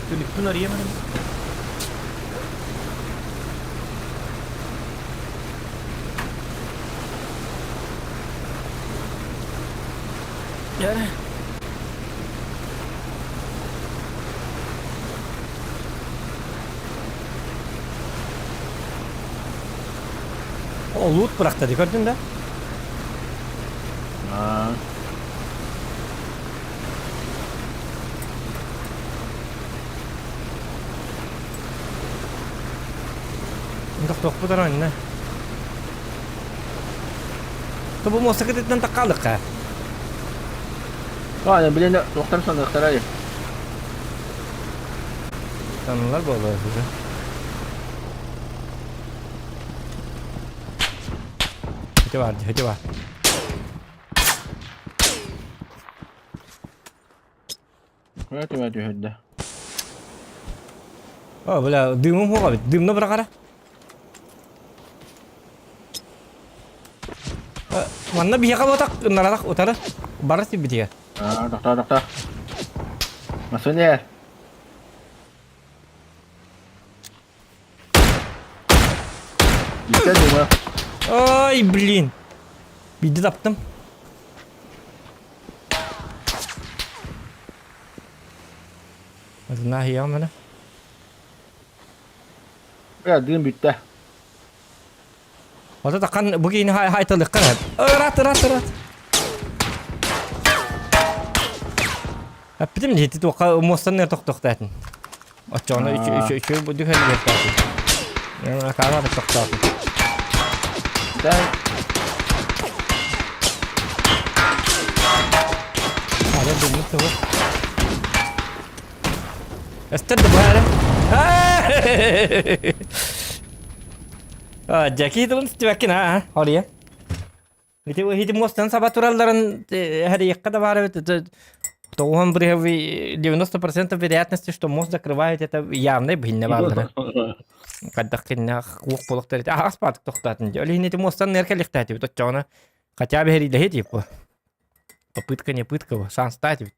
Түнүкпүн арыйам эрэ. Дьэ. Олуут бырахта дии көрдүн да? Аа. Тохтуохпут ара иннэ. Тобу муоста кытыттан таккаалыкка. Аа, билен туохтар саныахтарай. Санылар буолуо уже. Ити бар, ити бар. Көтүмэ түһэрдэ. О, бля, дымым хуга бит. Дымны бырагара. Манна биһиэхэ буотах нарадах утары бара сирбитигэр. Аа, тохтоо, тохтоо. Масыне. Бүттэ дыма. Ой, блин. Биирдэ таптым. Наһыйаҕым маны. Бля, дым бүттэ. Ото такан бу киини хайталыкка Ырат, ырат, ырат. Эппитим дии туохха муостаннар тохтохтаатын. Оччоҕуна үчү үчү бу дүһэн диэхтаатын. Акаана тохтоотун. Да. Ада думмут того. Эстер да баара. А, Джеки тылын стибэккин аа, ория. Ити ити муостан саба туралларын хәрийэххэ да баар эбит. Тоҕуһан бырыһы 90% вероятности, что мост закрывает, это явный быһынна бааллара. Хайдах кинне уох буолуохтар ити аһаҕас баатык тохтоотун дии. Ол иһин ити муостан нэр кэлиэхтээтибит оччоҕуна хотя бы хэриилэһи типа. Попытка не пытка, шанс бит.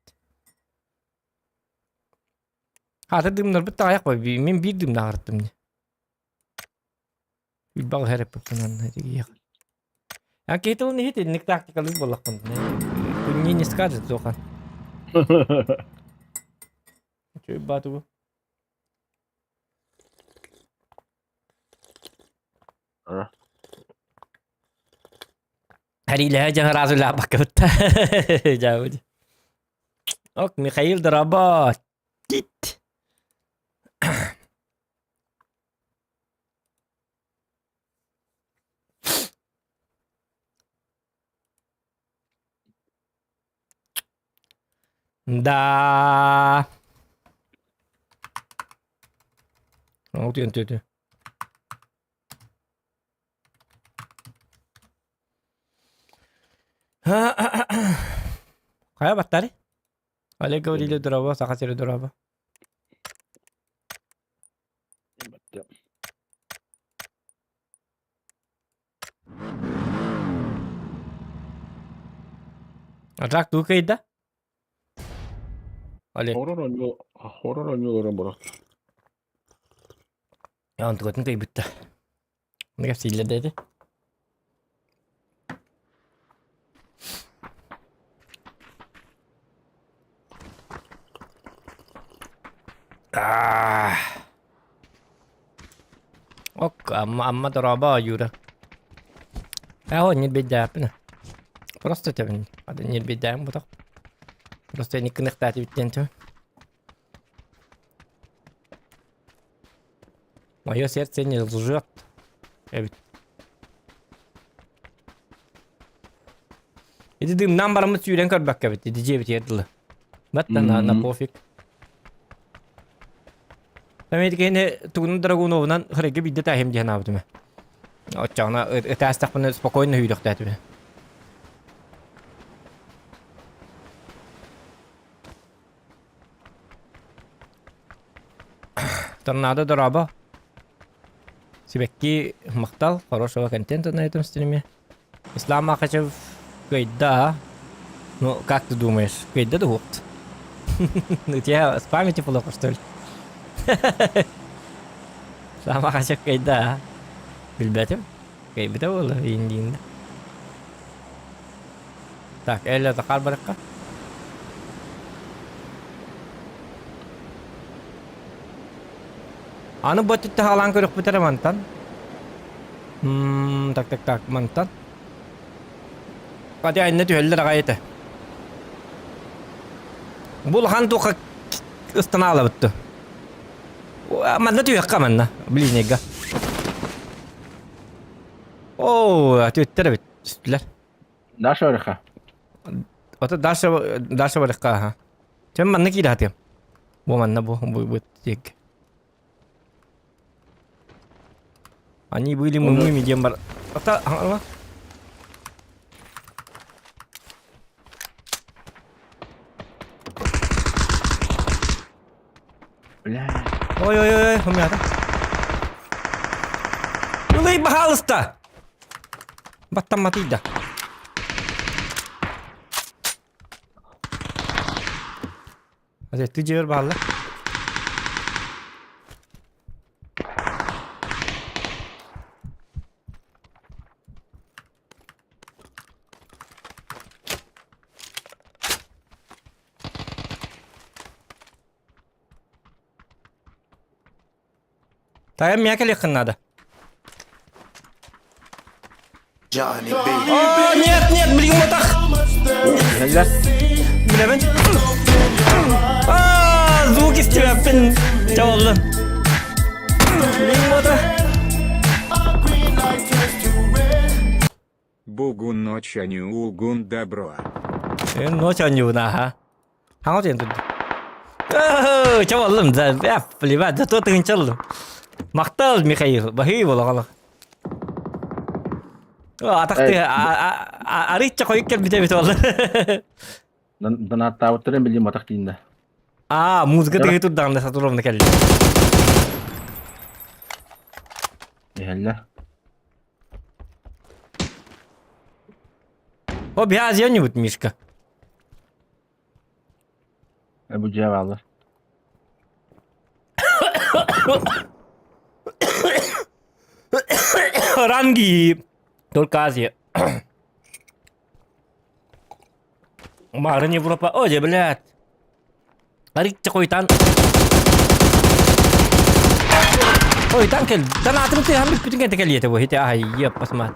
Хата дымнарбыт таҕайах мин биир дымнаҕырттым дии. Билбэҕи эрэппиппин тигиэх. А киһи тылын иһит инник тактикалыыр буоллахпын. Күннии не скажет суоха. Үчүгэй баатыбы. Хэриилэһэ дьаһар азылаабакка бытта. Дьаабыт. Ок, Михаил дорабо. Тит. Да. Ол түөн түөтү. Хайа баттары? Олег Гаврилов дорообо, Саха сири дорообо. А так тугу кыйда? Олег. Хоррор оонньуу хоррор оонньууларын бұрат. Онтугатын кыйбытта. Оны кэпсииллэр да ити. Ah. Ок, амма амма дорообо Юра. Ээ, ньирбэйдээппин. Просто тэбин. Ады ньирбэйдээм бутах. Просто никкыныхтаатибиттен тө. Мое сердце не лжет. Эбит. Ити дымнан бараммыт сүүрэн көрбөккө эбит. Ити дьиэбитигэр дылы. Баттан на, на пофиг. Эмит кини тугунан Драгуновунан хырыгы биирдэ таһым диэн аабытым. Оччоҕуна ытаастахпына спокойно сүүрүөхтээтим. Торнадо дорообо. Сибэкки махтал, хорошего контента на этом стриме. Ислам Махачев кыайда. Ну, как ты думаешь, кыайда да вот? У тебя с памяти плохо, что ли? Саама хачак кайда Билбэтим. Кайбыта буолла иин Так, Элла Захар барыкка. Аны бу өттүттэ хаалаан көрүөхпүт эрэ мантан. Так, так, так, мантан. Хати айна түһэллэр аҕай этэ. Бу улахан туохха ыстанаалабытты. Манна түһүөххэ манна, ближнейга. Оо, түөттэр эбит, түстүлэр. Даша барыха. Ото Даша, Даша барыха, аха. Чем манна киирэ хатыам. Бу манна бу, бу, бу тиэк. Они были мымыми диэн бар. Ата, ала. Бля. Ой, ой, ой, хомята. Ылый, пожалуйста. Баттамматыйда. Ты дьиэр баалла. Тайам миэхэ кэлиэххин наада. Johnny B. О, нет, нет, блин, матах! Иһэллэр. Билэбин. А, звук истибэппин. Чэ буоллун. Блин, матах. Бугун ночь угун добро. Ночь анюна, ага. Хаҥа диэн турда. Чэ буоллум, да, плевать, зато тыһыынча Махтал, Михаил, баһыы буолаҕалах. Атахты арыычча хойук кэлбит эбит ол. Донаттаабыттарын билим атах тииннэ. Аа, музыка тыһы турдаҕына Сатуровна кэллэ. Иһэллэр. О, биазия-нибудь, Мишка. Бу дьиэ бааллар. Ранги! Только Азия. Марын Европа. О, дьэ, блядь. Арыычча хойутаан Хойутаан кэл. Данаатын тыаһан бүппүтүн кэнтэ кэлиэтэ бу. Хите аһай, еппас мат.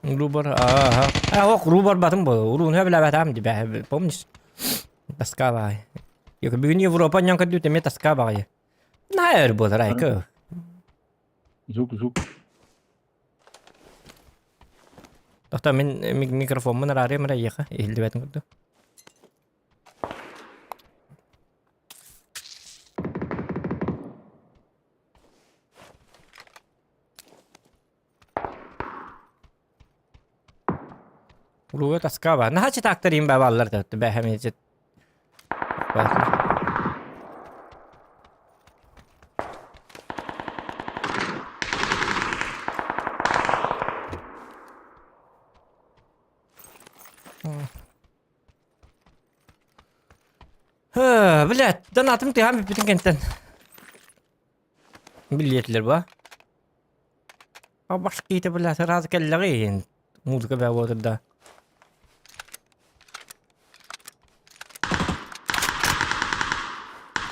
Рубор, ага. А, ох, рубор батым бу. Уруун хөбүлэбэтам дибэ, помнишь? Тоска баҕайы. Бүгүн Европа ньон көрдүүтэ эмиэ тоска баҕайы. Наһаа өр буолар айка. Звук, звук. Тохто мин микрофоммун араарыам эрэ эйиэхэ иһиллибэтин курдук. Уруга тоска ба. Наһаа чытаактар им бааллар да бэһэми чит. Блядь, донатым тыһаан бүппүтүн кэнтэн. Билиэтилэр ба. Баш киһитэ блядь, сразу кэллэҕи музыка бää буолар да.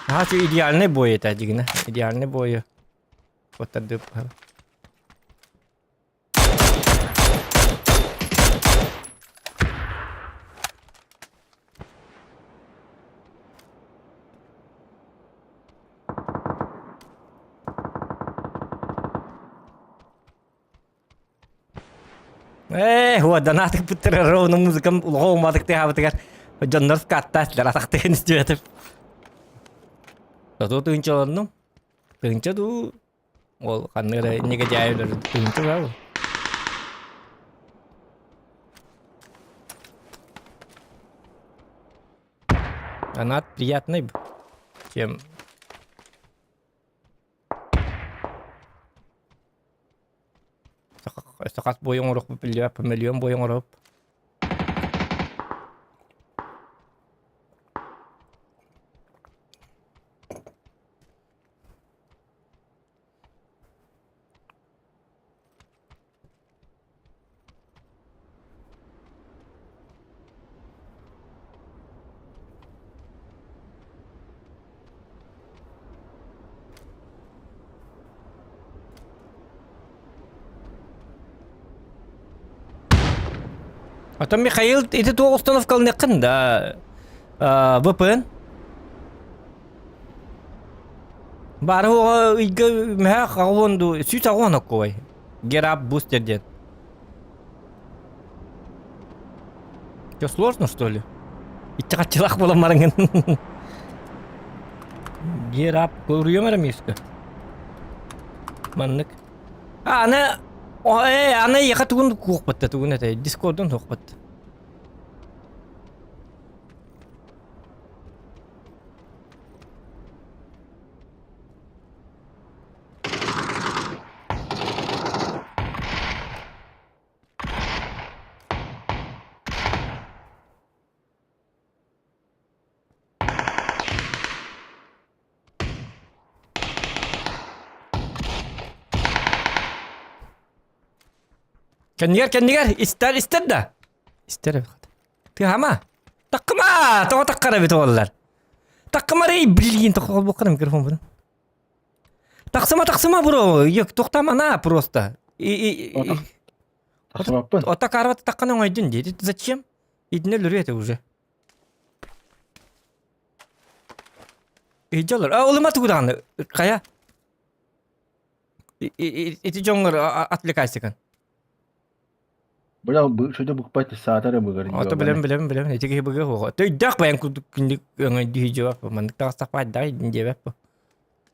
Наһаа идеальный бой этэ дьигинэ. Идеальный бойу. Оттардып. Ээ, уоданаатык бүттэр ровно музыкам улахан уматык тыаһаабытыгар дьоннор скаттааччылар атахтыын истибэтим. Зато тыынчаланным. Тыынча дуу, ол ханнык эрэ негодяйлар тыынча баа. Донат приятный, чем Сахас буойун оҥоруохпут биллибэт, миллион буойун оҥоруоп. Потом Михаил, ити туох установкалыныаххын да VPN? Бары оҕо ыйга мөһөөх аҕуон ду 180 оккуой. Герап бустер диэн. Что, сложно, что ли? Иччи хаччылах буолан бараҥын. Герап көруйом эрэ миэскэ. Маннык. А, аны э, аны яха тугун куохпатта тугун этэй дискордун туохпатта. Кэннигэр, кэннигэр, истэр, истэр да. Истэр эбит. Тыһама. Таккыма! Тоҕо таккар эбит уоллар. Таккымарый, блин, тоҕо холбуохха микрофон бун. Тахсыма, тахсыма, бро. Йок, тохтамана просто. И, и, Тахсыбаппын. Ота карват таккан оҥойдун дии. Зачем? Итинэ өлөрүө этэ уже. Ыйдьалар. А, улыма тугу даҕаны. Хайа? Ити дьоҥҥор отвлекайся Бля, что букпать саатар быгар. Ото билем билем билем. Ити киһи быгы хуга. Төйдөөх баян курдук күндүк өҥөйдүү жуап. Маннык таҕыстахпа дай диэбэп.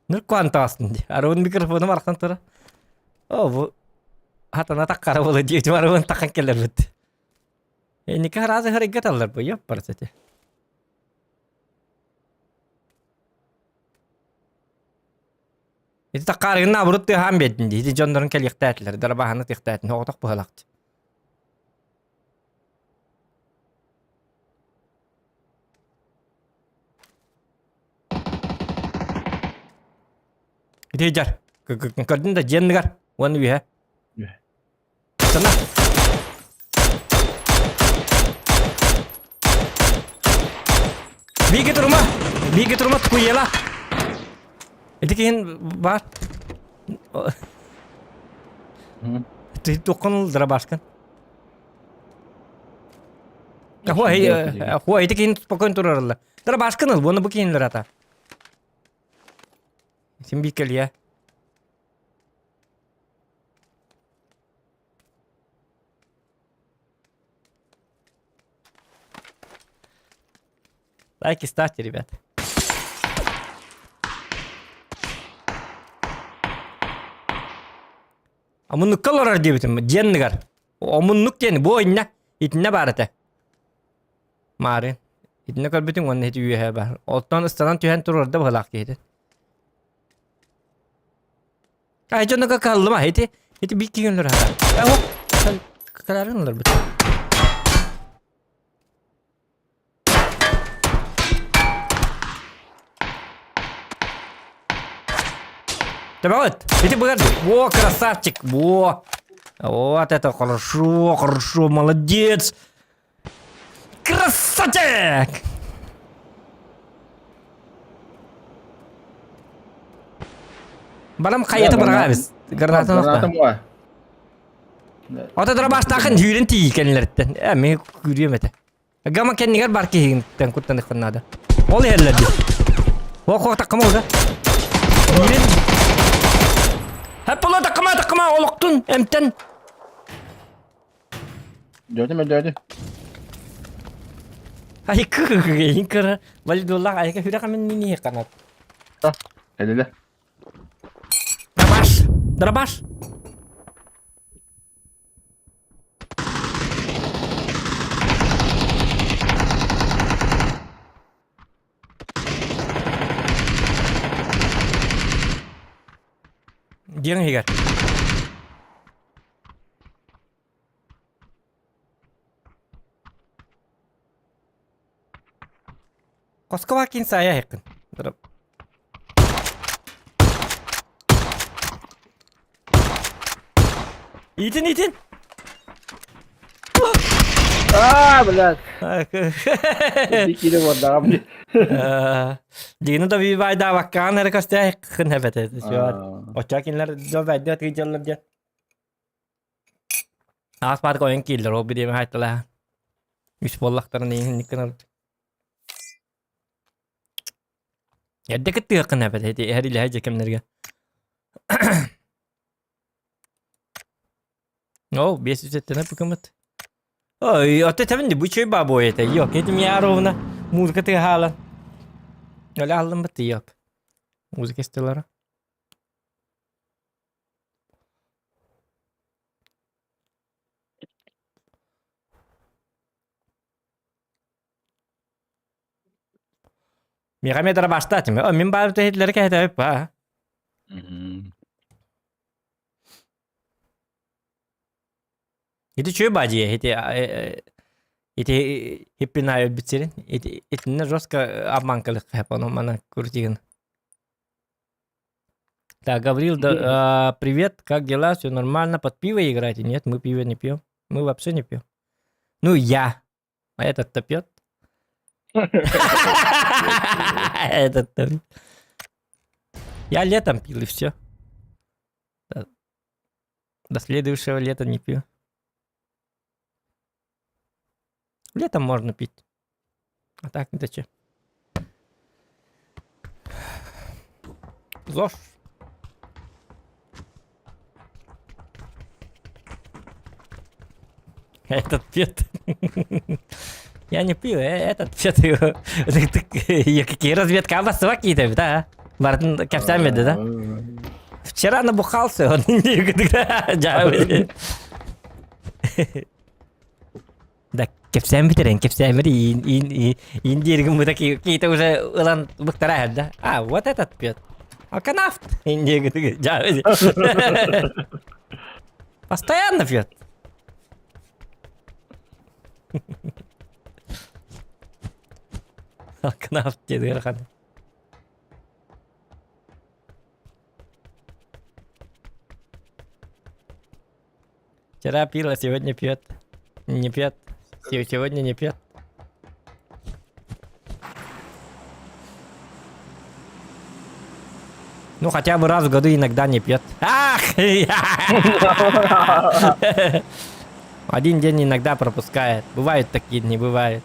Ныр куан таҕыстын ди. Арабын микрофону архан тура. О, бу хатана таккара була диэтим арабын такан келербит. Энники харазы харыгга таллар бу, ёп парсати. Ити таккаарыгын наоборот тыаһаан биэрдин дии. Ити дьоннорун кэлиэхтээтилэр, дарабаһаны тыахтээтин, оҕотох быһалаахчы. Ити дьар, көрдүн да дьиэннигэр, уонна үһэ. Сана. Биги турума. Биги турума куела. Ити киһин бар. Ты тоққан дырабашкан. Хуа, ити киһин спокойно турарылла. Дырабашкан ыл, буны бу киһинлер ата. Син биккелия. Лайки ставьте, ребят. Омуннукка олорор диэбитим, дьиэннигэр. Омуннук диэн бу иннэ, итиннэ баар этэ. Маары. Итиннэ көрбүтүҥ уонна ити үөһэ баар. Оттон ыстанан түһэн турарда быһылаах киһитин. Ай дьонуга кыһаллыма ити ити биир киһи өлөр хата. Э кыларын ылар бит. Табаҕыт, ити быгар Во, красавчик, во. Вот это хорошо, хорошо, молодец. Красавчик! Барам хайата быраҕабыз. Гранатын Гранатым бар. Ото дробаштаахын сүүрэн тиий кэннилэриттэн. Э, мен күүрүөм этэ. Гама кэннигэр бар киһигинтэн куттаныхпын наада. Ол иһэллэр дии. О, хо, таккама уже. Биирин. Хэп була таккама, таккама, олохтун, эмтэн. Дөөтүм өлдөөтүм. Ай кыгыгыйын кыра валидоллах айка хүрэх амин нини канат. Элеле. Дробаш! Дробаш! Диэн иһигэр. Хоско кин сайа yakın. Итин итин. Аа, блядь. Кире бардаҕым. Дигини да бибайдаабаккаан эрэ көстөөххүн эбэтэ. Оччо кинилэр дьон бэйдэ тыйдьаллар диэн. Аас баар ойон кииллэр ол бириэмэ хайталаа. Үс буоллахтарына иһинник гынабыт. Эрдэ кыттыаххын эбэт ити эһэр илэһэ дьэ кэмнэргэ. Ол 570 пыкымыт. Ой, ото тэбин бу чөй бабой это. Yok, этим я ровно музыка тыгаала. Öyle aldım bitti yok. Музыка истилара. Миха бастаатым. О, мин баар тэһитлери кэһэтэбип ба. Ити чүө бадьыйа, ити ити хиппинай өлбүт сирин. Ити итиннэ жестко обманкалык хэп, ону мана крутигин. Так, Гаврил, да, привет, как дела? Все нормально? Под пиво играете? Нет, мы пиво не пьем. Мы вообще не пьем. Ну, я. А этот-то пьет. Этот-то пьет. Я летом пил, и все. До следующего лета не пью. Летом можно пить. А так не зачем. ЗОЖ. Этот пьет. Я не пью, этот пьет. Какие разведка басыва киитэ да? Бартын кэпсээн да? Вчера набухался, он Да, кэпсээн бүтэрэн, кэпсээн иин иин иин диэргин бу какие-то уже ылан быктара да? А, вот этот пьет. Алканавт. Постоянно пьет. Алканавт диэн ыарахан. Вчера пила, сегодня пьет. Не пьет. Сегодня не пьет. Ну, хотя бы раз в году иногда не пьет. Ах! Один день иногда пропускает. Бывают такие дни, бывает.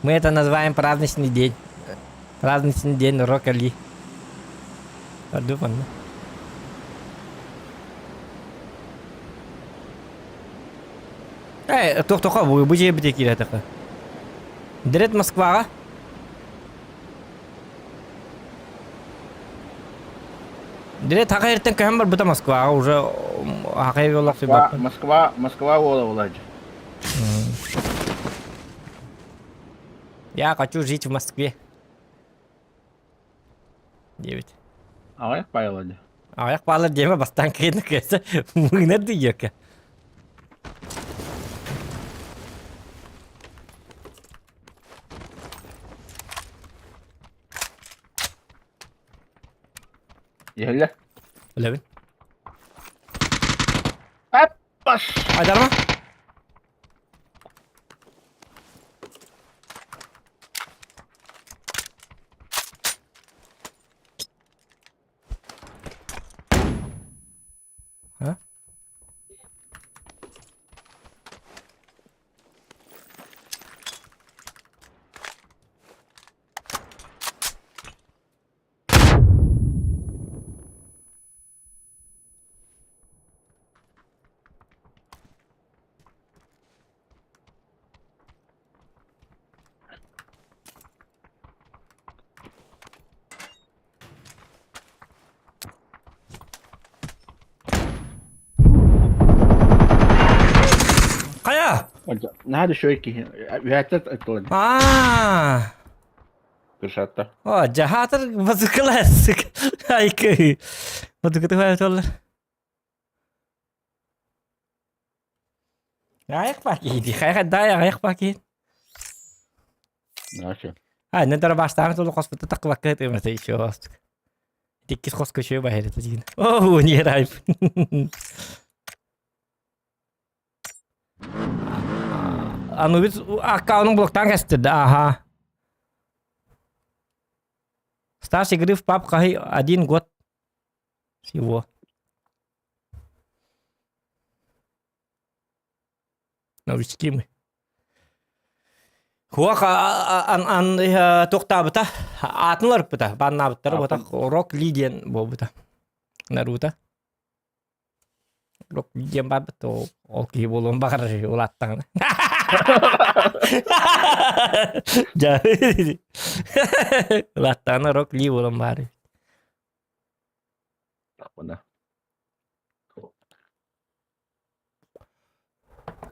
Мы это называем праздничный день. Праздничный день Рокали. Подумано. Э, туох-туох бу бу дьиэ киирэ Дирет Москваҕа. Дирет хака эртен көһөн барбыта Москваҕа уже хакай Москва, Москва, Москва уола буолааччы. Я хочу жить в Москве. Девять. Аҕыйах паайла дии. Аҕыйах паалар диэмэ бастаан кыйын кыйса мыынар дүйүөккэ. Иһэллэ. Билэбин. Аппас! Айдарма. А? Хайа! Наһаа да үчүгэй киһи. Үһээттэн ыттылар. Аа! Кыршатта. О, жаһаатар базыкалаасык. Айкы. Базыкаты толлар. Аҕыйах баакиһи хайа дай аҕыйах баакиһи. Начо. А, не дара бастаан тулу хоспута таккыбакка тымата еще астык. Иккис хоско чөй баһырыта дигин. Оо, не райп. Анубис аккаунун блоктаан кэстирди, аха. Стаж игры в PUBG хаһый один год всего. Новички мы. Куох туохтаабыта, аатын уларыппыта, бааннаабыттара буотах Рок Ли диэн буолбута. Наруто. Рок Ли диэн барбыт, ол киһи буолуон баҕарар улааттаҕына. Улааттаҕына Рок Ли буолан баары.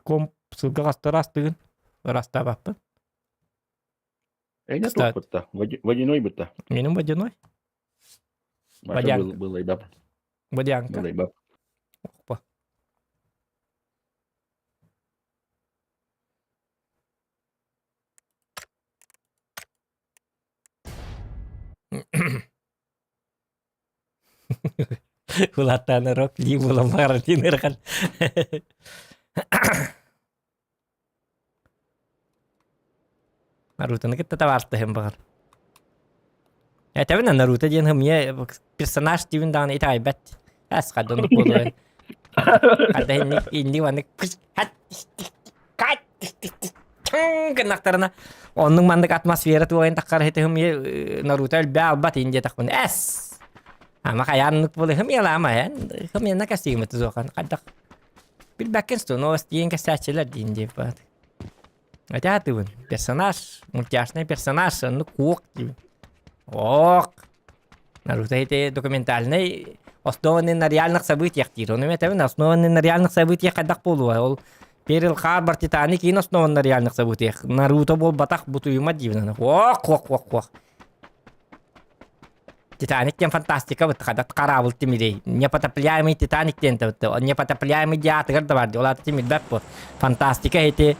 Комп сылга хаста ырастыгын? Ырастаабаппын. Эйне Кстати. туох бытта? Водяной бытта. Менин водяной. Маша Водянка. былайбап. Водянка. Былайбап. Опа. Улааттааны рок лии буолан баҕарар диэн ыарахан. Нарутоны кытта табаартаһын баҕар. Этэбин Наруто диэн хымыйа персонаж диибин даҕаны итэҕэйбэт. Ас хадонук буолуон. Хадда инник инник маннык гыннахтарына оннук маннык атмосфера туойан таххар хитиһим Наруто элбэ албат ин диэтэхпин эс ама хайааннык буолуһум ялаама эн хымьяна кастигымыт зохан хайдах билбэккин что новость диэн кэсээччилэр диин диэп баат этаатыбын персонаж мультяшный персонаж оннук куок диибин ок Наруто ити документальный основанный на реальных событиях диир. Ону этэбин основанный на реальных событиях хайдах буолуой? Ол Перл Харбор Титаник иин основан на реальных событиях. Наруто буолбатах бутуйума диибин. Ох, ох, ох, ох. Титаник диэн фантастика бытта хадат хараабыл тимирей. Непотопляемый Титаник диэн бытта. Непотопляемый диатыгар да бар ди. Ол аты тимирбэт бу. Фантастика ити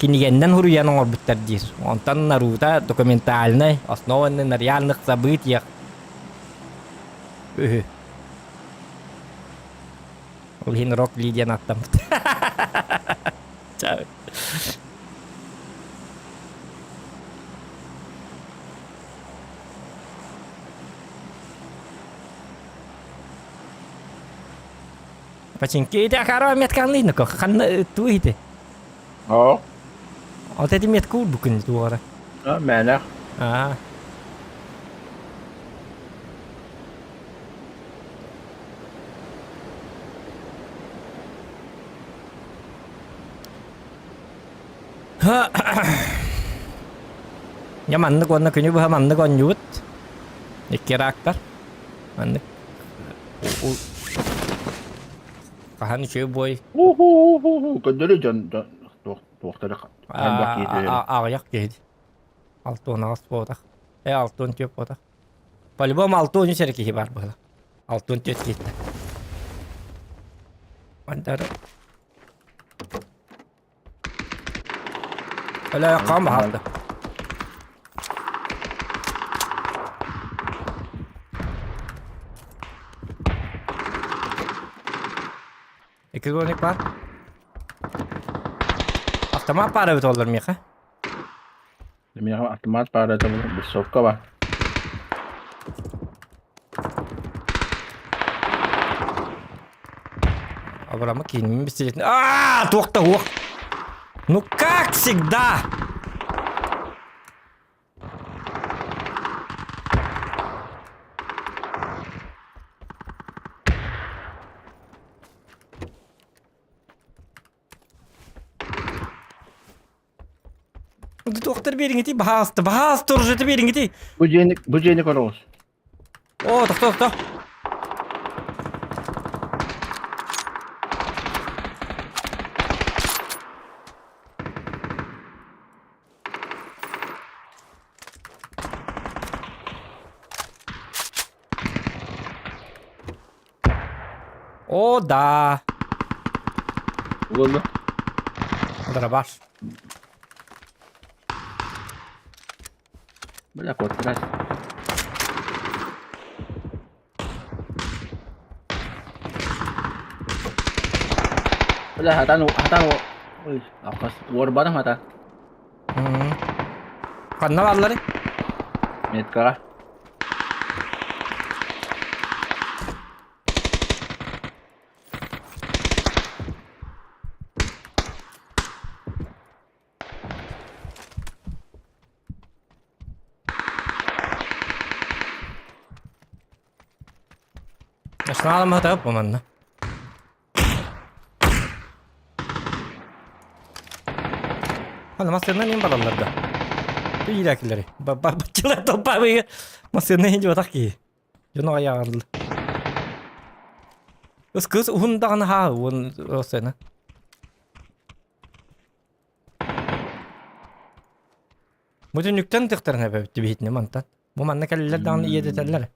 кинигэннэн хуруйан оҥорбуттар диир. Онтон Наруто документальный, основанный на реальных событиях. Үһү. Ол иһин Рок Ли диэн аттаммыт. Чао. Починки ити акаро метканлыйны ко ханна туу ити. Оо. Вот эти метку урбукун туора. А, мэнэх. Аа. Я маннык уонна күнү быһа маннык оонньуубут. Икки рактар. Маннык хаһан үчүгэй бой Көрдөрүү дьон туохтары хайдах киһи аҕыйах киһи 6 18 буотах э 6 14 буотах по-любому 6 13 эрэ киһи баар быһыла 6 14 киһиттэн Андары Өлө хаам баһалды. Икки гоник бар. Автомат баар эбит оллар миэхэ. Миэхэ автомат баар это бессовка бар. Абрама киинин бистилетин. Аа, туох да уох. Ну как всегда! Туохтар биэриҥити баһаалыста, баһаалыста оружиета биэриҥити. Бу дьиэни бу дьиэни көрөҕүс. О, тохто, тохто. О, да. Уолла. Дробаш. Бля, куоттарас. Бля, хатан, хатан, ой, алхас, уорбатым хата. Ханна бааллары? Меткаҕа. Националым хатап манна. Аны массыына нем бараллар да. Иирээкилери. Баччылар толпабыйы массыына иһин жуатах киһи. Дьоно айаҕарлы. Ыс кыз уһун даҕаны хаа уон осена. Бу түннүктэн тыктарын эбэбит биһитини мантан. Бу манна кэллилэр даҕаны иэдэтэллэр.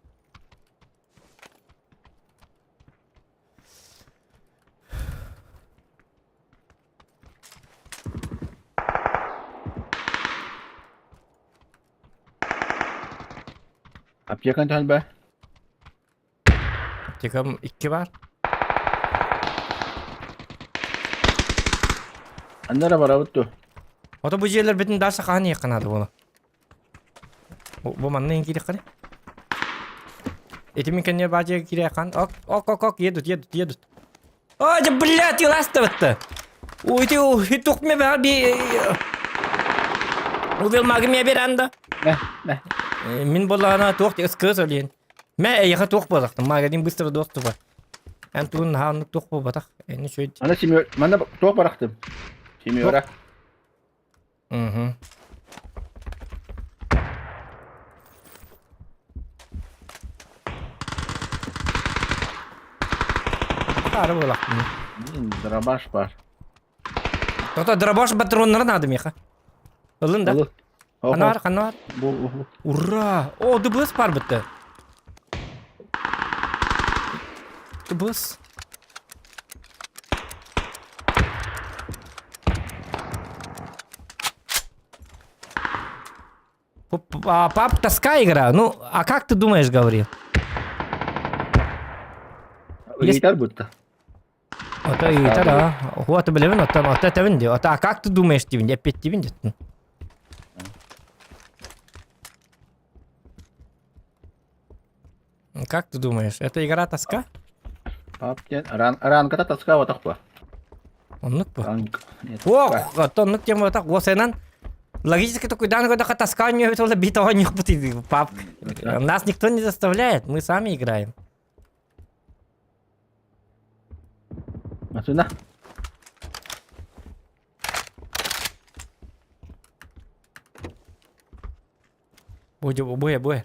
Аптекан түһэн бэ. Аптекам икки бар. Анна эрэ барабыт дуо? Ото бу дьиэлэрбитин дальше хаһан иэххэ наада буола. Бу манна иһин киириэххэ Ити мин кэнниэ баа дьиэгэ киириэххан. Ок, ок, ок, ок, едут, едут, едут. О, дьэ, блядь, иластыбытты. Ой, ты, ой, тух ме баар би... Увел магы ме беранда. Мэ, мэ. Мин боллаҕына туох СКС өлүөн. Мэ эйиэхэ туох буолахтым, магазин быстро доступа. Эн тугун наһаа оннук туох буолбатах. Эни үчүгэй. Аны семер, манна туох барахтым? Семера. Угу. Хары буолахтым. Блин, дробаш бар. Тота дробаш патроннары надо меха. Ылын да. Ылы. Хана бар, хана бар. Бу, бу. Ура! О, ДБС бар бітті. ДБС. Пап, тоска игра. Ну, а как ты думаешь, говори? Ыйытар будто. Ото ыйытар, а. Вот, билэбин, оттон, ото этэбин дии. Ото, а как ты думаешь, диибин, эппиэттиибин диттин. Как ты думаешь, это игра тоска? Пап диэн ран ранката тоска отох бу. Оннук бу. Ранг. Нет. О, оттон оннук тема отах уосайынан логически такой дан года тоска не битого не пап. Нас никто не заставляет, мы сами играем. Машина. Бу бу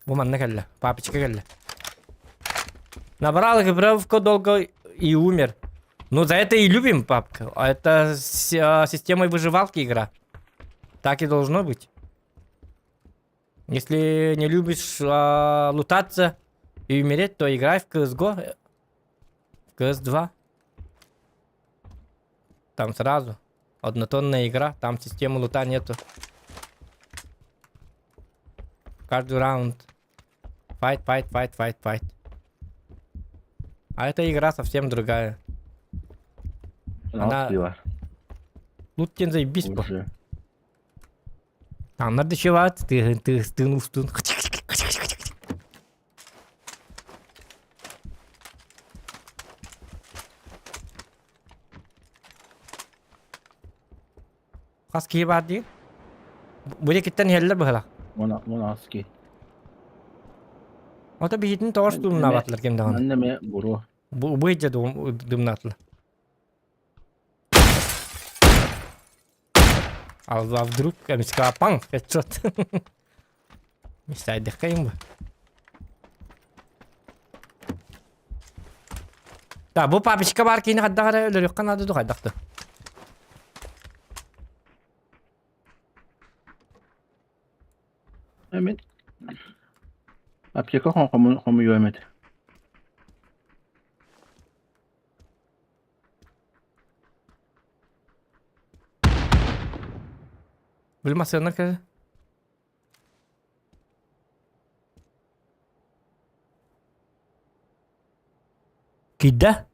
Бу манна кэллэ, папочка кэллэ. Набрал их долго и умер. Ну, за это и любим, папка. А это с системой выживалки игра. Так и должно быть. Если не любишь лутаться и умереть, то играй в CSGO. В CS2. Там сразу. Однотонная игра, там системы лута нету. Каждый раунд. Fight, fight, fight, fight, fight. А эта игра совсем другая. Она... Лут диэн заебись по. Таҥнар дышеват, тыһын тыһыстыын устун. Хас киһи баар дии? Бу диэкиттэн иһэллэр быһалаах. Монаски. Ото биһитин тоҕус дуумнаабатылар ким даҕаны. Манна эмэ буруо. Бу бу иһдьэ дымнаатылар. А вдруг эмискэ паҥ хедшот. Мистайдыххайым бу. Да, бу папочка бар киһини хайдах эрэ өлөрүөххэ наада дуу хайдах да. Эмит. Аптека хомуйуо эмит. Били массыына кэ Киирдэ?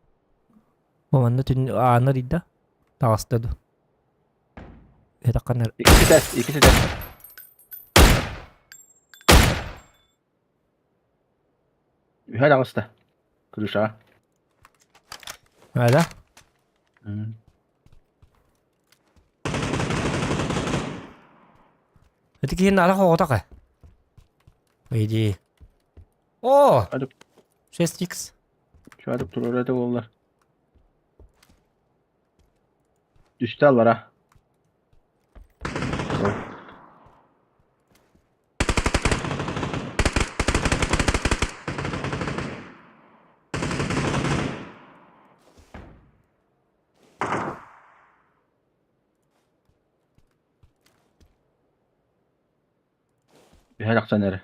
Бу манна түн ааны арыйда. Таҕыста дуу. Этэххинэ Икки ситэр, икки ситэр. Үһэ таҕыста. Крышаҕа. Аада? Ити киһини арах оҕотох ээ. Иди. О! Адык. 6х. Чуадык турар этэ буоллар. Түстэ аллара. Үһэ тахсан эрэ.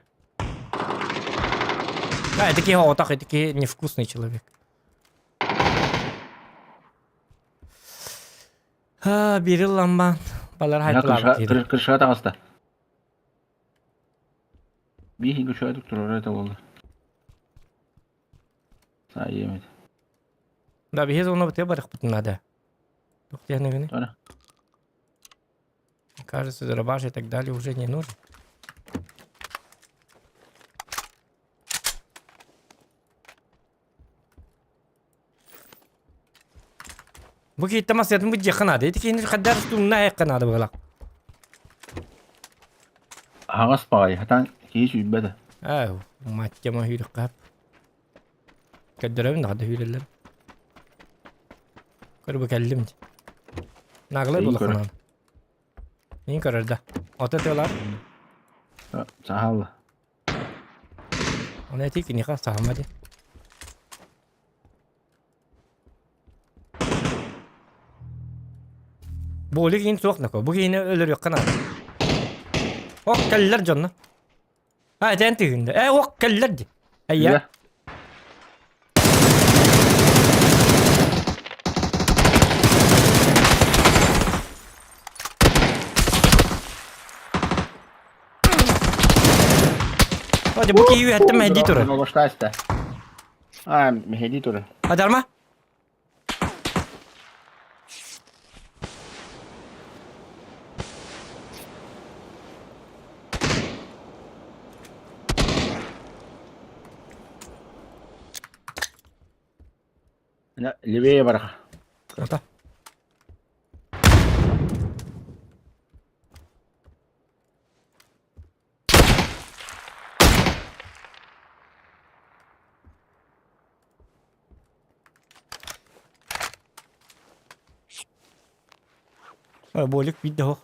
Да, это киһи оҕотох, это киһи невкусный человек. А, бири ламбан. Балар хайпылаабыт киһи. Крышаға таҕыста. Биир күчүөтүк турар этэ буолла. Саайыам этэ. Да, биһиги зона бытыа барыахпытын наада. Туох диэн Тоҕо? Кажется, дробаш и так далее уже не нужен. Бу киһиттэ массыатын бу дьиэххэ наада. Ити киһини хайдах тумна айахха наада быһалаах. Аһаҕас баҕайы, хатаан киһи сүүрбэт. Аа, мать тема hүүрүххэ. Көрдөрөбүн да hүүрэллэр. Көрбө кэллим. Наглай Эйин көрөр. булаханан. Мин көрөр да. Ото тыалар. Саһалла. Оны эти киниха саһама ди. Боли киин суох нако. Бу киини өлөрүөххэ наада. Ок кэллэр дьонно. А, этэн тыгында. Э, ок кэллэр ди. Айя. Hadi bu киһи үһэттэн мэһэйдии турар. Баштаста. А, мэһэйдии турар. Адарма? Левее бараха. Ата. Болик биир да суох.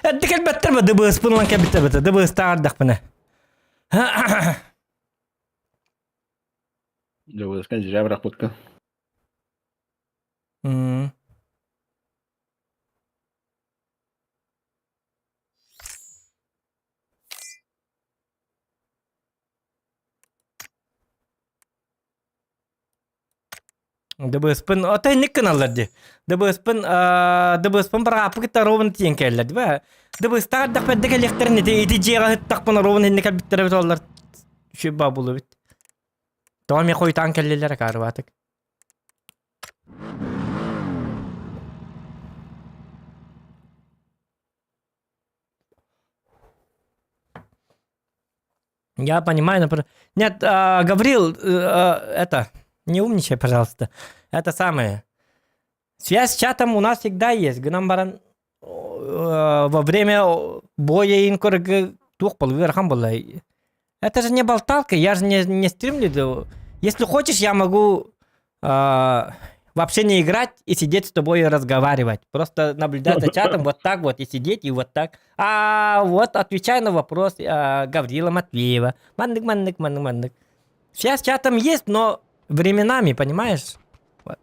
Эрдэ кэлбэттэр ба ДБС-пын ылан кэлбиттэр бата ДБС-тааҕардахпына. ДБС-ка зря бырахпыккын. М. ДБС-пын отой ник гыналлар дии. ДБС-пын ДБС-пын барааппы кытта ровно тиийэн кэллэр дии ба. ДБС-тааҕар дахпэрдэ кэлиэхтэрин ити ити дьиэҕэ ыттахпына ровно иннэ кэлбиттэрэ эбит оллар үчүгэй баа буолуо эбит. Тоҕо эмиэ хойутаан кэллилэр акаарыбаатык. Я понимаю, например... Нет, а, Гаврил, это, не умничай, пожалуйста. Это самое. Связь с чатом у нас всегда есть. Гынан баран во время боя инкорг туох ыарахан буолла. Это же не болталка, я же не, не стримлю. Если хочешь, я могу э, вообще не играть и сидеть с тобой и разговаривать. Просто наблюдать за чатом вот так вот и сидеть и вот так. А вот отвечай на вопрос э, Гаврила Матвеева. Маннык, маннык, маннык, маннык. Связь с чатом есть, но временами, понимаешь? Вот.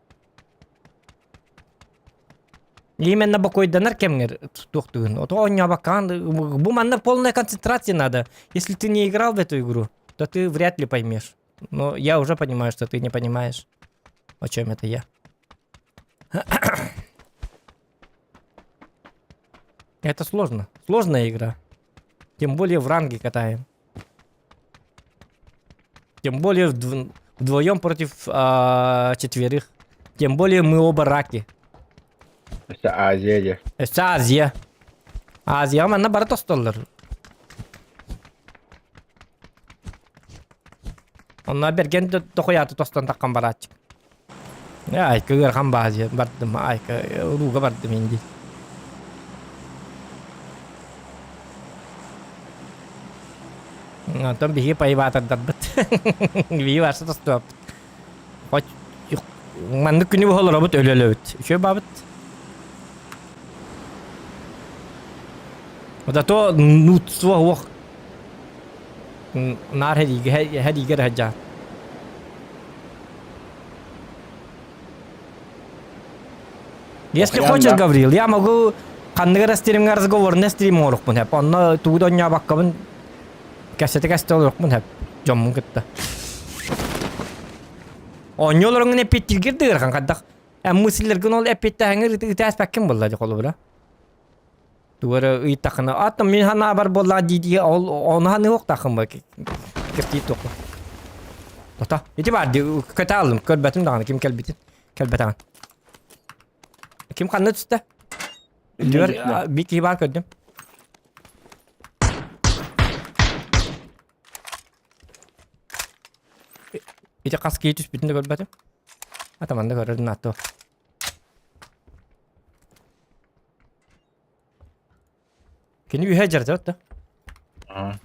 Именно бокуйданар кэмҥэр туохтугун. Ото оонньообаккаан бу манна полная концентрация надо. Если ты не играл в эту игру, то ты вряд ли поймешь. Но я уже понимаю, что ты не понимаешь, о чем это я. Это сложно. Сложная игра. Тем более в ранге катаем. Тем более вдвоем против четверых. Тем более мы оба раки. Өссө Азия дьэ. Өссө Азия. Азияҕа манна бары тостоллор. Онно бэргэн дохуйааты тостон таххан барааччы. Айка ыарахан баазия бардым, айка урууга бардым инди. Онтон биһиги пайыбаатардарбыт. Биһиги барса тостуоппут. Маннык күнү быһа олоробут, өлө-өлөбүт. Үчүгэй баабыт. Зато нуутсуа уох наар хэриигэ хэриигэ эрэ сылдьаҕын. Если хочешь, Гаврил, я могу ханнык эрэ стримҥэ разговорный стрим оҥоруохпун сөп. Онно тугу да оонньообоккобун кэпсэтэ-кэпсэтэ олоруохпун сөп дьоммун кытта. Оонньуу олороҥҥун эппиэттииргэр да ыарахан хайдах эн мысллэргин ол эппиэттэһэҥҥэр ытааспаккын буолла дии холобура. Тугу эрэ ыйыттаххына, аттан мин санаабар буоллаҕа дии-дии ол ону саныахтааххын ба кэпсиир туохха. Ото ити баар дии көтө аллым көрбөтүм даҕаны ким кэлбитин кэлбэтэҕин. Ким ханна түстэ? Үрдүгэр биир киһи баар көрдүм. Ити хас киһи түспүтүн да көрбөтүм. Атаман да көрөрүн атту. Кини үһэ дьарда да? Аа.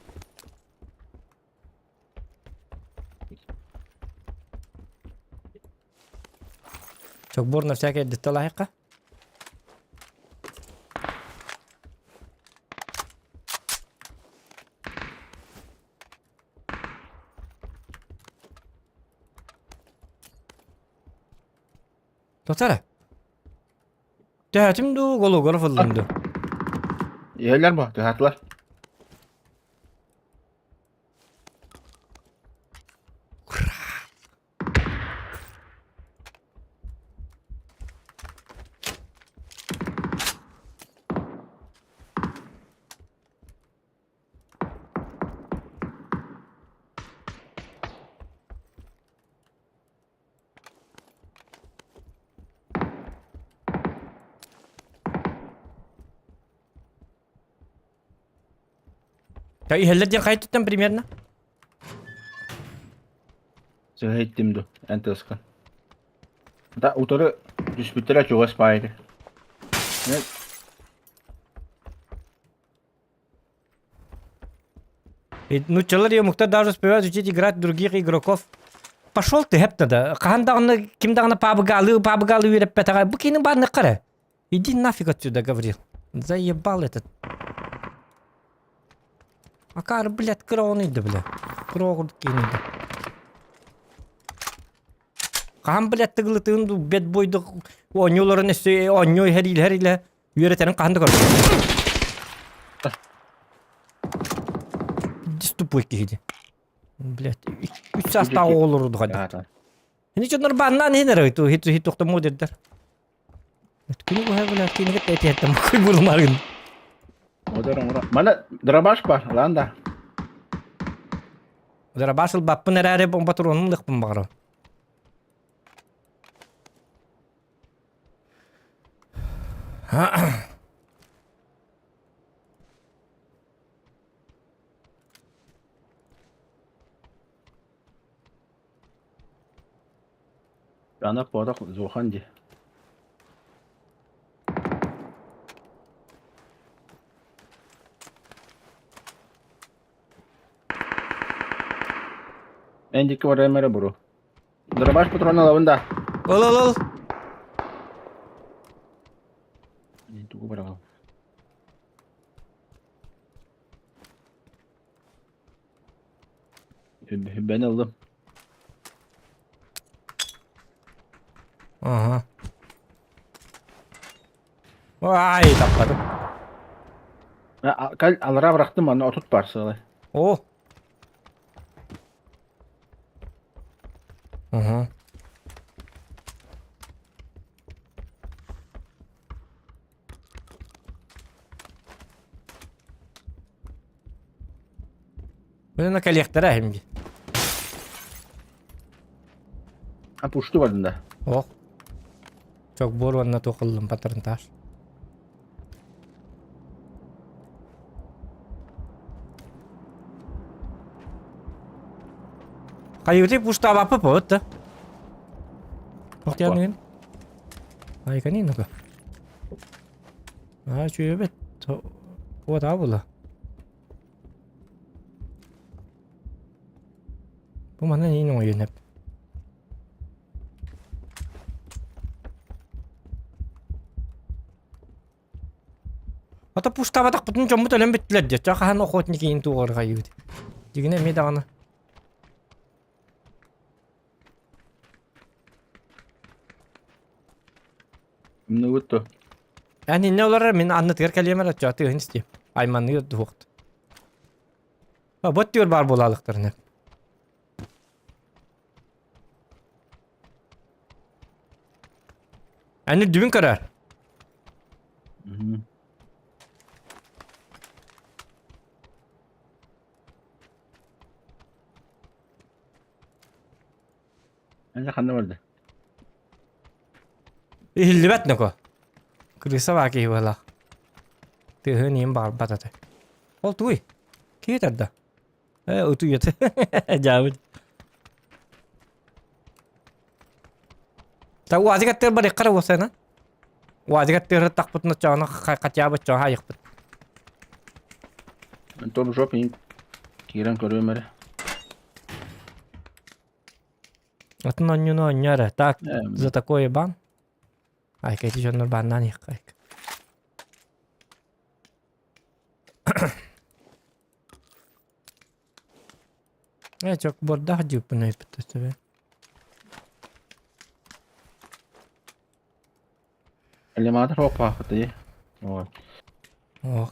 Чокбор на всякий детталайка. Тотара. Төһөтүм дуу, голугар фыллым дуу. Иһэллэр бу, төһөтүлэр. Та иһэллэр диэн хайыттан примерно? Сыһыттым ду, эн тыаскын. Да утары түспүттэрэ чугас баайды. Нуччалар омуктар даже успевают учить играть других игроков. Пошел ты хэп тогда. Хаһан даҕаны ким даҕаны пабыгалы пабыгалы үөрэппэтэҕэ бу кини бааннык Иди нафиг отсюда, Гаврил. Заебал этот. Акар, блядь, кыра бля. Кыра киинийді. Хаһан, блядь, тыгылытыын бет бойдук оонньууларын өссө оонньуу иһэр Үөрэтэрин хаһан да көрбөтүм. Тупой киһи дии. Блядь, үс саастаах оҕолору духа. Ини дьоннор бааннаан иһин эрэ ту хит хит тохтомуу дирдер. Күнү быһа блядь, кинигэ тэтиэттэн куй булмарын. Одар оҥоро. Мана дробаш бар, лаан да. Дробаш ылбаппын эрээри бомбатуруонум лыхпын баҕарабын. Ана порох зухан ди. Эн дикки барайым эрэ буру. Дробаш патрон ылабын да. Ыл ыл ыл. Тугу быраҕам. Бен ыллым. Ага. Ай, таппадым. Кал алара бырахтым, аны отут бар сыалы. О, Угу. Мына кэлиэхтэрэ иһим А пушту бардын да. Ох. Чокбуор уонна туох ыллым патронтаж. Хайыытый пуштаабаппыт буолут да? Охтианыгын? Айканин ну-ка. Аа, үчүгэйбит. Уотаа була. Бу манна иин оҥойон эп. Ата пуштаабатахпытын дьоммут өлөн бүттүлэр диэ. Ча хаһан охотник иин туоҕар хайыыбыт. Дьигинэ эмиэ даҕаны. Умнубут дуо? Эн иннэ олорор мин аннытыгар кэлиэм эрэ ча тыаһын истиэм. Айманныыр дуһуохт. Бот түөр баар буолаалыктарына. Эн үрдүбүн көрөр. Эн ханна барда? Иһиллибэт ноко. Крыса баа киһи быһалаах. Тыаһын иһин баҕарбат аты. Ол тугуй? Киһи тарда. Э, утуйат. Дьаабыт. Та уазик аттыр бар иккара уосайна. Уазик аттыр тахпытына чоона хотя бы чоха айыкпыт. Топ жоп киирэн көрүөм эрэ. Атын онньуну онньо эрэ. Так, за такое бан. Ай, кэти дьоннор баннаан иһиккайк. Э, чок бордах дьыппын өйпүттэ Элематор оппаахытый. Вот. Ох.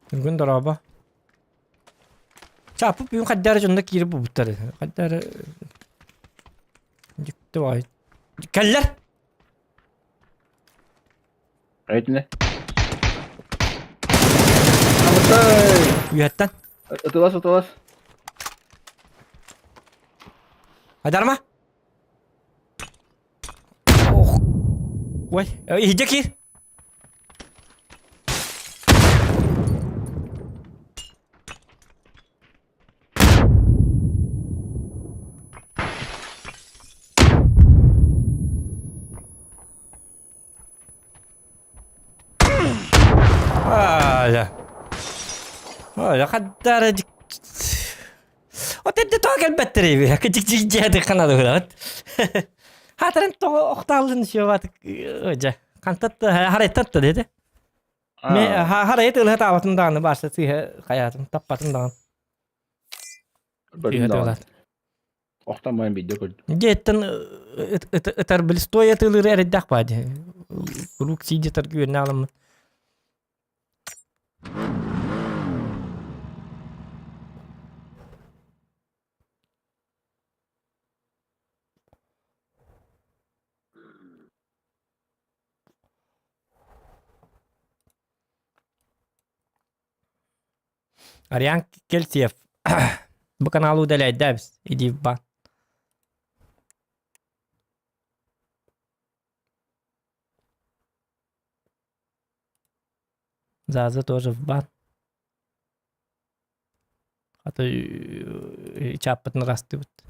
Бүгүн дорообо. Чааппыт бүгүн хайдары дьонно киирip булбуттар. Хайдары дьикти баҕайы. Кэллэр! Өйтүнэ. Үөһэттэн. Ытылас ытылас. Айдарма. Ох. Ой, иһдьэ киир. Аля. Аля, хаддара От эрдэ тоҕо кэлбэттэр эби. Кичик ханады хырат. Хатарын тоҕо охтаалын шеват дьэ. Хантат харайтат деди. Ме харайт ылыһа таабатын даҕаны баарса сыыһа хайаатын таппатын даҕаны. Сыыһа тыалаат. Охтон байан биирдэ көрдүм. Дьиэттэн ытар билистоя тыылыыры эрэйдээх баа дии. Куруук сиидьи таргы үөннэ аламмын. Ариан Кельциев бу каналы удаляйдабыз иди в бан. Заза тоже в бан. А то чааппытын ырастыыбыт.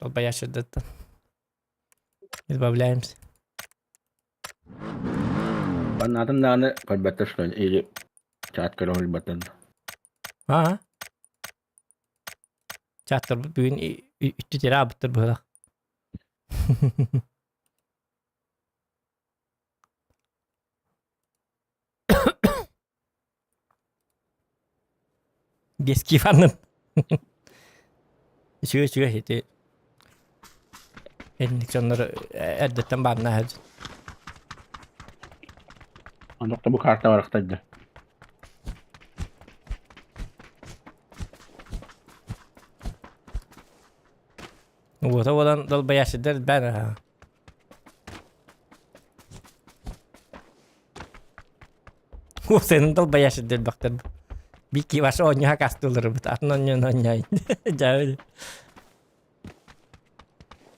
Долбоящердаттан избавляемся. Баннаатын даҕаны көрбөттөр что или чат көрө ылбаттар. Аа. Чаттарбыт бүгүн үттү тире аабыттар быһылах. Без кифанын. Үчүгэй үчүгэй ити Энник дьоннор эрдэттэн баанна сылдьан. Оннук бу карта барахтайда. Уота буолан долбоящидар баар. Уопсайынан долбояш элбэхтэр. Бики ваш оонньуһа кастыларыбыт атын оонньуон оонньоойун. Дьэ.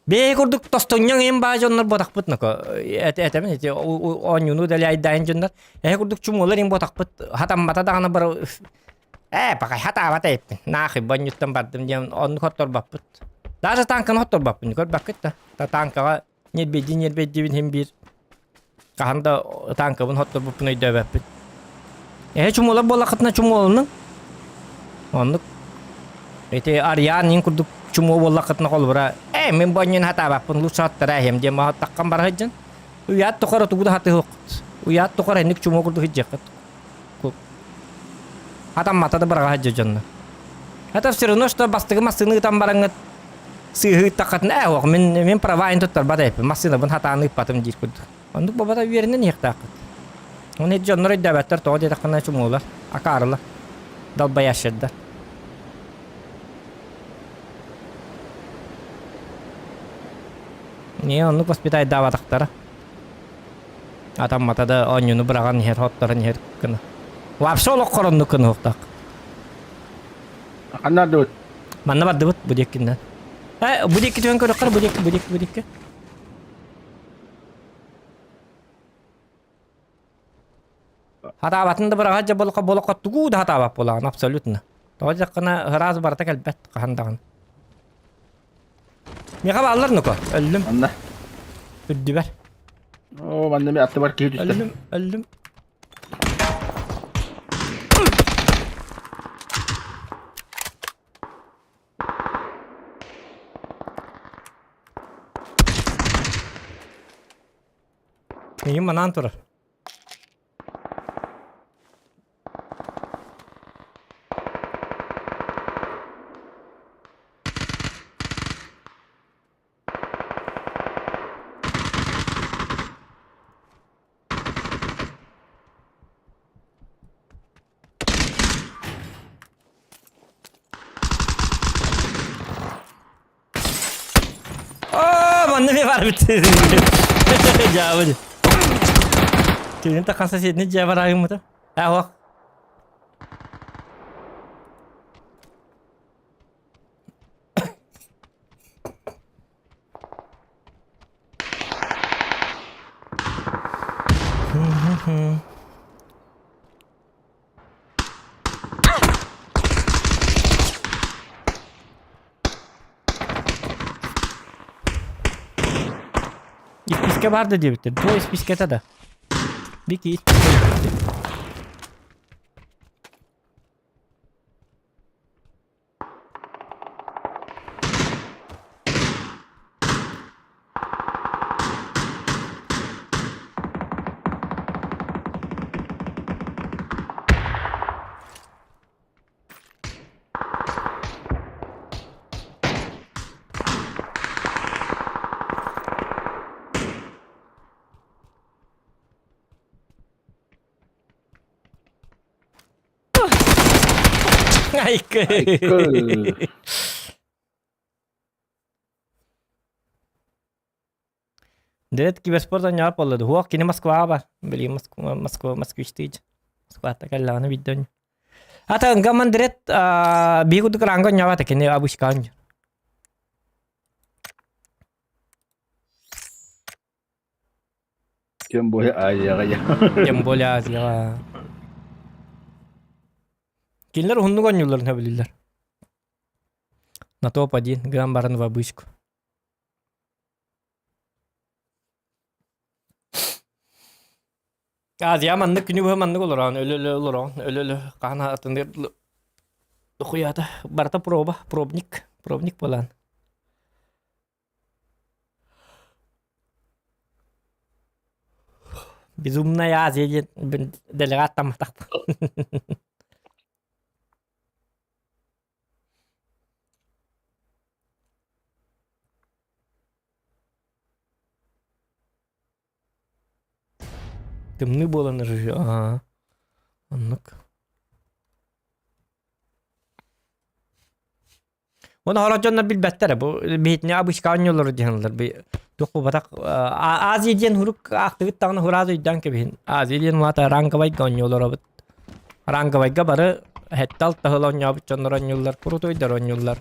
Бэйэ курдук тостонньоҥ эм баа дьоннор ботахпыт ноко этэмин ити оонньууну дэлэйдаайын дьоннор эһэ курдук чумуолар им ботахпыт хатаммата даҕаны бары ээ пакай хатаабат эйппин наахый бонньуттан бардым диэн оннук хотторбаппыт даже танканы хотторбаппын көрбөккүт да танкаҕа ньирбэйдии ньирбэйдиибин иһин биир хаһан да танкабын хотторбуппун өйдөөбөппүн эһэ чумуолар буоллаххытына чумуолунуҥ оннук ити Ариан иин курдук чумуо буоллаххытына холобура ээ мин бонньун хатаабаппын лучше хаттара эһэм диэн маһаттаххам бара сылдьан уйаат тухары тугу да хатыһыаххыт уйаат тухары инник чумуо курдук сылдьыаххыт хатаммата да быраҕа сылдьар дьонно это все равно что бастакы массыына ыытан бараҥҥыт сыыһы ыыттаххытына ээ ох мин мин права ин туттарбат эппин массыынабын хатаан ыыппатым диир курдук оннук буолбата үөрэнэн иһиэхтээххит Оны ити дьоннор өйдөөбөттөр тоҕо диэтэххинэ чумуулар акаарылар долбоящердар Не оннук воспитайдаабатахтара Атаммата да оонньууну быраҕан иһэр, хотторон иһэр гына. Вообще олоххор оннук гыныһыктаах. Ханна бардыбыт? Манна бардыбыт бу диэккиннэн. Э, бу диэки түһэн көрөххөр, бу диэки, бу диэки, бу диэки. Хатаабатын да быраҕа дьэ болохо болохо тугу да хатаабат буолаҕын абсолютно. Тоҕо диэххинэ ыраас барыта кэлбэт хаһан даҕаны. Миэхэ бааллар нука, өллүм. Манна. Үрдүбэр. Оо, манна ми аттыбар киһи түстэ. Өллүм, өллүм. Миигин манаан турар. Оо, манна эмиэ баар эбит. Дьаабы. Түүнүн тахан соседний дьиэ бараагыммыта. Ээ, ох. Испиискэ баар да диэбиттэр. Дуо испиискэтэ да. Бики испиискэ. Айкы. Айкы. Дед киберспорт оонньоор буолла Хуох кини Москваҕа бар. Билигин Москва, Москва, москвичтыыр. Москватта кэллэҕинэ биирдэ оонньуур. Ата ынга Дред биир курдук ранга оонньообото кини обычка оонньуур. Тем более Азияҕа. Тем более Азияҕа. Кинилэр уһуннук оонньуулларын сөбүлүүллэр. На топ-1 гынан баран в обычку. Азия маннык күнү быһа маннык олороон, өлө-өлө олороон, өлө-өлө хаһан атыныгар дохуйаата барыта проба, пробник, пробник буолан. Безумная Азия диэн дэлэҕэ аттамматахпын. Тымныы буолан ырыһы аа оннук. Уонна хорот дьоннор билбэттэр бу биһитини обычка оонньууллар диһанылар. Туох буолбатах Азия диэн хурук аахтыбыт даҕаны хурааз өйдөөн кэбиһин. Азия диэн улаата ранговайга оонньуу олоробут. Ранговайга бары сэттэ-алта сыл оонньообут дьоннор оонньууллар, курутуйдар оонньууллар.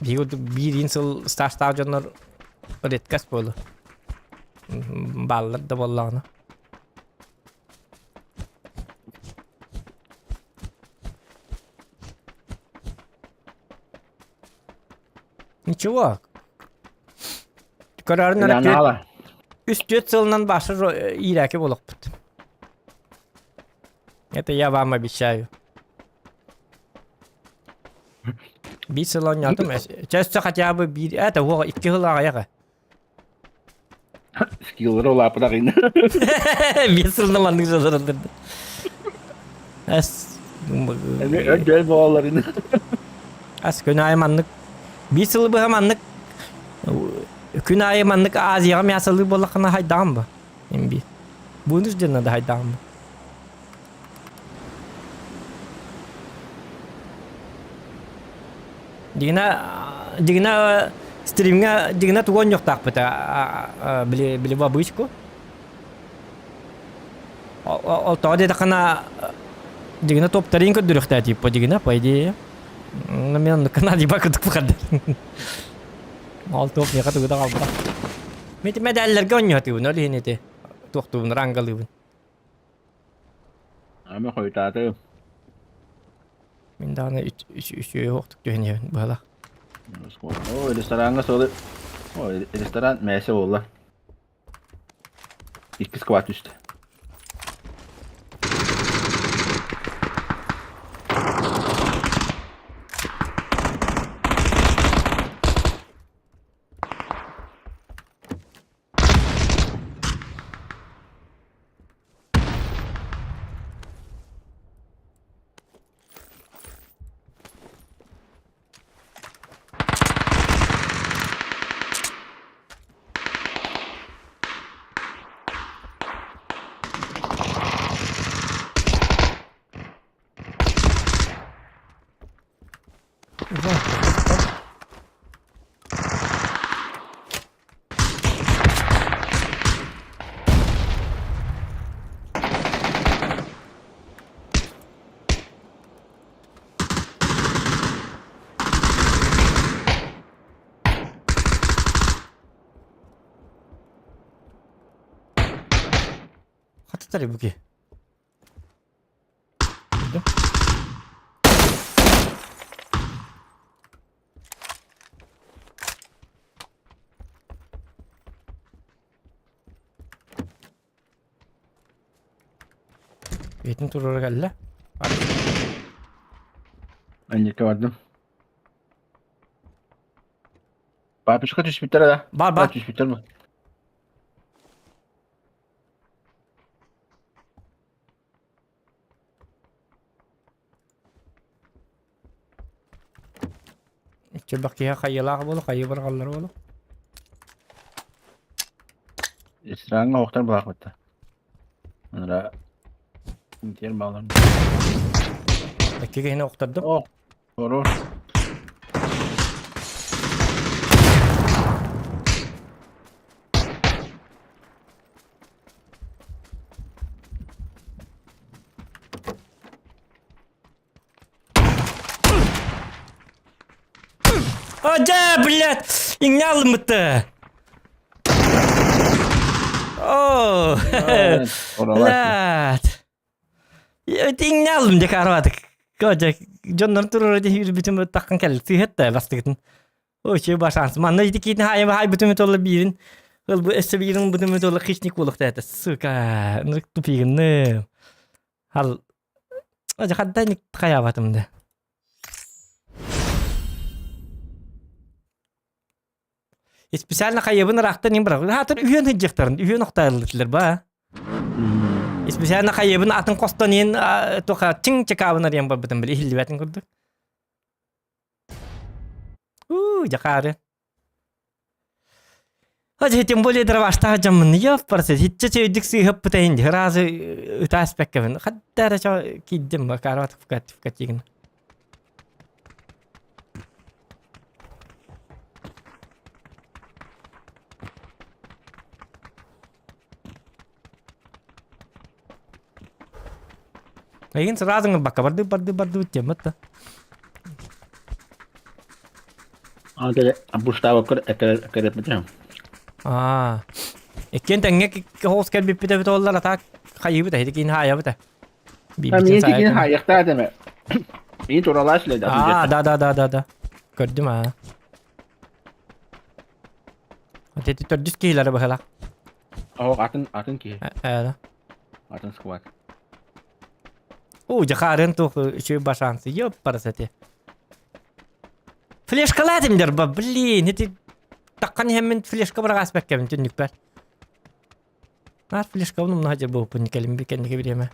Биһиги курдук биир сыл стажтаах дьоннор редкость буолуо. Бааллар да буоллаҕына. Ничего. Көрөөрүн эрэ Лянаала. үс-түөрт сылынан башы иирээки буолуохпут. Это я вам обещаю. Биир сыл оонньоотум. Чэ, хотя бы биир... Это, уоҕа икки сыл аҕыйах. Скиллары улааппытах ин. Биир сылынан маннык сылдьар Эс Өйдөй буолалар ин. Ас күн аайы маннык биир сылы быһа маннык күн аайы маннык Азияҕа мясолыы буоллаххына хайдаҕым ба? Имби. Бунус диэн надо хайдаҕым ба? Дигина дигина стримҥа дигина тугу оонньуохтаахпыт били били бабычку. Ол тоҕо диэтэххинэ дигина топтарин көрдөрүөхтээх типа дигина по идее. Мен оннукка типа кытык бухардар. Ол топ миэхэ тугу да хаалбатах. Мен медалларга оонньоотуубун ол иһин ити туохтуубун рангалыыбын. Ама хойутаатым. Мин даҕаны үчүгэй уһуктук түһэн иһэбин быһалаах. О, рестораҥҥа суолу. О, ресторан мээсэ буолла. Иккис квад түстэ. Хатытар буки. Этин туруора кэллэ. Анньыкка бардым. Папишка түспүттэр да? Бар бар. Түспүттэр бу. Чөбөх киһи хайыылаах буолу, хайыы барҕаллар буолу. Рестораҥҥа оһохтор баахпытта. Анара Интер балам. Икки киһини охтордум. О, хорош. Адя, блядь! Иҥнэ алыммыты! О, блядь! Иҥнэ алым дьэ карватык. Дьэ, дьоннор турар дьэ бүтүн таххан кэл сыһытта бастыгытын. Ой, ба шанс. Манна ити киитин хайа хай бүтүн толла биирин. Ыл бу өссө биирин бүтүн толла хищник буолуохта сука. Нырык тупигынны. Хал Дьэ ханна хайаабатым да. Специально хайыбын ыраахтан иҥ бырах. Хаатыр үһүөн сылдьыахтарын, үһүөн охтооруллар ба. Специально хайыбын атын хостон иһин туха чиҥ чыкаабын арыйан барбытым били иһиллибэтин курдук. Уу, дьакаары. Дьэ, тем более дроваштаах дьоммун ёппарсы, иччэ чөйдүк сыыһаппыта иһин сразу ытаа испэккэбин. Хадда эрэ чо киирдим, карват фкатигин. Эйигин сразу ыҥырбакка барды барды барды диэммит да. А буштаабаккар эккирэтмитим. Аа. Иккиэн тэҥҥэ хоус кэлбиппит эбит оллар атаак хайыыбыт эһиги киин хаайабыт Мин киин хаайыахтаа деме. Мин туралааш леди. Аа, да да да да да. Көрдүм аа. Эти төрдүс киһилэри быһыла. Оох атын атын киһи. Ээ. Атын сквад. Уу, дьахаарын туох үчүгэй башансы. Ёппарас эти. Флешкалаатым дерба, блин, ити таххан иһэммин флешка быраҕаас бэккэбин түннүкпэр. Наар флешкабын умнаһа дьэр буолпун кэлин кэнники бириэмэ.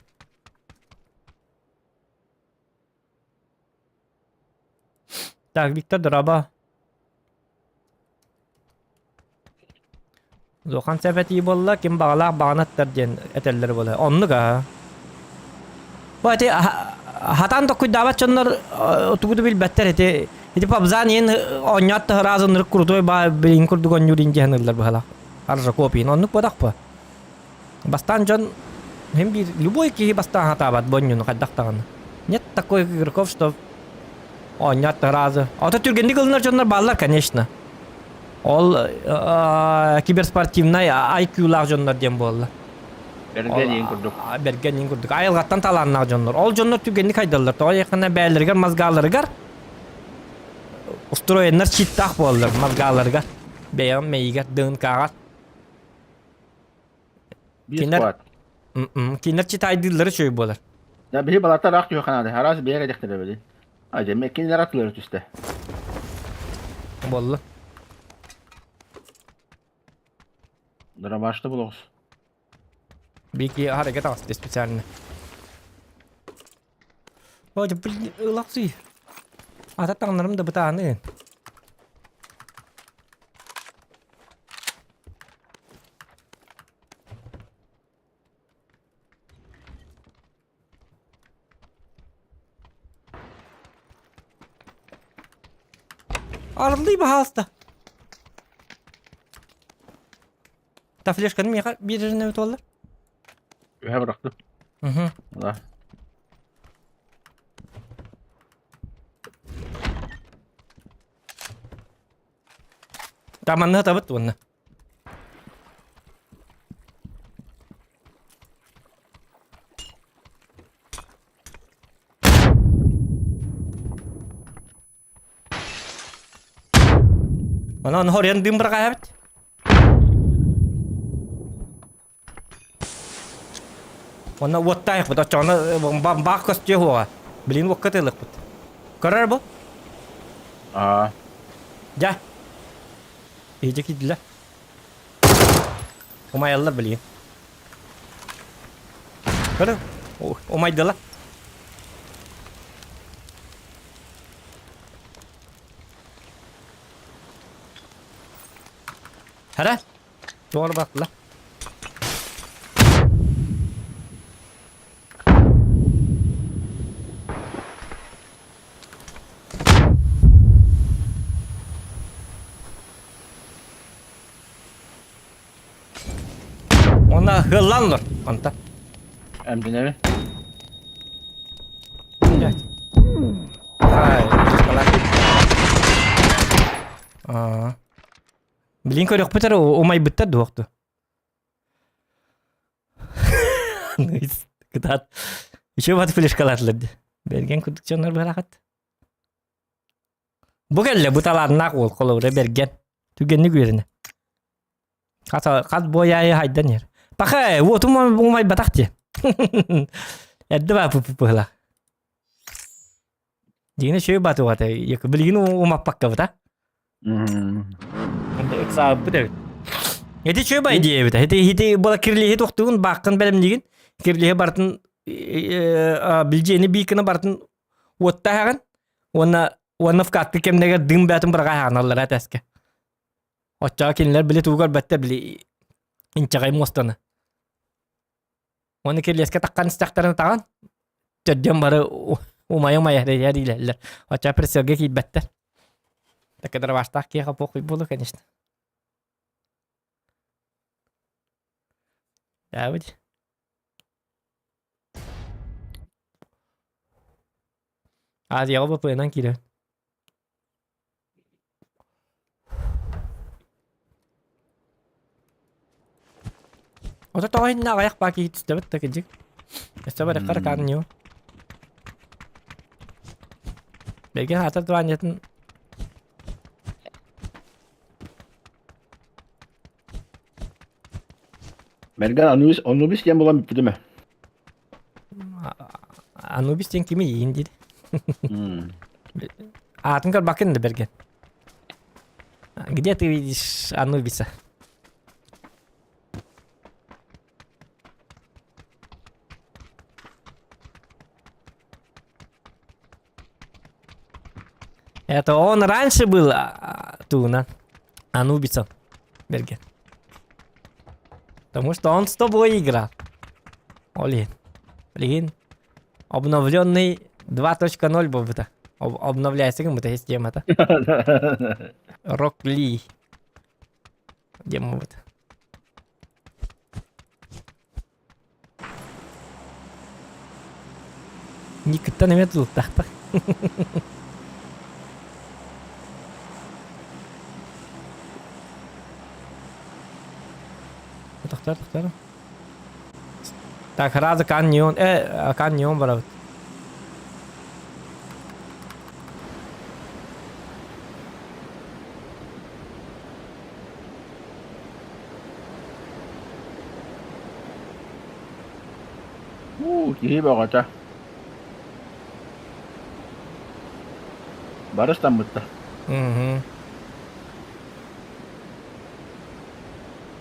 Так, Виктор дорообо. Улахан сөп этии буолла, ким баҕалаах баҕаны аттар диэн этэллэр буолар. Оннук аа. Бу ити хатан токуйдаабат дьоннор тугу да билбэттэр ити ити пабзан иин оонньоот да ыраас ынырык крутой баа билин курдук оонньуур ин диэн ыллар быһалаах. Аржаков иин оннук буотах бу. Бастаан дьон хим биир любой киһи бастаан хатаабат бу онньуну хайдах даҕаны. Нет такой игроков, что оонньоот да ыраазы. Ото түргэнник ылынар дьоннор бааллар, конечно. Ол киберспортивнай IQ-лаах дьоннор диэн буолла. Бэргэн иин курдук. Бэргэн иин курдук. Айылҕаттан талааннаах дьоннор. Ол дьоннор түргэнник хайдаллар. Тоҕо диэххинэ бэйэлэригэр мозгаларыгар устроеннар читтаах буолаллар мозгаларыгар. Бэйэҕин мэйигэр ДНК-ҕар. Биир сквад. Кинилэр читайдыыллара үчүгэй буолар. Да биһи балартар аах түһэ ханаады. Араас бэйэ кэдэхтэрэ били. А дьэ кинилэр атылары түстэ. Буолла. Дробашты булоҕус. Бики харакет таҕысты специально. Ой, блин, ылахсый. Ата таҥнарым да бытааны. Арыллый баһаалыста. Та флешканы миэхэ биэрэрин эбит буолла. Үһэ бырахтым. Угу. Да. Та манна табыт уонна. Онон хорен дым бырҕаһабыт. Онно уоттаайахпыт, оччоҕуна баах көстүө суоҕа. Билигин уокка тыалыахпыт. Көрөр бу? Аа. Дьэ. Иһдьэ киирдилэр. Умайаллар билигин. Көрүҥ, умайдылар. Хара, doğru baktılar. Онна хылланлар онта. Эмдинеби. Блять. Ай, Аа. Билин көрөхпүт эрэ умайбыттар дуохту. Кытаат. Еще бат флешкалаатылар ди. Берген курдук дьоннор быһалахат. Бу кэллэ, бу талааннаах уол холобура бэргэн. Түгэнник үөрэнэ. Хас, хас буойаайы хайдан иһэр. Паха, уотум умайбатах дии. Эрдэ баа пыппыһыла. Дигине шөй батугата. Билигин умаппаккабыта. Ыксаабыт эбит. Эти чөй бай диэбит. Эти хити була кирлиһи тохтугун бааккын бэлэмнигин. Кирлиһи бартын билдьиэни бииккина бартын уоттааһаҕын уонна уонна вкатты кэмнэгэр дым бээтин быраҕааһаҕыналлара тэскэ. Оччоҕо кинилэр били тугу көрбөттөр били инчэҕэй муостаны. Уонна кирлиэскэ таххан истэхтэрин таҕан төрдүөн бары умайа-умайа эриилэллэр. Оччоҕо прицелгэ киирбэттэр. Так дробаштаах киэхэ похуй буолу, конечно. Даа Азияҕа ВПН-нан киирэн. Ото тоҕо иһиннэ аҕыйах баа киһи түстэбит да кырдьык. Өссө барыххар каан ньуу. Бэргэн аатар дыбаанньатын Мэргэн Анубис, Анубис диэн булан бүппүтүм ээ. Анубис диэн кими иин диир. Аатын көрбаккын да Бэргэн. Где ты видишь Анубиса? Это он раньше был Туна, Анубисом, Берген. Потому что он с тобой играл. Олин. Блин. Обновленный 2.0 был бы-то. Обновляется как будто система-то. Рок Ли. Где мы вот? Никиттан эмиэ тулуктаахтар. Тохтор, тохтор. Так, сразу каньон, каньон барабыт. Уу, киһи бөҕөтө. Барыстаммыттар. Мгм.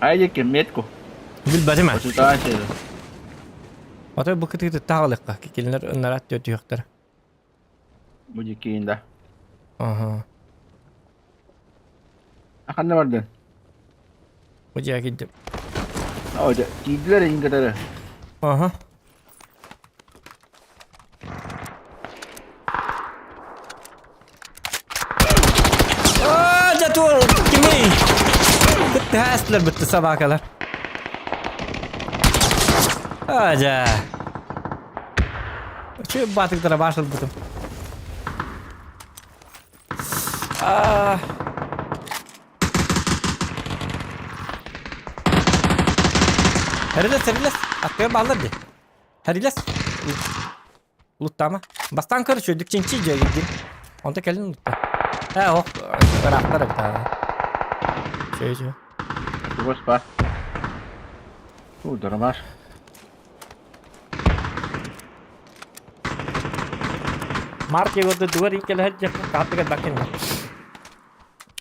Ай диэки метку. Билбэтим ээ. Почитаан сири. Отой бу кытыыты таҕылыкка кикилинер ыннараат түөтүөхтэр. Бу дикиин да. Аха. Ханна бардын? Бу дьиэ киирдим. Оо, дьэ, киирдилэр эйин кытары. Аха. Аа, дьэ туор кимий? Кыттыһаастылар бытты собакалар. Аа, дьэ. Үчүгэй баатыктара бааш ылбытым. Аа. Хэрилэс, хэрилэс. Аттыгар бааллар дии. Хэрилэс. Луттаама. Бастаан көр үчүгэйдик чинчий дьиэгин. Онто кэлин лутта. Ээ, ох, ыраахтар эбит аа. Үчүгэй, үчүгэй. Чугас баар. Куудара Марк Егорды дугар иккэлэһэр дьахтар тааттыгар бакин.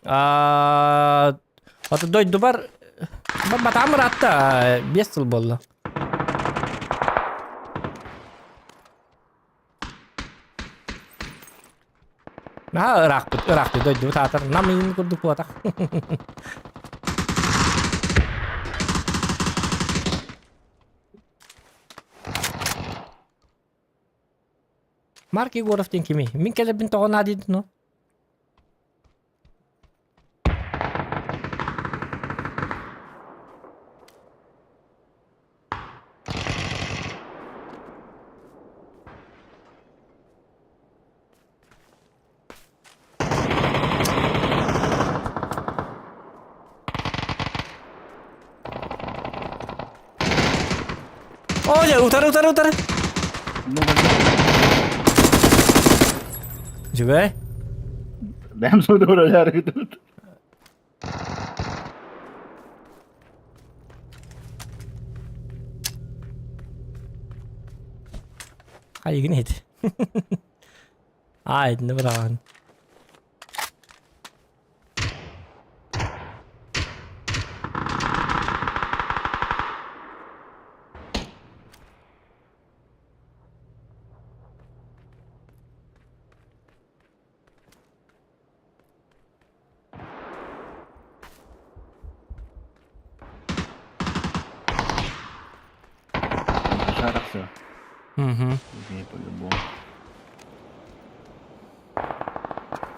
Аа, ото дойдубар батаам ыраатта 5 сыл буолла. Наһаа ыраахпыт, ыраахпыт дойдубут аатар нам иин курдук буотах. Марк Егоров диэн кимий? Мин кэлэрбин тоҕо наадыйдын ол? Оо, дьэ, утары, утары, утары. Үчүгэй. Бэм содура тут. Хайыгын иһит. Аа, итиннэ быраҕан. Шарахса. Мгм. По-любому.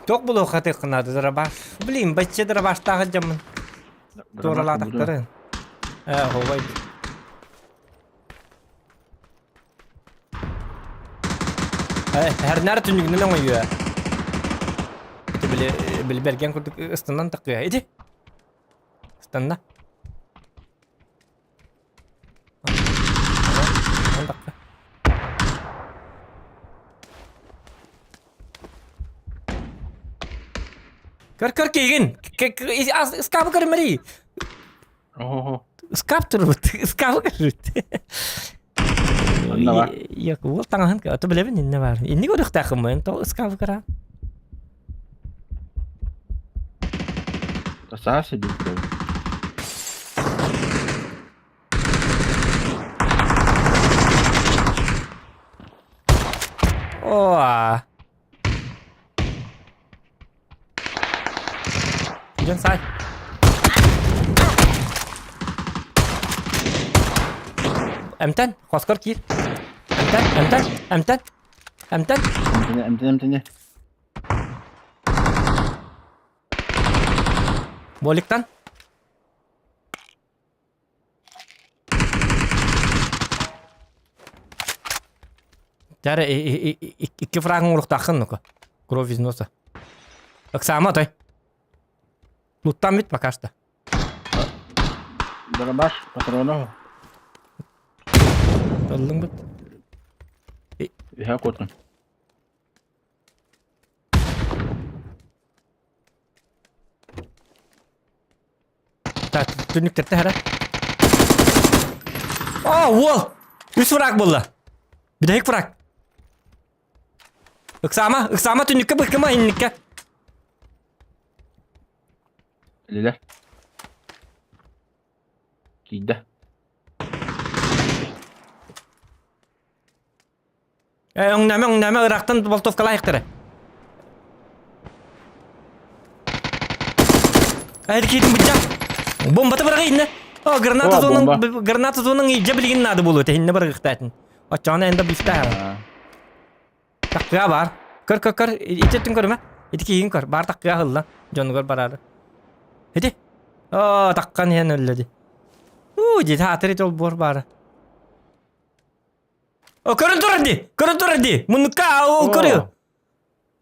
Туох булуохха наада дырабаш. Блин, бачча дырабаштаах дьаммын. Туоралаатахтарын. Ээ, оһуобай. Хэрнээр түннүгүнэн оҥойуо. Ити били били бэргэн курдук ыстанан такыа. Ити. Ыстанна. Көр көр киигин. Ыскаабы көрүмэри. Оһо. Ыскаап турбут. Ыскаабы көрбүт. Онно бар. Як уол таҥаһын ото билэбин иннэ бар. Инни көрүөхтээххин бу то ыскаабы кыра. Саа сидит. О. Дьон сай. Эмтэн, хоскор киир. Эмтэн, эмтэн, эмтэн, эмтэн. Эмтэнэ, эмтэнэ, эмтэнэ. Боликтан. Дьэ икки фрагын оҥоруохтааххын ну-ка. Кровь из носа. Ыксаама отой. Луттан бүт пока что. Дробаш, патронов. Ыллыҥ быт. Үһэ куотун. Так, түннүктэртэ хара. О, уол! Үс фраг буолла. Бүтэһик фраг. Ыксаама, ыксаама түннүккэ быккыма инниккэ. Илилэр. Тиийдэ. Э, өҥнөмө, өҥнөмө, ыраахтан болтовкалаайыктара. Эр киитин быдьа. Бомбата быраҕы инне. О, граната О, зонун бомба. граната зонун илдьэ билигин наада буолуо тэһиннэ бырагыхтаатын. Оччоҕуна энда бифтаа. Таккыа бар. Көр көр көр ити өттүн көрүмэ. Ити киһигин көр. Бар таккыа аһылла. Дьонугар бараары. Ити. О, таккан иһэн өллө ди. Уу, дии таатыр ити олбуор баара. О, көрөн турар дии! Көрөн турар дии! Муннукка ол көрү!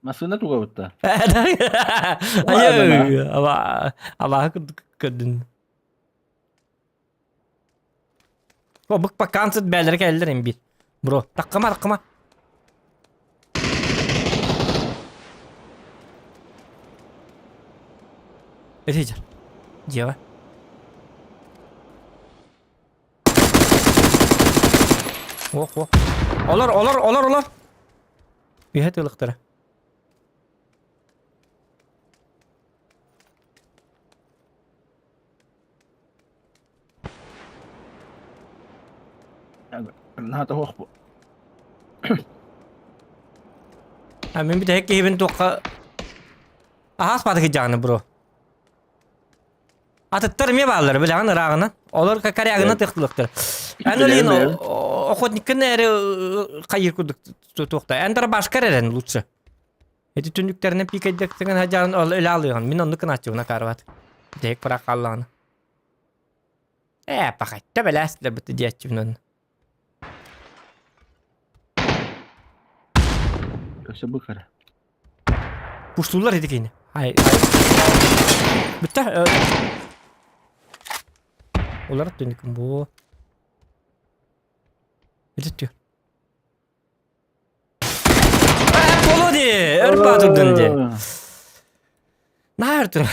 Массыына туга бутта. Айы, ала алаһы курдук көрдүн. О, бык баккаан сыт бээлэрэ кэллэр им бир. Бро, таккама, таккама. Этижер. Дьиэҕэ. Ох, ох. Олор, олор, олор, олор. Үһэ тыылыктара. Наһаа оһох бу. А мин бүтэһик киһибин туохха аһаас баатык дьаҕаны бро. Атыттар эмиэ бааллар, билэҕин ырааҕынан. Олор корягынан тыахтылыктар. Эн олин охотниккын эрэ хайыр курдук туохта. Эн башкар эрэн лучше. Эти түннүктэринэн пикэйдэктигин хадьаан ол эле алыгын. Мин оннук кынааччыбына карват. Дек пыра халлааны. Э, пахатта бэлээстилэр быты диэччибин онно. Өссө бу кара. Пуштуулар ити кини. Ай, ай. Бүтэ. Олар түнүкүм бу. Бүтүттү. Болу ди, өр баатырдын ди. Наар тур.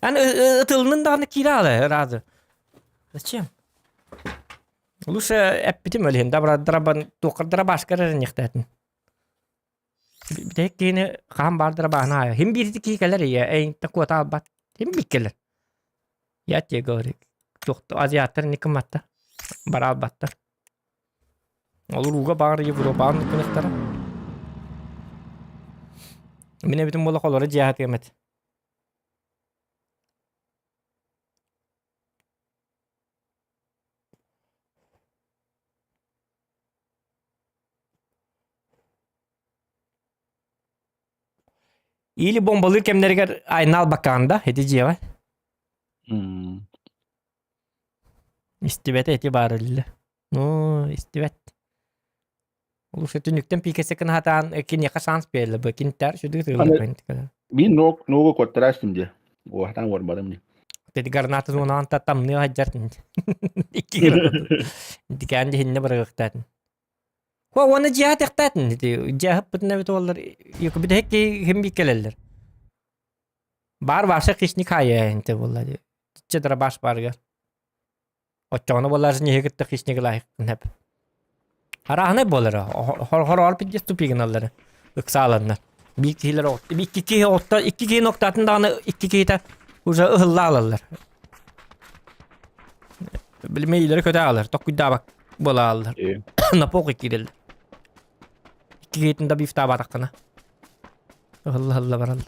Ан ытылнын даҕаны киирэ аалы, разы. Зачем? Лучше эппитим өлүһүн дабра туоххардара башкар эрэнниэхтээтин. Бүтэһик киһини хаһан баардара баана аайа. Хим биирди киһи кэлэр ийэ, эйинтэ куота албат. Хим биир кэлэр. Я тебе говорю. Туохта азиаттар не кымматтар. Бара албаттар. Ол урууга баар Европаҕа күнэхтэрэ. Мин эбитим буола холоро дьиэхэ эт. Или бомбалыыр кэмнэригэр айнаал бакаанда ити дьиэҕэ. Истибэтэ ити баар иллэ. Ну, истибэт. Лучше түннүктэн пиикэсэ кынаһатаан киниэхэ шанс биэрэллэр бу киниттэр сүдү Аны тыыллар. биир ног ногу куоттараастым дии. Уохтан уорбатым дии. Теди граната зонаан та тамныа хаджар. Икки граната. Дикээн дьиһинне барыахтаатын. Ко уонна дьиэҕэ тэхтээтин ити дьиэҕэ ыппытын эбит уоллар бүтэһик киһи ким кэлэллэр. Бар ваша хищник хайа инте буолла дии. Чэ дробаш барыгар. Оччоҕуна буоллар ньиһи кытта хищник ылааххын сөп. Арааһынай буолара. Хор-хор пиздец тупигыналлары. Ыксааланнар. Биир киһилэр икки киһи отто икки киһи ноктаатын даҕаны икки киһитэ уже ыһылла алаллар. Билмейлери көтө аалар, токкуйдаабак буола ааллар. Напок киирэллэр. Икки киһитин да бифтаабатаххына. Ыһылла-ыһылла бараллар.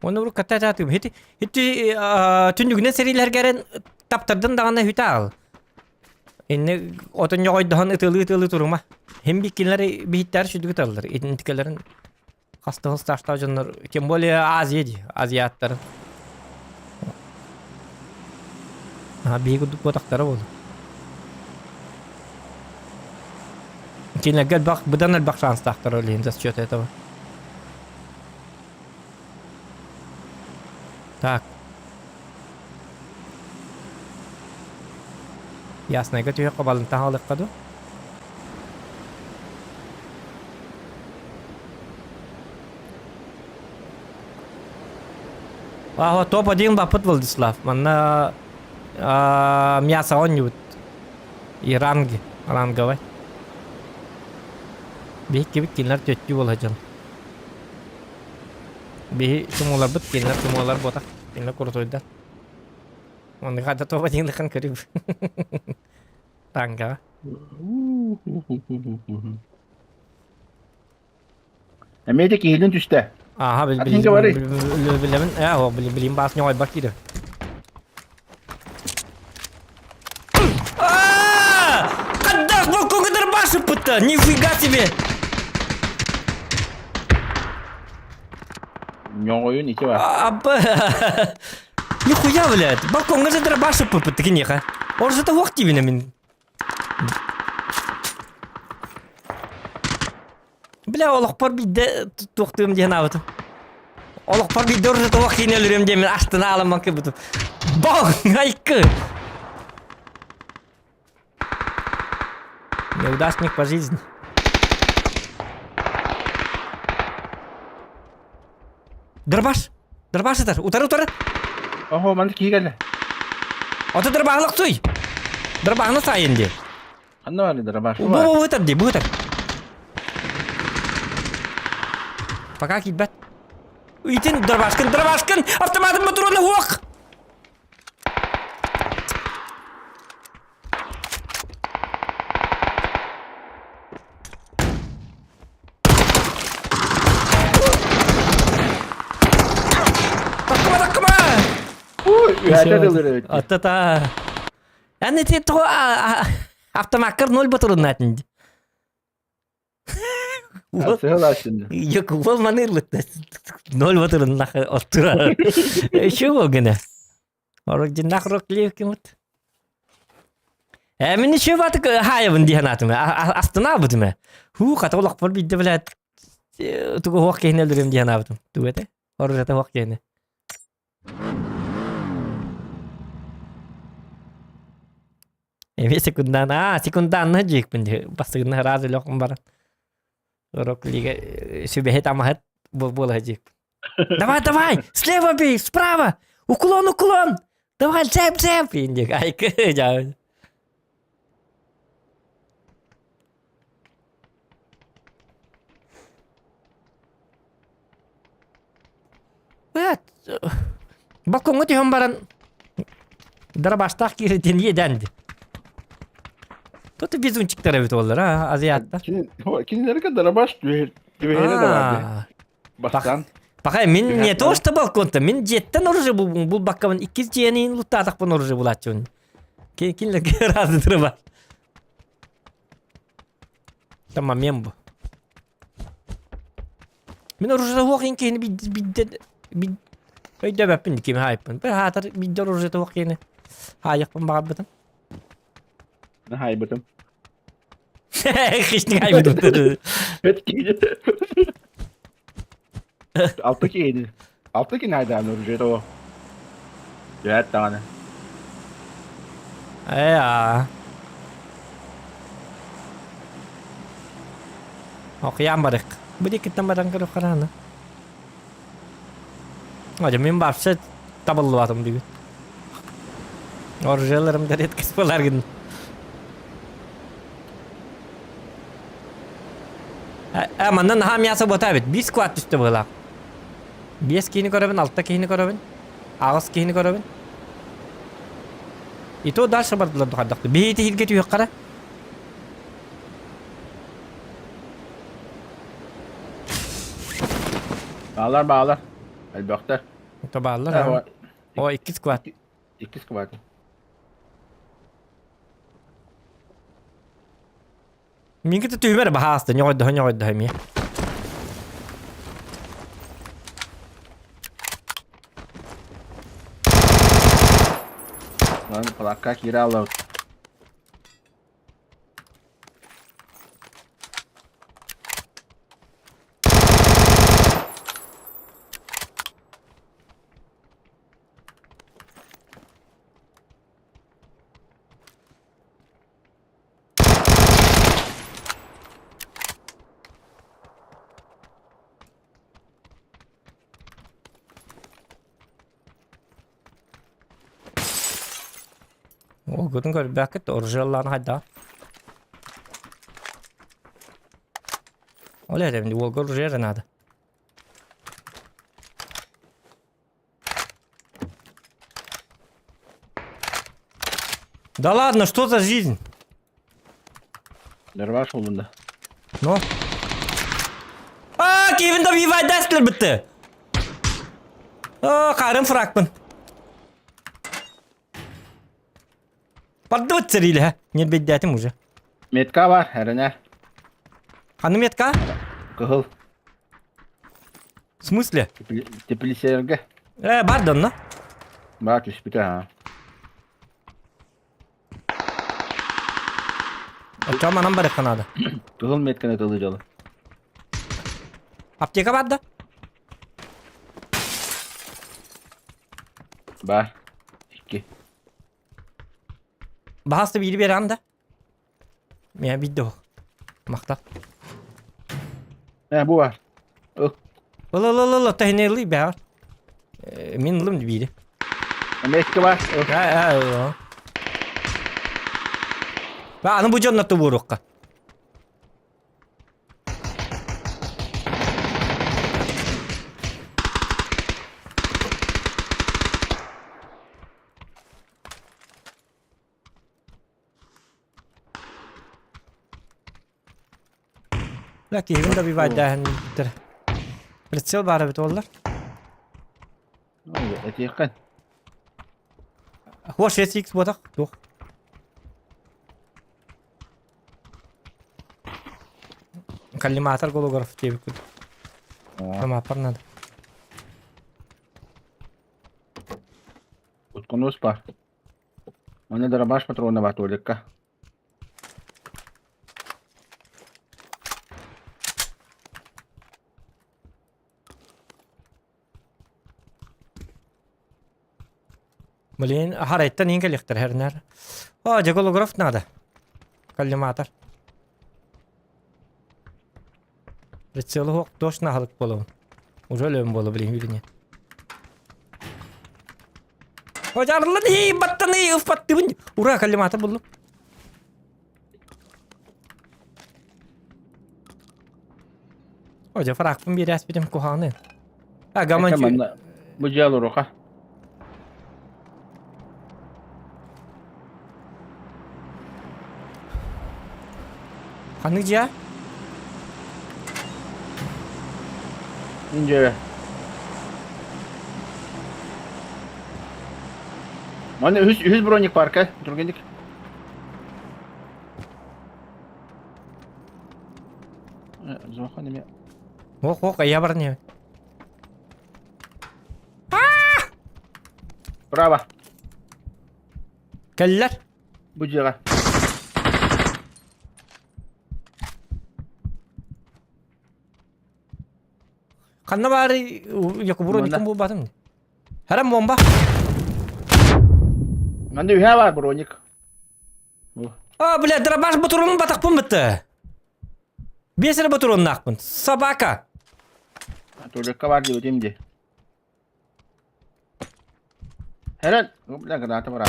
Оны урут катта атым. Хити хити түннүгүнэн сэриилэргэрэн таптардын даҕаны хүтэ аал. Инне отон ньоҕойдоһон ытылыы-ытылыы турума. Хим биккилэр биһиттэр сүдүгү таллар. Итинтикэлэрин хастыһыл стажтаах дьоннор, тем более Азия дии, азиаттарын. Аа, биһиги курдук буотахтара буолуо. Кинилэргэ элбэх, быдан элбэх шанстаахтар ол иһин за счет этого. Так. Яснайга түһүөххэ балынтан хаалыахха дуу? Аһа топ-1 баппыт Владислав. Манна мясо оонньуубут. И ранги, ранговай. Биһиккибит кинилэр түөттүү буола дьон. Биһи чумууларбыт кинилэр чумуулар буотах. Кинилэр курутуйдар. Оннуга да топ-1 хан көрүб. Тангаҕа. Эмиэ да киһилин түстэ. Ааха бил Атын говори. билэмин ээ о билим баас ньоҕойбар киирэр. Когда балконга дарбашыппыта? Нифига себе! Ньоҕойун ити бар. Аппа. Нихуя, блядь. Балконга же дарбашыппыт киниэхэ. Оржата хуох тиибинэ мин. Бля, олохпор биирдэ туохтуум диэн аабытым. Олохпор биирдэ урут туох киинэ өлөрүөм диэммин астына аламман кыбытым. Бог, айкы! Неудачник по жизни. Дробаш! Дробаш ытар! Утары утары! Охо, манна киһи кэллэ. Ото дробаһылык суй! Дробаһыны саайын дии. Ханна баар дробаш? Бу бу ытар дии, бу ытар. Пока киирбэт. Итин дробашкын, дробашкын! Автоматын ботуруна уох! Таккыма, таккыма! Үһәтэ дылыр эбит. Ата-та. Эн ити тоҕо автомаккар ноль батырыннаатын. Сыһылааччын. Yok, уол маныырлыкта. Ноль батырыннах оттура. Еще гына. Оригинал Роклеевкимут. Э, мин еще батык хаайабын дии санаатым. Астынаабытым ээ. Хуу, хата олохпор биирдэ билээт тугу хуох киһини өлөрүм дии санаабытым. Тугу этэ? Оружата хуох киһини. Эмиэ секундаан, аа, секундаанна дьиэкпин дии. Бастыгына ыраас өлөхпүн баран. Рок лига сүбэһит амаһыт буола дьиэкпин. Давай, давай, слева бей, справа! Уклон, уклон! Давай, джеб, джеб! Индик, айкы, дьаа. Балкоҥҥа түһэн баран дарабаштаах кииритин иэдээн Тут везунчиктар эбит оллар, а, азиаттар. Кинилэргэ дарабаш түбэһэрэ да баар. Бастаан. Пахай, мин не то что балконта, мин дьиэттэн оружие булбаккабын иккис дьиэни луттаатахпын оружие булааччыбын. Кинилэргэ разы бар. Там момент бу. Мин оружие суох иин киһини бидде бид өйдөбөппүн кими хаайпын. Бір хаатар бидде оружие суох киһини хаайыахпын баҕарбытым. Хаайбытым. Хищник хаайбытым. Эт киһи. Алта киһини. Алта киһи айдаан оружие того. Түһээт даҕаны. Ээ аа. Окуйаан барык. Бу диэкиттэн баран көрүөх хараана. Ожа мин вообще табыллыбатым бүгүн. Оружиеларым да редкость болар гын. Э, манна наһаа мясо буота эбит. Биир склад түстэ быһыылаах. Биэс киһини көрөбүн, алта киһини көрөбүн, аҕыс киһини көрөбүн. И то дальше бардылар духардахты. Биһи тиһиргэ түһүөххэ Баалар баалар. Элбэхтэр. То бааллар. О, икки склад. Икки склад. Минки түһүмэр баһааста, ньоҕойдоһо ньоҕойдоһо эмиэ. Lan plakka kiralı. Ол көрбөккүт оружиялаан хайда. Ол эрэ уолга оружие надо. Да ладно, что за жизнь? Нерваш олунда. Ну? А, Кевин да вивайдастыр бітті. А, қарын фракпын. Барды бітсір Не беддәтім уже. Метка бар, әрине. Қаны метка? Кыһыл. В смысле? Теплисерге. Э, барды онно. Бар түспүтэ ha. Оччоҕо манан барыахха наада. Кыһыл метканы тылы дьолу. Аптека бар да? Бар. Икки. Баһаста биири биэрэҕин да? Миэ биирдэ оһох. Махтал. Э, бу бар. Ыл. Ыл ыл ыл ыл оттон ылый бэҕэр. Мин ылым биири. Эмиэ бар. Ыл. Э, Аны бу дьонно тубуруохха. Бля, киһибин да бивайдааһын бүттэр. Прицел баар эбит буоллар. Этиэххин. Хуа 6X буотах туох. Коллиматор голограф диэбиккит. Тамааппар надо. Утконус бар. Манна дробаш патрона бар туалекка. Блин, харайттан иин кэлиэхтэр хэрнэр. О, дьэ голограф надо. Коллиматор. Прицелы суох точно аһылык буолабын. Уже өлөм буола блин билиҥҥэ. Ожарлан ии баттан ии ыфпаттыбын. Ура, коллиматор буллум. О, дьэ фракпын биэрээспитим куһаҕаны. А, гаман Манна бу дьиэ олоруха. Ханнык дьиэ? Мин дьиэ. Манна үһүс, үһүс броник парка. Түргэнник. Зохан эме. Ох, ох, я бар не. Браво. Кэллэр. Бу дьиэҕэ. Ханна баары Якубуру Манна. ником булбатым. Харам бомба. Манна үһэ бар броник. А, бля, дробаш батурун батахпын бітті. Бес эрэ батуруннаахпын. Собака. Туалекка бар диэбитим дии. Хэрэн, бля, граната бараа.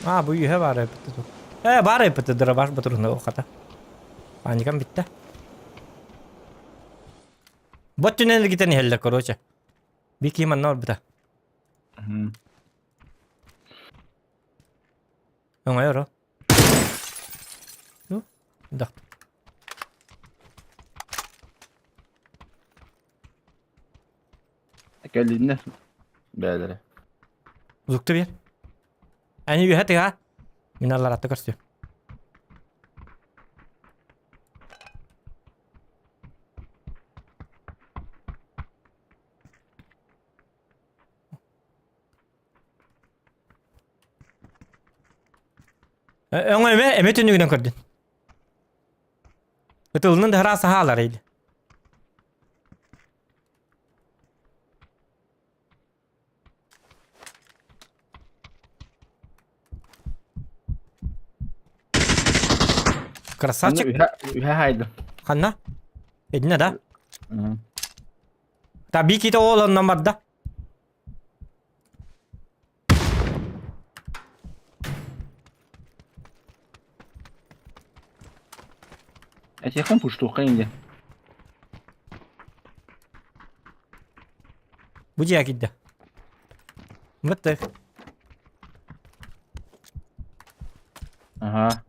А, бу үһэ баар эбит тут. Э, баар эбит дробаш батурунна хата. Паникам битте. Бот түнэн эргитэн иһэллэр, короче. Бики манна орбута. Оҥойоро. Ну, да. Кэллиннэр бээлэрэ. Узукта биэр. Ани үһэ тыга. Мин алларатта көрсүө. Өҥө эмэ эмэ түннүгүнэн көрдүн. Ытылынан да араас аһаалар эйди. Красавчик. Үһэ үһэ хайдым. Ханна? Эдинэ да? Та биките ол оннан барда. Этиэххин пуштуохха инде. Бу дьиэ киирдэ. Быттык. Ага.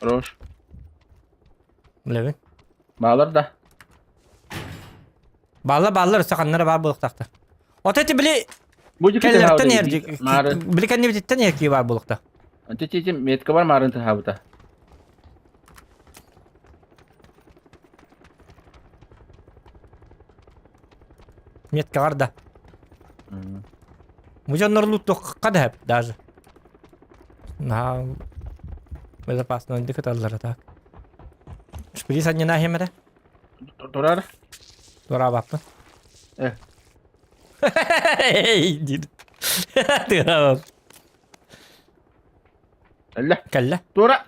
Хорош. Билэбин. Баалар да. Бааллар бааллар өссө ханнара баар буолуохтаахтар. Ото ити били Бу дьикти кэллэртэн тыһаабыта. Маары. били кэннибититтэн эркии баар буолуохтаах. Ити метка бар маарын тыһаабыта. Меткаҕар да. Бу дьоннор лууттуохха да сөп даже. Наһаа безопасно кыталлара так. Шприц анньына иһэмэрэ. Турар. Туораабаппын. Э. Диир. Туораабап. Кэллэ. Кэллэ. Туора.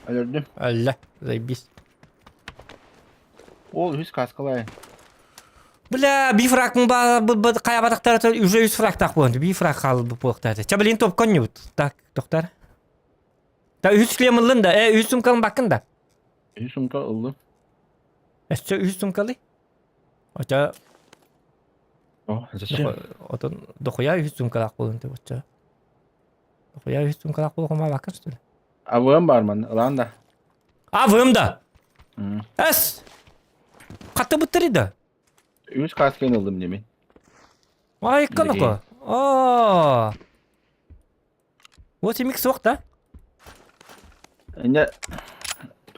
Өлөрдүм. Өллө. Заебись. Ол үс каскалай. Бля, би фраг хайа батахтара уже үс фрагтаах буолан би фраг хаалбыт буолуохтаах. Ча блин топ конньубут. Так, доктор. Та үс шлем ыллын да, э үс сумкалын баккын да. Үс сумка ыллым. Өссө үс сумкалы. Оча О, зачем? Отон дохуя үс сумкалаах буолун деп оча. Дохуя үс сумкалаах буолуохума баккын что ли? АВМ бар ман, ылаан да. АВМ да. Эс. Хатта буттары да. Үс каскын ылдым деме. Ай, канако. О. Вот и микс да? Инде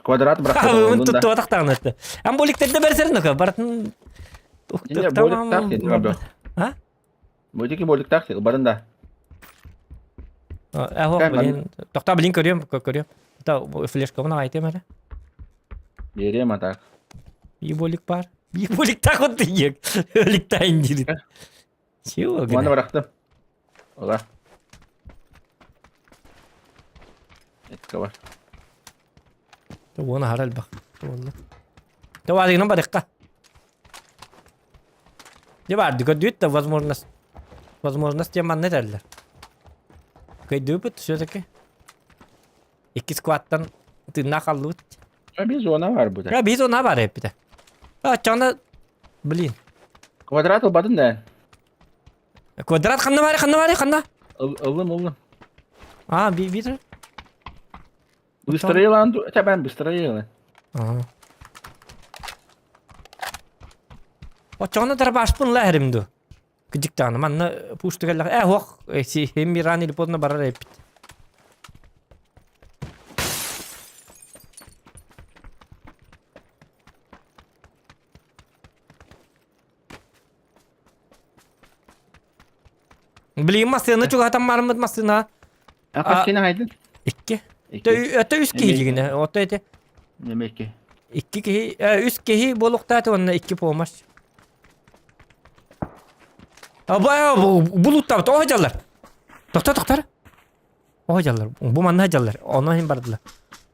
квадрат бирах. Тутту атахтаҕын этте. Эн боликтерде бэрсэрин ока бартын Инде боликтаах ден А? Бодики боликтаах ден барын да. Эхо, блин. Тохта, блин, көрүөм, көрүөм. Та флешкабын айтем әле. Берем а так. Би болик бар. Би болик так вот ек. Өликтайын диир. Чего Маны гына? бырахтым. Ола. Этка бар. Уон аһара элбэх. Буолла. Товарыгынан барыахха. Дьэ баар көрдүүт да возможность возможность диэн манна этэллэр. Көйдүүпүт все-таки. Икки скваттан тыыннаах халлыбыт. А би зона бар бу. Я би зона бар эппитэ. А чана блин. Квадрат ылбатын да. Квадрат ханна баар ханна баар ханна? Ыллым ыллым. А би бир. Быстрее лан, это быстрее лан. Ага. Очоҕуна дарбаашпын ла эһэрим дуу? Кыдьыктаҕына манна пуштугаллах э ох хим рано или поздно барар эппит. Билигин массыына чугаһатан бараммыт массыына А хас хайдын? Икки. Өтө үс киһи дигинэ. Ото эти Неме икки. Икки киһи, үс киһи буолуохтаата уонна икки помощь. Аба булуттабыт оһо дьаллар. Тохтор тохтор. Оһо дьаллар. Бу манна дьаллар. Ону иһин бардылар.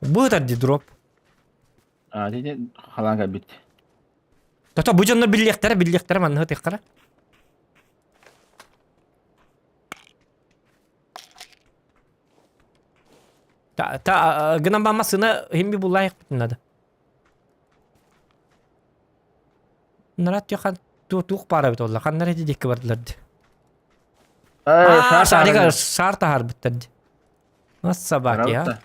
Бу ытар ди дроп. А, дии халаан кэлбит. Тото бу дьоннор биллиэхтэрэ, биллиэхтэрэ манна ытыахтара. Та, та гынан ба массыына иһин би буллаайахпытын надо. Нарат тихан туох баара эбит олла. Ханнар эти диэки бардылар ди. Аа, шарика шар таһаарбыттар ди. Нас собаки, а?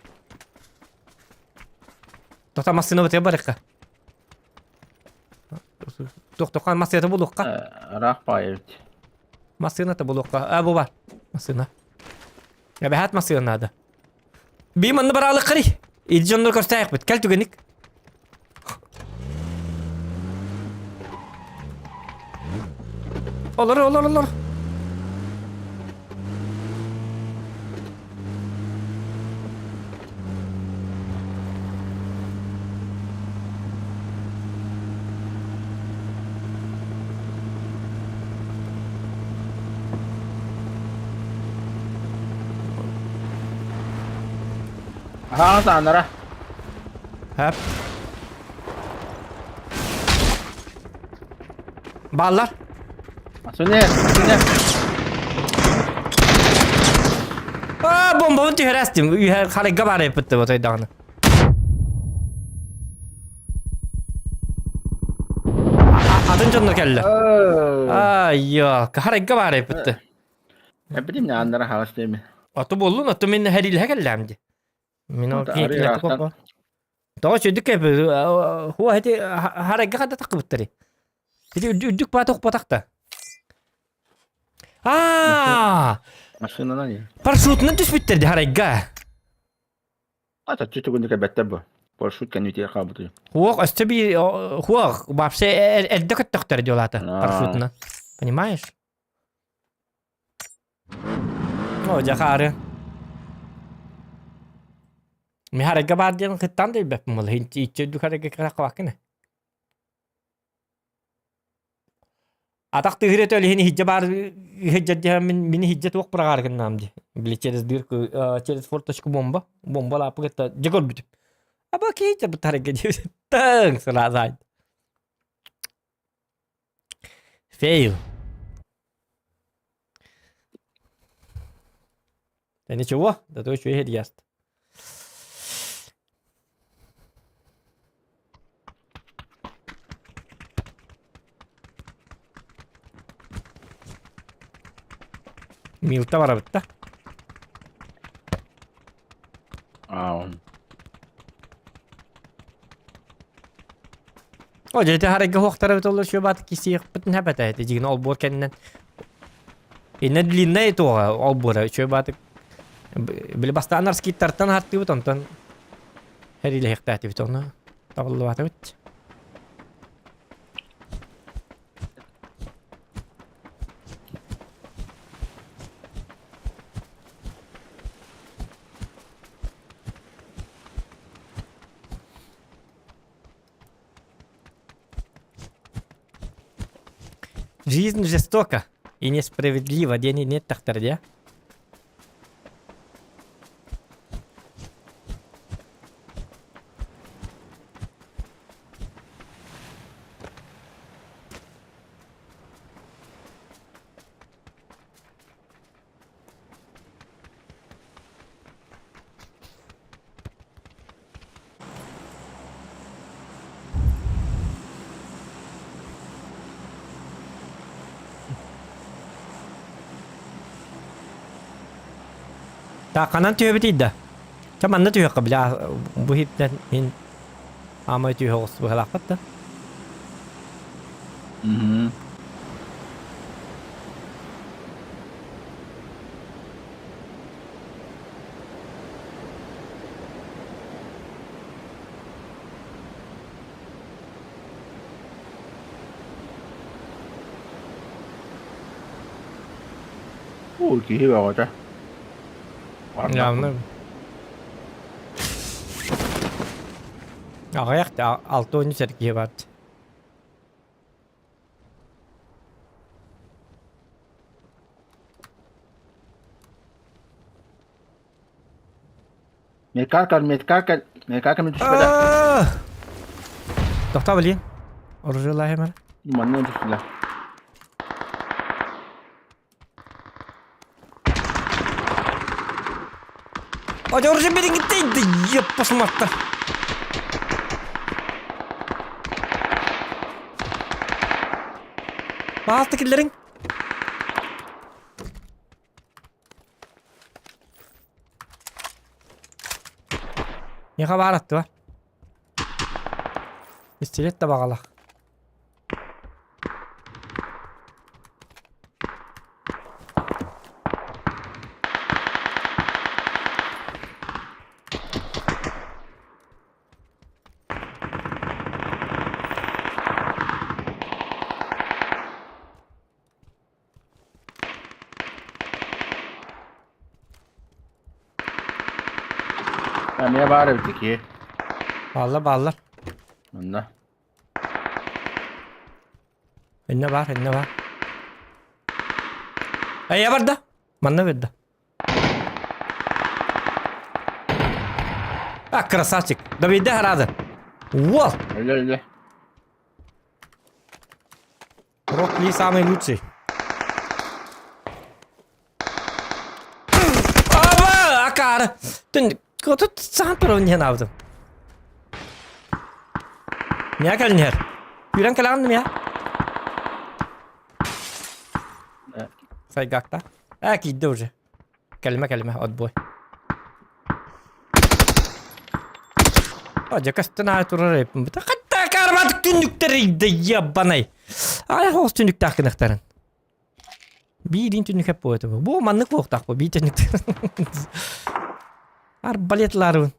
Тота массыына бытыга барыкка. Тохтохан массыына булуохха. Ыраах баайа эбит. Массыыната булуохха. А, бу бар. Массыына. Эбэһээт массыына наада. Би манна бараалык Илдьи дьоннор көрсөөйөхпүт. Кэл түгэник. Олор, олор, олор. Аһаа таанара. Хөп. Бааллар. Сүнэ, сүнэ. Аа, бомбабын түһэрээстим. Үһэ харайга баар эппитте отойдаҕына. Атын дьонно кэллэ. Айя, харайга баар эппитте. Эппитим не аннара хаҕас деми. Аты буоллун, аты мин хэрилэһэ кэллэм ди. Мин ол киһи Тоҕо сүдүк хуа эти харайга хада тахыбыттары. Ити үрдүк баата укпатах Аа! Машинанан я. Парашютынан түспүттэр ди харайга. Ата түтүгүнү кэбэттэр бу. Парашют кэннитигэр хаалбыты. Хуох өстө би хуох вообще эрдэ көттөхтөр диолата парашютынан. Понимаешь? О, дьахаары. Михарайга баар диэн кыттан да билбэппин буолла. Иччи үрдүк харайга кыра кыбаккын. Атах тыһыр өтө илиһин иһиддьэ баар иһиддьэ диэн мин мини иһиддьэ туох быраҕаары гыннаам дии. Били через дырку через форточку бомба. Бомба лааппы кытта дьэ көрбүтүм. Аба киһи бытарга диэбит. Таҥ сразу айд. Фейл. Да ничего, да то еще и яст. Милта барабыт да? Аа. О, дьэ, ити харайга хуохтара эбит олор сүө кисиэхпитин хэпэтэ ити дьигин олбуор кэннинэн. Иннэ длинная туоҕа олбуора үчүгэй баатык били бастаан арскиттартан аһартыыбыт онтон хэриилэһиэхтээтибит ону табыллыбатыбыт. Жизнь жестока. И несправедливо диэн не эттэхтэрэ дии. Так, ханан түһэбитий да? Чэ манна түһүөххэ бля бу иһиттэн мин аамай түһэ оҕус быһалаахпыт да. Мгм. Оо, киһи бөҕөтө. Явно. Аҕыйах 6-13 эр киһи баар. Медкарка, медкарка, медкарка мен түспэтэ. Тохтоо блин. Оружиелаһым Манна түстүлэр. Ой, оружие берингитейді, еп посматта. Баалты киллериң. Миэхэ баар аттыба. Пистолет да баҕалаах. Эмиэ баар эбит ики. Бааллар бааллар. Онно. Иннэ баар, иннэ баар. Эйэ барда. Манна берді. А, красавчик. Добейді харады. Вот. Өлө өлө. Рок Ли самый лучший. Аба, акары. Түн, тут сахан турабын диэн аабытым. Миа кэлин иһэр. Күүрэн кэлэҕин миа? Сайгакта. Ээ, киирдэ уже. Кэлимэ, кэлимэ, отбой. О, дьэ көстөн аайы турар эбиппин. Хатта кармат түннүктэр ыйда ебаный. Ай, хоос түннүктээх гынахтарын. Биирин түннүк эп буо Бу маннык буолуохтаах бу биир түннүктэр. Арбалетларыбын.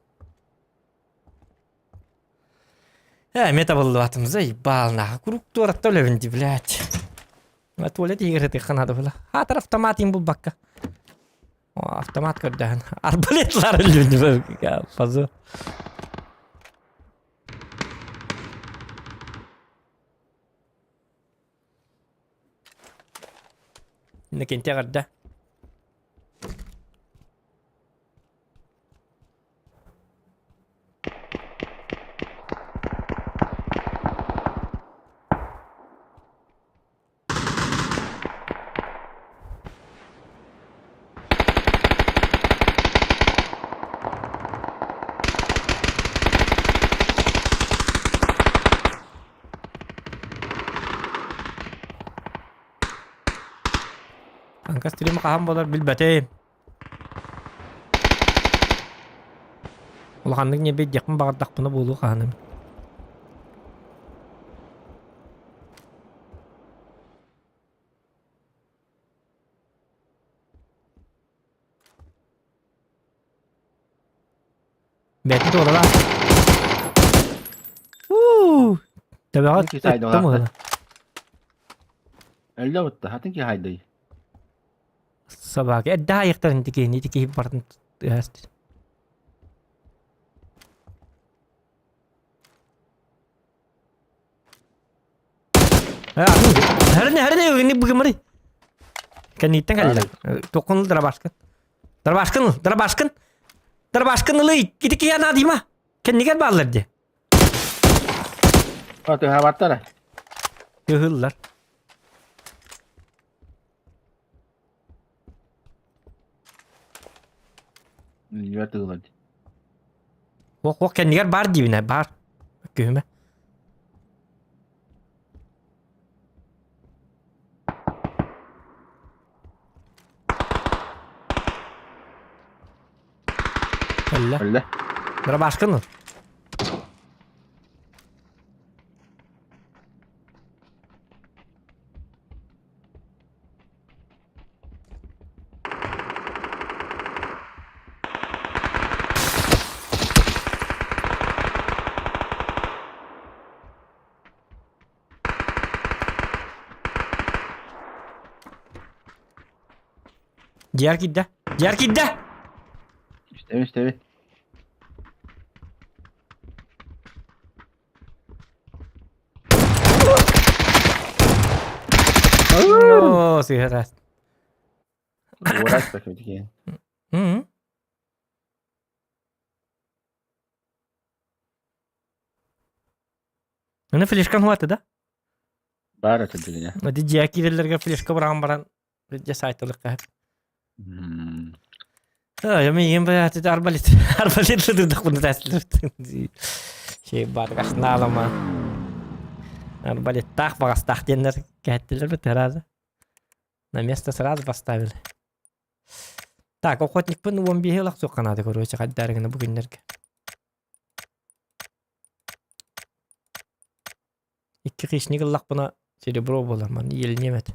Ээ, эмиэ табыллыбатым заебал нахуй. Куруук туоратта үлэбин дии, блядь. Туалет иһигэр ытыахха наада буолла. Хаатар автомат иин булбакка. О, автомат көрдөһөн. Арбалетлар өллүн позор. Иннокентий эҕэрдэ. Аҥкас стрим хаһан буолар билбэтим. Улаханнык ньэбэйдиэхпин баҕардахпына буолуо хаһан эмит. Бэти туоралаа. Уу! Төбөҕө Атын киһи ыттым хайдалаах. ыла. Өллө бутта, атын киһи хайдай. Собака. Эрдэ аайыктарын ити киһини, ити киһи бартын тыаһас. Хәрне, хәрне, не быгымры. Кэнниттэн кэллилэр. Туоххун ыл дробашкын. Дробашкын ыл, дробашкын. Дробашкын ылый, ити киһи наадыйма. Кэннигэр бааллар дии. Тыһаабаттар. Тыһыллар. Үөр тыһылар дии. Ох, ох, кэннигэр баар диибинэ, баар. Күһүмэ. Өллө. Өллө. Дробашкын ыл. Дьиэр киирдэ. Дьиэр киирдэ! Истэбин, истэбин. Оо, сыһыра. Уорас такой. М. Аны флешкан хуаты да? Баар это дигине. Ити дьиэ киирэллэргэ флешка быраҕан баран дьэ сайтылыкка. Я миигин бля арбалет арбалет лыдырдахпына тәсілер. Şey бар кахнаалама. Арбалеттаах бағастаах диэннэр кэһэттилэр бит сразу. На место сразу поставили. Так, охотникпын уон биэһи ылах суохха наада короче хайдаарыгына бу күннэргэ. Икки хищник ыллахпына серебро буолар ман иэлиниэм этэ.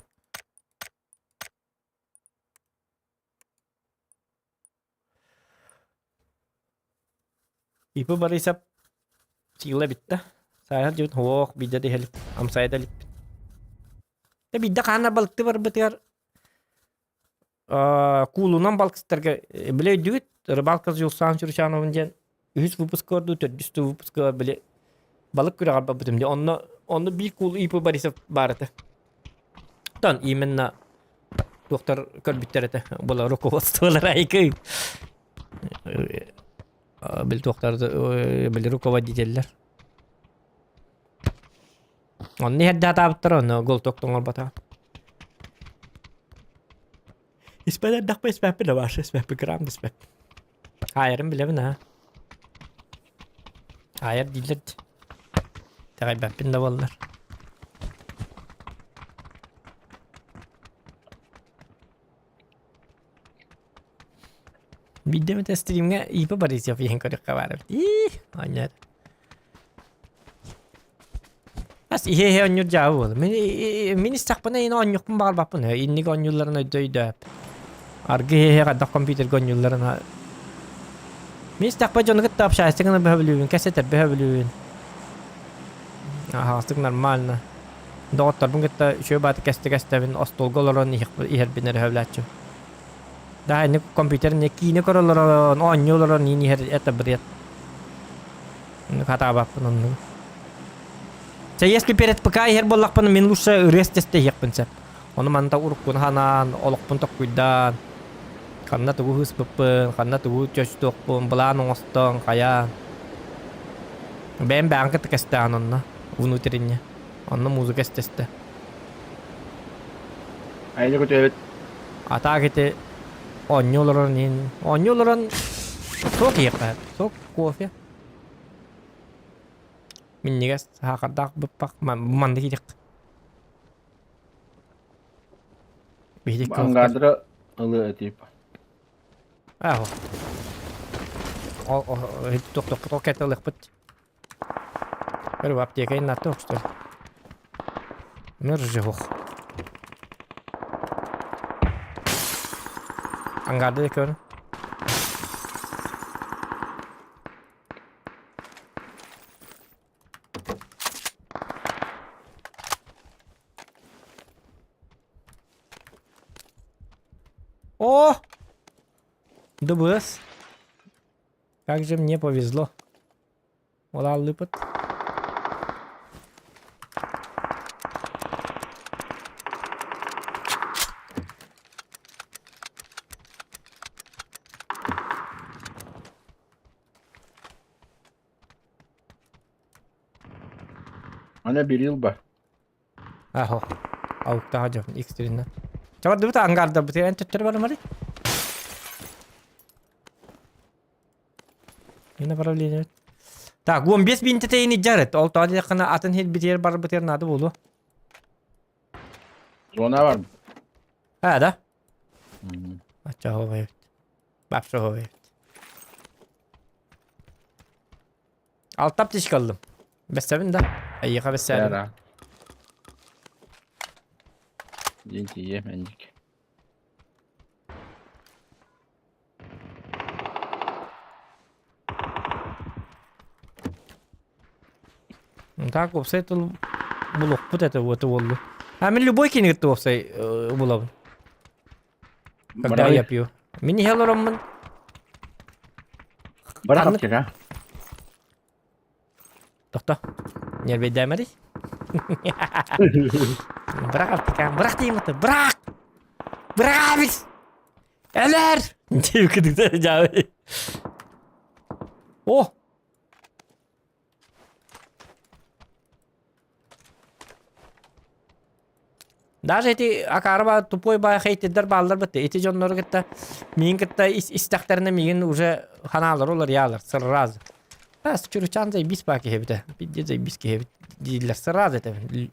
ИП Борисов сила бүттэ. Сааһар дьыбыт һуох биирдэ да иһэлик, амсайа да иликпин. Дэ биирдэ хааннар балыкты барбытыгар куулунан балыксыттарга били өйдүүгүт рыбалка с Жулсан Чурчановын диэн үһүс выпуска ордуу төрдүс выпуска били балык күрэҕэр барбытым дии онно онно биир куул ИП Борисов баар этэ Оттон именно туохтар көрбүттэр этэ была руководстволар айкы били туохтар били руководителлэр Онно иһэрдэ атаабыттар онно голток тоҥорботоҕо. Испэт эрдэхпэ испэппин да башы испэппин кыраам да испэппин. Аайарын билэбин аа. Аайар дииллэр дии. Итэҕэйбэппин да буоллар. Биирдэ эмит стримҥэ ИП Борисов иһин көрүөххэ баар эбит. Ии, оонньоор. Ас иһэ-иһэ оонньуур дьаабы буолар. Мин мин истэхпинэ ини оонньуохпун баҕарбаппын. Инник оонньуулларын өйдөө-өйдөөп. Аргы иһэ-иһэ хайдах компьютерга оонньуулларын Мин истэхпэ дьону кытта общайся гына бөһөбүлүүбүн, кэсэтэр бөһөбүлүүбүн. Аһаҕастык нормально. Доҕотторбун кытта үчүгэй бааты кэстэ-кэстэбин, остуолга олорон иһэрбин эрэ сөбүлээччим. Да, ини компьютер не киинэ көрө олорон, оонньуу олорон иин иһэр это бред. Хатаабаппын оннугу. Чэ, если перед ПК иһэр буоллахпына, мин лучше ырыа истэ иһиэхпин сөп. Ону манта уруккун ханаан, олохпун токкуйдаан, ханна тугу ыыспыппын, ханна тугу чочтуохпун, былаан оҥостон, хайаан. Бэйэм бэйэм кытта кэстээн онно, внутренне. Онно музыка истэстэ. Айна көтөбүт. А так ити оонньуу олорон иһин оонньуу олорон сок иһиэххэ сок кофе минньигэс саахардаах быппах манна киириэххэ биһиги Ангардра ылы тип. Аа ол тохтохпут ол кэтэ ылыахпыт Көрү аптека иннатты что ли? Мержихух. Ангарды көр. О! ДБС. Как же мне повезло. Ол ааллыыппыт. Аны бирил ба. Ахо. Ауктаха дьон X-тринна. Чабардыбыт ангардарбыт эн төттөрү барымары. Не направление. Так, 15 бинтетейини жарыт. Ол тоҕо диэххинэ атын хил битиэр барбытыгар наада буолуо. Зона бар. А, да? Оччоҕо Вообще эбит. Алта птичка ыллым. Бэссэбин да. Эйиэхэ бэссээбин. Яра. Диэн тиийиэм энник. Так, уопсай тыл булуохпут этэ уоту буоллу. А мин любой кинигит уопсай булабын. Когда я пью. Мин иһэ олороммун. Бара аптека. Тохто. Нервейдээмэрий. Бырах аптека. Бырах дейм это. Бырах! Бырах абис! Элер! Деп кыдыкта жабы. О! Даже ити акаарба тупой баай хейтидер бааллар бытты. Ити дьоннору кытта миин кытта истэхтэринэ миигин уже ханаалар уларыйаалар сразу. Ас чуручан заебись баа киһибитэ. Пиздец заебись киһибит дииллэр сразу этэбин.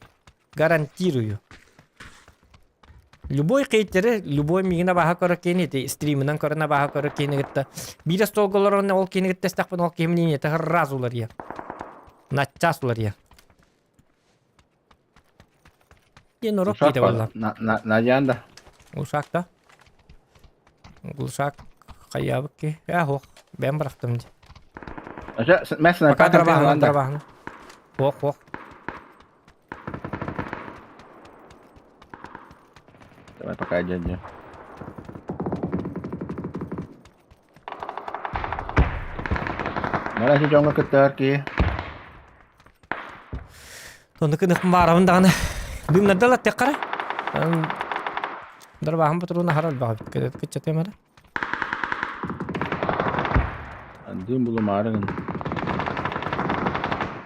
Гарантирую. Любой хейтеры, любой миигин абааһы көрөр киһини ити стримынан көрөн абааһы көрөр киһини кытта биир остуолга олорон ол киһини кытта истэхпинэ ол киһим линията сразу уларыйар. Наччас уларыйар. Диэн урок киирэ буолла. Надян да. Глушак да. Глушак хайаабыт ки. Ээ хуох. Бэйэм бырахтым дии. Пока дробаһынан дробаһынан. Хуох хуох. Давай пока дядя. Мара дьоҥҥо кыттыһар киһи. Онно кыныхпын баарабын даҕаны. Дыымнарда ылаттыаххара. Дарбааһын ботуруун аһара элбэх эбит. Кыччатыам эрэ. Дыым булумаары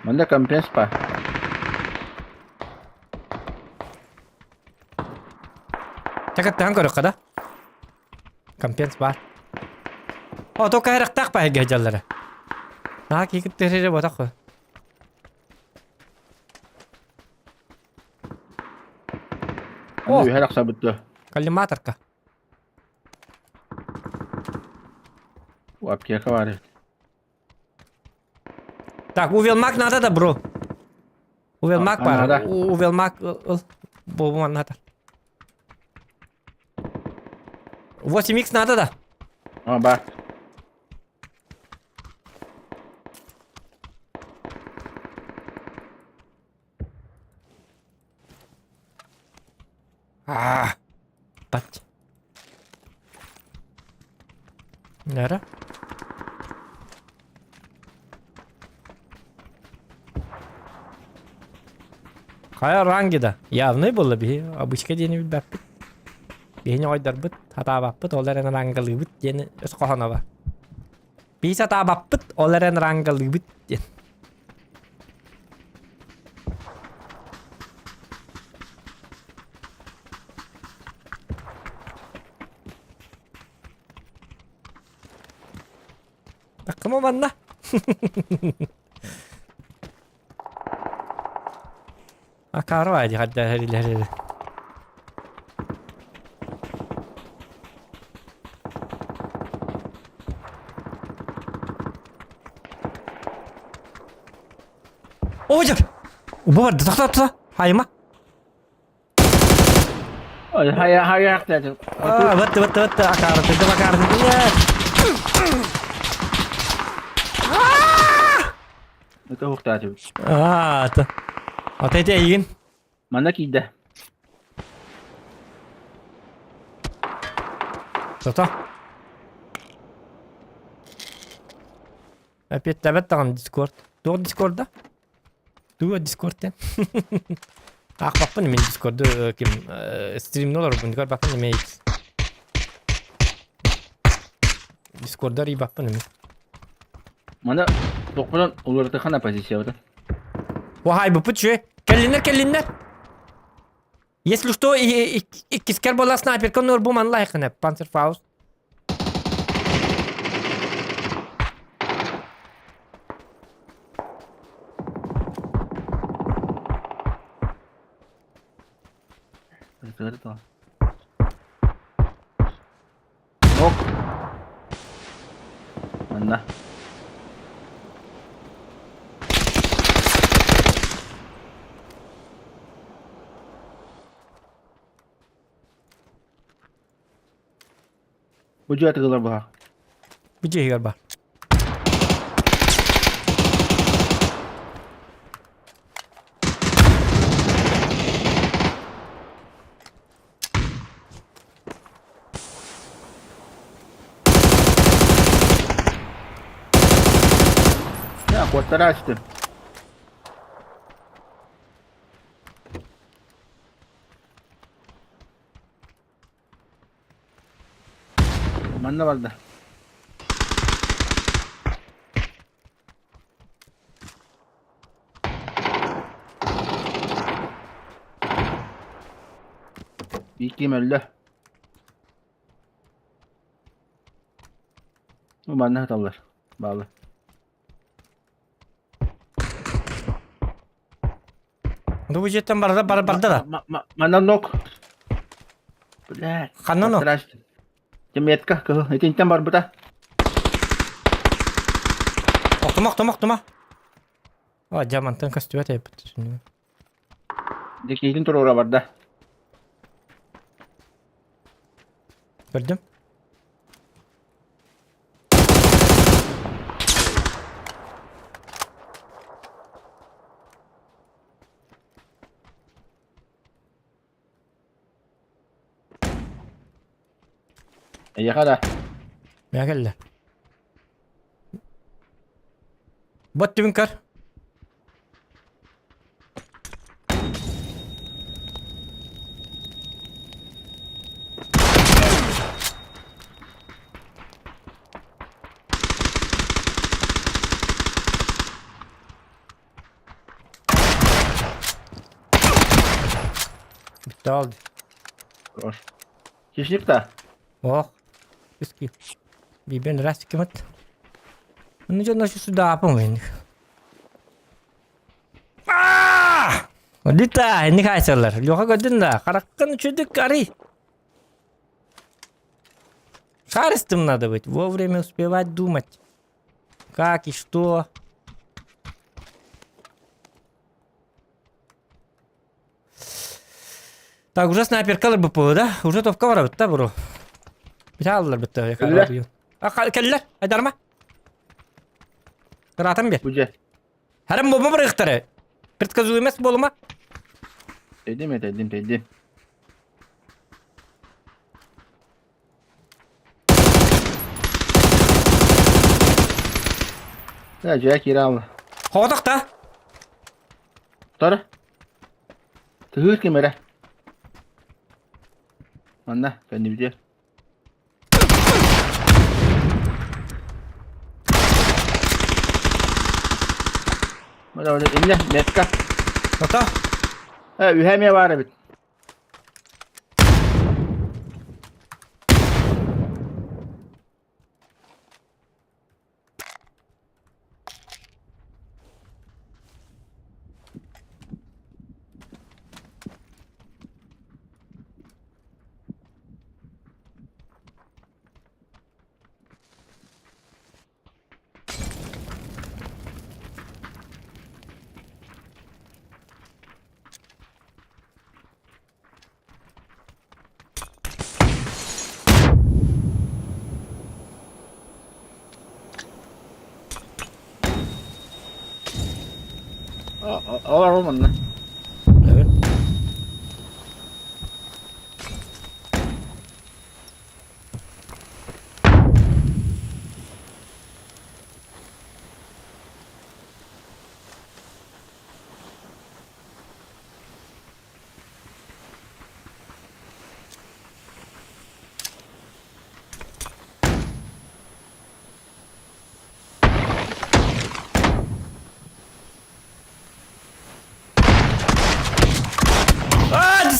Манна компресс па. Чакаттаан көрөххө да. Компенс баар. О, только эрехтаах баһыга дьаллара. Аа, кикит терere ботах. О, үһэр ахсабытты. Коллиматорка. Аптека бар. Так, увелмак надо да, бро. Увелмак бар. Увелмак бу надо. 8х надо да? А, бар. А, бать. Нара. Хайа ранги да. Явный было би. Обычка диэни билбэппит. Биһини ойдарбыт, хатаабаппыт, ол эрэн рангалыыбыт диэн өс хоһооно бар. Биһи сатаабаппыт, ол эрэн рангалыыбыт диэн. Таккыма манна. Акаары баайди хадда хэрилэр. О, дьэр! Уба барда, тохтоо, тохтоо. Хайма. Хайа хайа ахтаатым. Аа, бытты, бытты, бытты. Акаары, тыдым, акаары, тыдым. Это ухтаатым. Аа, та. Ата ити эйигин. Манна киирдэ. Тото. Эпиэттэбэт даҕаны Дискорд. Туох Дискорда? Туга Дискорд диэн? Аахпаппын мин Дискорду ким стримни олорбун көрбөппүн эмиэ Дискорду арыйбаппын эмиэ. Маны тохпунан уларытыхана позициябыта. Уһайбыппыт үчүгэй. Кэллиннэр, кэллиннэр. Если что, иккискэр буола снайперка нур бу манла айхына Панцерфауст. Ок. Манна. Бу дьиэ тыгылар баһа. Бу дьиэһигэр бар. Я куоттара ачтым. Манна барда. Биир өллө. Ну, манна сыталлар. Баалы. Бу дьиэттэн барда бар барда да. Манна нок. Блядь. Ханна нок? Метка кыһыл. Итинтэн барбыта. Охтума, охтума, охтума. О, дьэ, мантан көстүбэт эбит. Дикиитин туруора барда. Көрдүм. Эйиэхэ да. Миэхэ кэллэ. Бот түбүн көр. Bitti aldı. Хорош. Хищник да? Ох. Üski. Бибен раз кемет. Ну дьон сюда помын. Летай, не хайсалар. Леха көрдүн да, хараккын үчүдүк арый. Шаристым надо быть, вовремя успевать думать. Как и что. Так, уже снайперкалар буппу, да? Уже топка барабыт да, бро? Биталлар битте. Кэллэ. Кэллэр, айдарма. Кыраатан бер. Бу дьэ. Харам болма бырыхтары. Предсказуемость болма. Тэйдим, тэйдим, тэйдим. Да, дьэ киирэ Хоҕотох да. Тор. Тыһыыр ким эрэ. Манна кэннибитигэр. Иннэ метка. Ото. Э, үһэ эмиэ баар эбит. Олор манна. Evet.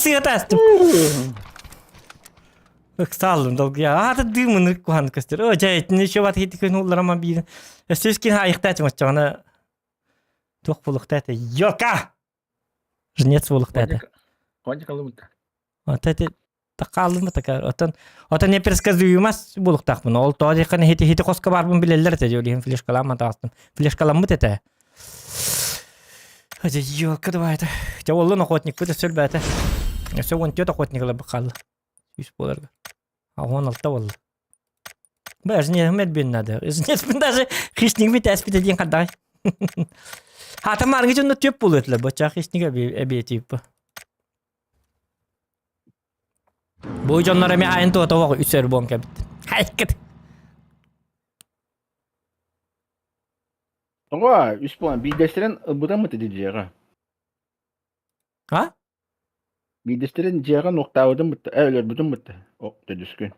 Сыатастым. Ыксааллым долгуйа. Аата дыымын куһан көстөр. О, дьэ, итини еще бат хити күн улларама биир. Өссө үс кин айыктаачым оччоҕуна туох булуктаата. Йока! Жнец буолуктаата. Кончик алымыта. Ата ити хааллым такар. Отон отон непредсказуемас буолуктаахпын. Ол тоҕо диэххэ хити хити хоско баарбын билэллэр этэ. Дьэ, флешкалааммын таҕыстым. Флешкаламмыт этэ. Дьэ, елка давай это. Дьэ, оллун охотникпыт өссө өлбөөтө. Өссө 14 охотник ыларбыт хаалла. Үс буоларга. А 16 буолла. Бля, жнеһым элбиэн надо. Жнеспин даже хищнигми тэспит диэн хардаҕай. Хата маргы дьонно түөп буолуо этилэр. Боччаах хищник эбиэ тииппэ. Бу дьоннор эми айын туота оҕо үсөр буон кэбит. Хайкыт. Тоҕо үс буолан биирдэстэрин ылбытаммыт ити дьиэҕэ. А? Биирдэстэрин дьиэҕэ нуктаабытым бытта, э өлөрбүтүм бытта. О, төдүскүн.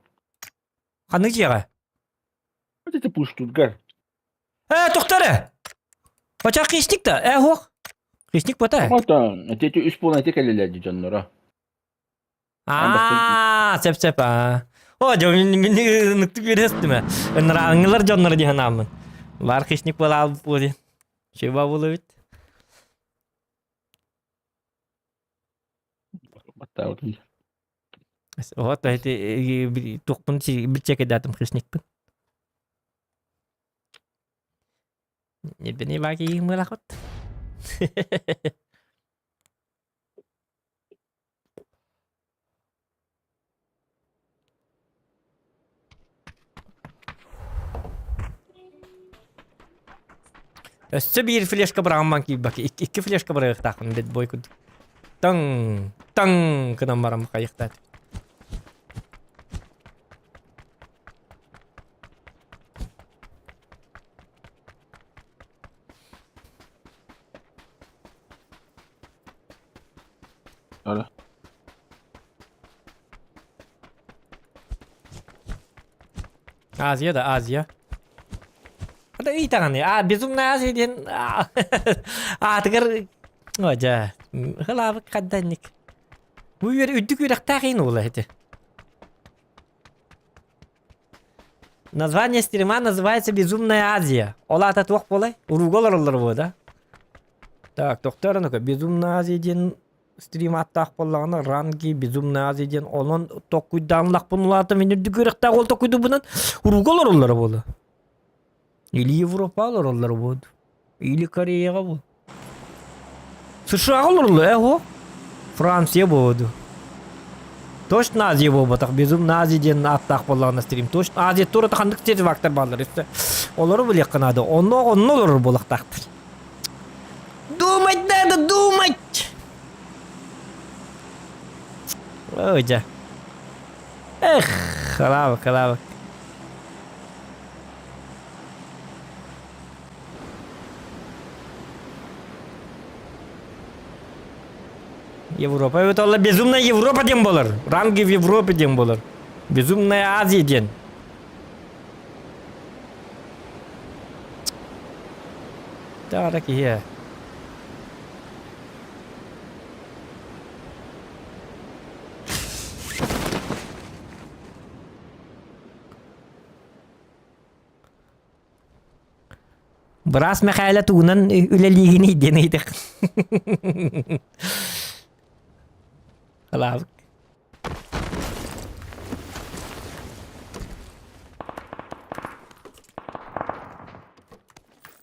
Ханнык дьиэҕэ? Вот это пуштургар. Э, тохтор Очах хищник да? Э, хуох. Хищник бота. Отон, эти үс буолан эти кэллилэр ди дьонноро. Аа, сөп сөп аа. О, дьэ, мин ныктык үөрөстүм. Ынырааҥҥылар дьонноро дии санааммын. Бар хищник буолаабыт буо Чеба буолабыт. Баттаабытым. Вот эти туохпун билчэкэдээтим хищникпин. Небени баки мылахот. Өссө биир флешка быраҕамман киирбэккэ икки флешка быраҕыахтаахпын бит бой курдук. Таҥ таҥ гынан баран хайыахтаат. Ара. Азия да Азия. Это ыйтаҕаны, а безумная Азия диэн аатыгар о дьэ хылаабык хадданник. Бу үөр үрдүк үөрэхтээх иин уола ити. Название стрима называется Безумная Азия. Ол аата туох буолай? Урууга олороллор буо да? Так, тохтоор ну-ка, Безумная Азия диэн стрим ааттаах буоллаҕына ранги Безумная Азия диэн онон токкуйдаан лахпын улаата мин үрдүк үөрэхтээх ол токкуйдубунан урууга олороллоро буолуо. Или Европа олороллоро буолуо. Или Кореяҕа буолуо. США-ҕа олороллор ээ о Франция буолуо. Точно Азия буолбатах, Безумная Азия диэн ааттаах буоллаҕына стрим. Точно Азия туора ханнык сервактар бааллар өссө. Олору билиэххэ наада. Онно онно олорор буолуохтаахтар. Думать надо, думать! Ой, дьэ. Эх, халаабык, халаабык. Европа эбит олла безумная Европа диэн буолар. Ранги в Европе диэн буолар. Безумная Азия диэн. Таара киһи. Быраас Мэхээлэ тугунан үлэлиигиний диэн ыйытык. Халаабык.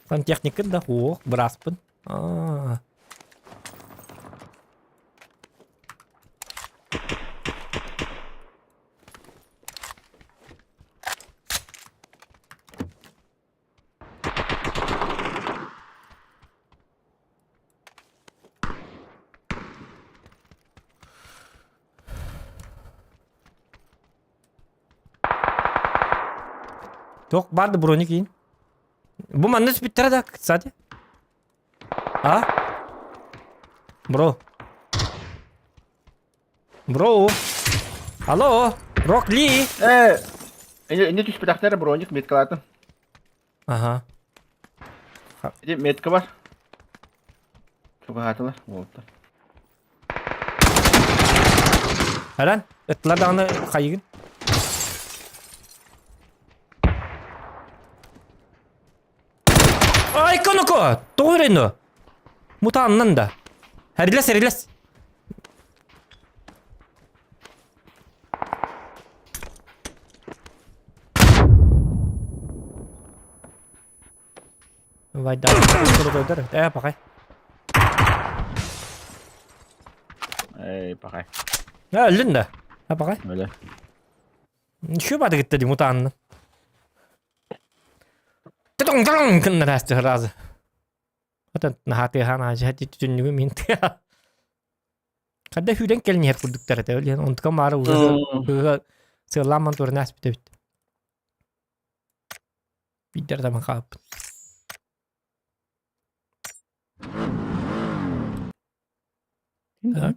Сантехникын да суох, бырааспын. Аа. Туох баар да броник иин. Бу манна түспүттэрэ да, кстати. А? Бро. Бро. Алло, Рок Ли. Э, инде түспэтэхтэрэ броник меткалаатым. Ага. Ити метка бар. Чугаһаатылар, уолаттар. Аран, ыттылар даҕаны хайыгын. Ай, коноко! Тоҕо өрөйнө? Мутааннан да. Эрилэс, эрилэс. Вайда, э, пахай. Эй, пахай. Э, өллүн да. А, пахай. Өлө. Ничего бады гытта ди мутаанны. Тытың-тытың кыннар сразу. Отон наһаа тыаһаан аадьа түннүгү мин тыа. Хадда сүүрэн кэлин иһэр курдуктар этэ. Ол иһин онтука маара ууга сыаллаан туран ааспыт эбит. Биирдэр да хаалбыт.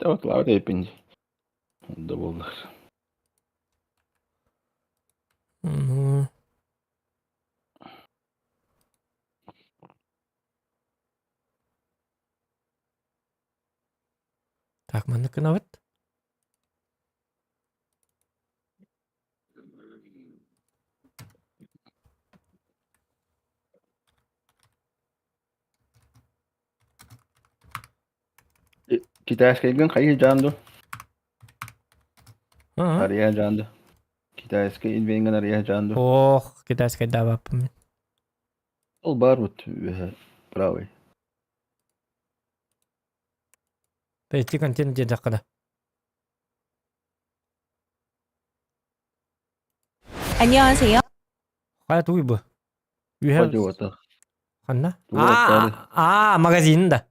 Так. Клава эппин. Да буоллар. Так, маннык гынабыт. Китайскайгын хайыы дьаан ду? Арыйа дьаан ду? Китайскай илбиэҥҥин арыйа дьаан ду? Ох, китайскайдаабаппын мин. Ол баар вот үөһэ правый. Перейти контент диэтэххэ да. 안녕하세요. Хайа тугуй бу? Үөһэ Ходиота. ханна? Тугу аттаары? А, магазин да.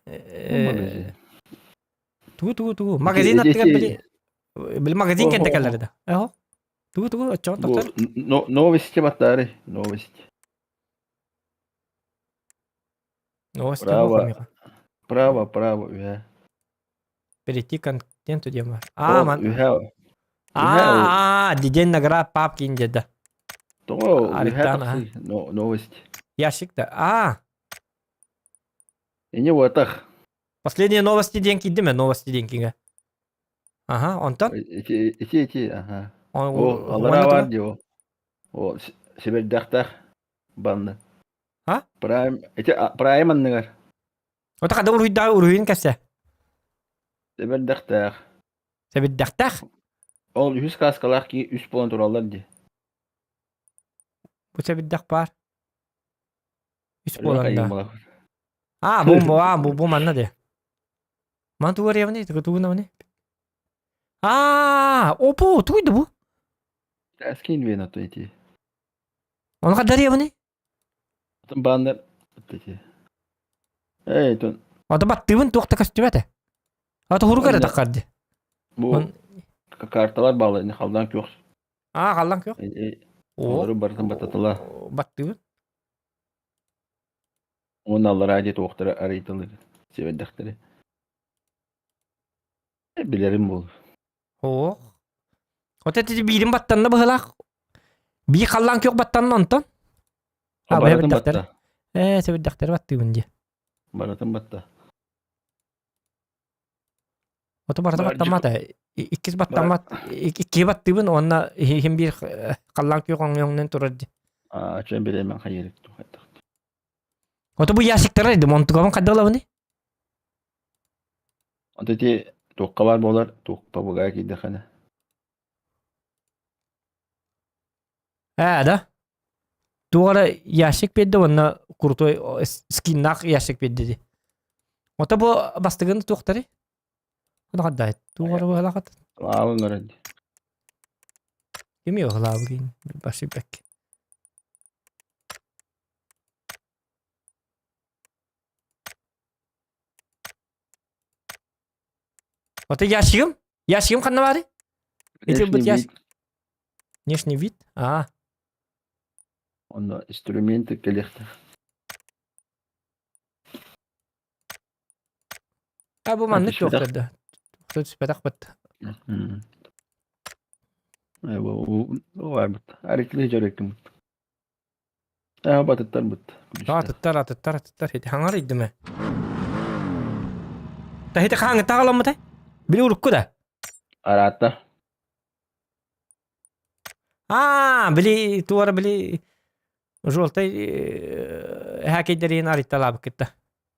Магазин. Тугу тугу тугу. Магазин Эти- аттыгар эти- били били магазин кэнтэ Охо. кэллэр да. Эхо. Тугу тугу оччоҕун Бу тохтор. новости баттаары. Новости. Новости Право. Право, право, үһэ. Перейти контенту диэн бар. А, Ол ман. үһэ. А, день наград папки инде да. Тоҕо үһэ Арыктаан, аха. тахсыы. Но- Новости. Ящик да. А, Ини уотах. последние новости диэн киирдим новости диэн киҥэ. Ага, онтон? Ити ити ити аха. О, алара бар дии ол. О, сибирдэхтэх банны. А? Прайм, ити прайм анныгар. Ота хада уруйда уруйун кэссе. Сибирдэхтээх. Сэбирдэхтээх? Ол үһүс кааскалаах ки үс буолан тураллар дии. Бу сэбирдэх баар. Үс буолан да. А, бу бу а, бу бу манна де. Ман тугу арыйабыный? Тугу А, опу, тугуйда бу? Скин вена то ити. Ону хадда арыйабыный? Баннер эти. Эй, тон. Ата баттыыбын туох да көстүбэтэ. Ата хуругар Онно- таххарды. Бу Он- карталар баалы, не халдан күөх. А, халлан күөх. О. Олору барытын баттатыла. Баттыыбын. Уонна аллараа диэт уохтара арыйталыр сиэбэрдэхтэри. Билэрим буол. Ох. Вот это биирин баттанна быһылаах. Биир халлаан күөх баттанна онтон. А, Барытын бэйэбит батта. Ээ, сэбирдэхтэри баттыыбын дии. Барытын батта. Ото барыта Бар- баттаммата. Иккис баттаммат. Икки баттыыбын уонна иһин биир халлаан күөх оҥньоҥнон турар дии. Аа, чөн билэмэн хайырык тухайдах. Ото бу ящиктара иди монтугабын хайда ылабыный? Онто ити туохха баар буолар, туохпа бугаа киирдэххинэ. Ээ да. Туох эрэ ящик биэрдэ уонна крутой скиннаах ящик биэрдэ дии. Ото бу бастыгын туохтарый? Ону хаддаайт. Туох эрэ быһалаахат? Лаабын көрөн дии. Кими быһалаабы башибэк. Ото ящигым? Ящигым ханна баарый? Ити Внешний бут ящик. вид. Внешний вид? А. Онно инструменты кэлиэхтээх. А бу маннык Түспэтэх. туохтар да. Түспэтэх бат. Бу Арыклы дьөрөккүм. Аа батыттар бут. Атыттар, атыттар, атыттар. Хити хаңар иддиме. Та хити хааңы тағаламмытай? Били урукку да? Араатта. Аа, били туора били желтай хакейдерин арыйталаабыккытта.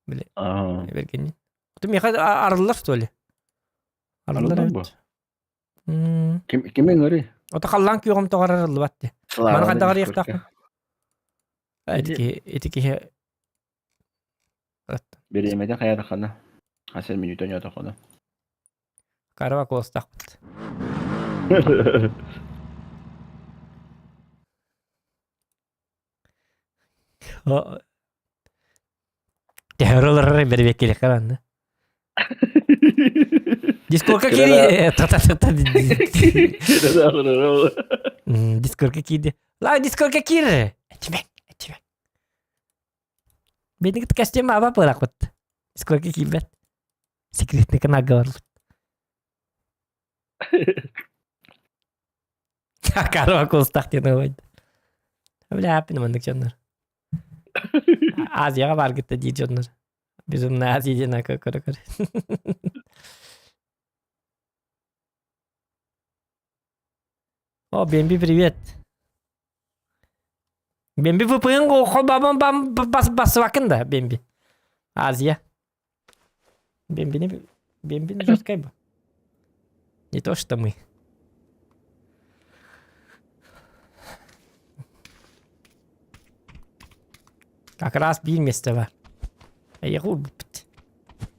Били бергенин. Ты меха арыллар что ли? Арыллар эбит. Ким ким ыҥырый? Ото халлаан күөҕүм тоҕор арыллыбат дии. Маны хайдах арыйыахтаахпын? Ити киһи ити киһи Бириэмэтин хайаатаххына хас мүнүүтэ ойноотоххуна. Карва куостахпыт. Төһөр олорор бэрбиэккилэххэ баранна. Дискорка киири та-та-та-та Дискорка киирди. Ла дискорка киир. Этимэҥ, этимэҥ. Бэйдигит костюм аба пырахпыт. Дискорка киирбэт. Секретный каналга барбыт. Карва кустах диэн ылбайда. Бля, аппин маннык дьоннор. Азияҕа бааргытта дии дьоннор. Безумная Азия диэн көрө-көрө. О, Бемби, привет. Бемби VPN бам бам бас басвакын да Бемби. Азия. Бембини Бембини жесткай бы. Не то, что мы. Как раз биир место бар.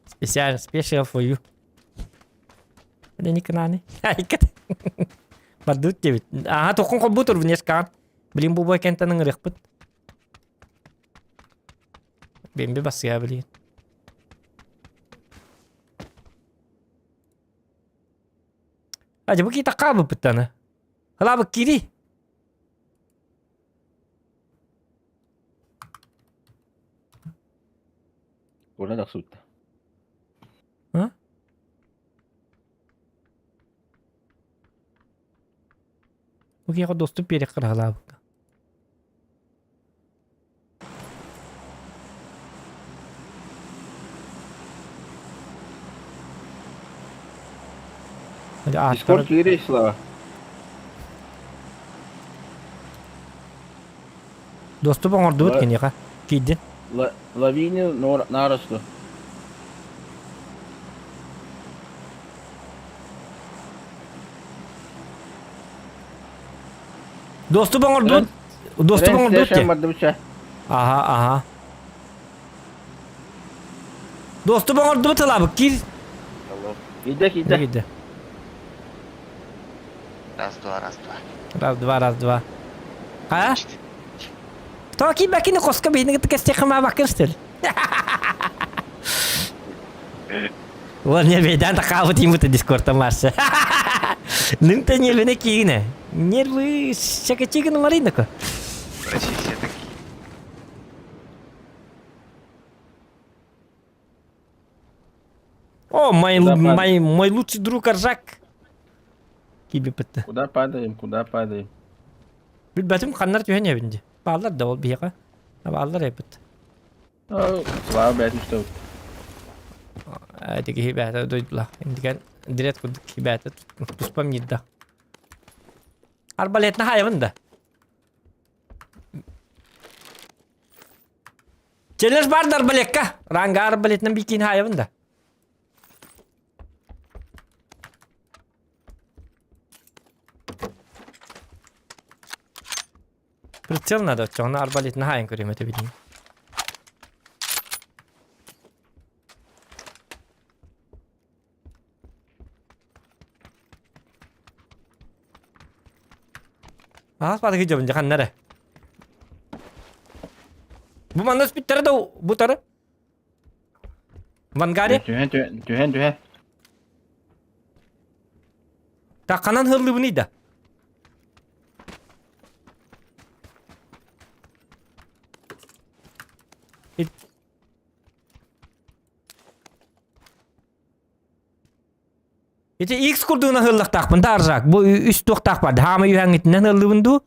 Специально, special for you. Никананы. Бардут диэбит. Аха тоххун холбуу внешкаҕан. Блин бу кентэн ыҥырыахпыт. Бемби бассыа блин. А бу кита хаабыппыттаны. Халаабык кири. Кура тахсыбыта. А? Бу киһиэхэ доступ биэриэххэ наһалаабыкка. Дискорд киирий Слава. Доступ оҥордубут киниэхэ. Киирдин. Лавини наросту. Доступ оҥордубут. Доступ оҥордубут дии. Аха, аха. Доступ оҥордубут ылабыт киир. Киирдэ, киирдэ. Киирдэ. Раз, два, раз, два. Раз, два, раз, два. А? Токи киирбэккин хоско биһини кытта кэстиэххэ маабаккын что ли? Уол нервейдаан такаабыт иммут дискордтан марса. Нынта нервіне киигинэ. Нервы чакачигин мариндако. В России все такие. О, мой, мой, мой лучший друг Аржак. Киби пытты. Куда падаем, куда падаем? Билбэтим ханнар түһэн эбин ди. Бааллар да ол биһиэхэ. Бааллар эбит. Слава бэйэтин что Эти киһи бэйэтэ дойдулаах. Индигэн дирет курдук киһи бэйэтэ туспам ньирда. Арбалетна хаайабын да. Челлендж бар да арбалекка. Ранга арбалетынан бикин хаайабын да. Прицел надо, оччоҕуна арбалетын хаайан көрүөм этэ билигин. Аас баатыгы дьобун дьэ ханна эрэ. Бу манна спиттэрэ да бутары. Вангари? Түһэн түһэн түһэн түһэн. Тахханан хыллыбыный да. Ити X курдугунан һыллахтаахпын да аржаак. Бу үс туохтаах бар. Хаама үһэҥҥитинэн һыллыбын дуу?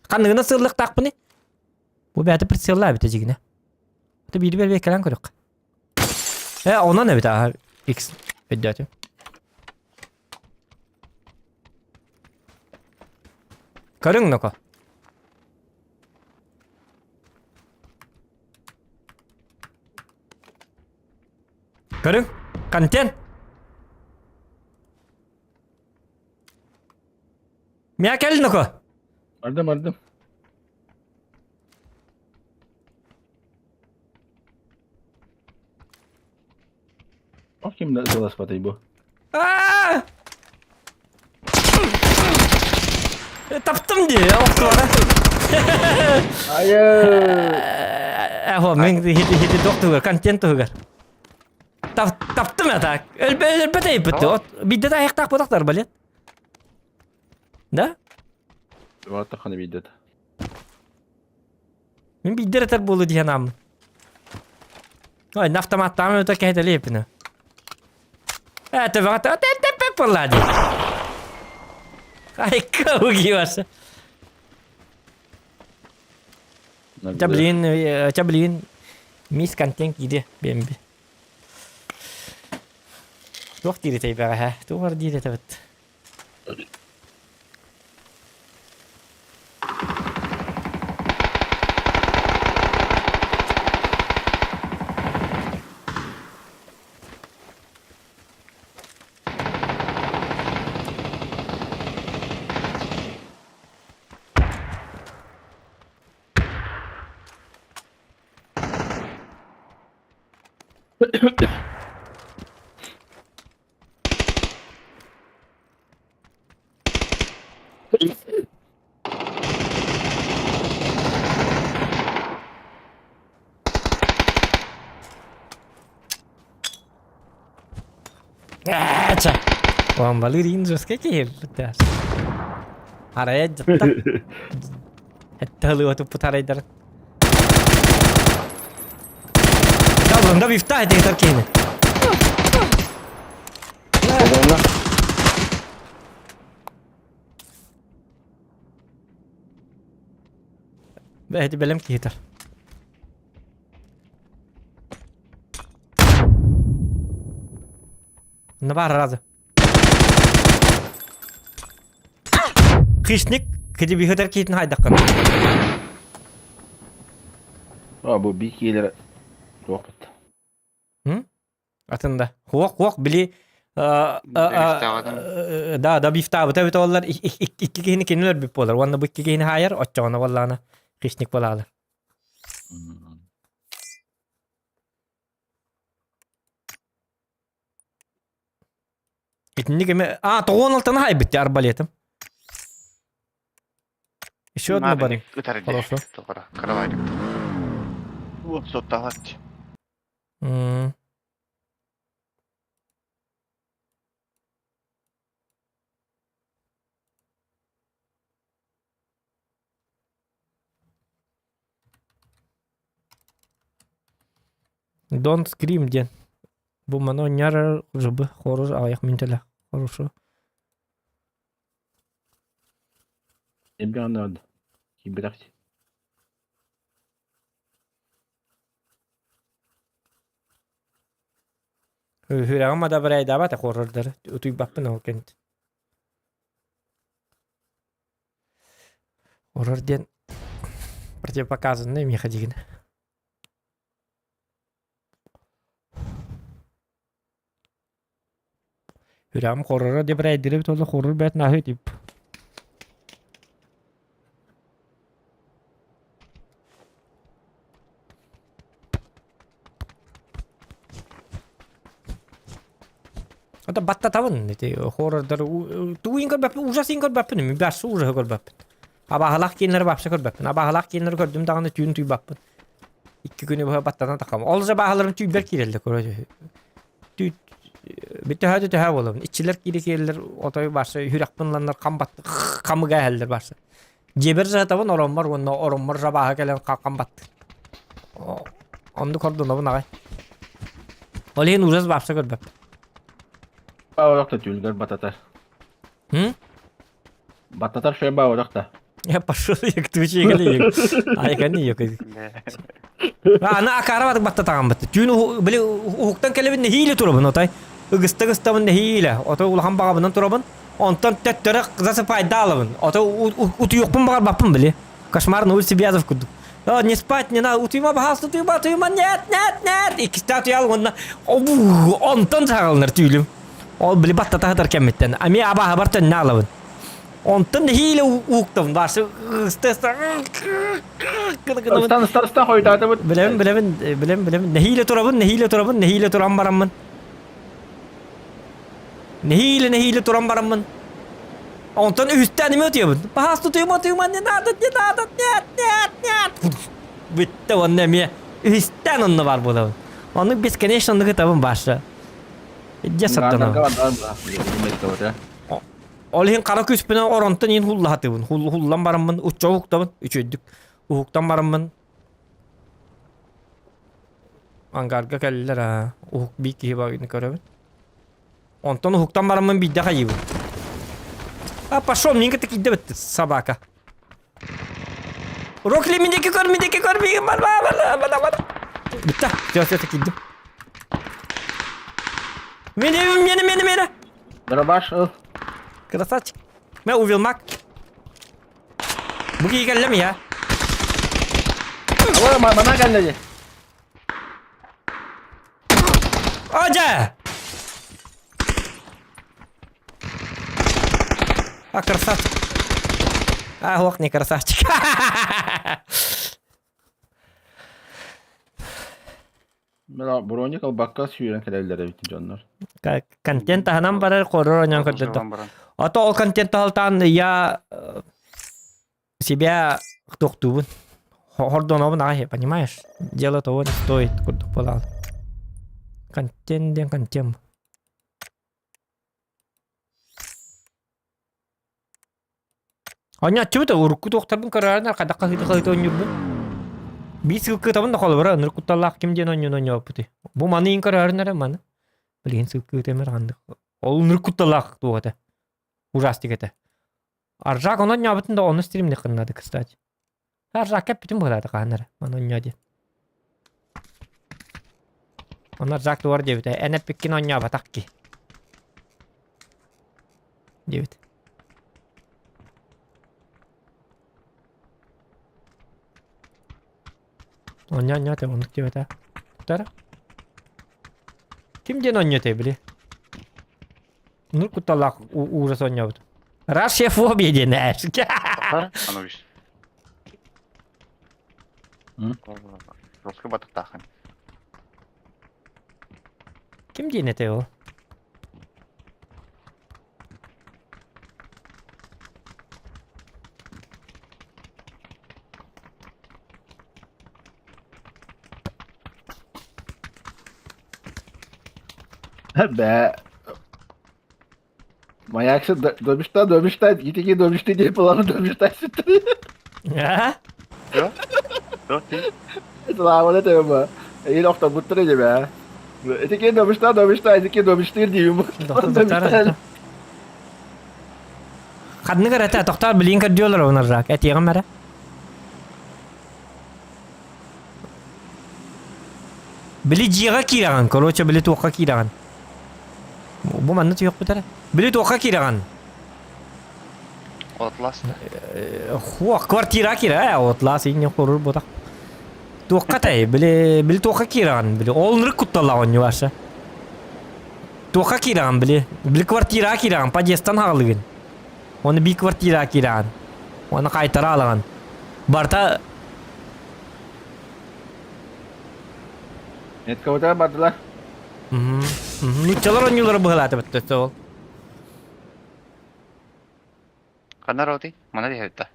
Ханныгынан сыллахтаахпыный? Бу бэйэтэ прицеллаа эбитэ дьигинэ. Это биири бэрбиэккэлээн көрүөххэ. Э, онон эбит аха X. Өйдөөтүм. Көрүҥ ноко. Көрүҥ. Контент. Мя кэл ноко. Бардым, бардым. О, ким да ытыласпатай бу? Аа! Таптым дии, охтуора. Айы! Эхо, мен хити хити туох контент туһугар. Таптым это. Өлбөтө иппит. Бидде да аяқтақ ботақтар балет. Да? Ватаханы бидде. Мин биирдэр этэр буолу дии санааммын. Ой, на автоматтаан өтө кэһэтэлиэппинэ. Ээ, төбөҕө тэппэт буоллаа дии. Айка угиваса. Ча блин, ча блин, мисс контент киирэ биэмби. Туох диир этэй бэҕэһээ? Туох диир этэбит? Ээчэ. Уон жестко киһи Арая дьатта. Этте туппут арайдарын. Да, бифта этигитер киһини. Бэйти бэлэм киһитер. На бар разы. Хищник, кеди бихытар киһитин хайдаххын. А, бу би киилер туохпут. Атын да. Хуох, хуох, били да, да, бифтаабыта эбит оллар икки киһини кинилэр бүп буолар. Уонна бу икки киһини хаайар, оччоҕуна буоллаҕына хищник буолаалар. Итинник эме... А, тоҕуон алтаны хайбыт арбалетым. Еще одна барый. Хорошо. Вот сотталат. Don't scream диэн. Бу маны онньар жыбы хорус аҕыйах мүнтэлэх хорошо. Эбби надо. Киберах. Үрэҕим адабырайдаабат хоррордары утуйбаппын ол кэннит. Хоррор диэн противопоказанный миэхэ дигин. Үрэҕим хоррора дебрайдыыр эбит уонна хоррор бэт наһыы тип. Это баттатабын ити хоррордар тугун көрбөппүн ужасын көрбөппүн мен бәрсі ужаһы көрбөппүн абаһалаах кииннэри вообще көрбөппүн абаһалаах кииннэри көрдүм даҕаны түүн түйбаппын икки күнү быһа баттатан тахам ол же баһаларым түйбэр киирэллэр короче Түүт бүтэһэ төһө буолабын. Иччилэр киири киирэллэр отой барса үрэхпин ыланнар хам батты хамыга эһэллэр барса. Дьиэбэр саатабын ороммор уонна ороммор жабааһа кэлэн хам батты. Оннук хордунабын аҕай. Ол иһин ужас баапса көрбөппүн. Баҕарах түүлгэр бататар. М? Баттатар шөй баҕарах да. Я пошел як твичи Айканы yok. Ана акара батык баттатаган бат. Түүн били уһуктан келебин нэһииле турабын отай. Ыгыста-ыгыстабын нэһиилэ, ото улахан баҕабынан турабын. Онтон төттөрү засыпайдаалабын. Ото утуйуохпун баҕарбаппын били. Кошмар на улице Вязов курдук. О, не спать не надо, утуйма, пожалуйста, утуйма, утуйма, нет, нет, нет. Иккистээх утуйаал уонна онтон саҕаланар түүлүм. Ол били баттата сытар кэммиттэн. Ами абааһыбар төннө аалабын. Онтон нэһиилэ ууктабын. Башы Ыстан ыстан ыстан хойутаатыбыт. Билэбин, билэбин, билэбин, билэбин. Нэһиилэ турабын, нэһиилэ турабын, нэһиилэ туран бараммын. Нэһиилэ, нэһиилэ туран бараммын. Онтон үһүстээн эмиэ утуйабын. Паһаас утуйума, утуйума, не надо, не надо, нет, нет, нет. Бүттэ уонна эмиэ үһүстээн онно баар буолабын. Оннук бесконечно оннук ытабын баша. Дьэ саттанабын. Ол иһин хара күүспүнэн оронтон иин хуллаһатыбын. Хуллан бараммын, учча уһуктабын, үчүгэйдик уһуктан бараммын. Ангарга кэллилэр аа, уһук биир киһи баҕайыны көрөбүн. Онтон уһуктан бараммын биирдэ хайыыбын. А пошел, мин кытта киирдэ битти собака. Рокли минеки көр, минеки көр, миигин бар, бар, бар, бар, бар. Бүтте, все, все, киирдим. Мени, мени, мени, мени. Дробаш ыл. Красавчик. Мен увел мак. Бу киһи кэллэ я? Ой, мана кэллэ дии. Ожа! А, красавчик. А, ох, не красавчик. Броник албакка сүүрэн кэлэллэр эбит дьоннор. Контент таһынан барар, хоррор ойнон көрдөрдө. А то ол контент таһалтаан я себя тохтуубун. Хордонобун аҕай, понимаешь? Дело того не стоит, курдук буолаал. Контент диэн контент. Оонньооччубут урукку туохтарбын көрөөрүнэр хайдах хаһыыта-хаһыыта оонньуурбун. Биир сылкыытабын да холобура ынырык кутталлаах ким диэн оонньууну оонньообуппутуй. Бу маны иин көрөөрүнэрэ маны. Билигин сылкыыта эмэр ханнык. Ол ынырык кутталлаах туох этэ. Ужастик этэ. Аржак ону оонньообутун да ону стримник гыннады, кстати. Аржакка эппитим быһыылаата хаһан эрэ. Маны оонньоо диэн. Ону Аржак тугар диэбитэ. Эн эппиккин оонньооботох киһи. Диэбит. Оонньоо оонньоо этэ оннук диэбэтэ. Тара. Ким диэн оонньоо этэй били? Нур кутталлаах ужас оонньообут. Рашефобия диэн ээшке. Анубис. Русский батыктаахын. Ким диэн этэй ол? Бээ. Маяксы dövüşten dövüşten gitigi dövüştü diye planı dövüşten süttü. А? Слава тебе. Ил охта буттыр иди бе. Итики dövüşten dövüşten итики dövüştür diyeyim. Dövüşten. Ханнык эрэ тохтоор билигин көрдүөлөр онорраак этиэҕим эрэ. Били дьиэҕэ киирэҕин, короче, били туохха киирэҕин. Бу манна түһүөхпүт эрэ. Били туохха киирэҕин? Отлас. Хуох, квартира киирэ, отлас иҥҥэ хорур ботах. Туохха тай, били били туохха киирэҕин, били ол нырык кутталлаах оонньуу Аша. Туохха киирэҕин, били били квартираҕа киирэҕин, подъезтан хаалыгын. Оны би квартираҕа киирэҕин. Оны қайтара алаҕын. Барта Нет, кого-то бардылар. Нуччалар оонньуулара быһалаата бөттө ол. Ханна роти? Мана диһэбитта.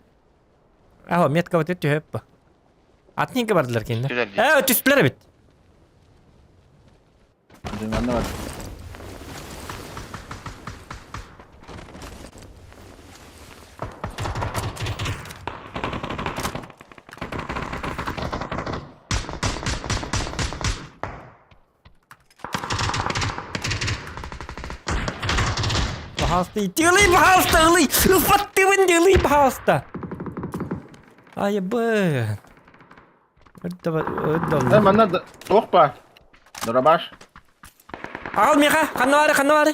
Аһо, метка вот түһөп. Атнинка бардылар кинилэр. Ээ, түстүлэр эбит. Манна бар. Пожалуйста, делай, пожалуйста, ылый! Ыппаттыбын, делай, пожалуйста! Ай, б. Э, манна туох баар? Дурабаш. Аҕал миэхэ, ханна баары, ханна баары?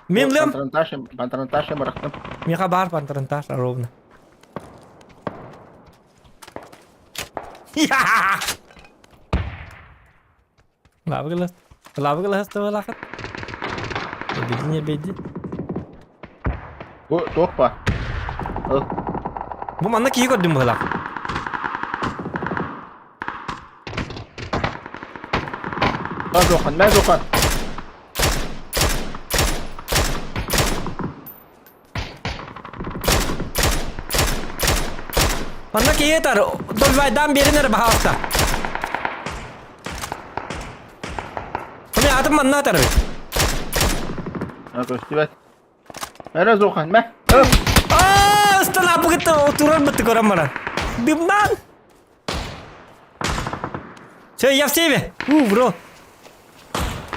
Мин лым. Патронтаж бырахтым. Миэхэ баар патронтаж ровно. Лавы Лавы Беди не беди. Бу туох ба? Бу манна киһи көрдүм быһылаах. Мазохан, мазохан. Манна киһи ытар, Дольвайдаан биэрин эрэ баһаалыста. Мин атым манна ытар эбит. Көстүбэт. Эрэ зохан, мэ. Аа, ысталаапы кытта турар бытты көрөн баран. Дымнан. Все, я в себе. У, бро.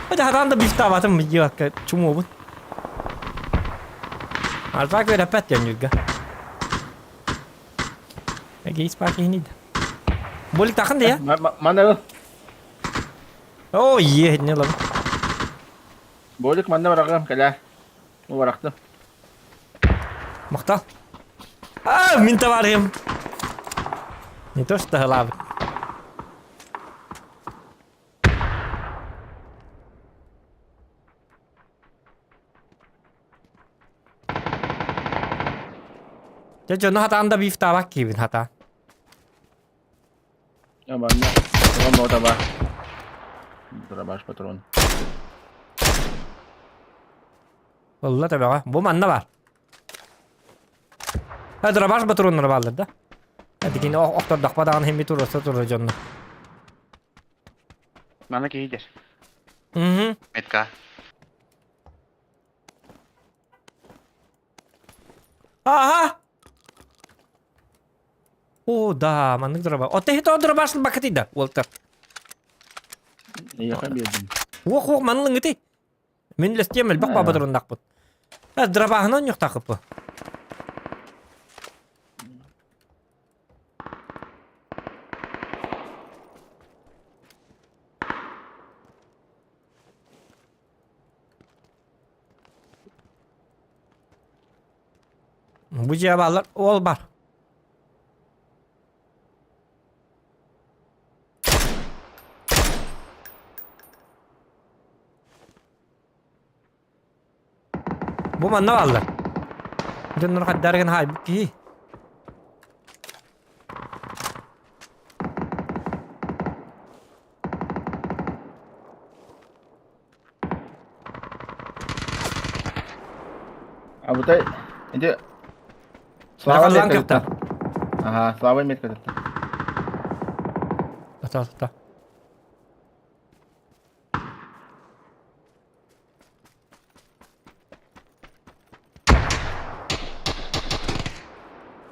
Это хатан да бифтаабатым дьиэккэ чумуобун. Альфа көрөппөт дьонньурга. Эгейс пакиһини да. Болик тахын да я? Манна О, е, не лам. Болик манна барагам кэлэ. Барахтым. Махтал. А, мин товарым. Не то что голавы. Дьэ дьону хатаан да бифтаабак киибин хата. Манна патрон бота бар. Дробаш патрон. Ылла төбөҕө. Бу манна бар. Ха дробаш патроннары бааллар да. Дикини охтордохпо даҕаны химми туруорса турар дьонно. Манна киһи Мгм. Метка. Ага! О, да, маннык дроба. Отто хито дробаш бакати да, Уолтер. Эйиэхэ биэрдим. Уох, уох, манлыҥ ити. Мин лестиэм элбэх баба туруннахпыт. Дробаһынан ньухтахыппы. Бу дьиэ бааллар, ол бар. Бу манна бааллар. Дьоннор хаддарыгын хаайбыт киһи. А вот иди. Слава Слава метка. Ага, Слава метка. Та, та.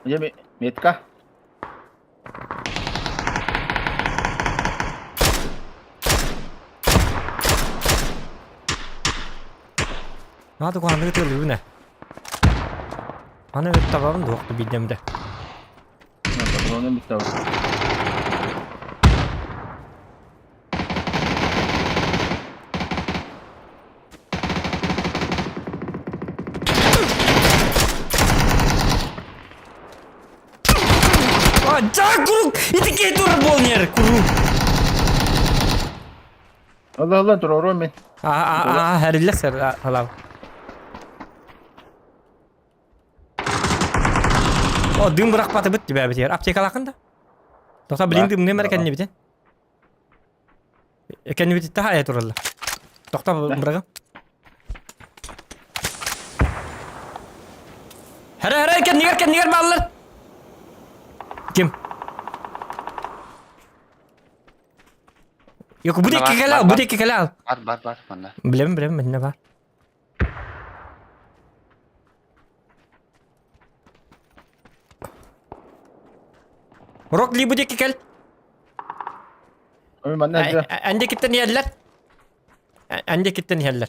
Где метка? Наада куһаҕаннык ытыалыыбын ээ. Аны табабын дуох биирдэм да. Патроны бүттэ. А, да, курук! Ити киһи турар буолнер, курук! Allah Allah туруорум мин. А, а, хэриллэх сэр, халав. О, дым бырахпаты быт тебя битер. Аптекалаахын да? Тоса блин дым нэмэр кэнни битен. Кэнни бит таха туралла. Тохта бырагы. Хәрэ хәрэ кэннигэр кэннигэр бааллар. Ким? Yok bu Бар, дикки бар, кэлал, бу бар. дикки кэлал. Бар бар бар манна. Билем билем менне бар. Рок ли бу дикки кэл. Ой, манна дьэ. Анде киттен иһэллэр. Анде киттен иһэллэр.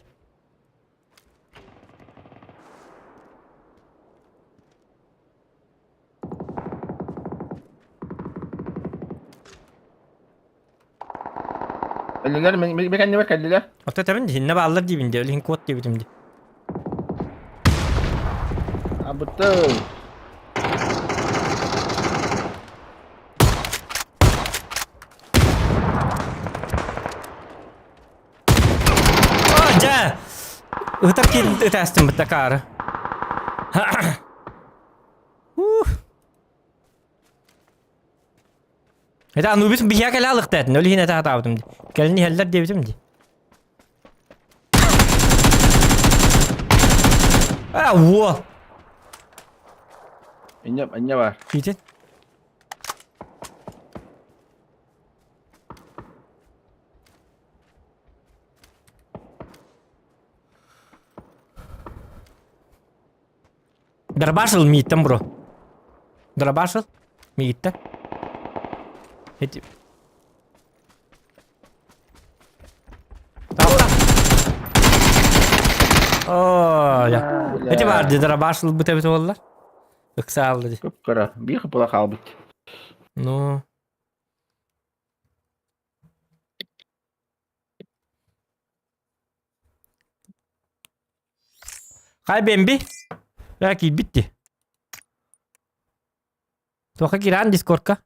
Кэллилэр, мен кэннибэр кэллилэр. Ото этэбин дии, иннэ бааллар диибин дии, ол иһин куот диэбитим дии. Абыты. О, дьэ! Ытар киин ытаастым бытакаары. Ух. Это Анубис биһиэхэ кэлэ алыктаатын, ол иһин этэ сатаабытым дии. Кэлин иһэллэр диэбитим дии. А, уол! Инне, инне бар. Киитин. Дробашил мииттэн бро. Дробашил мииттэн. Эти... О, я. Эти бар ди дробашил быта бит оллар. Ыксаалды ди. Кып-кыра. Биир кыпыла хаалбыт. Ну. Хай бэмби. Ээ киирбит дии. Туохха киирэн дискордка?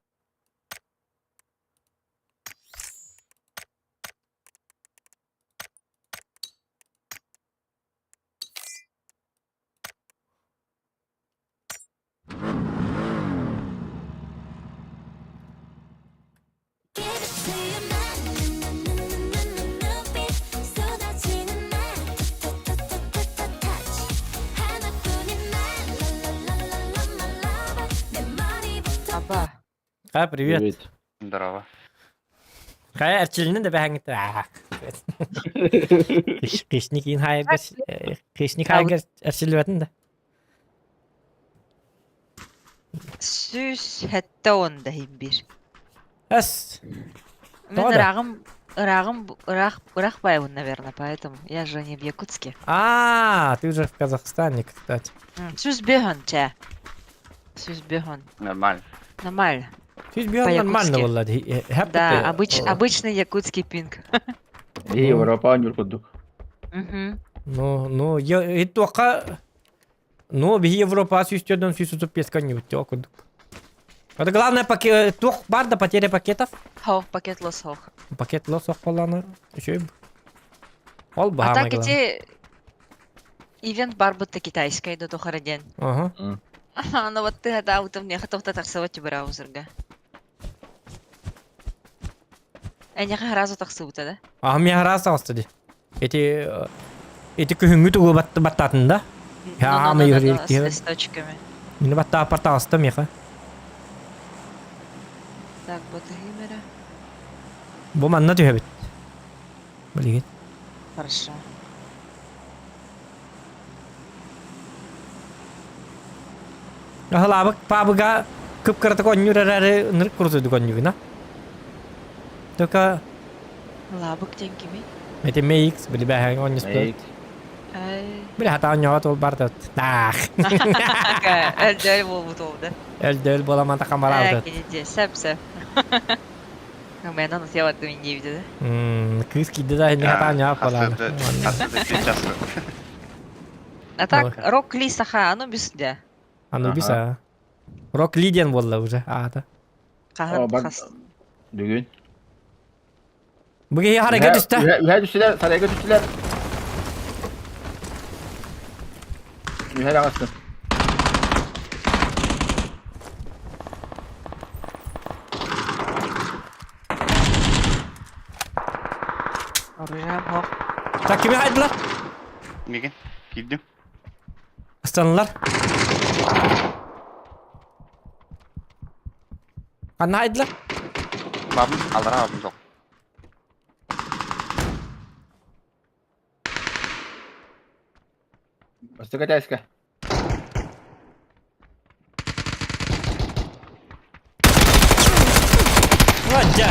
Аба. А, привет. Здорово. Хайа эрчилинэ да бэһэҥҥит. Кишник иин хайырга кишник хайырга эрчиллибэтин да. Сүүс сэттэ уон да иһин биир. Эс. Мин Тоҕо да? ырааҕым ырааҕым ыраах ыраах баайбын, наверное, поэтому я же не в Якутске. А, ты уже в Казахстане, кстати. Сүүс бөһөн чэ. Сүүс бөһөн. Нормально. Нормально. Сүүс бөһөн нормально По-якутски. буолла дии. Да, обычный якутский пинг. И Европа ньур курдук. Мгм. Ну, ну, я туохха ну, биһи Европа сүүстөрдөн сүүс отут песка ньубут курдук. Это главное пакет, туох бар да потеря пакетов. Хоох, пакет лос хоох. Пакет лос ох болланы. Үчүгэй. Ол А баһаамай так главное. ити ивент бар будто китайскай да тухара диэн. Ага. Аны вот ты хатаабытым миэхэ тоқта тахсыбат браузерга. Эйиэхэ сразу тахсыбыта да? А мне раз таҕыста дии. Эти эти күһүҥҥү тугу баттаатын да? Ну, Хаамай ну, ну, ну, с юрий. листочками. Мини баттааппар таҕыста миэхэ. Так, батыһыым эрэ. Бу манна түһэбит. Билигин. Хорошо. Аһылаабык паабыга кып-кыратык оонньуур эрээри ынырык курдук оонньуугуна. Только Лабык диэн кимий? эти MX били бэһэҥ оонньуспут. Ай. Били хата оонньоҕо ол бар да таах. Өлдөөл буолбут ол да. Өлдөөл буоламан такамараабыт. Кини дии, сөп сөп. Мэнэн утуйабаттым диэбитэ да. Кыыс киирдэ да инни хата оонньоҕо буолааны. Хастыды час. А так, Рок Ли саха, Анубис дэ. Анубис а. Рок Ли диэн буолла уже аата. Хаһан хас. Бүгүн. Бу киһи харайга түстэ. Үһэ түстүлэр, сарайга түстүлэр. Үһэ даҕастым. Оружием хоох. Так кими хайдылар? Мигин. Киирдим. Ыстанылар. Ханна хайдылар? Бабым, аллара бабым жоқ. Бастакы этээскэ. Дьэ.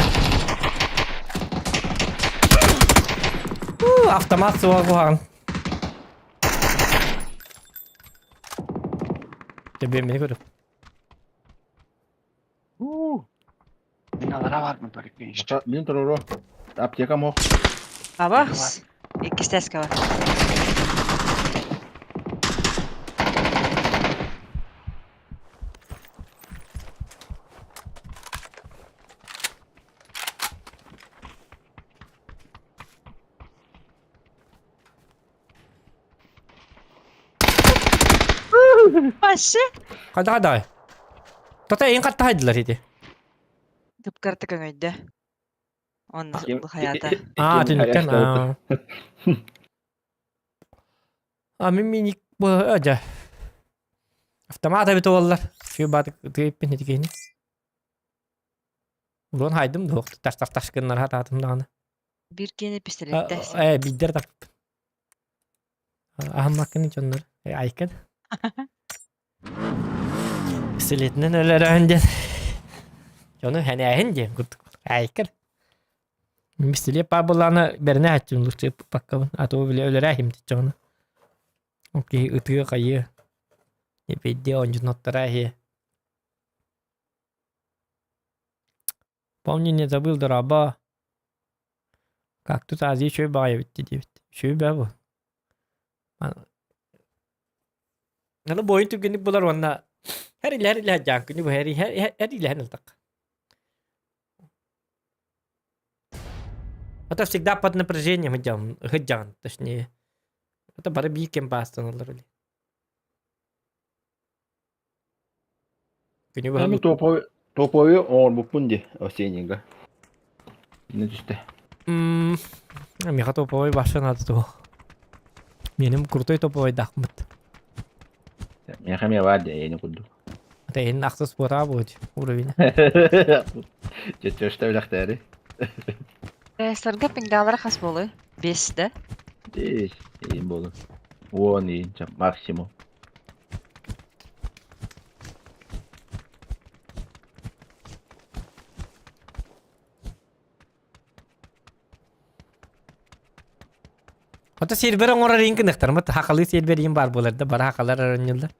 Автомат суоҕа куһаҕан. Тебе мени көрүп. Мин алара барбын только еще. Мин туруору. Аптекам ох. Аба. Иккистэскэ бар. Паша. Хайда хайда. Тота эйин хаттаһайдылар ити. Кыпкарты көҥөйдө. Он хайата. Аа, түнүктэн. А мин миник бу дьэ. Автомат эбит уоллар. Сүү баатык тыйыппин итикини. Урон хайдым дуох тас тас тас гыннар хатаатым даҕаны. Биир киэнэ пистолетте. Э, биирдэр таппын. Аһыммаккын дьоннор. Айкын. Пистолетинэн өлөрөһүн диэн. Дьону хэнээһин диэн курдук. Айкын. Пистолет паа буллаана бэринэ хаччын лучше паккабын. А то биле өлөрөөһүм диччоҕуна. Ол киһи ытыа хайыа. Эпидде онжуноттара иһиэ. Помню, не забыл дорообо. Как тут Азия үчүгэй баҕайы эбит диэбит. Үчүгэй баа бу. Аны буойун түргэнник булар уонна эр илэһэр илэһэр дьаан күнү бу эр эр илэһэн ылтахха. Это всегда под напряжением идем, ыһыдьаҕын, точнее. Это бары биир кэм баастаналлар или. Күнү быһа Эми топовый топовый оҥорбуппун дии осеннийга. Инне түстэ. М, Миэхэ топовой баша надо туох. Меним крутой топовойдаахмыт. Миэхэ эмиэ баар дии эйиэни курдук. Это эйин ахсыс буотаа буот уровень. Чөччөштө үлэхтээри. Сарга пингалара хас буолуй? Бес да? Бес, эйин буолун. Уон иин максимум. Ото сервер оҥорор иин гыныахтармыт хахалыы сервер иин баар буолар да бары хахалар оронньуллар.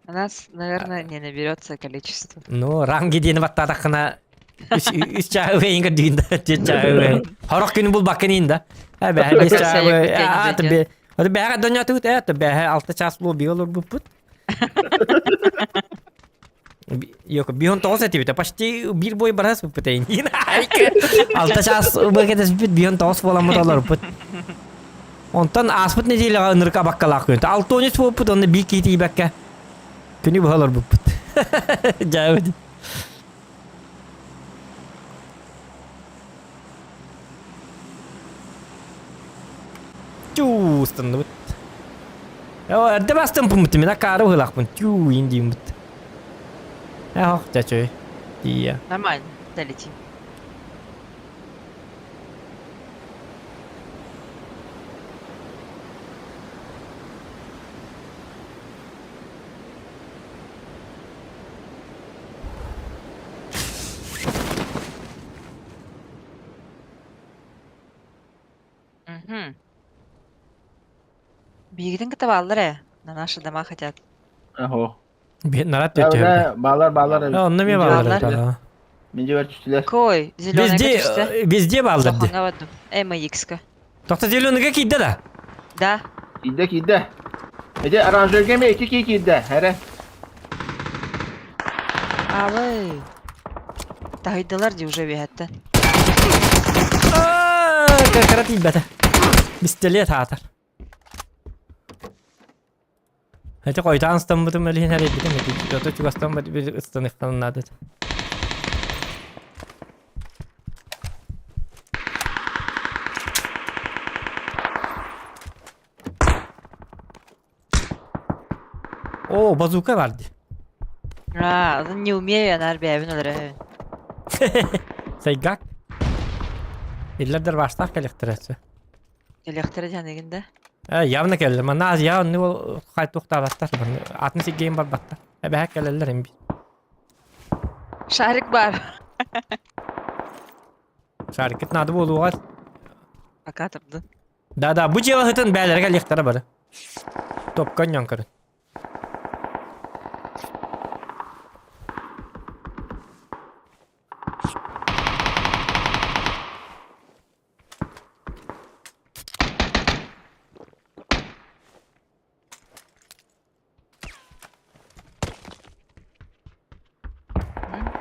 У нас, наверное, не наберется количество. Ну, ранги диэни баттаатаххына үс чааһы үөйин көрдүүн да түөрт чааһы үөйин. Хорох күнү булбаккын иин да. Э бэһэ бес чааһы аата бе. Ото бэһэ доньотугут э ото бэһэ алта чаас буол бигэ олорбуппут. Йоко, бион тоҕус этибит, почти биир бой барас буппут эйин. Алта чаас быкетеспит бион тоҕус буоламмыт олорбут. Онтон ааспыт неделяҕа ынырык абаккалаах күн. Алтонис буолбут, онно биир киһи тиийбэккэ күнү быһа олорбуппут. Дьаабыт. Түү, ыстанныбыт. Эрдэ бастым пуммут, мин акаары быһыылаахпын. Түү, иин дииммит. Эх, чачой. Тиийэ. Нормально, долетим. Мгм. Биһигитин кытта бааллар ээ. На наши дома хотят. Аһо. Нарат түһүбүт. Баалар баалар. Онно эмиэ бааллар. бааллар. Мин дьиэбэр түстүлэр. Кой, зеленыйга Везде, түстэ. везде бааллар дии. Улахаҥҥа бардым. МХ-ка. Тохто зеленыйга киирдэ да? Да. Киирдэ киирдэ. Ити оранжевга эмиэ икки кии киирдэ. Эрэ. Абый. Таһыйдылар дии уже үөһэттэн. Кыра тиийбэтэ. Пистолет аатар. Эти хойутаан ыстаммытым элиһин эрийбитим ити ото чугастан бир ыстаныахтан наада. О, базука бар дии. А, не умею я наар бэйэбин өлөрөбүн. Сайгак. Иллэрдэр баштаах кэлиэхтэрэ Кэлиэхтэрэ диэн да? Э, явно кэллэ. Манна Азия онну ол хайтуохтаабаттар. Атын сиргейин барбаттар. Эбэһэ кэлэллэр эми. Шарик бар. Шариккит надо буолуоҕа. Пока турдун. Да-да, бу дьыала сытын бээлэргэ кэлиэхтэрэ бары. Топка онньоон көрүн.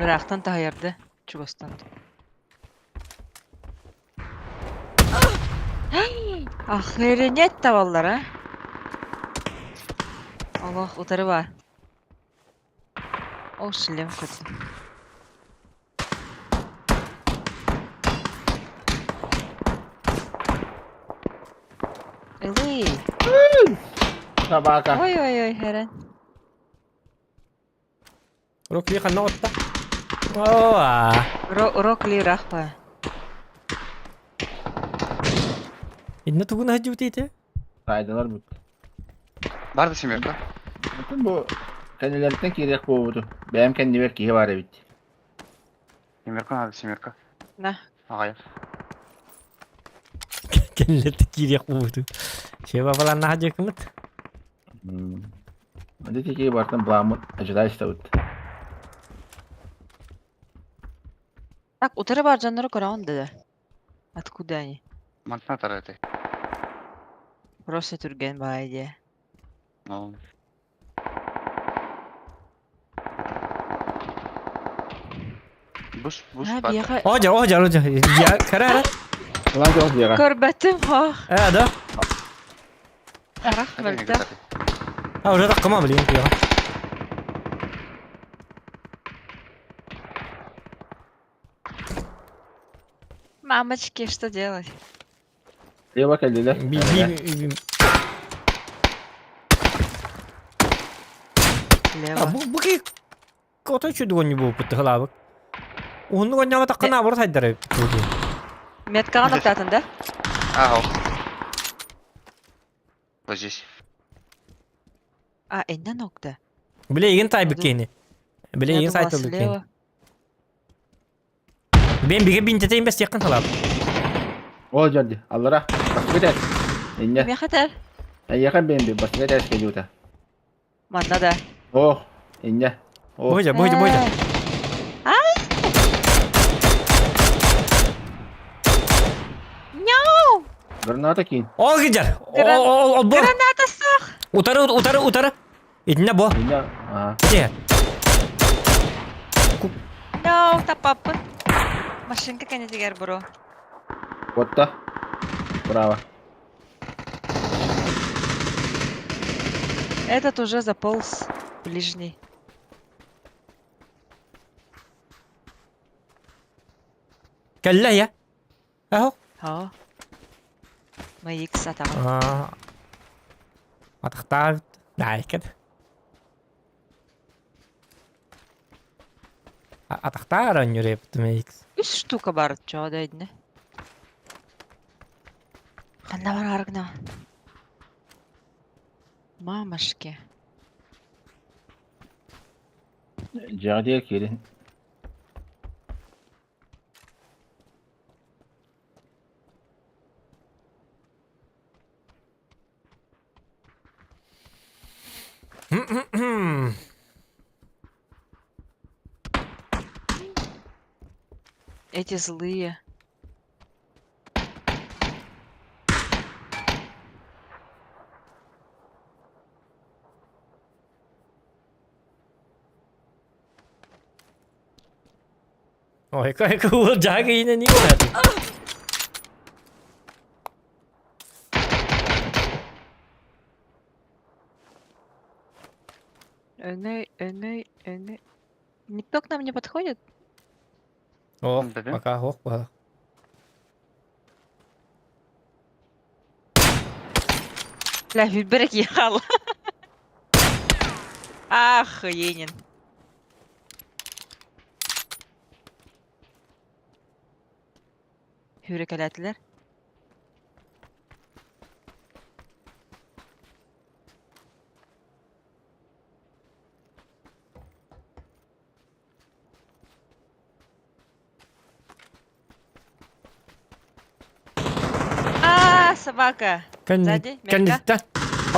Ыраахтан таһыйарда, чугастан. Охренеть табаллар, а? Олох утары бар. Ол шлем көрдүм. Ылый! Собака. Ой-ой-ой, хэрэн. Рокли ханна отта? О, Рокли рахпа. Инна тугун хаджыбыт ити? Сайдылар бут. Бар да семерка. Бүтүн бу кэннилэриттэн киириэх буолбуту. Бэйэм кэннибэр киһи баар эбит. Семерка надо, семерка. На. Аҕайах. Кэннилэртэн киириэх буолбуту. Шеба баланна хаджыкымыт. Ити киһи бартан бламмыт ожидай ставыт. Так, утары бар дьоннору көрөҕүн да? Откуда они? Мантан атар этэй. Просто түргэн баай дии. Ну. Бус, бус А, бар. биэхэ Ожар, ожар, ожар. Я кара. Ылан кэлэн диэҕэ. көрбөтүм, ох. Э, да. Харах Этэй, мөлтөх. этэй. А, уже таккама, блин, я. Мамочки, что делать? Лево кэллилэр. Би, би, би. Лево. А, бу, бу ки кото чудугон не бу пыттыхалабык. Уһуннук онньоҕо таккана абыр сайдары. Меткаҕа ноктаатын да? Ага. Вот здесь. А, инна нокта. Биле игин тайбык кени. Биле Я игин думала, сайтылдык кени. слева. Бен биге бинтетейин бес якын халап. Ол дьэрди. Аллара. Баскы тәс. Инне. Миэхэ тэр. Эйиэхэ бэйэм би баскы тәс кэлиута. Манна да. Ох. Инне. Ох. Бойжа, бойжа, бойжа. А! No! Граната киин. Ол гидер. Гран- Ол, ол, бу. Граната суох! Утары, утары, утары. Итинне бу. Инне. Аа. Те. No, тапаппын. Машинка кэннитигэр бро. Отта. Браво. Этот уже заполз ближний. Кэллэ я. Ахо. О. Мы икс атаҕын. Аа. Атахтаабыт. Наайкет. Атахтаар онньур икс. Үс штука бар чоо да идне. Ханна бар аргна. Мамашки. Дьиэҕэ киирин. Эти злые. Ой, какой кул жага ине не знаю. Өҥөй, өҥөй, өҥөй. Никто к нам не подходит? Ох, Да-да. пока ох, пока. Бля, Вильберг ехал. Охуенен. Hürriyetler. А, собака. Сзади, мягко. Кэнниттэн.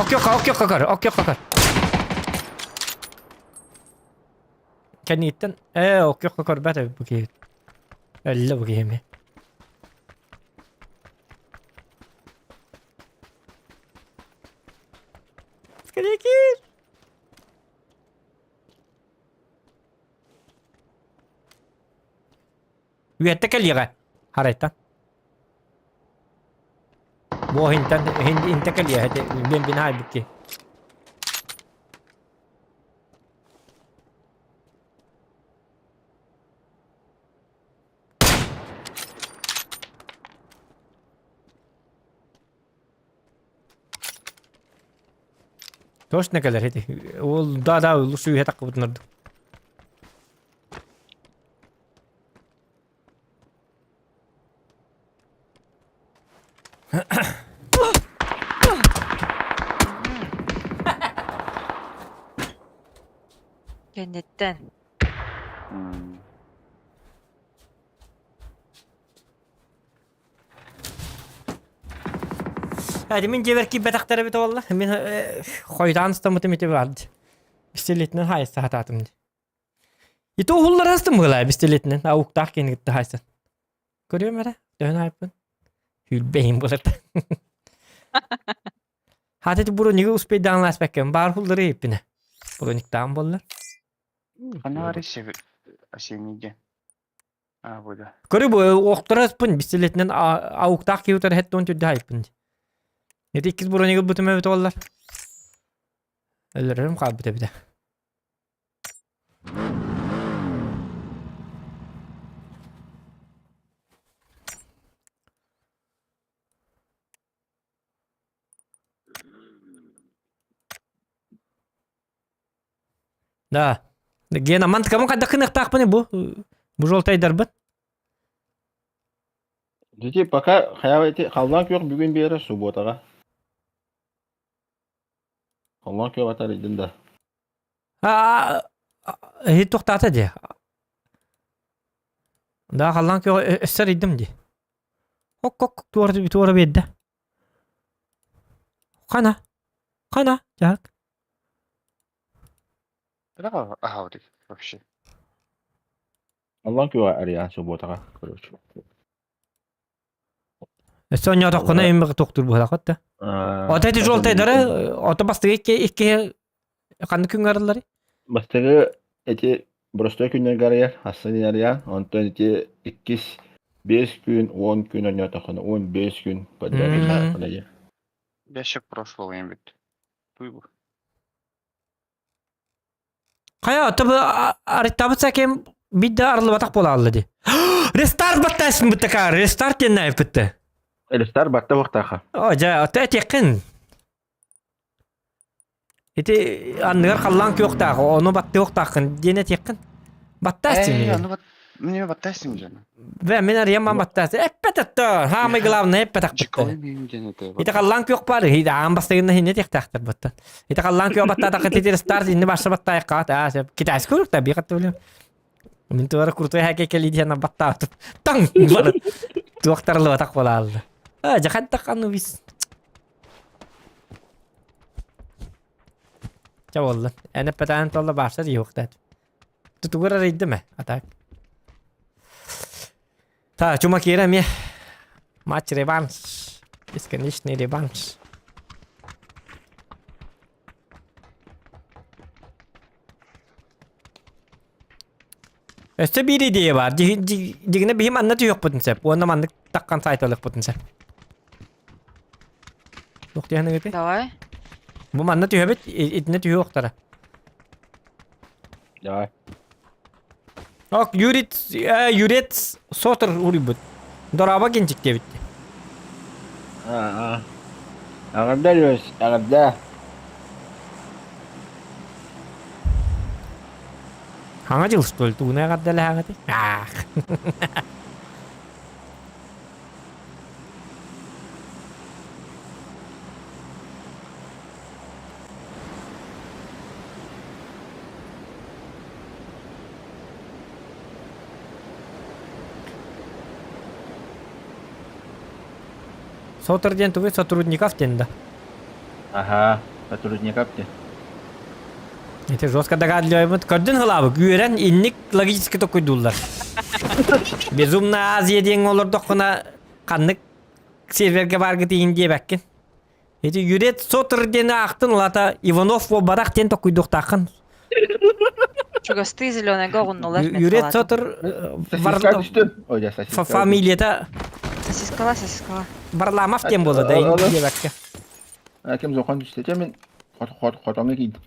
Оккиокка, оккиокка көр, оккиокка көр. Кэнниттэн, э, оккиокка көрбөт эбит бу киһи. Өллө бу киһи Скорее кир! Үөттэ кэлиэҕэ. Харайтан. Бу хинтэн инте кэлиэҕэ бен бин хайбыкки. Точно кэлэр ити. Ол да да лучше үһэ таххыбытын ордук. Кэнниттэн. Эти мин дьиэбэр киирбэтэхтэр эбит буолла. Мин хойутаан ыстаммытым ити баар. Пистолетинэн хаайса сатаатым дии. Ити уһуллар астым быһылаа пистолетинэн ауктаах киһини кытта хаайсан. Көрүөм эрэ, төһөн аайпын. Хүлбэйим буолар. Хаата ити бронига успейдаан лааспаккын баар хуллары иһиппинэ. Брониктаан буоллар. Ханна барый осенний день. А, буду. Көрү бу охтороспун пистолетинэн ауктаах киһи утары хэттон түрдэ хайпын. Ити иккис бронига бутум эбит оллар. Өлөрөрүм хаалбыт эбитэ. Да. Гена, мантыкамын хайдах гыныахтаахпыный бу? Бу жолтайдарбын. Дити пока хайа ити халлаан күөх бүгүн биэрэр субботаҕа. Халлаан күөх атар идин да. А, иһит тохтаата дии. Да, халлаан күөх өссөр идим дии. Хок-хок туора туора биэрдэ. Хана. Хана, дьаһак. Да, ага, вообще. Халлаан күөҕэ арыйаан субботаҕа, короче. Өссө оонньоотоххуна иммэх тохтуур быһалаах да. Ото эти жолтайдары, ото бастыгы икки икки ханнык күҥҥэ арылларый? Бастакы эти простой күннэргэ арыйар, ассыын арыйаан, онтон ити иккис 5 күн, 10 күн оонньоотоххуна 15 күн подряд оонньоотоххуна дии. Ящик прошлого бит. Туй бу. Хайа, ото бу арыттаабыт сакем бидде арыллыбатах буолаалла дии. Рестарт баттаасым быттакаар, рестарт диэн наайыппытты. Рестарт батта уохтааха. О, дьэ, ото этиэххин. Ити анныгар халлаан күөхтээх, ону баттыахтааххын диэн этиэххин. Баттаас Эй, ону бат... Мне баттаасым дьоно. Бэ, мин арыйамман баттаас. Эппет этто, самый главное эппетах Дьикой мин диэн этэ. Ити халлаан күөх баар, аан бастыгынна хинне тиэхтээхтэр баттан. Ити халлаан күөх баттаатахха титир старт инни барса баттаайыкка аа сөп. Китайский курдук да биэхат билем. Мин туора крутой хаке кели диэн баттаатым. Таң бар. Туохтарлыбатах буолаалла. А, жахаттах анну бис. Ча буолла. Эн эппэтээн толла баарса диэхтээт. Тутугар арыйдым э, а так. Та, чума киирэ эмиэ. Матч реванш. Бесконечный реванш. Өссө биир идея баар. Дьигинэ биһим анна түһүөхпүтүн сөп. Уонна маннык таххан сайталыахпытын сөп. Туох диэхин Давай. Бу манна түһэбит, итиннэ түһүөхтара. Давай. Ок, Юрит, Юрец Сотор уруйбут. Дораба кинчик диэбит. Аа. Аҕарда Лёс, аҕарда. Хаҥа дьыл что ли, тугуна аҕардалаһаҕыт? Аах. Сотор диэн тугуй сотрудников диэн да? Аха, сотрудников диэн. Ити жестко догадливаймыт. Көрдүн хылаабы, үөрэн инник логически токуйдууллар. Безумно Азия диэн олордоххуна ханнык серверге баргыт иин диэбэккин. Ити Юрет Сотор диэн аахтын улата Иванов барах диэн токуйдуохтааххын. Чугастыы зеленайга оҕуннулар Юрет Сотор Сосиска түстүм. Ой, да, сосиска. фамилията Сосискала, сосискала. Барламов диэн буола да диэбэккэ. Ким зохон түстэ. Чэ мин хотоҥҥо киирдим.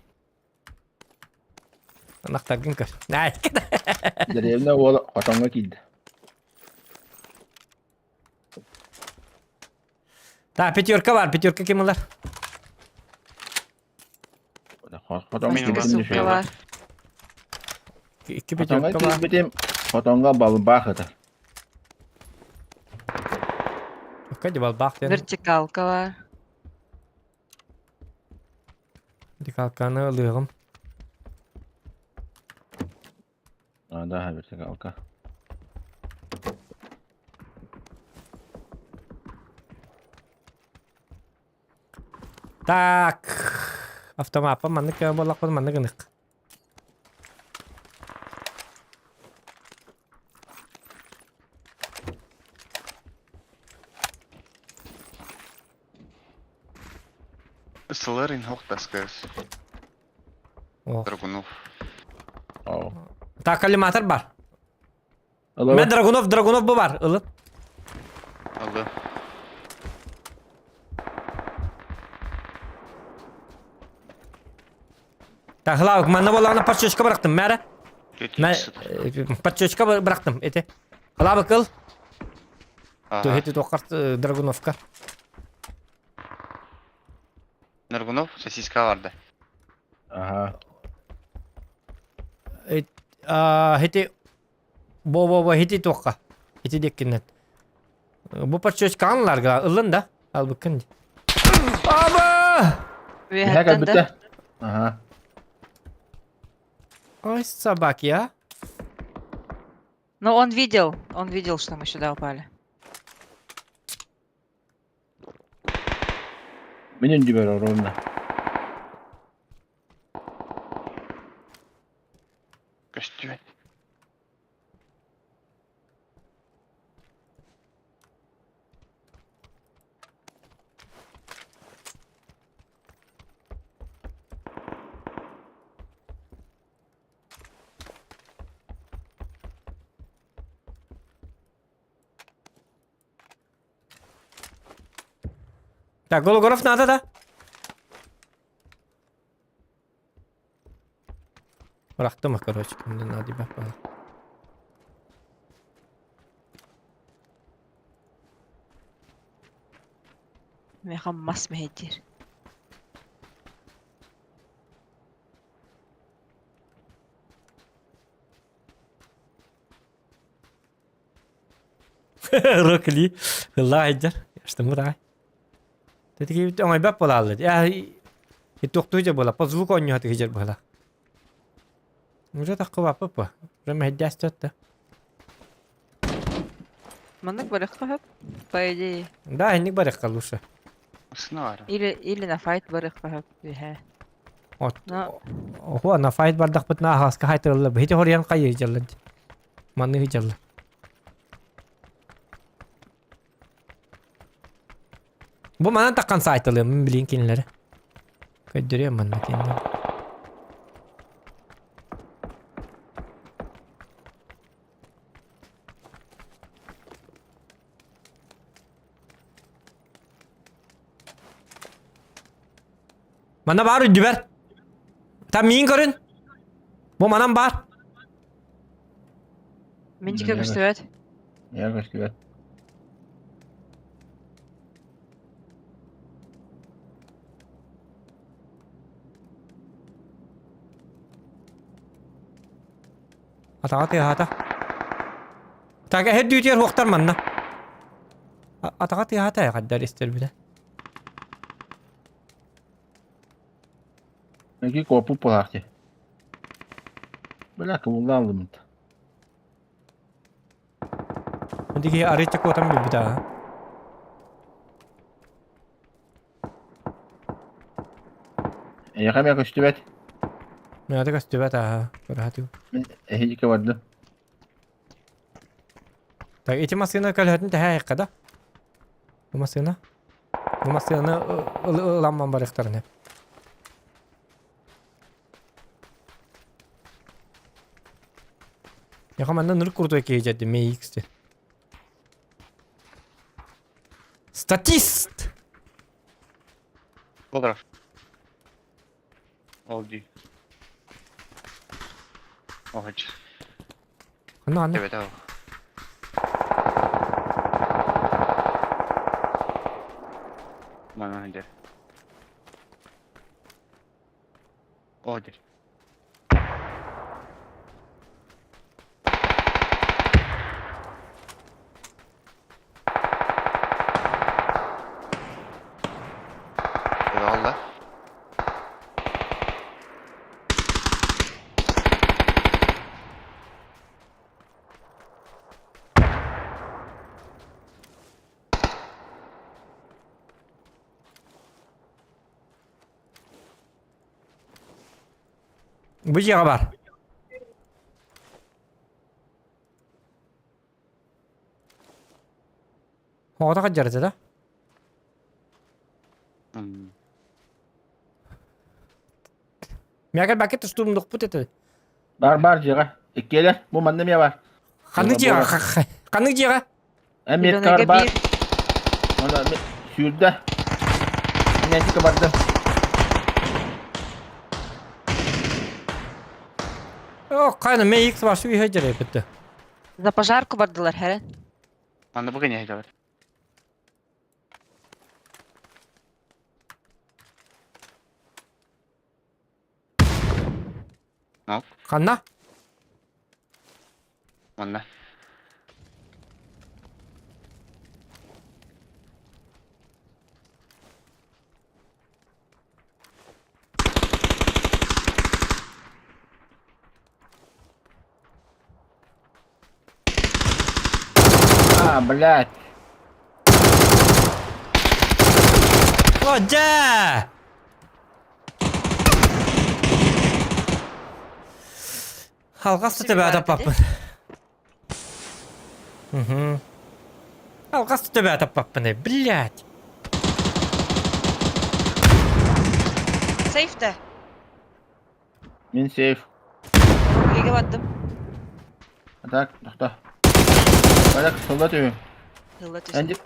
Ынахтаргын көр. Дэриэбинэ уола хотоҥҥо киирдэ. Так, пятерка бар, пятерка ким ылар? Хотоҥҥо Мин киирбитим Сумка бар. Икки Хотоҥҥо пятерка бар. киирбитим, хотоҥҥо балбаах ытар. Окей, балбаах диэн. Вертикалка бар. Декалканы ылыаҕым. А, да, вертикалка. Так. Автомаппа маннык буоллахпын маннык ынык. Сылар инһох таскас. Ох. Драгунов. Оо. Так, коллиматор бар. Ылабын. Мен Драгунов, Драгунов бу бар. Ылын. Алды. Так, Лавык, манна буоллаҕына подсечка бырахтым, мээрэ. Тетя Мэ подсечка бырахтым, эти. Лавык ыл. Ага. Төһөтү туоххар Драгуновка. Драгунов сосиска барды. Ага. Хити бо бо бо хити туохха. Хити диэккиннэн. Бу подсечка анларга ылын да албыккын. Аба! Эһэ Үөһэттэн да. кэлбитэ. Ага. Ой, собаки, а? Но он видел, он видел, что мы сюда упали. Мин үндүбэр оруонна. Көстүбэт. Так, Гологоров надо, да? Бырахтым, короче, мне надо баппала. Миэхэ мас мэһэйдиир. Рокли. Ыллаа сылдьар. Штыммыт аҕай. Тэтики оҥойбот буолааллар. Ээ туохтуу дьэ буола. По звуку оонньуһа сылдьар быһыылаах. Уже таххыбаппыт по. Уже мэһэйдээс да. Маннык барыахха сөп, по идее. Да, инник барыахха лучше. Сына бар. Или, или на файт барыахха сөп үһэ. От, Но Оһуо, на файт бардахпытына аһаҕаска хайтырылла. Ити хоруйан хайыы дьаллан. Манныгы дьалла. Бу манан таххан саайталыам мин билин кинилэри. Көрдөрүөм манна кинилэри. Манна баар үрдүбэр. Там миин көрүн. Бу манан баар. Мин диэки көстүбэт. Я көстүбэт. Атаҕа тыаһаата. Так, эһэр дүүтүгэр уохтар манна. Атаҕа тыаһаата эҕэрдэр истэрбитэ. Эки куоппут буолаах дии. Бля, кыбыллаан ылыммыт. Ити киһи арыычча куотан билбит аа. Эйиэхэ эмиэ көстүбэт. Миэхэ көстүбэт аа. Көрө Мин эһиги бардым. Так, ити массыына көлөһөтүн тэһэ да? Бу массыына? Бу массыынаны ыламман барыахтарын. Яха манна ныр крутой киһи дьэрди MX диэн. Статист! Болрав. Ол дии. Оһоч. Ханна ханна? Төбөтө ол. Манан дьэр. О дьэр. Eyvallah. Бу дьиэҕэ баар. Оҕото хаддьарыта да? Мягер баки тустуумнукпут этэ. Бар бар дьиэҕэ. Иккиэлэр. Бу манна эмиэ бар. Ханнык дьиэҕэ? Ханнык дьиэҕэ? Эмиэткар бар. Онно сүүрдэ. Миэтикэ бардым. О, қайна мен икс башы үйе жере бітті. За пожарку бардылар, хәрен. Манна бүгін не бар. Ханна? Манна. А, блядь. О, дьэ! Алҕас төбө таппаппын. Угу. Алҕас төбө таппаппын, блядь. Сейф да. Мин сейф. Рублиге баттым. Так, тохто. Барак, сылла түһү. Хылла түс. Энди.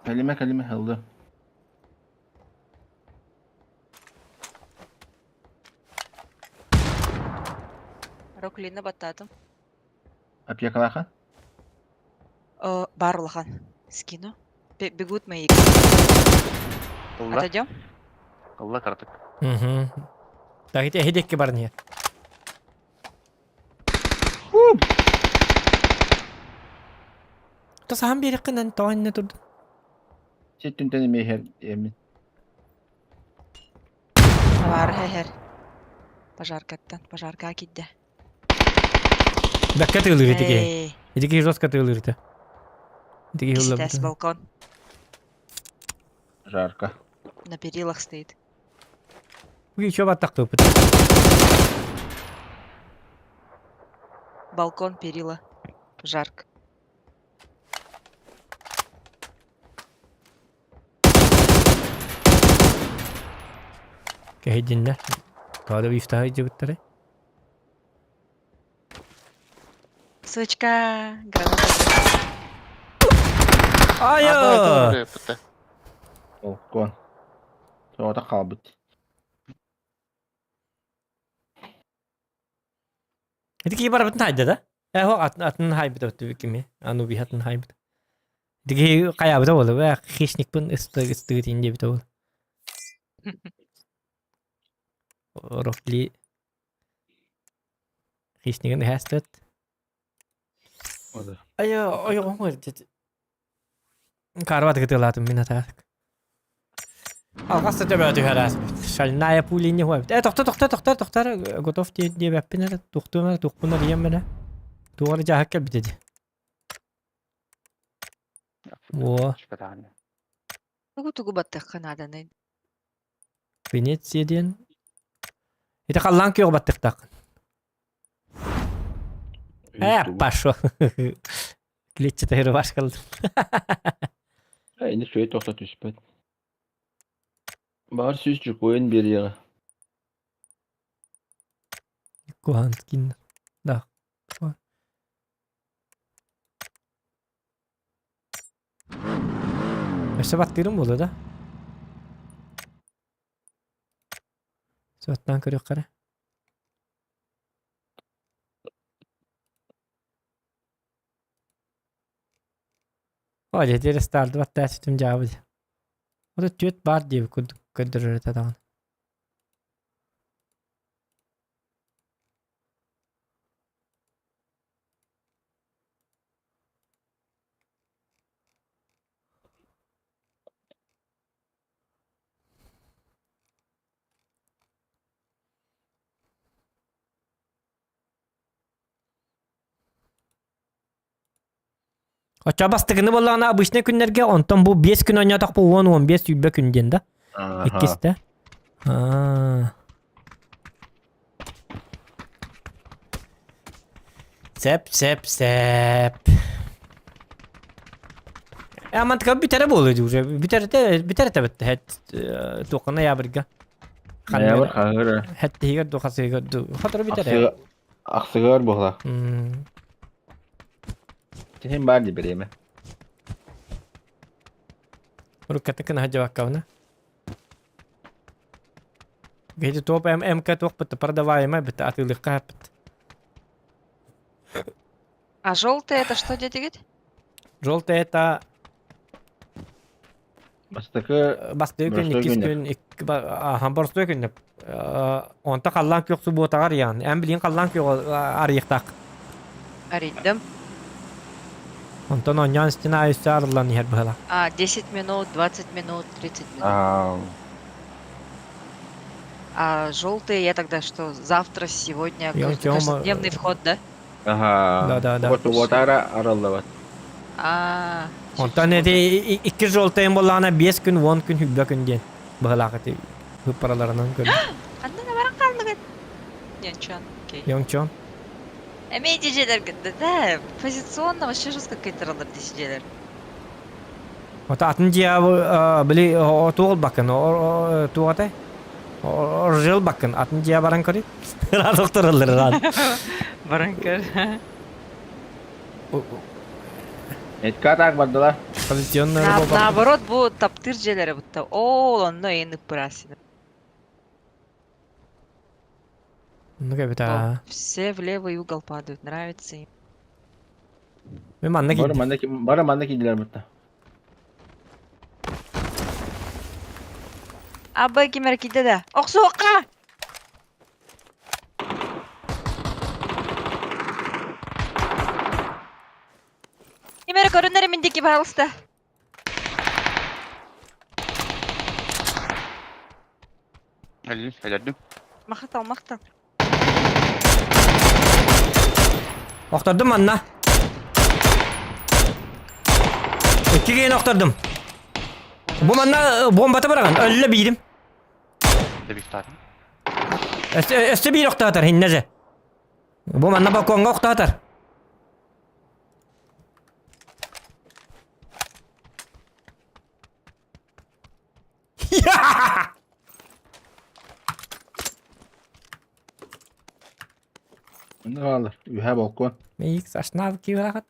Кэлимэ, кэлимэ, ылды. Роклина баттатым. Опекалаха. Э, бар улахан. Скину. Бегут мои. Ылла. Отойдем? Ылла картык. Угу. Так, ити эһидекке баран иһэр. То саһан биэрэххинэн тоҕо иннэ турдун? Ситтүнтэн эмиэ иһэр эмин. Бар хэр. Пожаркаттан. Пожарка кидде. Бэккэ тыылыыр ити киһи. Эй, Ити киһи жестко тыылыыр этэ. Ити киһи Кистес ыллабыта. балкон. Жарко. На перилах стоит. Еще баттахтыыппыт. Балкон, перила. Жарко. Кэһэйдиннэр. Тоҕо да бифтаһа илдьибиттэрэй? Сучка! Граната. Айа! Балкон. Тоҕото хаалбыт. Ити киһи барбытын хайда да? Э, хоқ атын атын хайбыта өттүбүт кими? Ану би атын хайбыта. Ити киһи хайаабыта буолла. Бэ хищникпын ыстыгы ыстыгы тиин диэбитэ буолла. Рофли хищнигин ыһаастыат. Айа, ойоҕум ыалдьыт. Карват кытыылаатым мин атаак. Алҕас да төбө түһэр ааспыт. Шальная пуля не хуайбыт. Э, тохто, тохто, тохто, тохто, готов диэбэппин эрэ, тухтуом эрэ, тухпун эрийэн эрэ. Туох эрэ дьааһык кэлбитэ дии. Во, Тугу тугу баттыахха нааданый? Венеция диэн. Ити халлаан күөҕү баттыахтааххын. Э, пошел. Клетчатый рубашка ылдым. Ини сүөй тохто түспэт. Баар сүүс дьукуойун биэриэҕэ. Куһаанскин. Да. Өссө баттыырым буолуо да? Өссө баттаан көрүөххэ эрэ. О, дьэ, ити рестарды баттаа сүтүм дьаабы. Ото түөрт баар диэбит курдук көрдөрөр этэ даҕаны. Оччо бастакыны буоллаҕына обычный күннэргэ, онтон бу 5 күн оонньоотохпу 10-15 сүүрбэ күн диэн да? Аха. Иккистэ. Аа. Сеп, сеп, сеп. Э, мантыка бүтэрэ буолуо дии уже. Бүтэртэ, бүтэртэ битте. Хэт туохха ноябрьга. Ноябрь хаһыгар. Хэттиһигэр ду хасыгар ду. Хотору бүтэрэ. Ахсыгар буола. Тиһин баар дии бириэмэ. Урукката кына дьабаккабына. Гети топ МК туох бытта продаваемай бытта атыылыхха хаппыт. А желтый это что, дядя Гит? Желтый это Бастакы бастыы күн, Боростуой иккис күнэ. күн, икки аха боростуой күн онто халлаан күөх субуотаҕар ян. Эн билигин халлаан күөҕү арыйыахтаах. Арыйдым. Онтон оонньоон стена өссө арыллан иһэр быһыылаах. А, 10 минут, 20 минут, 30 минут. Аа, А желтые я тогда что, завтра, сегодня, Я каждый, Тёма, каждодневный вход, да? аха. Да, да, да. Вот субуотаара арыллыбат. А, Онтон эти икки желтыйын буоллаҕына 5 күн, 10 күн, 20 күн диэн быһыылаах ити ыппараларынан көрдüm. Ханна баран хааллыгыт? Нянчан, окей. Йоҥчон. Эмиэ дьиэлэр да, позиционно вообще жестко кайтаралар дьиэлэр. Ото атын дьиэ били туох бакын туох этэй? Оржел бакын атын дьиэ баран көрүй. Ыраах тураллар ыраах. Баран көр. Этка так бардылар. Позиционный Наоборот, бу таптыыр дьиэлэрэ бутта. Ол онно эйин ыппырасина. Ну кэбитэ. Все в левый угол падают, нравится им. Мен манна Бары киирдим. манна бары манна киирдилэр бутта. Абы кимэр киирдэ да. Охсуохха! Кимэр көрүнэр мин диэки, пожалуйста. Өлөрдүм. Махтал, махтал. Охтордум манна. Икки киһини охтордум. Бу манна бомбата быраҕан өллө биирим. Дебистаатым. Өссө өссө биир охтоотор хиннэ же. Бу манна балкоҥҥа охтоотор. Онно хаалар. Үһэ балкон. Мейик сашнав киирахат.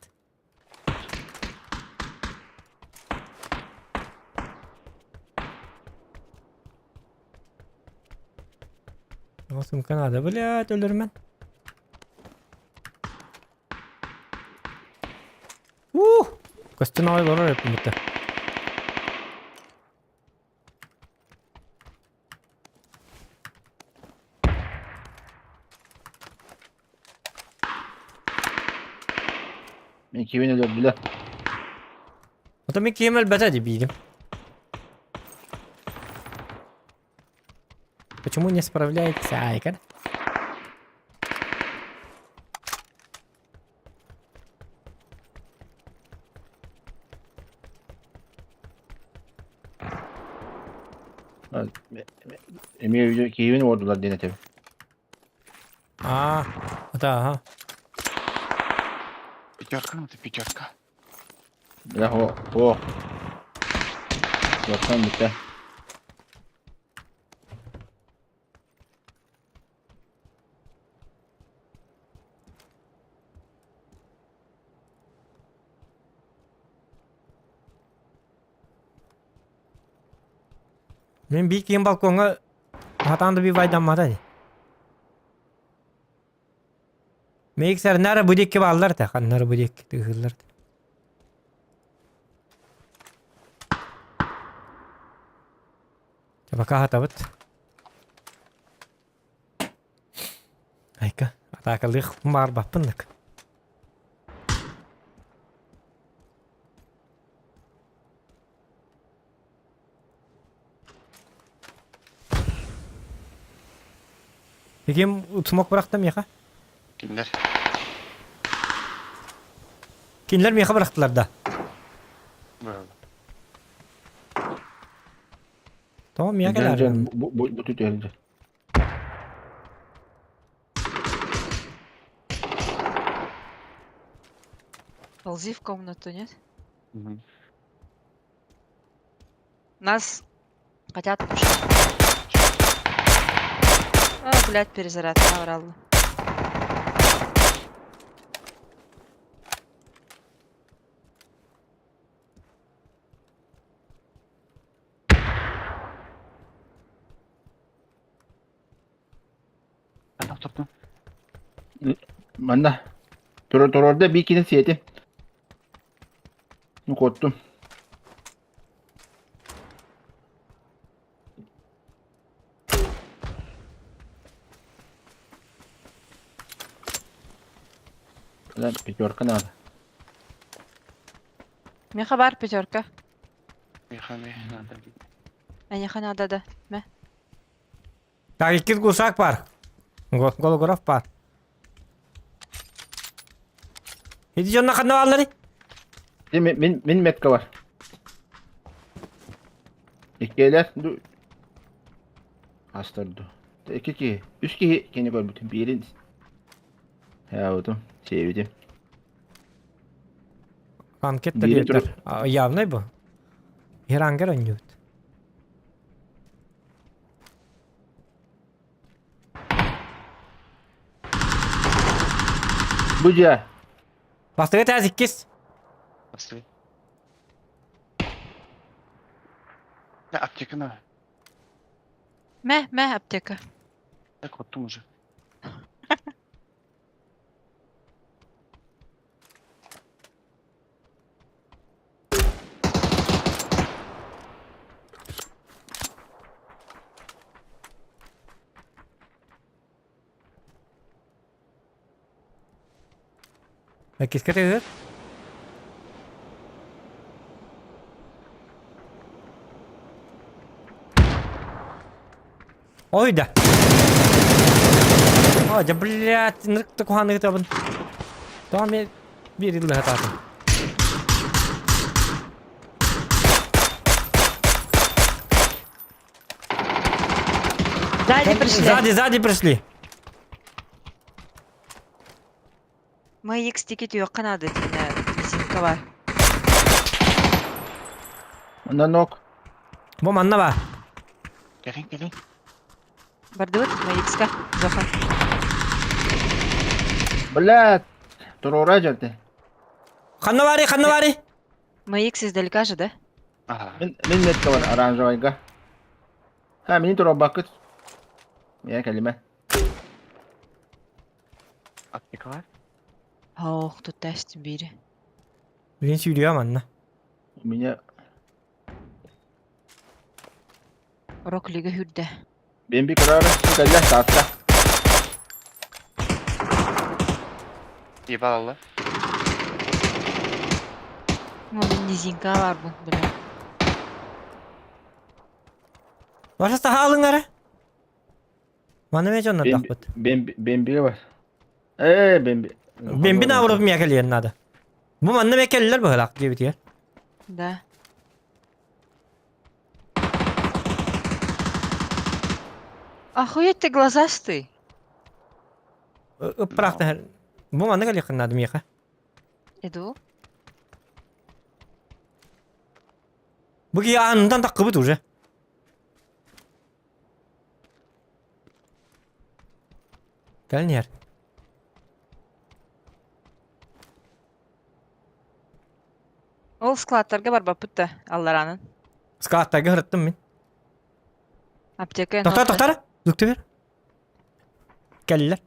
Сумка надо, блядь, өлөрмөн. Ух! Көстөн ой олорор эппин бутта. Мен кибин өлөрдүлэр. Ото мен киһим өлбөтө дии биирим. Почему не справляется Айкар? Эмиэ киһибин уордулар диэн этэбин. А, это ага. Пятерка, это пятерка. Бля, о, о. Баттан бүттэ. Мин биир киһим балкоҥҥа хатаан да бивайдаммата дии. Мейик сэрнара бу диэки бааллар этэ, ханнары бу диэки тыыһыыллар этэ. Пока хатабыт. Айка, атаакалыах баарбаппын дак. Ким смок бырахта миэхэ? Кинилэр. Кинилэр миэхэ бырахтылар да? Тоҕо миэхэ кэлэр? Бу бу бу түтэлдэ. Ползи в комнату, нет? Нас хотят кушать. А, блядь, перезарядка врал. Манна. Турар турарда биир кини сиэтим. Ну куоттум. Да, пятерка надо. Меха бар пятерка. Меха надо. Эйиэхэ надо да. Мэ. Так, иккис гусак бар. Голограф бар. Иди дьонно ханна бааллары? Мин, мин, мин метка бар. Иккиэлэр астырды. Икки киһи, үс киһи кини көрбүтүм. Биирин Һээбитим, сиэбитим. Анкет да диэтэр. Явный бу. Ирангер онньуут. Бу дьэ. Бастакы таас иккис. Бастакы. Аптека на. Мэ, мэ, аптека. Так вот уже. Иккискэ тыгыр. Ой да. Ой, да блядь, нырк куханы табын. Тоҕо мен биир ыллыһа таатым. Сзади пришли. Сзади, сзади пришли. Мы X тики түөххэ наада итиннэ резинка бар. Онно нок. Бу манна ба. Кэлин, кэлин. Бардыбыт мы X-ка. Зоха. Блядь. Туруора дьэрдэ. Ханна бари, ханна бари. Мы X издалека же, да? Ага. Мин, мин метка бар оранжевайга. Ха, мини туруорбаккыт. Мия кэлимэ. Аптека бар. Ох, тут тест бири. Блин, сүүрүө манна. У меня Рок лига хүрдэ. Бэмби көрөөрө кэллэ таатта. Ебал Мин низинка барбын, бля. Ваша саха алың эрэ. Маны мен дьоннордохпут. Бэмби бар. Ээ, бэмби. Бэмби наоборот миэхэ кэлиэн надо. Бу манна мэ кэллэр быһылаах диэбитигэр. Да. Охуеть ты глазастый. Ыппыраахта Бу манна кэлиэххин надо миэхэ. Иду. Бу киһи аанынан таххыбыт уже. Кэлин иһэр. Ол складтарга барбаппыт да аллараанын. Складтарга сырыттым мин. Аптека Тохтор, тохтор! Луктубер. Кэллилэр.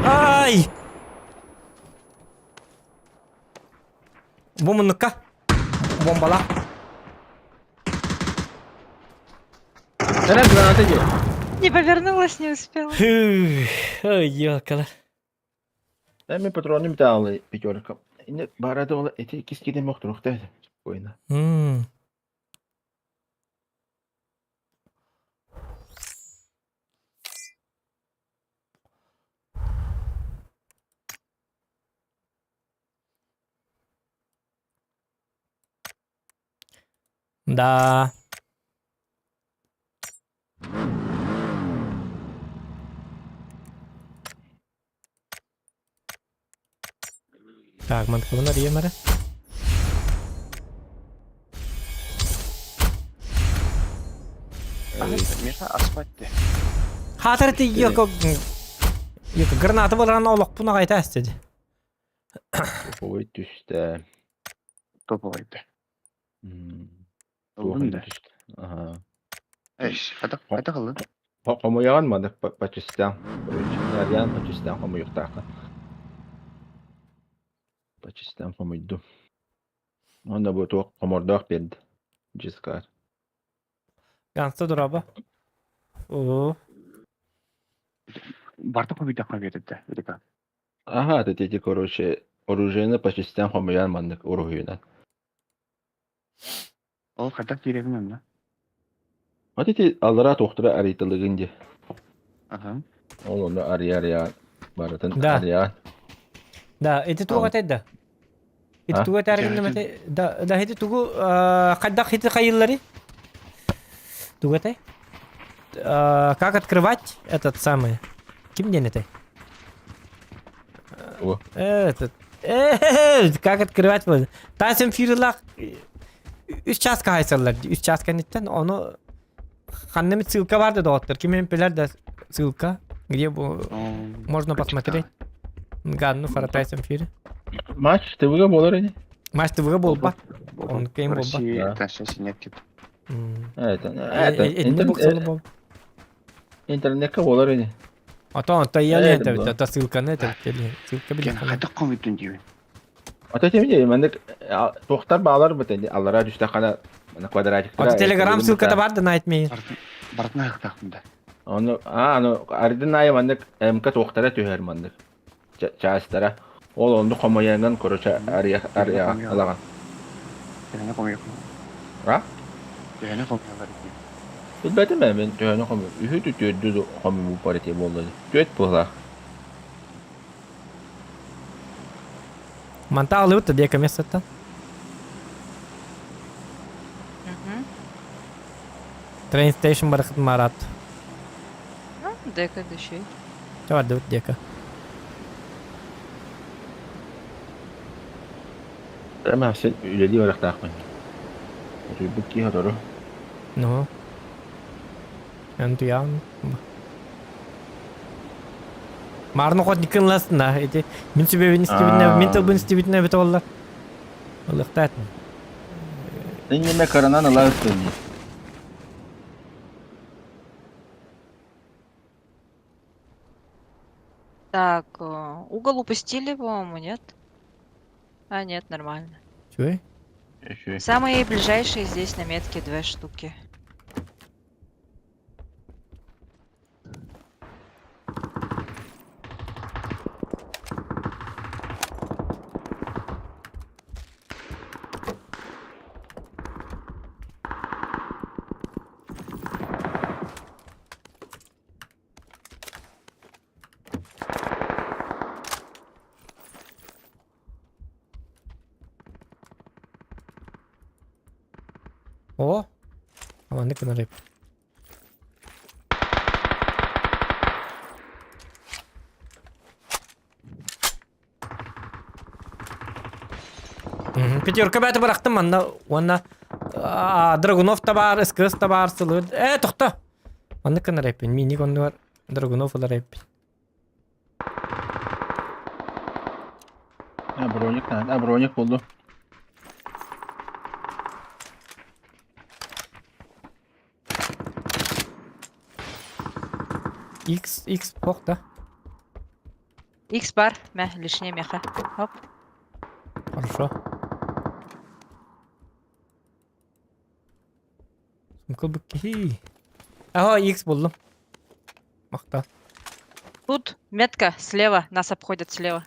Ай! Бу муннукка. Бомбала. Эрэ граната дии. Не повернулась, не успела. Ой, ёлкала. Эми патроны металлы пятерка. Инне барады ол эти кискиден мохтурухта. Спокойно. Да. Так, мантыкыбын арыйым эрэ. Миша асфальт де. Хаатар ти йоко йоко граната боларан олохпун аҕайта астеди. Ой түстэ. Топовойда. Туох Ыллын да. түстэ. Аха. Эш, хата хата кылын. Хомуйаҕын маны почистян. Арыйан почистян хомуйуктаахха. Почистян хомуйдум. Онно бу туох хомордоох биэрдэ. Дьискаар. Ганста дораба. Оо. Барта хомуйдахха биэрдэ. Река. Аха, это эти, короче, оружиены по частям хомуйан маннык уруһуйунан. Ол хата кииребин онно. Вот эти аллара туохтара арыйталыгын дии. Аха. Ол ону арыйа-арыйа барытын Да. арыйа. Да, ити туох этэй да? Ити А? тугу этээргин этэй? Да, да ити тугу хайдах ити хайыллары? Тугу этэй? Как открывать этот самый? Ким диэн этэй? О. Этот. Как открывать вот? Тайсон Фьюрилах үс чааска хайсаллар. Үс чаас кэнниттэн ону ханна эмит ссылка бар да доҕоттор. Ким эмпилер да ссылка, где можно посмотреть. Ганну фара Тайсон Фьюри. Матч ТВ буолар ини. Матч ТВ буолбат. Он ким буолбат. Россия трансляция нет. Это, это, Итини боксалы буол. интернетка буолар ини. А то онто ялен Это это ссылканы это ссылка билин. Хата комитун диви. Ата тем маннык туохтар баалар бут аллара түстэххана мана квадратиктара. Ото телеграм ссылката бар да Nightmare. Бартына хактахмында. Ону а аны ардын айы маннык МК туохтара түһэр маннык чаастара. Ол онду хомойанган короче ария ария алаган. Төһөнө хомуйук. А? Төһөнө хомуйалар. Билбэтим мен төһөнө хомуй. Үһү түтүөрдү хомуй бу парите болду. Түөт була. Манта алыбыт дека местоттан. Train station барахыт марат. Ну, дека дыши. Чабардыбыт дека. Эми сен үлелии барахтаахпын. Утуйбут киһи отору. Ну. Эн туян. Марны хот никын ластына. Эти мин сүбэбин истибитинэ, мин тылбын истибитинэ бит олла. Ылыктаат. Иннеме каранан ылаыстын. Так, угол упустили, по-моему, нет? А, нет, нормально. Чуй? Самые ближайшие здесь на метке две штуки. О! Аманнык гынар Пятерка бәті бырақтым манна уонна. Драгунов табаар, СКС табаар сылы. Э, тохто. Оннук гынар эппин. Миник оннугар Драгунов ылар эппин. А, броник надо. А, броник булду. X, X пох да. X бар, мэ, лишний меха. Хоп. Хорошо. Сумка быкки. Ага, X буллум. Махта. Тут метка слева, нас обходят слева.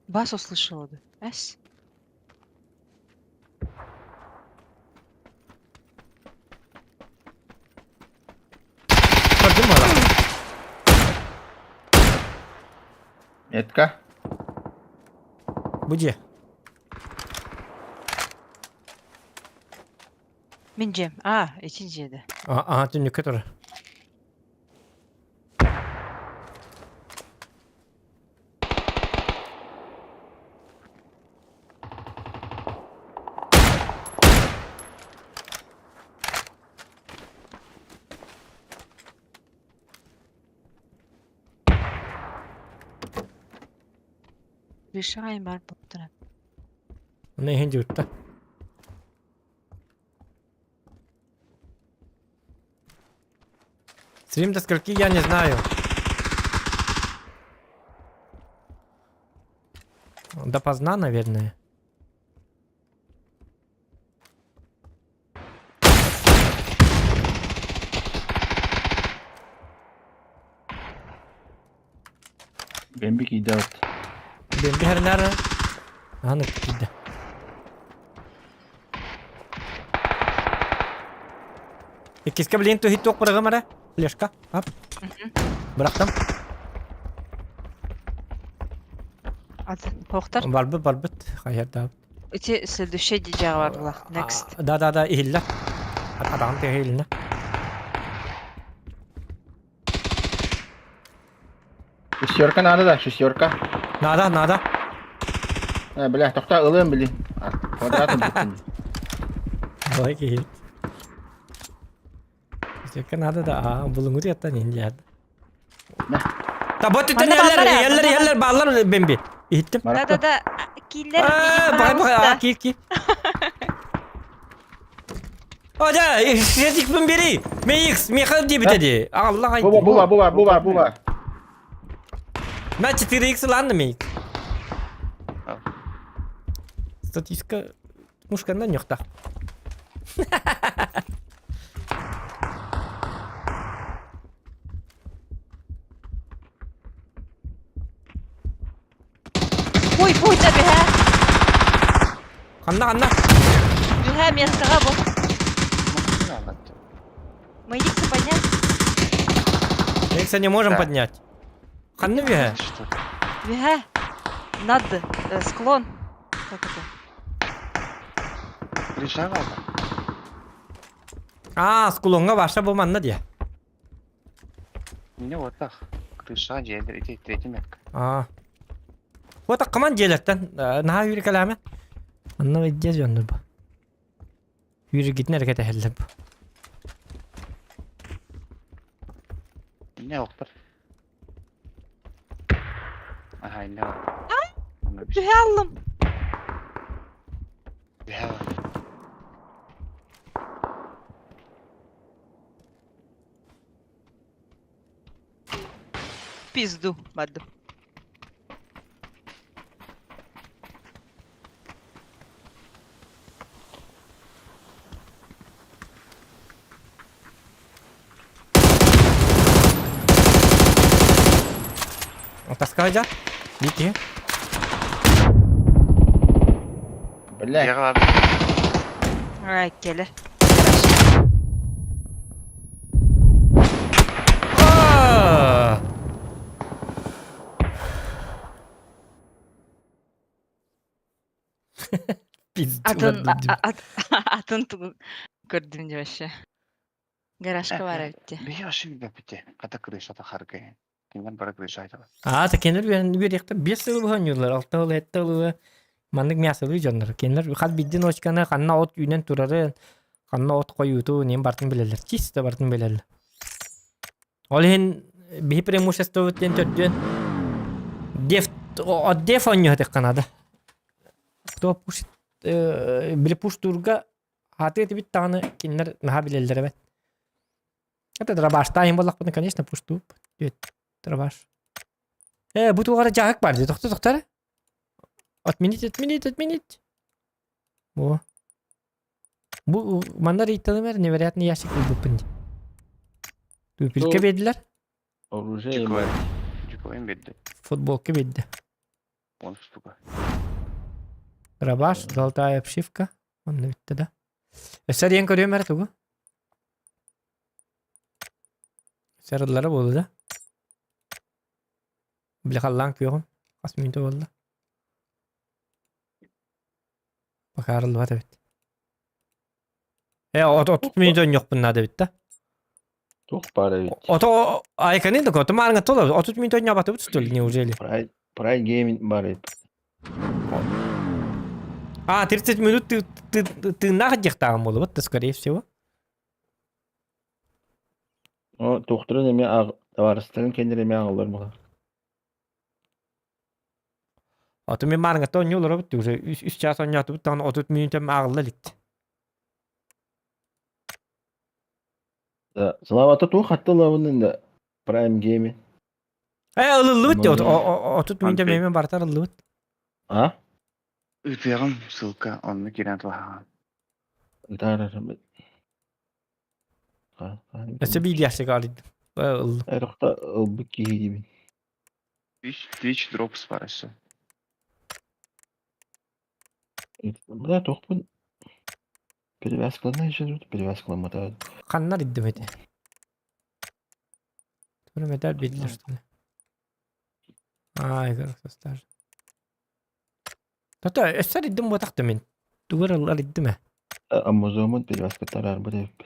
Бас услышала, да? Эс? Көрдүм буолар. Метка. Бу дьиэ. Мин дьиэм. А, ити дьиэдэ. Аа, түннүккэ турар. Решаем бар буттара. Оны иһин дьуутта. Стрим до скольки, я не знаю. Допоздна, наверное. Бэмби киирдэ вот. Бэмби хэрнээр Аны киирдэ. Иккискэ билигин туһит туох быраҕым эрэ? Флешка. Ап. Бырахтым. Атын хохтар. Барбыт, барбыт. Хайардаабыт. Ити следующий дьиэҕэ бардылар. Next. Да-да-да, иһиллэ. Атаҕын тыаһа иһилиннэ. Шестерка надо да, шестерка. Надо, надо. Э, бля, тохта ылыам били. Квадратом бүттүм. Давай киһи. Шестерка надо да, а булуҥу тыаттан иһин дьиэт. Та бот Манна иһэллэр, бааллар, иһэллэр, манна иһэллэр, бааллар бэмби. Иһиттим. Да-да-да, кииллэр Бай бай, а киир киир. О, да, шестикпин бери. Мейикс, Михаил диэбитэ дии. Аллах ай. Бу бу бу бу бу бу. Мэ 4x ылаанна мейик. Статистика мушкандан ньохта. Ой, будь да биһэ. Ханна, ханна? Биһэ местоҕа бу. Мы иксы поднять? Икса не можем Да. поднять. Ханна биһэ? Биһэ. Над склон. Как это? Решала. А, склоҥҥа ваша бу манна дии. Меня вот так. Крыша, дьиэлэр, ити третий метка. А. Вот аккаман дьиэлэртэн наһаа үүрүкэлээмэ. Онно дьиэ дьоннор бу. Үүрүгитин эрэ кэтэһэллэр бу. Меня октор. Ага, инне бар. Түһэ аллым. Түһэ Пизду бардым. Таска дьа. Биир Бля. Дьиэҕэ Ай, кэлэ. Аа! Пизду Атын, бардым дим. атын тугу көрдүм дии вообще. Гаражка баар эбит дии. Биһи вообще билбэппит Хата крышата харгай. Кинилэр бары крыша айталар. Аа, та кинилэр үөрэн үөриэхтэ биэс сылы быһа оонньууллар, алта сыл, сэттэ сылы маннык мясолыы дьоннор. Кинилэр хас биирдии ночканы ханна от үүнэн турарын, ханна от хойуутун, иһин барытын билэллэр. Чисто барытын билэллэр. Ол иһин биһи преимуществобыт диэн төрдүөн деф от деф оонньуһатыхха наада. Кто пушит били пуштуурга ааты этибит даҕаны кинилэр наһаа билэллэр эбит. Это дробаштаайын буоллахпына, конечно, пуштууп. Дробаш. Бу туох эрэ дьааһык баар дии. Тохто, тохто эрэ. Отменить, отменить, отменить. Во. Бу манна рейталым эр невероятный ящик ылбыппын дии. Тупилька биэрдилэр. Оружие Дьукуойун биэрдэ. Футболка биэрдэ. Он штука. Рабаш, золотая обшивка. Онно бүттэ да. Өссө диэн көрүөм эрэ тугу? Сарыллара буолла да? Били халлаан күөҕүм. Хас мүнүүтэ буолла? Бакаарыллыбат эбит. Э, 30 мүнүүтэ онньуохпун наада эбит да. Туох баар эбит. Ото айканын да кото маарга тола 30 мүнүүтэ онньообатыбыт что ли неужели? Pride, Pride Gaming баар эбит. А, 30 минут ты, ты, тыыннаах дьахтааҕым буолубут да, скорее всего. О, туохтарын эмиэ аҕ табаарыстарын кэннилэрин эмиэ аҕаллар буолар. Ото мин маарыҥҥа оонньуу олоробут уже үс чаас оонньоотубут даҕаны 30 мүнүүтэм ааҕылла илик. Да, Слава туох хаттылабын да Prime Gaming. Э, ылыллыбыт дии, 30 мүнүүтэм эмиэ барыта ылыллыбыт. А? Ыытыаҕым ссылка онно киирэн туһаҕын. Өссө биир ящик арыйдым. Ыллым. Эрохта ылбыт киһи диибин. Twitch, Twitch Drops бар өссө. Бля, туохпун перевязкалана еще перевязкаламмата. Ханна арыйдым эти? Тура медаль биэрдилэр что ли? Аа, игрок состав. Тото өссө арыйдым буотах да мин. Тугар арыйдым ээ. Амазоммут перевязкаттар арбыт эбиппин.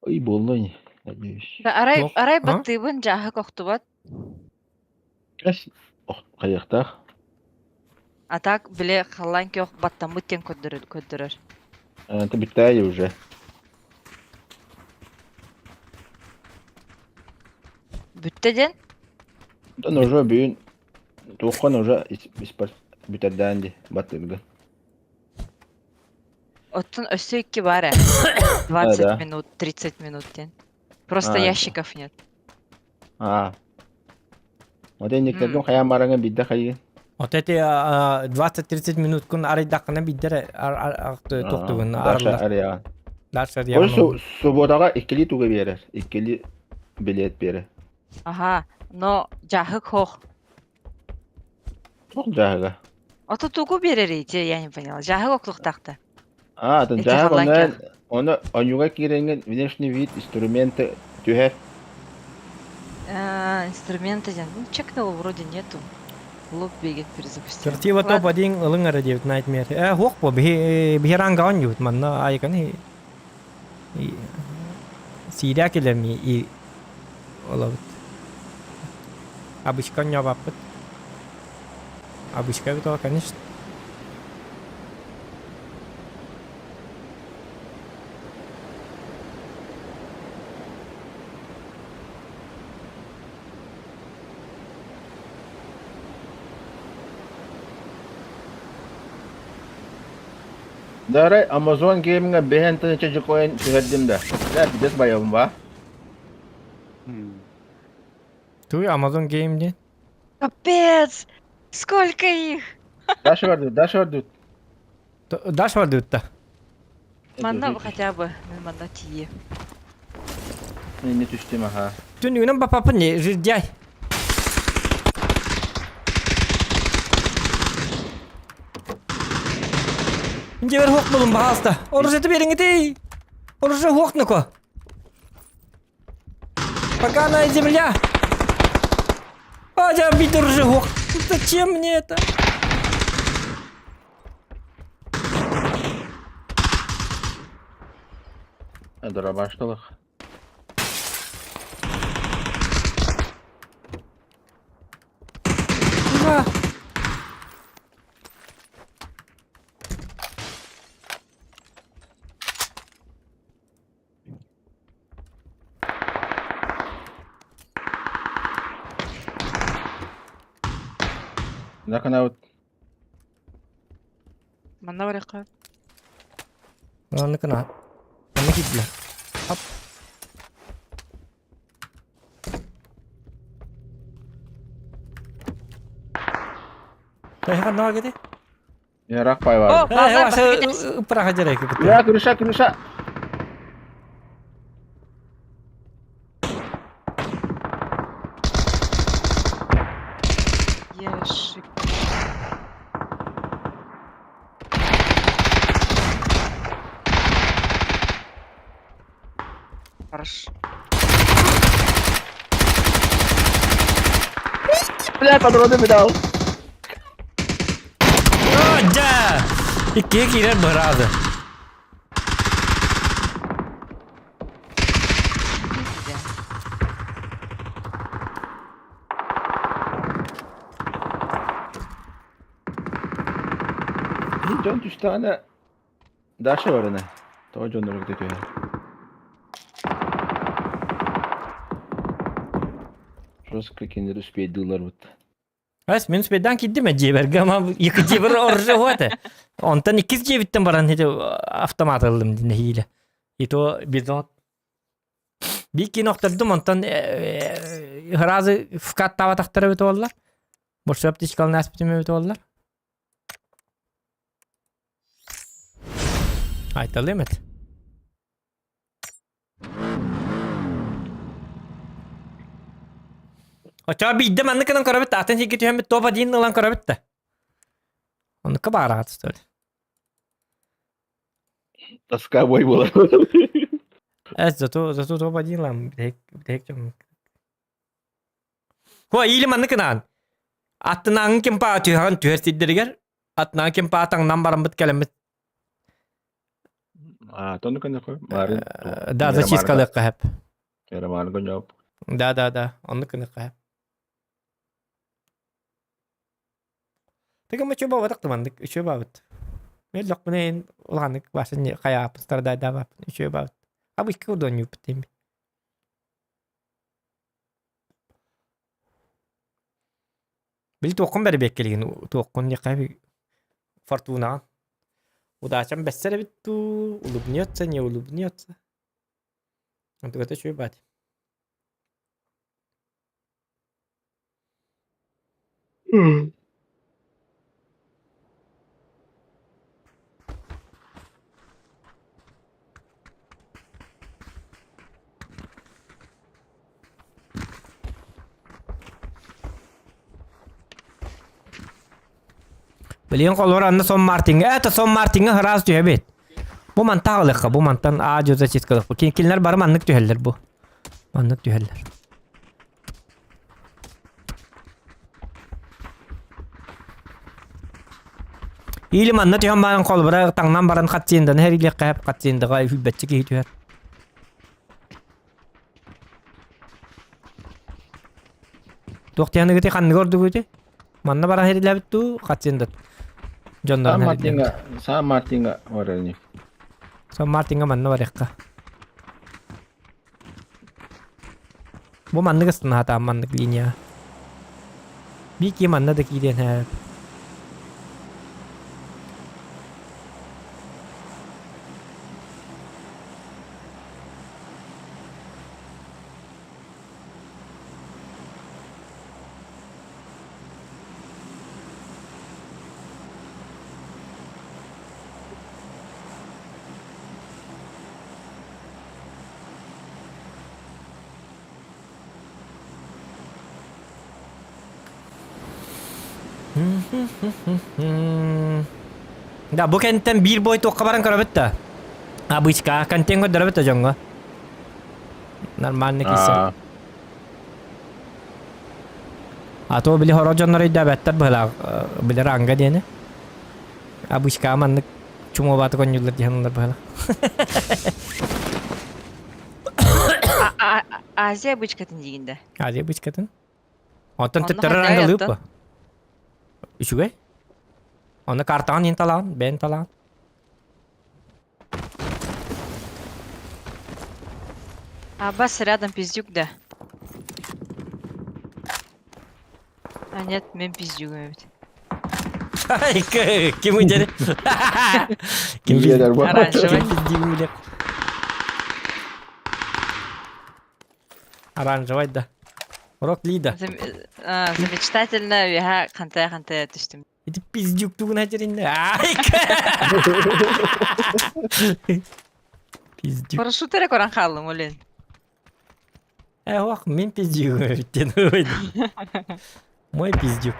Ой, буолла ини, надеюсь. Да, арай, Туох? арай А? баттыыбын дьааһык охтубат. Эс, хайыахтаах. А так, били халлаан күөх баттаммыт диэн көрдөрөр. көрдөрөр. Это бүттээйи уже. Бүттэ диэн? Онтон уже бүгүн туоххан уже бүтэрдээн дии баттыыргын. Оттон өссө икки баар ээ. 20 да. минут, 30 минут диэн. Просто А, ящиков нет. А. Вот инниктэргин хайаан бараҥын биирдэ хайыы. Вот эти 20-30 минуткун арыйдаххына биирдэ туохтугун Даша арыллар. арыйаҕын. Дальше Ол арыйаҕын. субуотаҕа иккилии тугу биэрэр? Иккилии билиэт биэрэр. Ага, но дьааһык суох. Туох дьааһыга? Ото тугу биэрэрий, те я не поняла. Дьааһык оклуктаахта. А, атын Эти дьааһык халлаан онно күөх. ону ойууга киирэҥҥин внешний вид инструменты түһэр. Инструменты диэн. Ну, чекнула, вроде нету. Лоб бегет перезапустила. Тертива Ладно. топ-1 ылыҥ эрэ диэбит Nightmare. Э, суох буо, биһи биһи рангаҕын дьубут манна айыканы сиирээ килэми и олобут. Обычка оонньообаппыт. Обычка эбит ол, конечно. Дарай Amazon Gaming-ҥа бэһэн тыһыынча дьокуойун түһэрдим да. Дэ, без боевым ба. Туй Amazon Game диэн. Капец! Сколько их? Даша бардут, Даша бардут. Даш бардыытта. Манна хотя бы, манна тиийэ. Не түстүм аха. Түннүгүнэн бапапын не жирдяй. Дьиэбэр хуох булун баһаалыста. Оружиеты биэриҥитий! Оружие хуох ноко! Поганая земля! А, я бит уже. Зачем мне это? Дробашталах. Ура! Наканаут. Манна барыахха. Манна кына. Манна киирдилэр. Хоп. Тэһэ ханна кити? Ярак пай О, бар. бааллар бастакы Проходили. Я, крыша, крыша. Ешик. Хорошо. Бля, патроны дал. Дьэ! Иккигэ киирэр быраады. Дьон түстэҕинэ Даша барына. Тоҕо дьоннору кытта түһэр? Жестко кинилэр успейдыылларбыт. Ас мин успейдаан киирдим дьиэбэргэ ама екі дьиэбэр оржуоте. Онтон иккис дьиэбиттэн баран ити автомат ыллым дин нэһиилэ. И то бизон Биир киин охтордум онтон ыразы вкаттаабатахтара эбит буоллар. Борсу аптечкалын ааспытым эбит буоллар. Айталыам эт. Оччоҕо биирдэ маннык гынан көрөбүт, атын сиргэ түһэммит топ один ылан көрөбүт да. Оннукка баараҕат что ли? Тоска бой буолар. Эс, зато, зато топ один ылан бүтэһик, бүтэһик дьон. Хо, или маннык гынаан. Аттынааҥҥы кимпаа түһэҕин түһэр сирдэригэр, аттынааҥҥы кимпаа таҥнан бараммыт кэлэммит А, тону көнөкө. Марын. Да, зачисткалыахха сөп. Роман гоньоп. Да, да, да, оннук гыныахха сөп. Тыгын үчүгэй буолбатах да маннык үчүгэй баабыт. Мен лохпун улаханнык басын хайааппын страдайдаабаппын үчүгэй баабыт. Абы икки курдук дейм. Били туоххун бэрибиэккэлигин туоххун диэххэ фортунаҕын. Удачам бэссэр эбит дуу, улыбнется, не улыбнется. Онтугата үчүгэй баат. Билигин холобур анна Сон Мартиҥҥа, это Сон Мартиҥҥа ыраас түһэбит. Бу мантан аҕалыахха, бу мантан аа дьоза чискалыахпыт. Кинилэр бары маннык түһэллэр бу. Маннык түһэллэр. Или манна түһэн баран холобура таҥнан баран хатсинданы хэрилиэххэ сөп, хатсиндаҕа үһүйбэччи киһи түһэр. Туох диэхыныгыты ханныгы ордугуйуй? Манна баран хэрилээбит дуу, хатсинда дьоннорун Сан хэрилээбит. Мартиҥҥа, Сан Мартиҥҥа барар ини. Сан Мартиҥҥа манна барыахха. Бу маннык ыстана маннык линия. Бики манна да киириэн һээп. Да, бу кэнниттэн биир бой туохха баран көрөбүт да. Обычка, контент көрдөрөбүт да дьоҥҥо. Нормально киирсэн. А то били хоро дьоннор өйдөөбөттөр быһылаах били ранга диэни. Обычка маннык чумуобааты конньууллар диэн олор быһылаах. Азия бычкатын диигин да. Азия бычкатын. Оттон Онно төттөрү хайдах рангалыып оттон? ба. Үчүгэй. Онно картаҕын иин талаан, бэйэн талаан. Аббас рядом пиздюк, да. А нет, мен пиздюгум эбит. Ким ыдьары? Ким Иелер бу. Оранжевый. Ким пиздюгум Оранжевый да. Рок Лида. Замечтательно үөһэ хантая-хантая түстүм. Ити пиздюк тугуна деринне. Ай! Пиздюк. Парашют эрэ көрөн хааллым, олен. Э, ох, мин пиздюк диэн Мой пиздюк.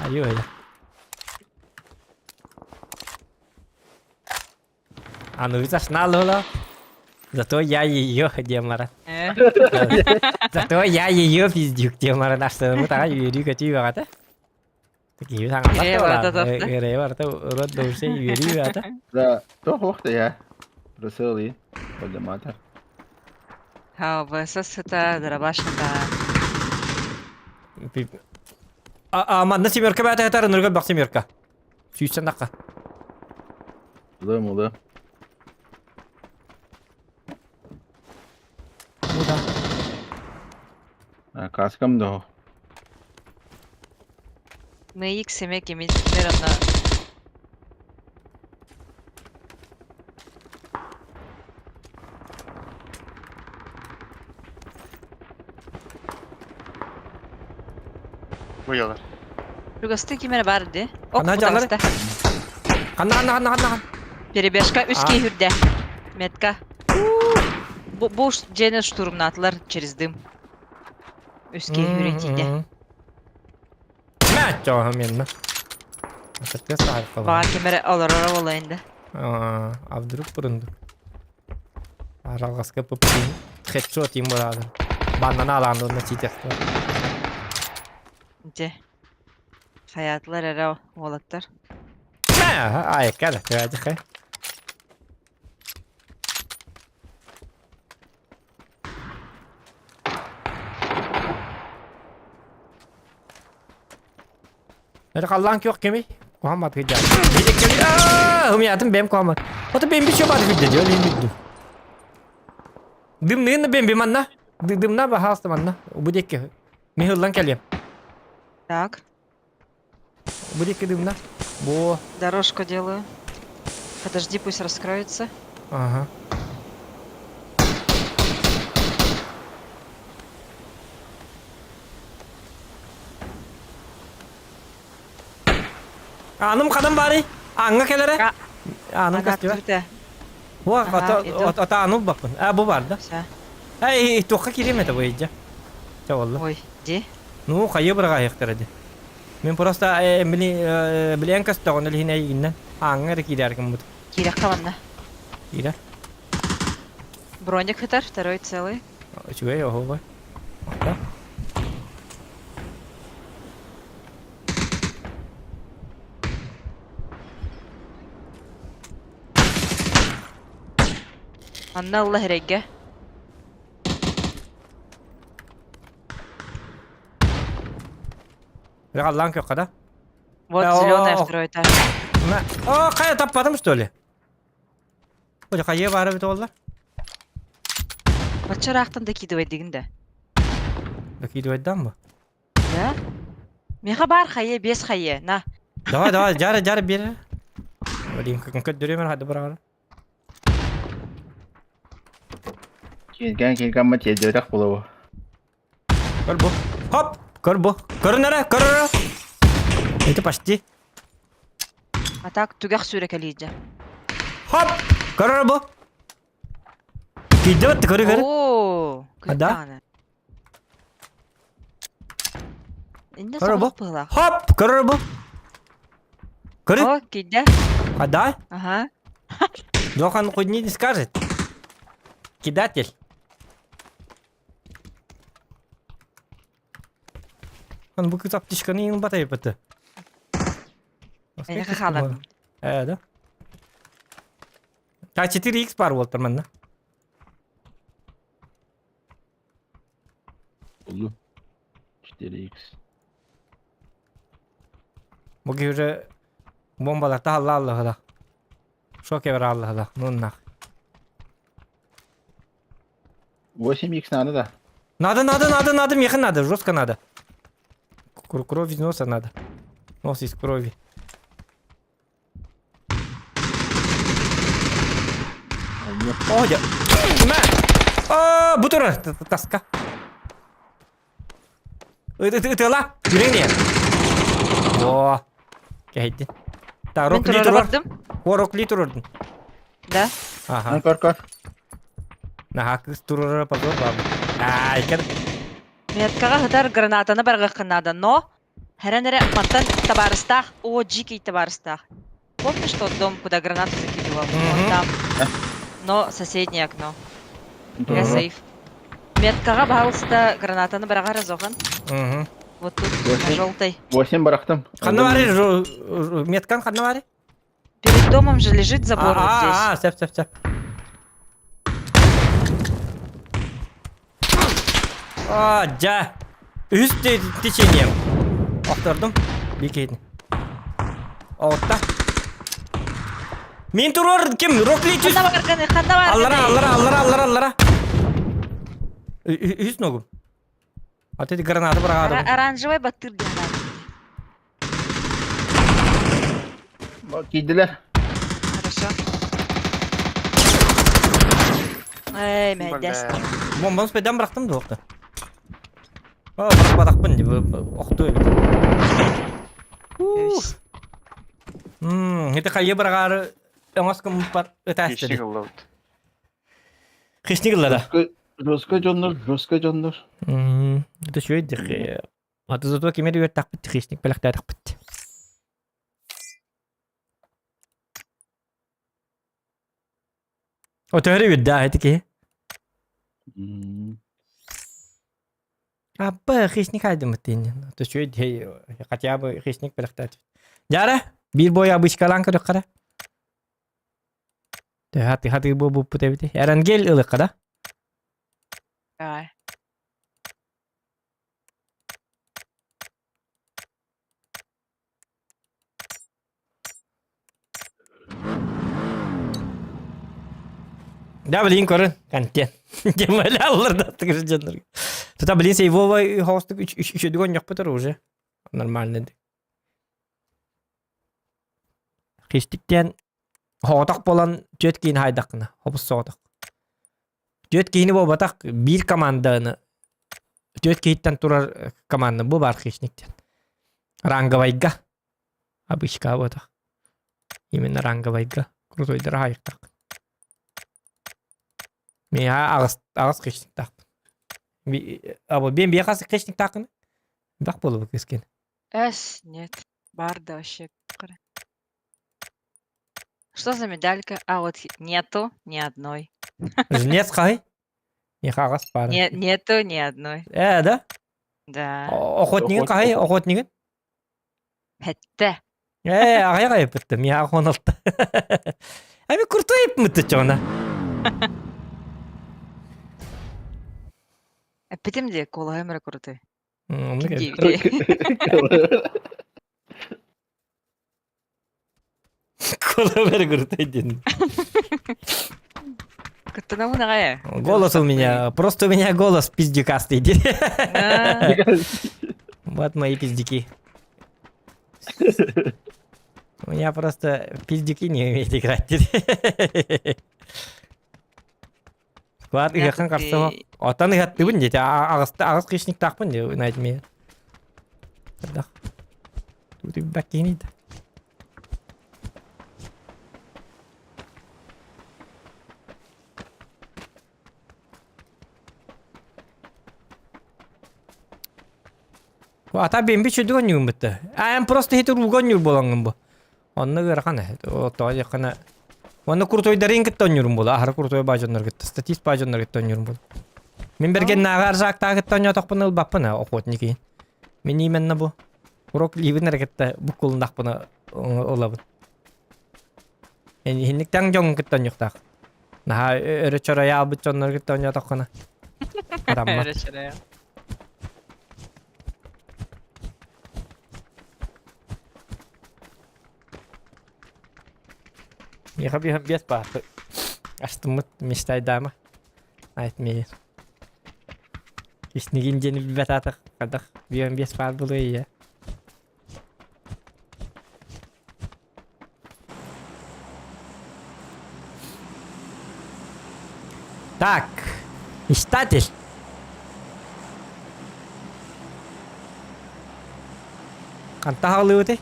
Айой. А ну зашла Лола. Зато я ее, Демара. Зато я ее пиздюк, Демара. Наш таға үйрі көтүй бағата. Такие Ире барата рот даусы үйрі бағата. Да, тоқ уақта я. Рысылы. Подыматор. Ха, ВСС это дробашка. А, манна семерка бәті хатар, нұрға бақ семерка. Сүйсен даққа. Улы, мулы. Да. Каскам да. Мэйик семек имеет примерно Буялар. Чугасты кимер бар ди. Ок, Ана жалары. Ханна, ханна, ханна, ханна. Перебежка А. үске хүрдэ. Метка. Бу бу дьиэни штурмнаатылар через дым. Үске хүрэтиде. Мә, чоға мен. Баҕа кимер олорор буолайын да. А вдруг бұрынды? Аралғасқа пыппын. Хедшот им барады. Баннан аланды онна читехті. Дьэ. Хаятылар эрэ уолаттар. Мә, айыкка да, көәдіхе. Это қаллан кеқ кемей? Куамат кыджа. Биде кемей. Аа, умятым бем куамат. Ото бем бичо бар видде, жол ин бидду. Дым нын бем бем анна. Дымна ба хаста манна. Будекке. Михыллан келем. Так, Будекке дымна. Бо. дорожку делаю. Подожди, пусть раскроется. Ага. Аным қадам бары. Аңға келері. Аным Она костюм. открытая. Во, Ага, иду. ата ата ану бапын. А бу бар да. Всё. Эй, тоққа кирем это бойынша. Чавалла. Ой, где? Ну, хайы бір қайықтыр еді. Мен просто билен кастағын әлхин әйгіннен. Аңға кирәркім бұд. Кирякка ванна. Кирәр. Броник хытар, второй целый. Үчүгэй оһо бай. Ата. Анна Аллах регге. Аллаң көккә да. Вот Да, зеленая о, о. второй этаж. Мә, о, кая таппадым что ли? Ой, кая барып бит олар? Бачарахтан докидывай дигин да. Докидывать ба? Да? Меха бар хае, без хае. На. Давай, давай, жары, жары бер. Блин, как көддөрөмөр хады барар. Келген келген ма тезірек болуы. Көр бу. Хоп, көр бу. Көрүнөрө, көрүнөрө. Это почти. А так түгэх сүрекелийдже. Хоп, көрүнөрө бу. Кидет, көрү көрү. О, А, да? Инде Көрө бу. соғып пыла. Хоп, көрүнөрө бу. Көрү. О, кидде. А да? Ага. Зохан хоть не скажет. Кидатель. Он бу кыз аптечканы иң батай бітті. Эйха хаалар. Э, да? Та 4x бар болтыр манна. Oldu. 4x. Бу уже бомбалар та алла алла да. Шок евер алла да. Ну нах. 8x надо да. Надо, надо, надо, надо, меха надо, жестко надо. Кровь из носа надо. Нос из крови. О, дя. Мә! А, бу турар, таска. Ытыла, жүреңне. О, кәйтті. Та, Мен рок ли турара турар. бардым. О, рок ли турардың. Да. Ага. Көр, көр. Наха, кыз турара позор бабы. Ай, кәд. Меткаҕа сытар гранатаны барҕаххын наада, но хэрэн эрэ мантан табаарыстаах, о, дьиикий табаарыстаах. Помнишь тот дом, куда гранату закидывал? Мгм. Он там. Но соседнее окно. Я Мгм. сейф. Меткаҕа баһаалыста гранатаны бараҕар разохан. Мгм. Вот тут, на Восемь. желтой. 8 бырахтым. Ханна бары, меткан ханна бары? Перед домом же лежит забор вот здесь. А, сәп, сәп, сәп. А, жа. Үс течением. Охтордум. Бикейдин. Оотта. Мин турар ким? Рокли түс. Ханна барганы, ханна барганы. Аллара, аллара, аллара, аллара, аллара. Үс ногум. А ты граната бырағады. Оранжевый баттыр диэн Киирдилэр. Хорошо. Эй, мэйдэс. Бомбаны спайдан бырахтым да оқты. О, бырахпатахпын деп оқты эбит. Это хайы бырағары оңоском бар ытаасты. Хищник ыллабыт. Хищник ыллада. Жестко дьоннор, жестко дьоннор. Это шөйдих. А ты зато кемер үөр тахпыт хищник бэлэхтаатахпыт. О, төһөрү үдда эти киһи. Аппа, хищник айдымыт дейін. То шөйд, хотя бы хищник бэлэхтаат. Жара, биир бой обычкалаан көрөххара. Хаты хаты бу бу путебити. Эрангел ылыкка да? Давай. Да, блин, көрін, контент. Демали аллар да Тута, блин, сейвова хостук үчөдүгөн жок бутар уже. Нормально. Хищниктен хооток болан түөт киин хайдакына, хобус сооток. Түөт киини болбатак бир команданы түөт кииттен турар команда бу бар хищниктен. Ранговайга. Обычка ботах. Именно ранговайга. Крутойдыр хайыктак. Мен аҕыс аҕыс хищниктаахпын. Абы мен бие хас хищниктааххын? Бах буолуба кыскин. Эс, нет. Барда вообще. Что за медалька? А вот нету ни одной. Жнец хай? Не хаҕас пара. Не, нету ни одной. Э, да? Да. Охотнигин хай, охотнигин? Хэтте. Э, аҕай айыппытты, мен охоналты. Ами крутой мытты чона. Эппитим де куолаһым эрэ крутой. Ким Диэбитий. Кола крутой день. Кыттынабын аҕай. Голос у меня, просто у меня голос пиздюкастый. Вот мои пиздюки. У меня просто пиздюки не умеют играть. Склад ыһыахын харсыһа. Оттон ыһаттыбын диэти аҕыс аҕыс хищниктаахпын диэ найтмер. Дах. Тут баккинит. Ата бен би чөдүгөн ньюм бытты. А просто хит ургон ньюр болоңун бу. Онно ыарахан ээ. Тоҕо диэххинэ Уонна крутойдарын кытта оонньуурум буолуо. Аһара крутой баадьоннор кытта, статист баадьоннор кытта оонньуурум буолуо. Мин бэргэннээҕи аржаактааҕы кытта оонньоотохпуна ылбаппын ээ, охотник иһин. Мин именно бу урок лиибин эрэ кытта буккулуннахпына ылабын. Иһинник таҥ дьоҥҥун кытта оонньуохтаах. Наһаа өрө чоройаалбыт дьоннору кытта оонньоотоххуна. Хараммат. Өрө чоройо. Миэхэ биһэн биэс бааты. Астыммыт мечтайдаама. Айт миигин. Иснигин диэн билбэт аатах хадах биһэн биэс баар буолуо ийэ. Так, мечтатель. Ханта хаалыыбытый?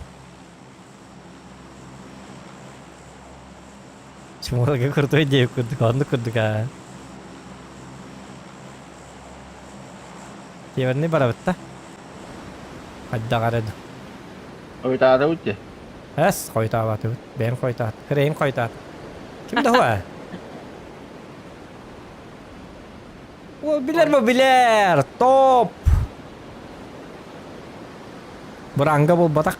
Чумалга крутой диэбит курдук, оннук курдук аа. Северный барабыт да? Хайдах эрэ ду. Хойутаатыбыт дии. Эс, хойутаабатыбыт. Бэйэм хойутаат. Кырэйим хойутаат. Ким да хуа? О, билэр бу билэр! Топ! Буранга буолбатах.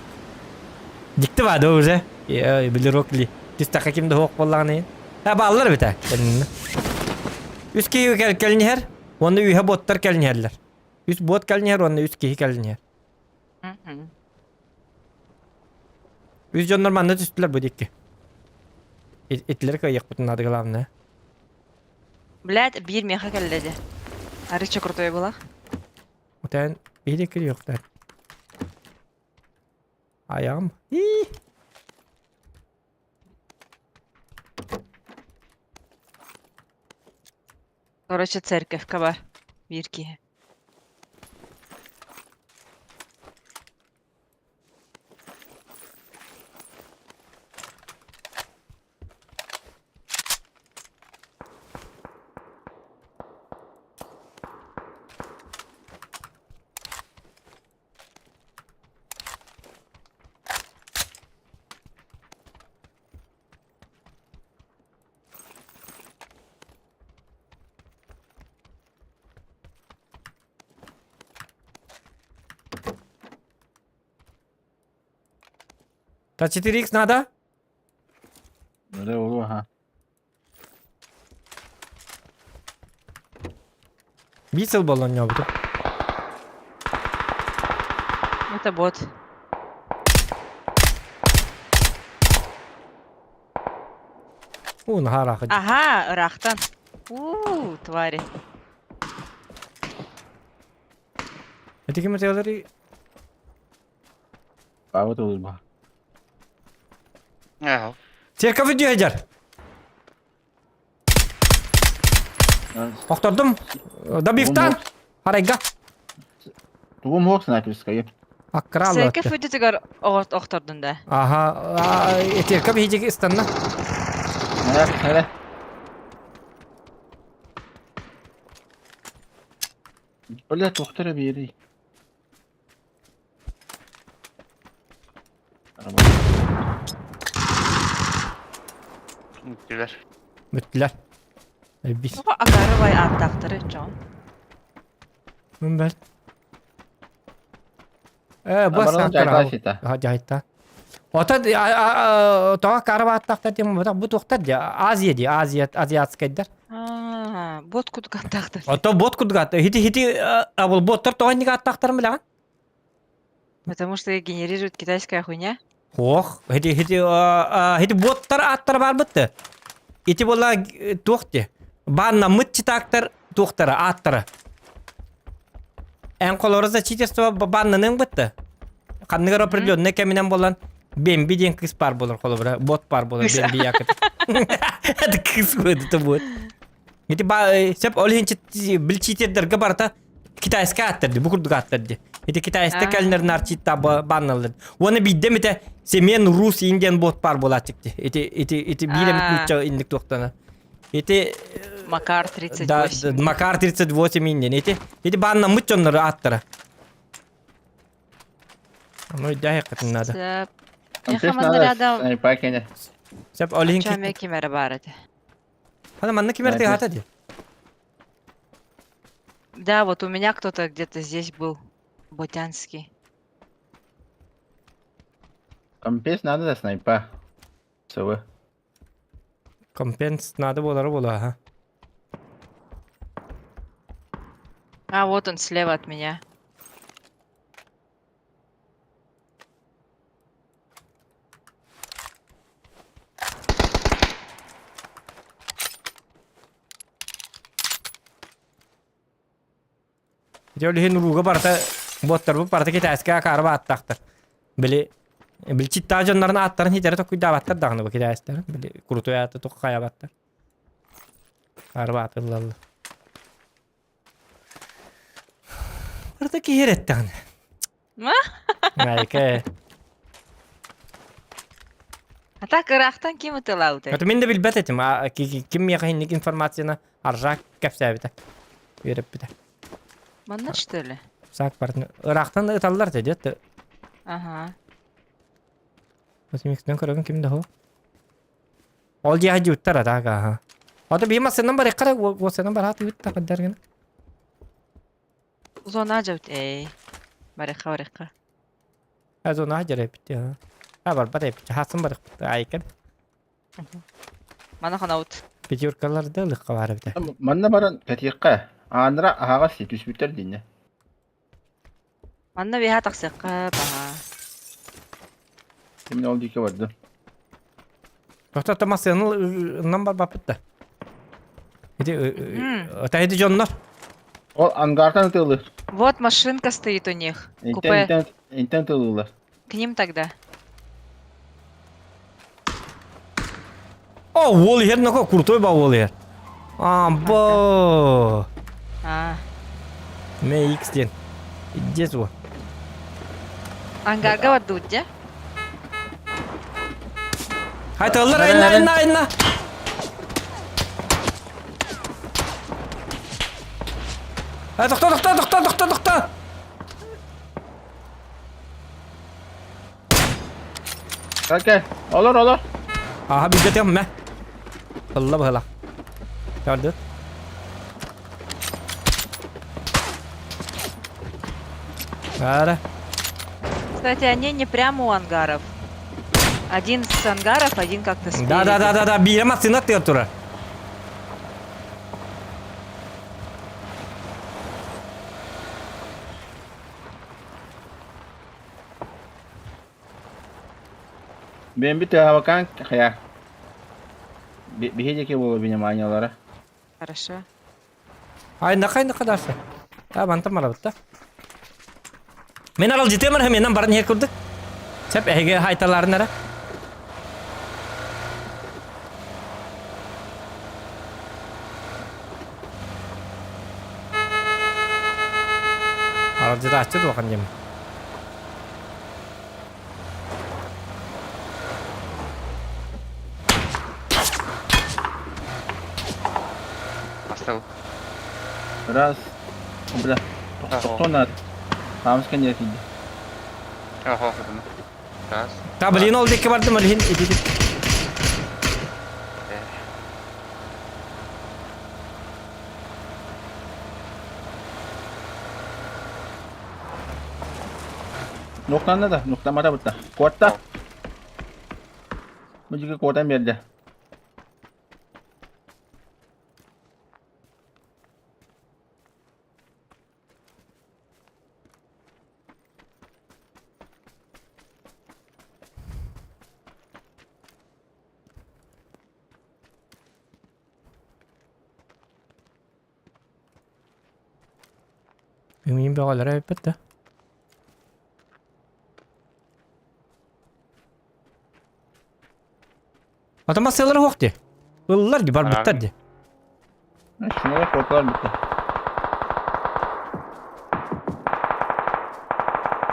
Дикти баады уже. Билирок ли. Түстәххэ ким да суох буоллаҕына. Ә бааллар эбит кэлиннэ. Үс киһи кэлин иһэр, уонна үһэ боттар кэлин иһэллэр. Үс бот кэлин иһэр уонна үс киһи кэлин иһэр. Үс дьоннор манна түстүлэр бу дикки. Итилэр кыайыахпытын наада главное. Блядь, биир миэхэ кэллэ дии. Арыча крутой была. Утэн биир кириэхтэр. Айаҕым. Ии. Короче, церковка бар. Биир киһи. Та 4х надо? Öyle olur ha. Биир сыл буолла оонньообутум. Это бот. Уу, наһаа ыраах. Ага, ыраахтан. Уу, твари. Эти ким этэлэри Баабыт улуйба. Ага. Церковь дьүһэдьэр. Охтордум. Добивтан. Харайга. Тугум хуох снайперская. Аккыралла. Церковь өтүтүгэр охтордун да. Аха, церковь иһдиги ыстанна. Нere, nere? Бля, туохтара биэрий. Бүттүлэр. Бүттүлэр. Эбис. Тоҕо акаарыбай ааттаахтары дьон. Мин Э, бу Баран сааттар жайта. Жайта. Ота тоҕо акаарыбай ааттаахтар диэн бу туохтар дии Азия дии Азия азиатскайдар. Аа, бот курдук ааттаахтар. Ото бот курдук аат. Хити хити а боттар тоҕо инник ааттаахтарын билэҕин? Потому что генерирует китайская хуйня. Ох, хити хити хити боттар ааттара барбытты. Ити була туох ти. Бааннаммыт читактар туохтара ааттара. Эн холоро за читерство бааннаныҥ бытты. Ханныгар определенный кэминэн болан Бемби диэн кыс пар болор холобура, бот пар болор Бемби якыт. Это кыс это будет. Ити ба сеп ол иһин бил читердерге барыта китайскай аттар ди, бу курдук аттар ди. Ити китайста кэлинер нарчитта банналар. Уонна биирдэ эмитэ Семен Рус индиан бот пар буолааччык ди. Ити ити ити биир эмит нуучча инник туохтана. Ити Макар 38. Да, Макар 38 индиан. Ити ити баннаммыт дьоннору аттара. Ону өйдөөх надо. Сөп. Миэхэ манна рядом Снайпа кене. Сөп, ол иһин Ча эмиэ ким эрэ баар этэ. Хана манна ким эрэ тыаһаата дии. Да, вот у меня кто-то где-то здесь был. Ботянский. Компенс надо да снайпа. СВ. Компенс надо буолара буолуо, аха. А, вот он слева от меня. Дьэ ол иһин урууга барыта буоттарбыт барыта китээскэ акаарба ааттаахтар. Били били читтаа дьоннорун ааттарын хитэрэ токуйдаабаттар даҕаны бу китээстэр. Били крутой ааты тух хайабаттар. Акаарба аатыллаллар. Барыта киһи эрэттэҕинэ. Айка. А так ыраахтан ким ытылаабытай? Это мин да билбэт этим. А, ким миэхэ инник информацияны аржаак кэпсээбитэ. Үөрэппитэ. Манна что ли? Саак бартын. Ыраахтан ыталлар те дет. Ага. Микстен көрөбүн ким да хо. Ол дьиэ дьуттар атаак аха. Ото бии массыынан барыахха уосанан бараат ыытта хаддар гына. Зона дьабыт эй. Барыахха барыахха. А зона дьэрэппит а. А барбат эппит. Хасын барыахпыт айкан. Мана ханаут. Пятеркаларда ылыхха баар эбитэ. Манна баран кэтиэххэ. Аанра аһаҕас түспүттэр динне. Манна биһа тахсыахха баһа. Кимин ол диэки бардым. Тохто массыаны барбаппыт да. Ити ити дьоннор. Ол ангартан ытылыр. Вот машинка стоит у них. Купе. Интен тылылар. К ним тогда. О, уол иһэр нако крутой ба уол иһэр. Амбо. А. Мэ X диэн. Иде суо. Ангарга бардыбыт дьэ. Хайталлар айна айна айна. Ай, тохто, тохто, тохто, тохто, тохто. Кел, олор, олор. Аха, билбэтим мэ. Ылла быһыла. Көрдүт. Ара. Кстати, они не прямо у ангаров. Один с ангаров, один как-то спереди. Да, да, да, да, да, биирэ массыына тыар турар. Бэйэм тыаһабакаан хайа биһи диэки буолуо вниманиелара. Хорошо. Айнака айнака дальше. А мантан барабыт да. Мен аралдьытыам эрэ менен баран иһэр курдук. Сөп эһиги хайталарын эрэ. Аралдьытааччы дуохан диэм. Поставил. Раз. Бля. Тохтоон Хаамыс кэннигэ тиийдэ. Ага, Раз. Та блин ол диэки бардым ол иһин ити Нуктанна да, нуктамата бытта. Куотта. Бу дьигэ куотан биэрдэ. Үҥүүм бөҕөлөрө эбиппит да. Ата массыалара суох дии. Ыллар дии, барбыттар дии. Шуҥа куоталар бүтэ.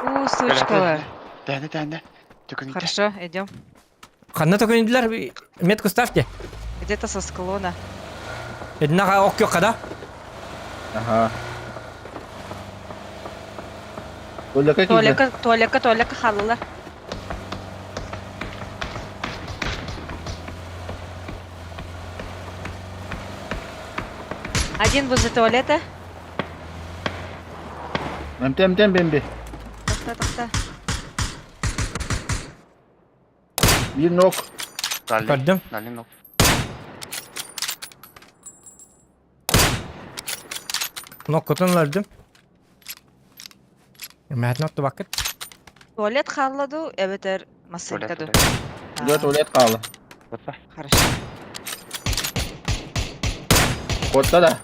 У, сучкалар. Тәнне, тәнне. Төкүнүтэ. Хорошо, идем. Ханна төкүнүдүлэр метку ставьте. Где-то со склона. Эдинаха ок да? Ага. Туалека киирдэ. Туалекка, туалекка, туалекка хааллылар. Один возле туалета. Эмтэ эмтэн бэмби. Тохта, тохта. Биир нок. Дали. Көрдүм. Дали нок. Ноккутун өлөрдүм. Мээтин оттубаккыт. Туалет хаалла дуу, эбэтэр массыынка Туалет, дуу? туалет. Дьэ туалет хаалла. Куотта. Хорошо. Куотта да.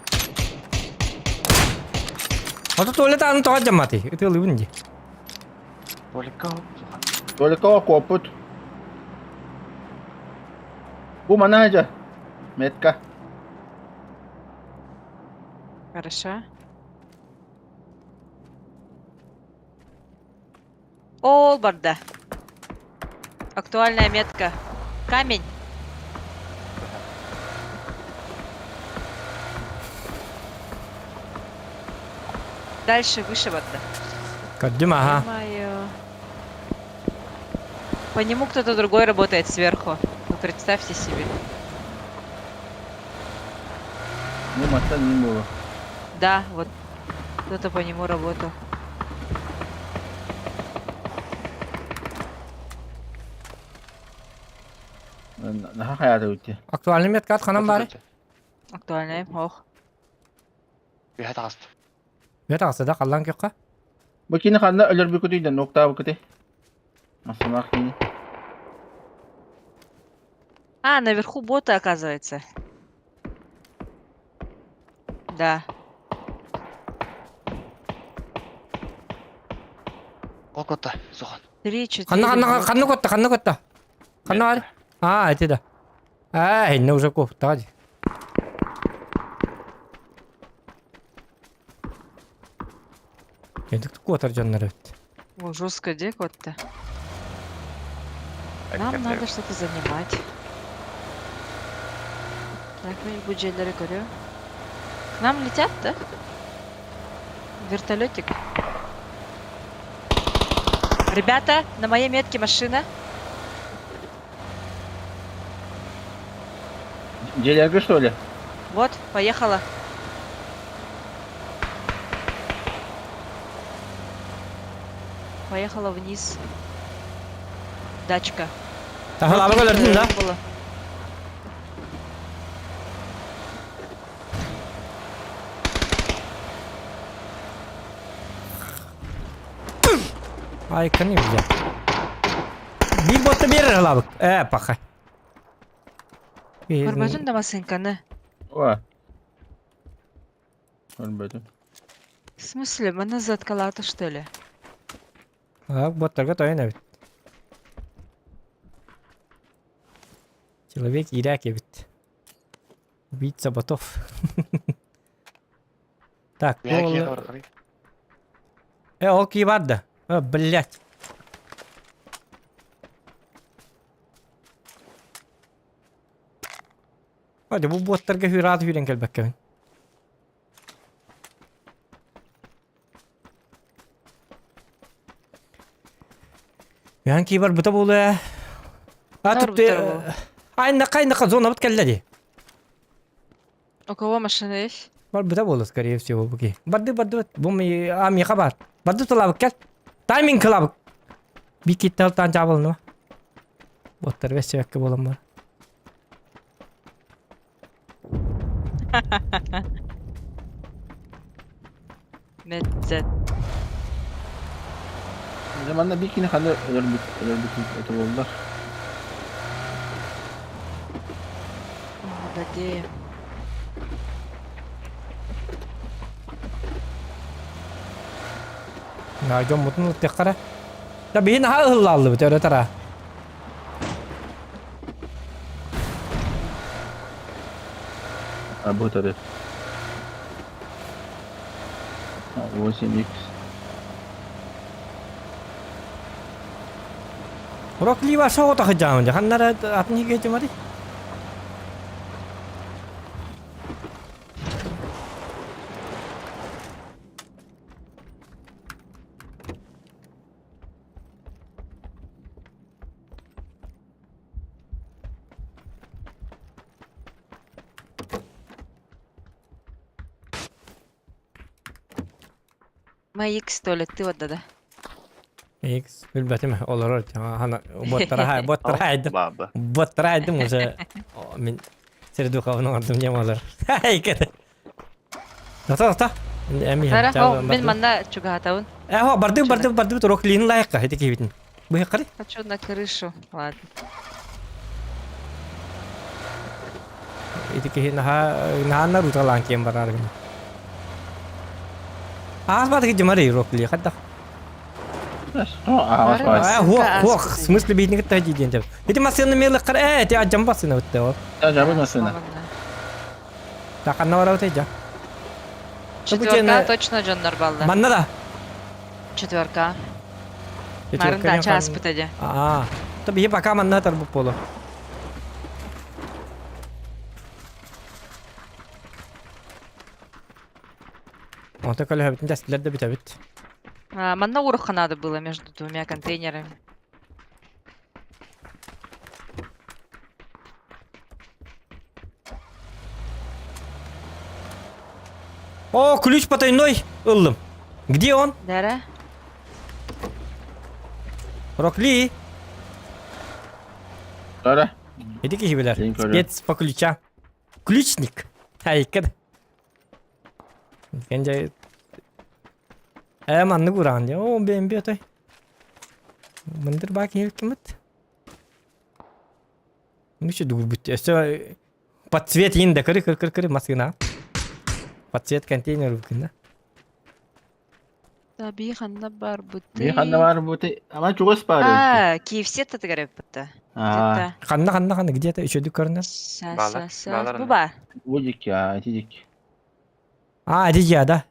Ото туалет аанын тоҕо дьамматый? Ытыалыыбын дии. Туалекка Туалекка куоппут. Бу манаа дьэ. Метка. Хорошо. Ол барда. Актуальная метка. Камень. Дальше выше барда. Көрдүм аха. Ё-моё. По нему кто-то другой работает сверху. Вы представьте себе. Ну, маттан не было. Да, вот кто-то по нему работал. Наха хаята уйти. Актуальный меткат ханан бары. Актуальная, ох. Үһэ таҕыста. Бет ағысыда қаллан кекка. Бу кини ханна өлөрбүкүтүй ноктаабыкыты. Масымах кини. А, наверху боты, оказывается. Да. Ол куотта. Сухан. Три, четыре. Ханна ханна бота. ханна котта ханна котта. Ханна бар. А, эти да. А, инне уже кофта. Кентик куотар дьоннор эбит. О, жестко, где кот-то? Нам надо что-то занимать. Так, мы буджеллери көрүө. К нам летят, да? Вертолетик. Ребята, на моей метке машина. Дьиэлэргэ что ли? Вот, поехала. Поехала вниз. Дачка. Таһылаабы өлөрдүн да. Было. Ай, кani бля. Биир ботта биэрэр ылаабык. Ээ, паха. Көрбөтүн да масыҥканы. Ова. Көрбөтүм. В смысле, мы назад калата, что ли? А, боттарга тойон эбит. Человек ирак эбит. Убийца ботов. Так, Үһэ ол... киһи бар қарай. Э, ол кии бар да. Э, блядь. Hadi bu боттарга hüraat hüren келбеккебин. Ян кии бар бута була. А Нар тут бутар бу. Айна кайна зона бут келледи. У кого машина есть? Бар бута була скорее всего буки. Барды барды бу ми ами хабар. Барды тулабык кел. Тайминг кылабык. Бикиттел тан жабылны. Боттар бес себекке болом бар. Медзет. Заманда бир кини ханна өлөрбүт өлөрбүт это болдар. Обалдеть. На жон мутун теккара. Да бин ха ыллалды бит өрө тара. А бу таре. 8x. Урок лива шоу тахы жамын. Ханнара атын хиге жамады. Ма X туалеттыы барда да. X билбэтим олорор хана боттара боттара айдым. Баба. Боттара айдым уже мин Сердуховын оҥордум диэн олор. Иккete. Тата тата. Эми Хара, о, мин манна чугаһатабын. Э, хо, барды барды барды турок лин лайыққа хити кибитин. Быһыккары. Хочу на крышу. Ладно. Ити киһи наһаа наһааннар уталаан киэн барар гына. Аас баты дьымары рокли хадда. Аа, Хуох, хуох, в смысле битни кытта диэн деп. Ити массыына мелыққар э, ити аджам басына битте ол. Жабы массыына. Тақанна барабыт эйжа. Четверка точно дьоннор балла. Манна да. Четверка. Марын дача аспыт эди. Аа. То бие пока манна тарбып болу. Онто көлөһөбүтүн тэстилэр да бүтэбит. Манна уурухха надо было между двумя контейнерами. О, ключ потайной ыллым. Где он? Дара? Рокли. Дара. Иди киһи билэр. Спец по ключа. Ключник. Айкыр. Кенже Э маннык ураан дии. Оо бэйэм отой. Мындыр баа киһи киммит. Ну что дугурбут. Өссө под цвет иин да кыры кыр кыр кыры массыына. Под цвет контейнер да. Да бии ханна барбытый? Бии ханна барбытый? Ама чугас бар. А, KFC татыгар эппитте. А. Ханна ханна ханна где-то еще дүкөрнөр. Са са са. Бу ба. Бу дик я, ити дик. А, дия, да.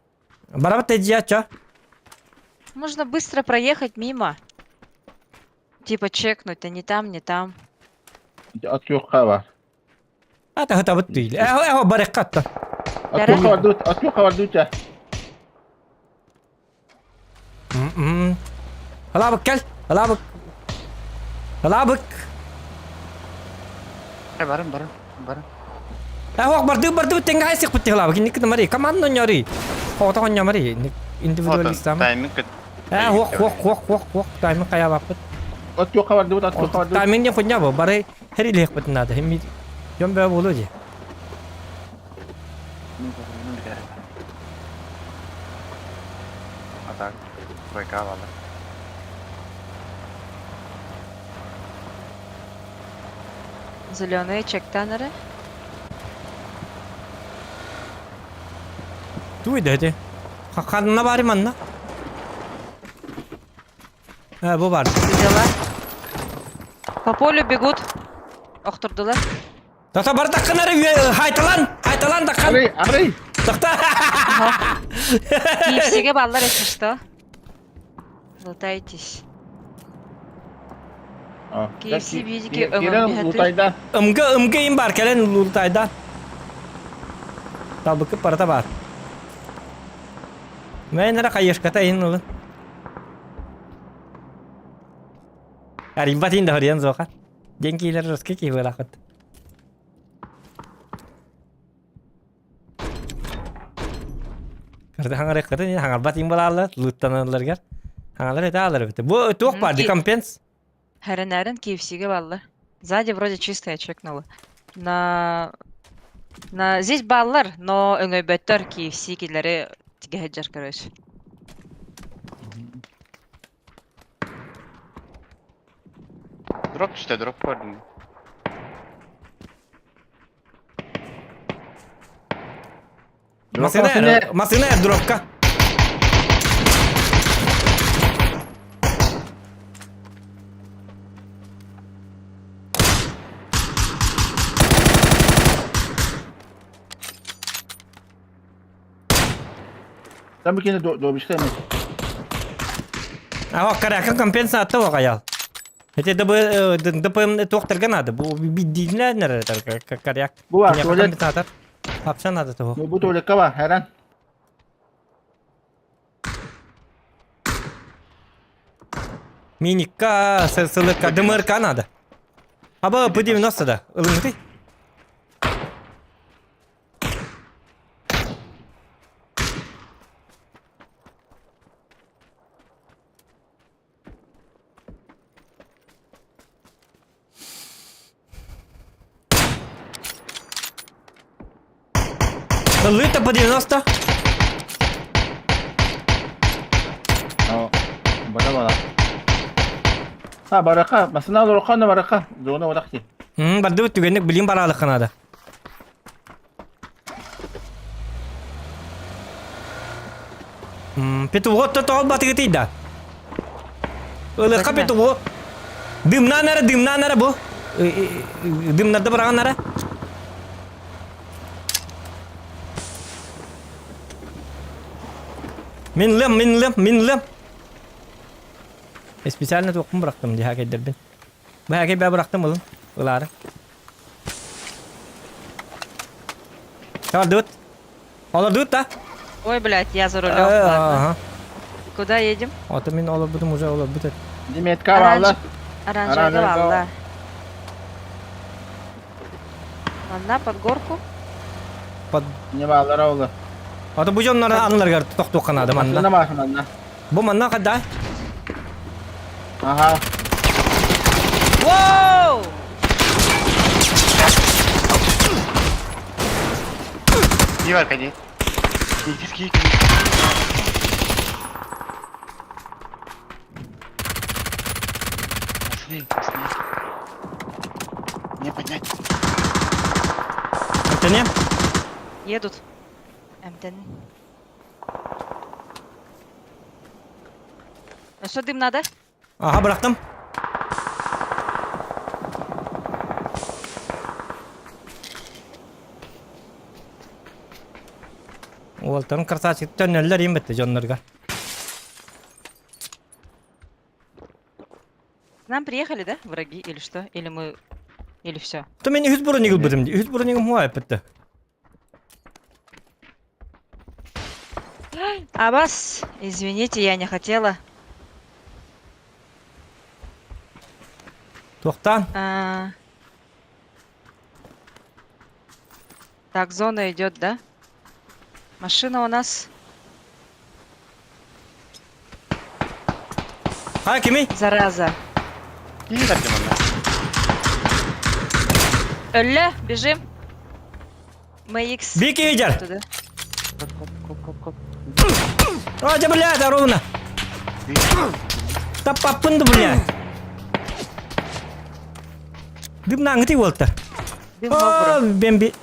Барабат дия, чё? Можно быстро проехать мимо. Типа чекнуть, а не там, не там. Ат күөххэ бар. Ата хатабыт тыйл. Эхо, эхо, барыккатта. Ат күөххэ бардыбыт, ат күөххэ бардыбыт я. Алабык кел, алабык. Алабык. Барым, барым, барым. Эхо, барды, барды, тенга айсык битти алабык. Инник мари, команда ньори. Хото ньори, индивидуалист там. Тайминг Э, хох, хох, хох, хох, хох, тайминг каябаппыт. От күөххэ бардыбыт, от күөххэ бардыбыт. Тайминг не хуйня бу, бары херилиэхпит надо. Химми дьон бөҕө буолуо дии. А так, тройка вала. Зеленые чектанеры. Туй да ити. Ханна бары манна. Э, бу бар. Дела. По полю бегут. Охтордулар. Тата бар такканары хайталан, хайталан таккан. Арый, арый. Тохта. KFC-ге баллар если что. Лутайтесь. KFC биһиги өҥөн Лутайда. Ымга ымга им бар кэлэн лутайда. Табыкы парата бар. Мен эрэ хайышката иһин ылын. Арибатин да хориан зоха. Ден киилер русский киһи буолаахыт. Кырды хаҥар кырды хаҥарбат им балаалар луттаналларгар. Хаҥалар это алар бит. Бу туох бар декомпенс. Хэрэнэрин KFC-ге баллар. Сзади вроде чисто я чекнула. На... На... Здесь баллар, но өҥөйбөттөр KFC киллери тигэһэдьэр короче. Дроп işte дроп көрдүм. Масына масына дропка. Там бикини добиште эми. А карака компенсация оҕаял. Это ДПМ туохтарга надо. Бу биддиинлэр коряк. Бу бар, туалет. Компенсатор. Вообще надо того. Бу туалекка бар, хэрэн. Миникка, СЛК, ДМРК надо. Аба П90 да. Ылыңты. Ыллыыта по 90. Бара бара. А, барака, масына олорукка, на барака. Зона барак ти. Барды түгенник билим баралык надо. Петухот то тоҕо батыгытый да. Ылыхха петуху. Дымнаан эрэ, дымнаан эрэ бу. Дымнарда быраҕан эрэ. Мин лым, мин лым, мин лым. Специально туохпун бырахтым дии хакейдербин. Бу хакей бэ бырахтым ылын. Ылаары. Олордубут. Олордубут да? Ой, блядь, я за рулем. Ладно. Куда едем? Ото мин олорбутум уже олорбут эт. Диметка валла. Оранжевый валла. Манна под горку. Под... Не баалара ола. Ото бу дьоннор анныларыгар тохтуохха наада манна. Манна. Бу манна хадда? Ага. Воу! Не бар, кәне. Иди, Пацаны, пацаны. Не поднять. Это не? Едут. МТН. Ну что, дым надо? Ага, бырахтым. Уолтарын красавчик төннөллөр им бетте дьоннорго. К нам приехали, да, враги или что? Или мы... Или все? То мен үс бронигыл бытым. Үс бронигым хуа эппетте. Абас, извините, я не хотела. Туохтаан. А... Так, зона идет, да? Машина у нас. Ха, кими? Зараза. Өллө, бежим. MX. Бики видер. Туда. А, да, блядь, ровно. Да папын да, блядь. Дымнаҥыты уолтар. Дым обра. Бэмби.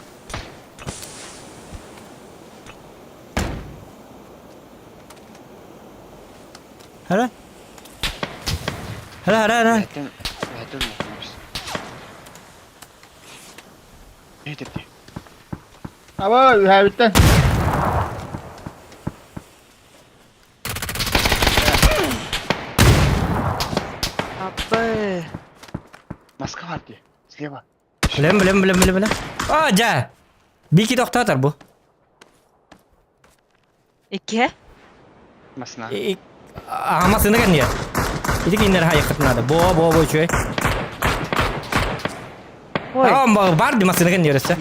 Хара. Хара, хара, хара. Аба, үһәбиттен. Апы. Москва где? Слева. Билем, билем, билем, билем, билем. А, дьэ. Бики тохтоотор бу. Икки. Масына. Аха масына кэнниэ. Ити кинилэр хайыххыт надо. Бо, бо, бо, үчүгэй. Ой. А, бар ди масына кэнниэ өссө.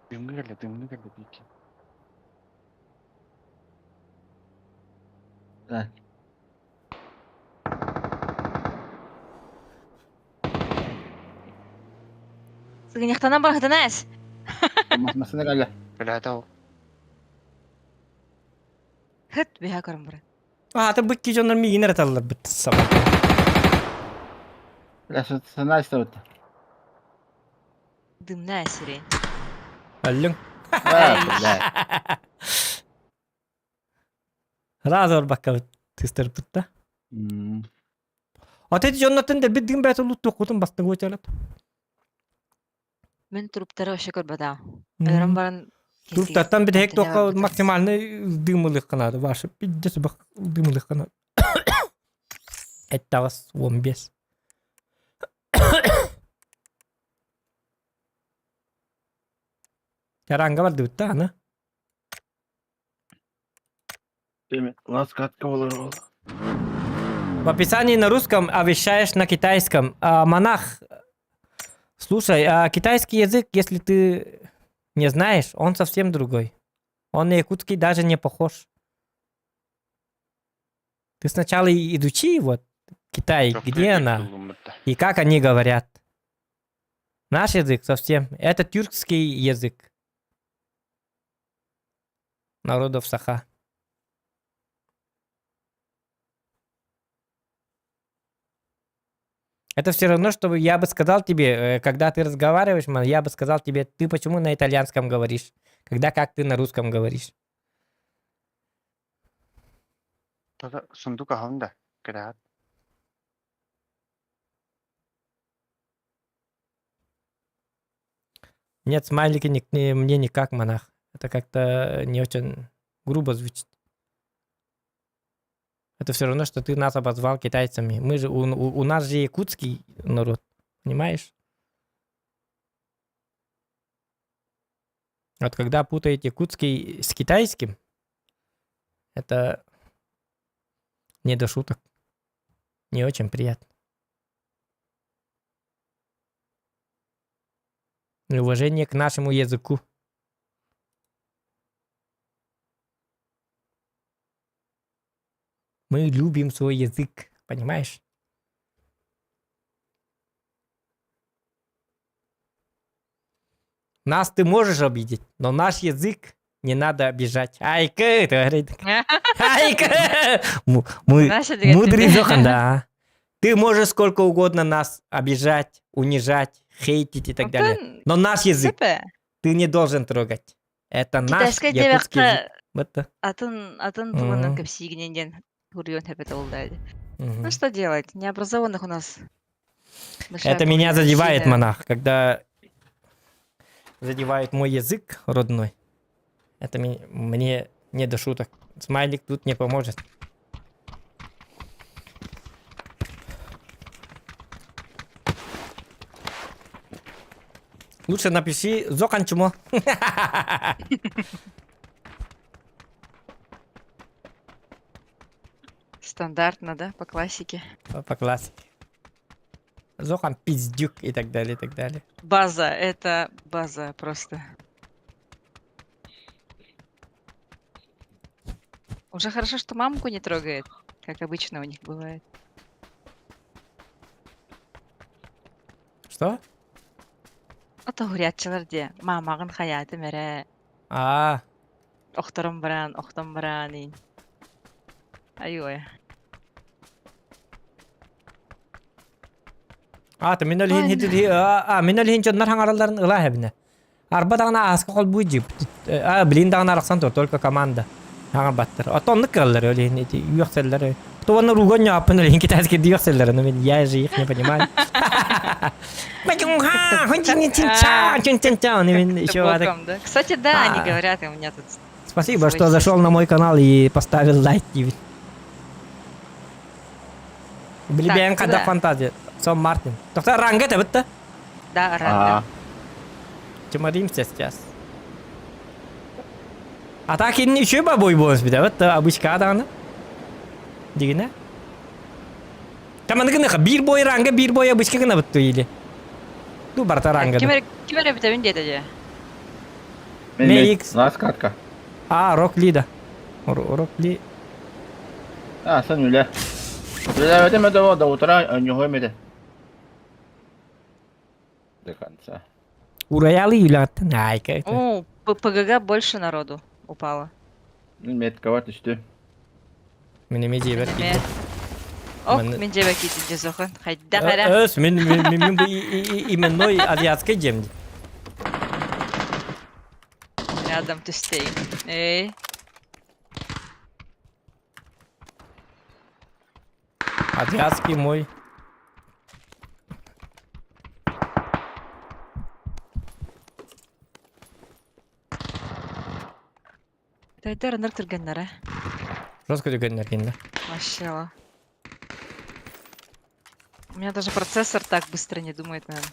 Дымны кэллэ, дымны кэллэ Бики. Да. Сыгыньахтанан барахтана эс. Масына кэллэ. Бля, ол. Хыт биһа көрөн бара. Аата быкки дьоннор миигин эрэ талларбыт саба. Бля, сана истэбит. Дымная сирень. Өллүҥ. А, бля. Разор бакка тыстырпыт да. Ата ити дьоннортон дэлбит дыгын бэйэтэ улуттуоххутун бастыҥ уочарат. Мин труптары вообще көрбөтөм. Өлөрөн баран Труптартан бүтэһик туохха максимальный дымылыхха наада. Ваша пиздец бах дымылыхха наада. Эттаҕас 15. Чаранга бардыбыт да аны. Ласкатка болар ол. В описании на русском, а вещаешь на китайском. А, монах, слушай, а китайский язык, если ты не знаешь, он совсем другой. Он на якутский даже не похож. Ты сначала изучи его. Китай, где она? И как они говорят? Наш язык совсем. Это тюркский язык. Народов Саха. Это все равно, что я бы сказал тебе, когда ты разговариваешь, я бы сказал тебе, ты почему на итальянском говоришь, когда как ты на русском говоришь. Сундук аһын да, кэрэһэт. Нет, смайлики не, не, мне никак, монах. Это как-то не очень грубо звучит. Это все равно, что ты нас обозвал китайцами. Мы же, у нас же якутский народ, понимаешь? Вот когда путаете якутский с китайским, это не до шуток. Не очень приятно. И уважение к нашему языку. Мы любим свой язык, понимаешь? Нас ты можешь обидеть, но наш язык не надо обижать. Айка, это говорит. Айка! Мы мудрый зохан, да. Ты можешь сколько угодно нас обижать, унижать, хейтить и так далее. Но наш язык ты не должен трогать. Это наш якутский язык. Атын атын тылынан кэпсиигинэн диэн суруйуон сөп этэ Ну что делать? Необразованных у нас Это меня задевает, монах, когда задевает мой язык родной. Это мне не до шуток. Смайлик тут не поможет. Лучше напиши Зокан чмо. Стандартно, да? По классике. По классике. Зохан пиздюк и так далее, и так далее. База, это база просто. Уже хорошо, что мамку не трогает, как обычно у них бывает. Что? Ото уһуйааччылар дии, маамаҕын хайаатым эрэ, А, охторон баран, охтон баран иин. Айуой. А, мин ол иһин а, мин ол иһин дьоннор хаҥаралларын ыла эбинэ. Арба даҕаны ааска холбуу дьип. А, блин даҕаны арахсан тур, только команда. Хаҥарбаттар. Оттон оннук кыаллар ол иһин ити үөхсэллэр. То уонна руган ньааппын ол иһин китайский үөхсэллэр, но мен я же их не понимаю. Еще Кстати, да, они говорят, и у меня тут Спасибо, что зашел на мой канал и поставил лайк. Билбээн хадах фантазия. Сон Мартин. Тоқта ранга это бытта? Да, ранга. Чумаримся сейчас. А так и еще бабой бонус бит, вот обычка даҕаны. Дигинэ. Таманы гыныха биир бой ранга, биир бой обычка гына бытту или. Ду барта ранга. Ким ким эрэ бүтәбин диэтэ дьэ. Мен X. Нас катка. А, Рок Ли да. Рок Ли. А, сан үлэ. Үлэлээбэтим это до утра ньуһуом этэ. До конца. Ураялы үлэҕиттэн айка. О, ПГГ больше народу упало. Меткаҕа түстү. Мин эмиэ дьиэбэр киирдим. Ох, мин дьиэбэр киирдим дьэ Хайдах эрэ. Өс, мин мин бу именной азиатскай дьиэм дии. Рядом түстей. Эй. Азиатский мой. Тайдар ыныр түргэннэрэ. Жестко түргэннэр кинилэр. Вообще. У меня даже процессор так быстро не думает, наверное.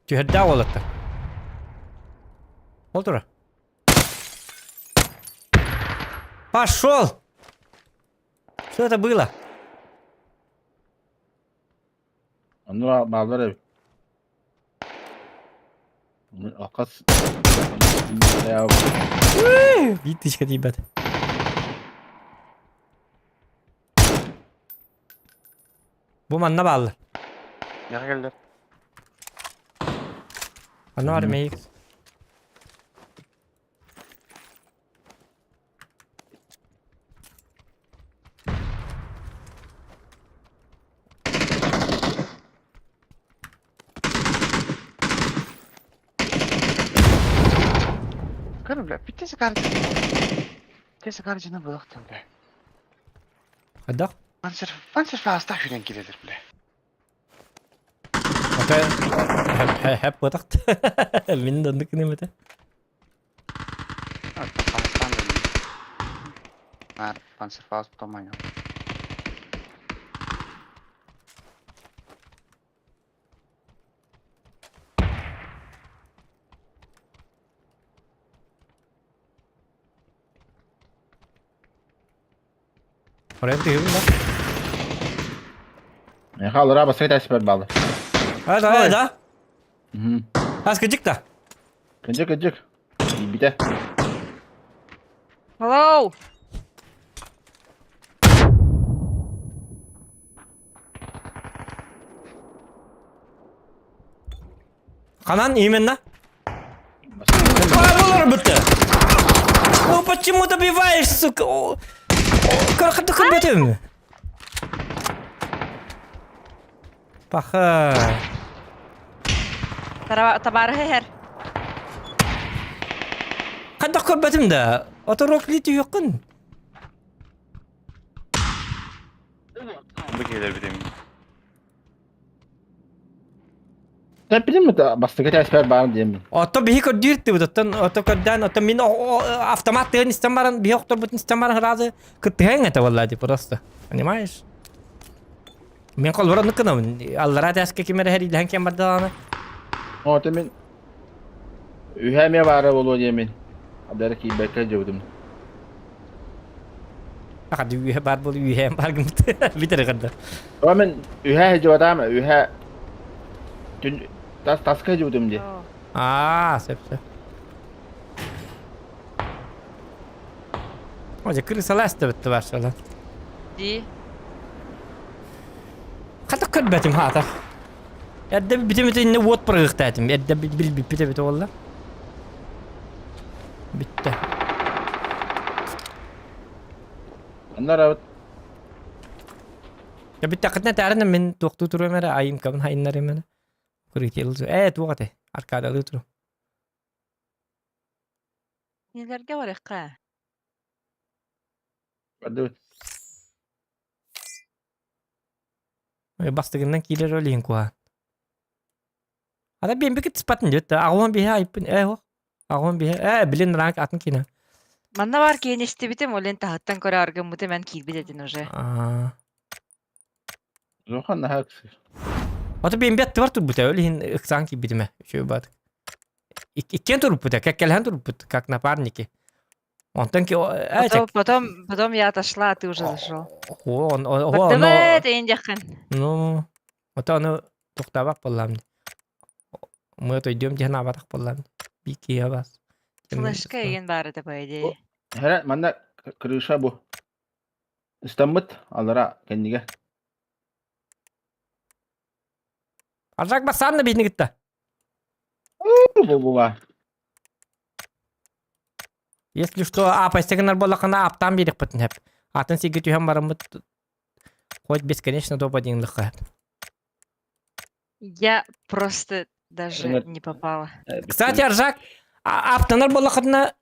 Түһэрдээх уолаттар. Ол тура. Пошел! Что это было? Онно бааллар эбит. Акас Биир тысяча тиийбэт. Бу манна бааллар. Яха келдер. Манна бар мейик. Көр бля, биттesi karıcı. Tesi karıcını bıraktım be. Хайдах? Panzer, panzer fazla hüren giredir bile. Окей. Хэп бытахт. Мин донды кынымыты. Afganistan Нар Panzerfaust томаньо. Oraya bir да. Хаалыра басқа тәсіпер балы. А, да, да. Ас кыдьык да. Кыдьык, кыдьык. Бите. Hello! Ханан именно. А, бутты. О, почему добиваешь, сука? О, Как ты Паха. Табарыһы иһэр. Хайдах көрбөтүм да. Ото рокли түйөккүн. Бу келер битем. Sen bilin mi бастыгы тәсіпер барын деймін. Ото биһи көрдүүр оттон ото көрдөөн ото мин автомат тыгын истен баран биһи охторбутун истен баран разы кыттыһаң это валлади просто. Понимаешь? Мен колбора ныкынабын. Аллара тәске кимере хәриләһән кем бардаланы. Ото мен Үһәме бары болу деймін. Адары кийбекке жеудім. Аха дүйе бар бол үйе бар гымт. Битер кырды. О мен үһә жеудам, үһә түн тас таска жеудім де. А, сөп сөп. Оже крысалас да битти баршала. Ди. Хата көрбөтүм хата. Эрдэ битим инне уот пырыгыктаатым. Эрдэ бил бите бите болла. Битте. Аннар Я битте кытна тарына мен токту туру эмере айым кабын хайыннар эмере. Курител. Э, тугате. Аркадалы туру. Нелерге барыхха? барды. Бастыгынан килер олин куа. Ада бен бикит спатын дет. Агуан бихе айпын. Э, хо. Агуан бихе. Э, билин ранг атын кина. Манна бар киһини истибитим, ол эн таһыттан көрө аргыммыты мен киирбит этин уже. А. Зохан нахак. Ото бен бет твар турбута. Олин ыксан ки битиме. Шөй бат. Иккен турбута, как келген турбут, как напарники. Онтон ки э Потом, потом, потом я отошла, а ты уже зашел. О, он, о, Баттыбыт, эйин дьаххын. Ну, ото аны токтабак боллам. Мы то идем ден абатак боллам. Бики абас. Флешка эйин баар этэ, по идее. Хәрә манна крыша бу. Истаммыт алара кенниге. Аржак басанна битни гитта. Бу бу ба. Если что, апа стегенер боллакана аптан бирик битин хеп. Атын сиги түйен барымыт хоть бесконечно допа деңлікка. Я просто даже не попала. Кстати, Аржак, аптанар боллакана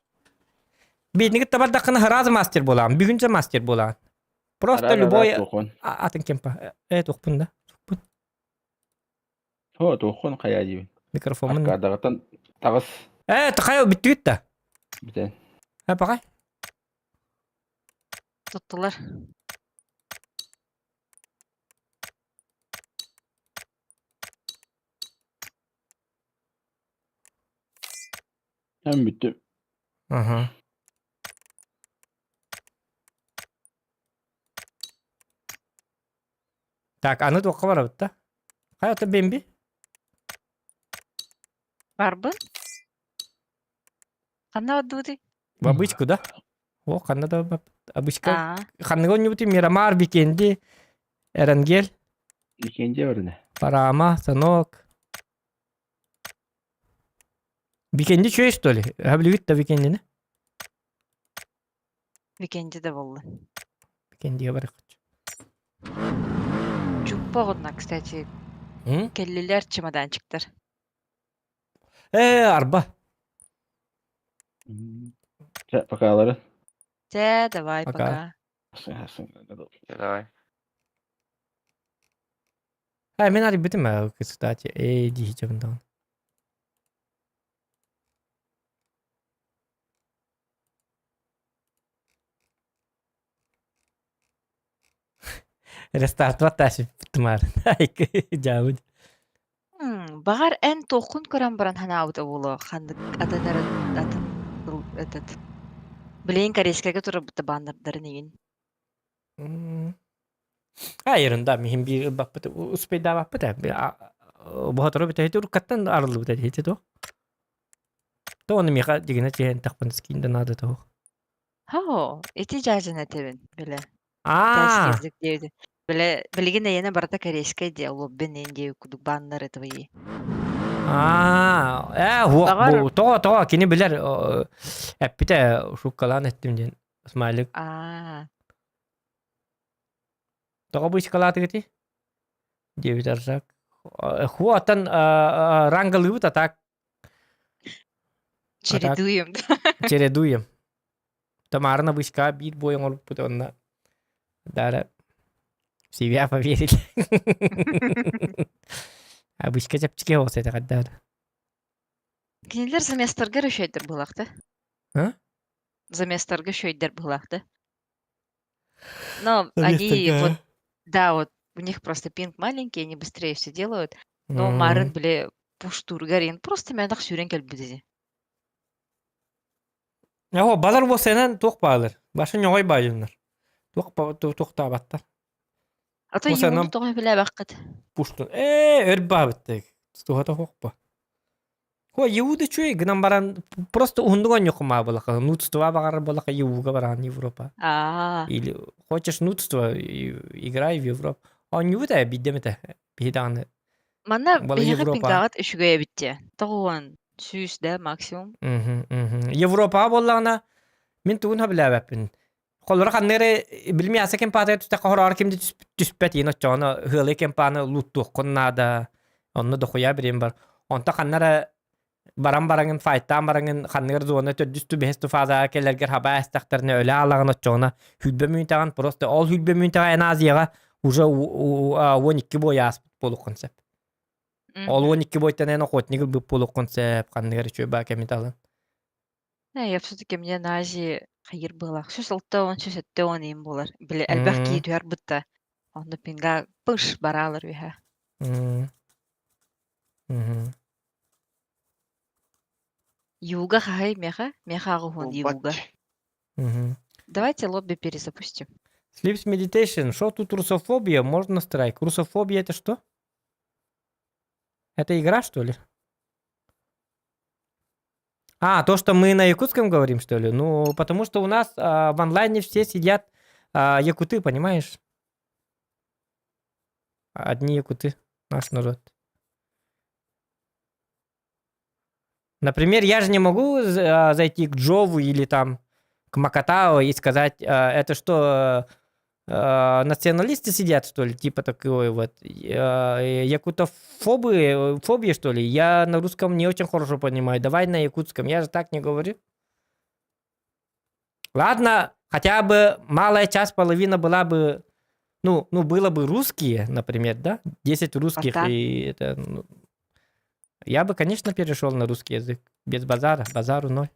битни гитта бардакана разы мастер болан, бүгүнчө мастер болан. Просто любой атын кемпа. Э, тухпун да. Тухпун. Хо, тухун кая дибин. Микрофонун. Аркадагытан тагыс Э, тахай биттүт да. битен. Э, пакай. Туттулар. Hem bitti. Ага. Так, аны туохха барабыт да? Хайа бемби? Барбын? Ханна бардыбытый? Бабычку, да? О, ханна да обычка. Аа. Ханныга онньубутуй Мирамар, Викенди, Эренгел, Викенди барына. Парама, Санок. Викенди чуешь, что ли? Хаблюют да Викендини? Викенди да буолла. Викендиге барык. Чуппа оҕунна, кстати, М? кэллилэр чемоданчиктар. Э, арба. Чэ, покалары. Чэ, давай, Пока. пока. Давай. А, мен арыйбытым ээ, кстати. Эй, дии даҕаны. Рестартовать тумар. Дьаабыт. Баҕар эн туоххун көрөн баран санаабыта буолуо ханнык атын эрэ атын этот билигин корейскайга турарбыта баннердарын игин. А ерунда, миһин биир ылбаппыт успейдаабаппыт ээ. Боһотору бүтэһити уруккаттан арыллыбыта диэти дуо? То ону миэхэ дьигинэ түһэн тахпын скин да наада тоһух. Хоо, ити дьаадьын этэбин, бile. Аа! Китайский язык диэбитин. Бile билигин эйиэнэ барыта корейскай диэ, лоббин иин диэ кудук баннар твои. Аа, ээ, хуох Баҕар бу тоҕо тоҕо кини билэр эппитэ шуккалаан эттим диэн смайлик. Аа. Тоҕо быычкалаатыгытый? Диэбит Аржак. Хуотан рангалыыбыт а так Чередуем. Чередуем. Тамарына быычка биир бой оҥорбуппут онно Дара в себя поверили. А быычка чэпчэки оҕус этэ хаддаара. Кинилэр заместарга үчүгэйдэр быһыылаах А? Заместарга үчүгэйдэр быһыылаах да? Но они вот, да, вот у них просто пинг маленький, они быстрее все делают. Но марын бile пуштургарин просто мэнэх сүүрэн кэлбит ини. О, балар буосайынан туох баалар? Баша ньоҕой баайыннар. Туох туохтаабаттар. А то юуну тоҕо билээбэххит. Пуштун. Ээ, өр баабыттык. Туһата хуохпа. Хо, Иуда чуй гынан баран просто уһундук онньукумаа булаха. Нудство баҕарар булаха Иуга баран Европа. Аа. Или хочешь нудство, играй в Европу. Онньубут ээ биирдэ биһи даҕаны Манна Бала биһиэхэ Европа. пингаҕыт үчүгэй эбит диэ. Тоҕуон сүүс да максимум. Европаҕа буоллаҕына мин тугун сөбүлээбэппин. Холоро ханна эрэ билими аса кемпаатыгар түстэххэ хороҕор ким да түспэт иин оччоҕуна ыалы кемпааны лууттуоххун наада. Онно дохуйа бириим бар. Онто ханна эрэ баран бараҥын файтаан бараҥын ханныгар зона төрдүс ту бэһис ту фазаҕа кэлэргэр хабаа эстэхтэринэ өлө аалаҕын оччоҕуна хүлбэ мүнтэҕин просто ол хүлбэ мүнтэҕэ эн Азияҕа уже 12 бой ааспыт буолуоххун сөп. Ол 12 бойтан эн охотник ылбыт буолуоххун сөп ханныгар үчүгэй баа кэмит алын. Я все-таки мне на Азии хайыр быһыылаах. Сүүс алта уон, сүүс сэттэ уон иин буолар. Били элбэх киһи түһэр бытта. Онно пинга пыш бараалар үһэ. Юга хаһай меха? Меха аҕыһуон юга. Давайте лобби перезапустим. Sleeps Meditation. Что тут русофобия? Можно страйк. Русофобия это что? Это игра, что ли? А, то, что мы на якутском говорим, что ли? Ну, потому что у нас в онлайне все сидят якуты, понимаешь? Одни якуты, наш народ. Например, я же не могу зайти к Джову или там к Макатао и сказать, это что, националисты сидят, что ли, типа такой вот, якутофобы, фобия, что ли? Я на русском не очень хорошо понимаю, давай на якутском, я же так не говорю. Ладно, хотя бы малая часть, половина была бы, ну, было бы русские, например, да, 10 русских, Пока. и это, ну, я бы, конечно, перешел на русский язык, без базара, базару ноль.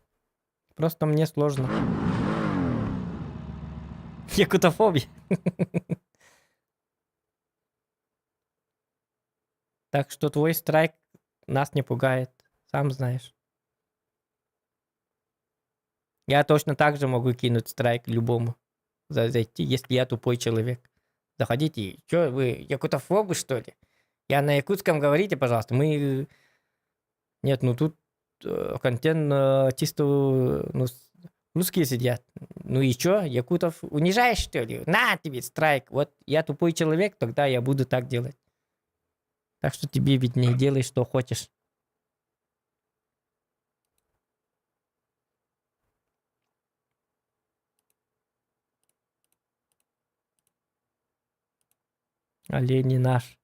Просто мне сложно. Якутофобия. Так что твой страйк нас не пугает, сам знаешь. Я точно так же могу кинуть страйк любому. Зайти, если я тупой человек. Заходите. Чё вы, якутофобы, что ли? Я на якутском говорите, пожалуйста. Мы... Нет, ну тут... контент чисто ну, русские сидят. Ну и чё, якутов унижаешь, что ли? На тебе страйк. Вот я тупой человек, тогда я буду так делать. Так что тебе виднее, делай, что хочешь. Олень не наш.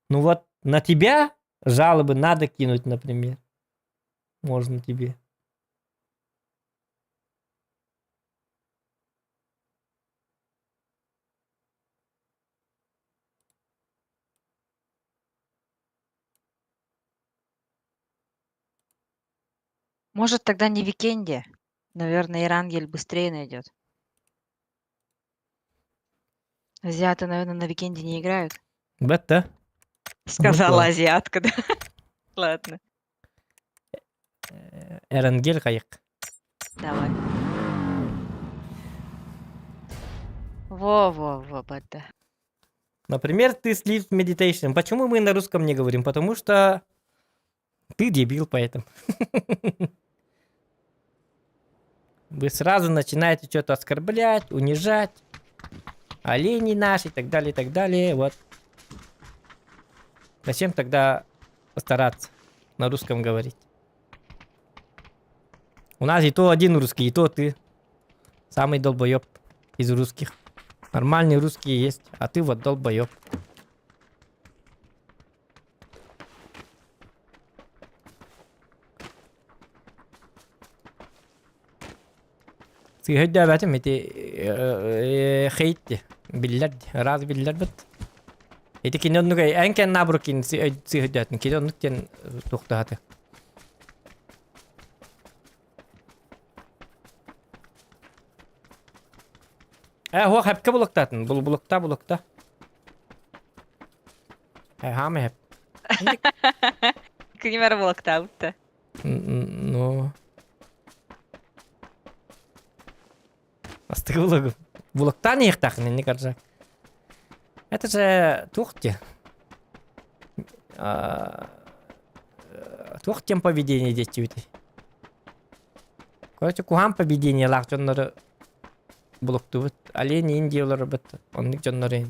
Ну вот на тебя жалобы надо кинуть, например. Можно тебе. Может, тогда не Викенде? Наверное, Ирангель быстрее найдет. Азиаты, наверное, на Викенде не играют. Бетта. Сказала азиатка, да? Ладно. Эренгель кайык. Давай. Во-во-во, бата. Например, ты sleep meditation. Почему мы на русском не говорим? Потому что ты дебил, поэтому. Вы сразу начинаете что-то оскорблять, унижать. Олени наши и так далее, и так далее. Вот. Зачем тогда стараться на русском говорить? У нас и то один русский, и то ты. Самый долбоеб из русских. Нормальные русские есть, а ты вот долбоеб. Сыһыйдаабатым ити хейт биллэр раз биллэр бит. Ити кини оннук эн кен набру кин сыһыйдаатын кини оннук тен тухтааты. Э, хуа хэпке булуктаатын, бул булукта булукта. Э, хаама хэп. Кимэр булуктаабыт Ну. Астыгы булугу. Булуктаан иэхтаахын инник аржак. Это же туох те. Туох тем поведение диэччибитий. Короче, куһаан поведениелаах дьоннору булуктубут. Олень Индия олоробут. Оннук дьоннору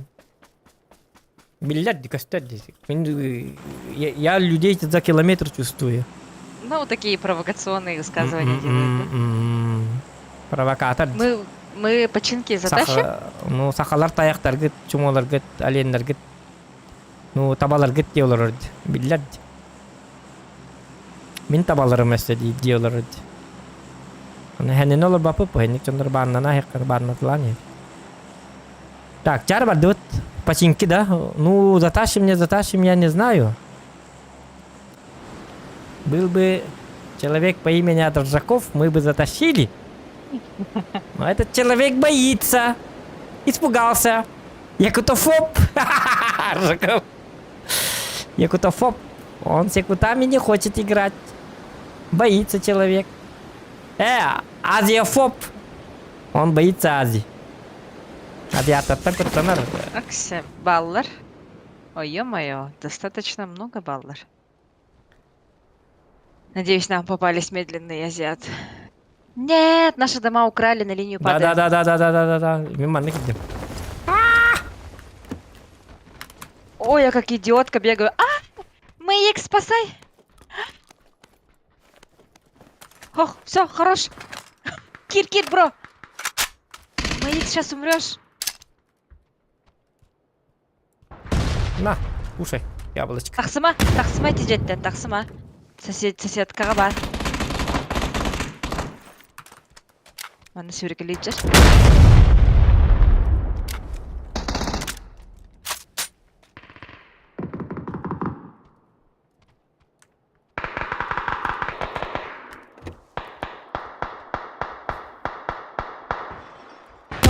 Биллэр ди, көстөр ди. Мин я людей за километр чувствую. Ну, такие провокационные высказывания делают, да? Провокатор. Мы починки затащим? Саха, ну, сахалар тайахтаргыт, чумоларгыт, оленнаргыт, ну, табаларгыт дии олорор биллэр ди. Мин табаларым өссө дии дии олорор ди. Аны хэнини олорбаппыт, бу дьоннор бааннана аһыахха бааннатылаан иһэр. Так, чар бардыбыт. Починки, да? Ну, затащим, не затащим, я не знаю. Был бы человек по имени Адржаков, мы бы затащили. Но этот человек боится. Испугался. Якутофоб. Ржаков. Якутофоб. Он с якутами не хочет играть. Боится человек. Азиофоб. Он боится Азии. Азиаттартан куттанар. Аксе, баллар. Ой, ё-моё, достаточно много баллар. Надеюсь, нам попались медленные азиаты. Нет, наши дома украли, на линию падаем. Да-да-да-да-да-да-да. Мин манна киирдим. Ой, я как идиотка бегаю. А! Мэйик, спасай! Ох, все, хорош. Кир, Кир, бро. Мэйик, сейчас умрешь. На, кушай, яблочко. Тахсыма, тахсыма тижеттен, тахсыма. Сосед, соседкаҕа баар. Манна сүүрэкэлииччэр.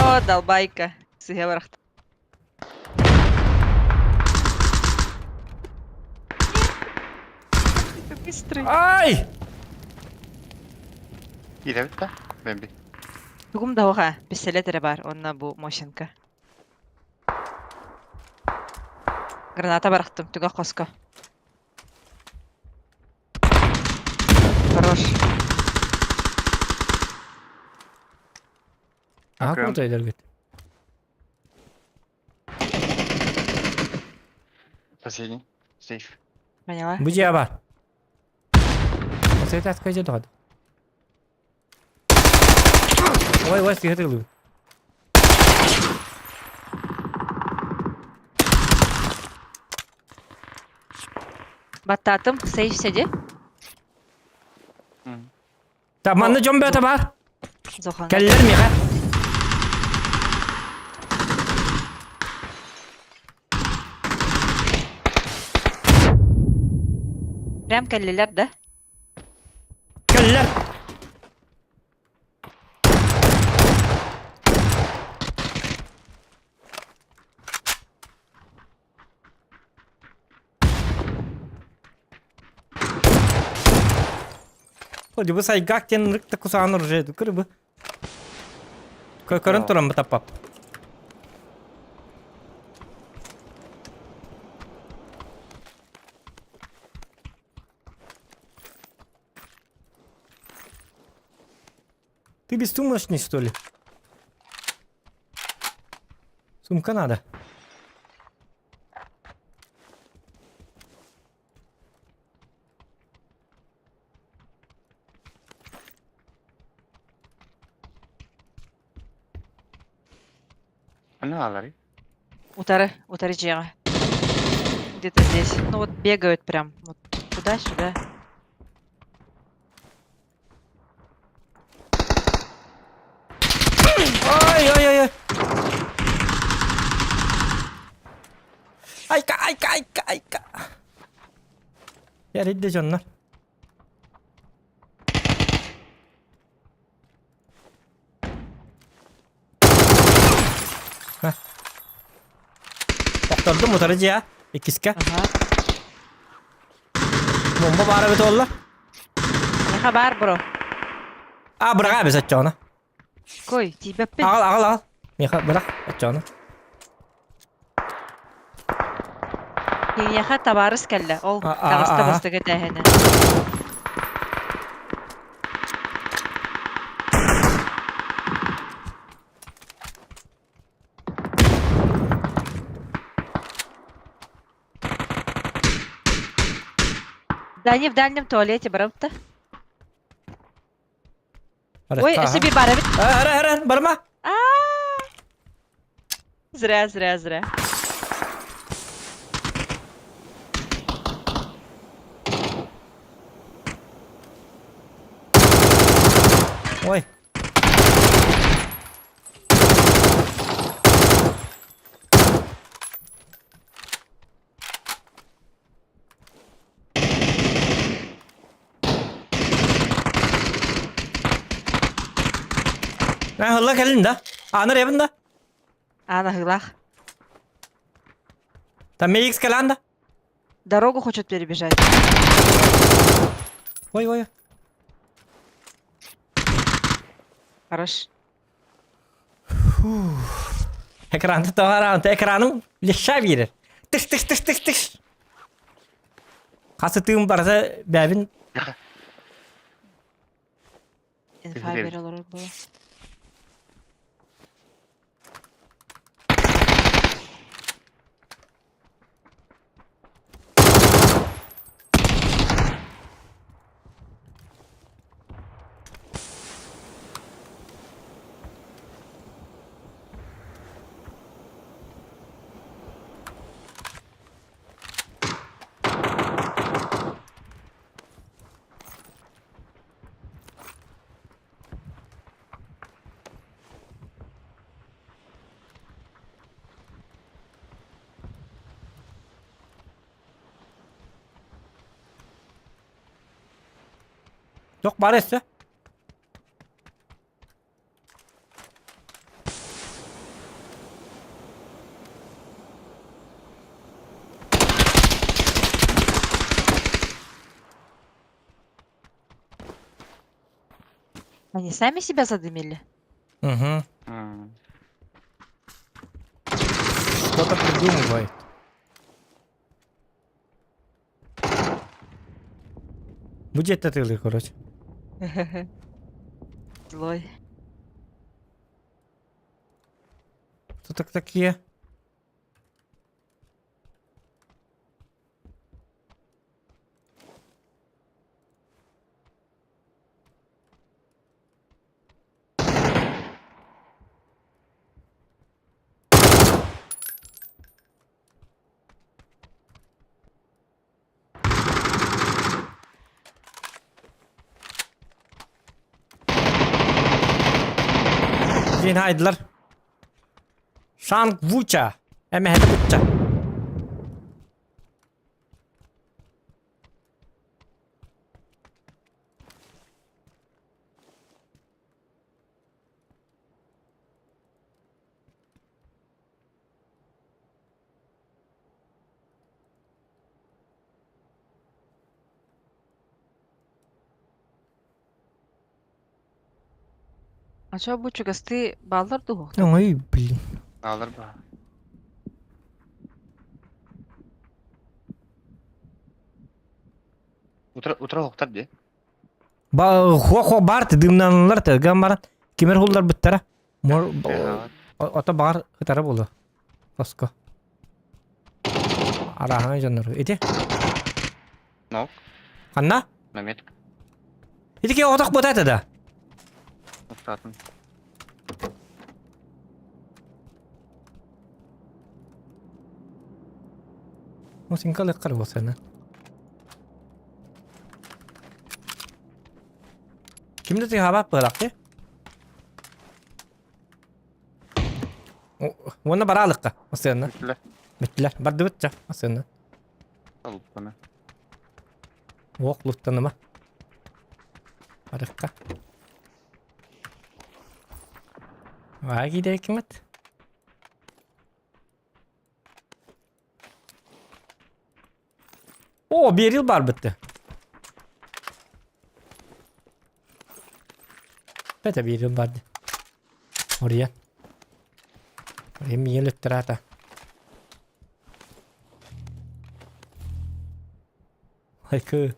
О, долбайка. Сыһа барахта. Быстрый. Ай! Киирэбит да? Бэмби. Тугум да оха, пистолет эрэ баар, онно бу Мощенко. Граната барахтым, түгэх хоско. Хорош. Ага, Окей. круто идергит. Соседний. Сейф. Поняла? Бу дьиэ бар. Осойта аска дьиэ тоҕо. Ой, ой, сыһыт ылыы. Баттаатым, сейф сиди. Та манна дьон бөтө бар. Зоханга. Кэллэр миэхэ. Прям кэллилэр да? Кэллэр. Вроде бы сайгак тен рыкта кусаан оружие кырбы. Көрөн туран бутаппап. Ты бессумочный, что ли? Сумка надо. Аны алары. Утары, утары дьиэҕэ. Где-то здесь. Ну вот бегают прям. Вот туда-сюда. Ой, ой, ой, ой. Айка, айка, айка, айка. Яридде дьоннор. Охтордум утары дьиэ. Иккискэ. Ага. Бомба баара эбит буолла. Миэхэ баар бро. А, быраҕаа эбис оччоҕуна. Кой, тиийбэппин. Аҕал, аҕал, аҕал. Миэхэ бырах оччоҕуна. Киниэхэ табаарыс кэллэ. Ол А, а, таҕыста а. бастакы этээһинэ. Да они в дальнем туалете, барабыта. Ой, өссө биир баар эбит. Ара, ара, барма. Зря, зря, зря. Ой. Ыла кэлин да. Аанар эбин да. Аан аһыылаах. Там Мейикс кэлэн да. Дорогу хочет перебежать. Ой, ой. Хорош. Экраны тоҕараан, экраным леща биэрэр. Тыш тыш тыш тыш тыш. Хас ытыым барыта бэбин Инфа бере олорор буолуо. Yok баар өссө. Они сами себя задымили? Угу. М. Что-то придумывает. Бу дьиэттэ тыылыы, короче. Злой. Кто так такие? Диэн айдылар. Шанг Вуча. Эмэһэт Вуча. А чё бу чугастыы бааллар дуу? Ой, блин. Баалар баа. Утра утра охтар дии. Ба хо-хо бар дымнаналар тыган баран кимер хуллар буттара. Мор ото баар ытара буолуо. Хоско. Арааһына дьоннору. Ити? Нок. Ханна? На метка. Ити ки отох бута это да? Устатын. Мусинка лыккар болсана. Кимде тыһаабат быһалахты? Уонна бараалыкка массыанна. Бүттүлэр. Бүттүлэр. Бардыбыт ча массыанна. Алыптана. Уох луттаныма. Барыкка. Ваа киирээкимэт. О, Берил бар бітті. Это Берил барды. Ория. Ория миел өттірата. Айкы.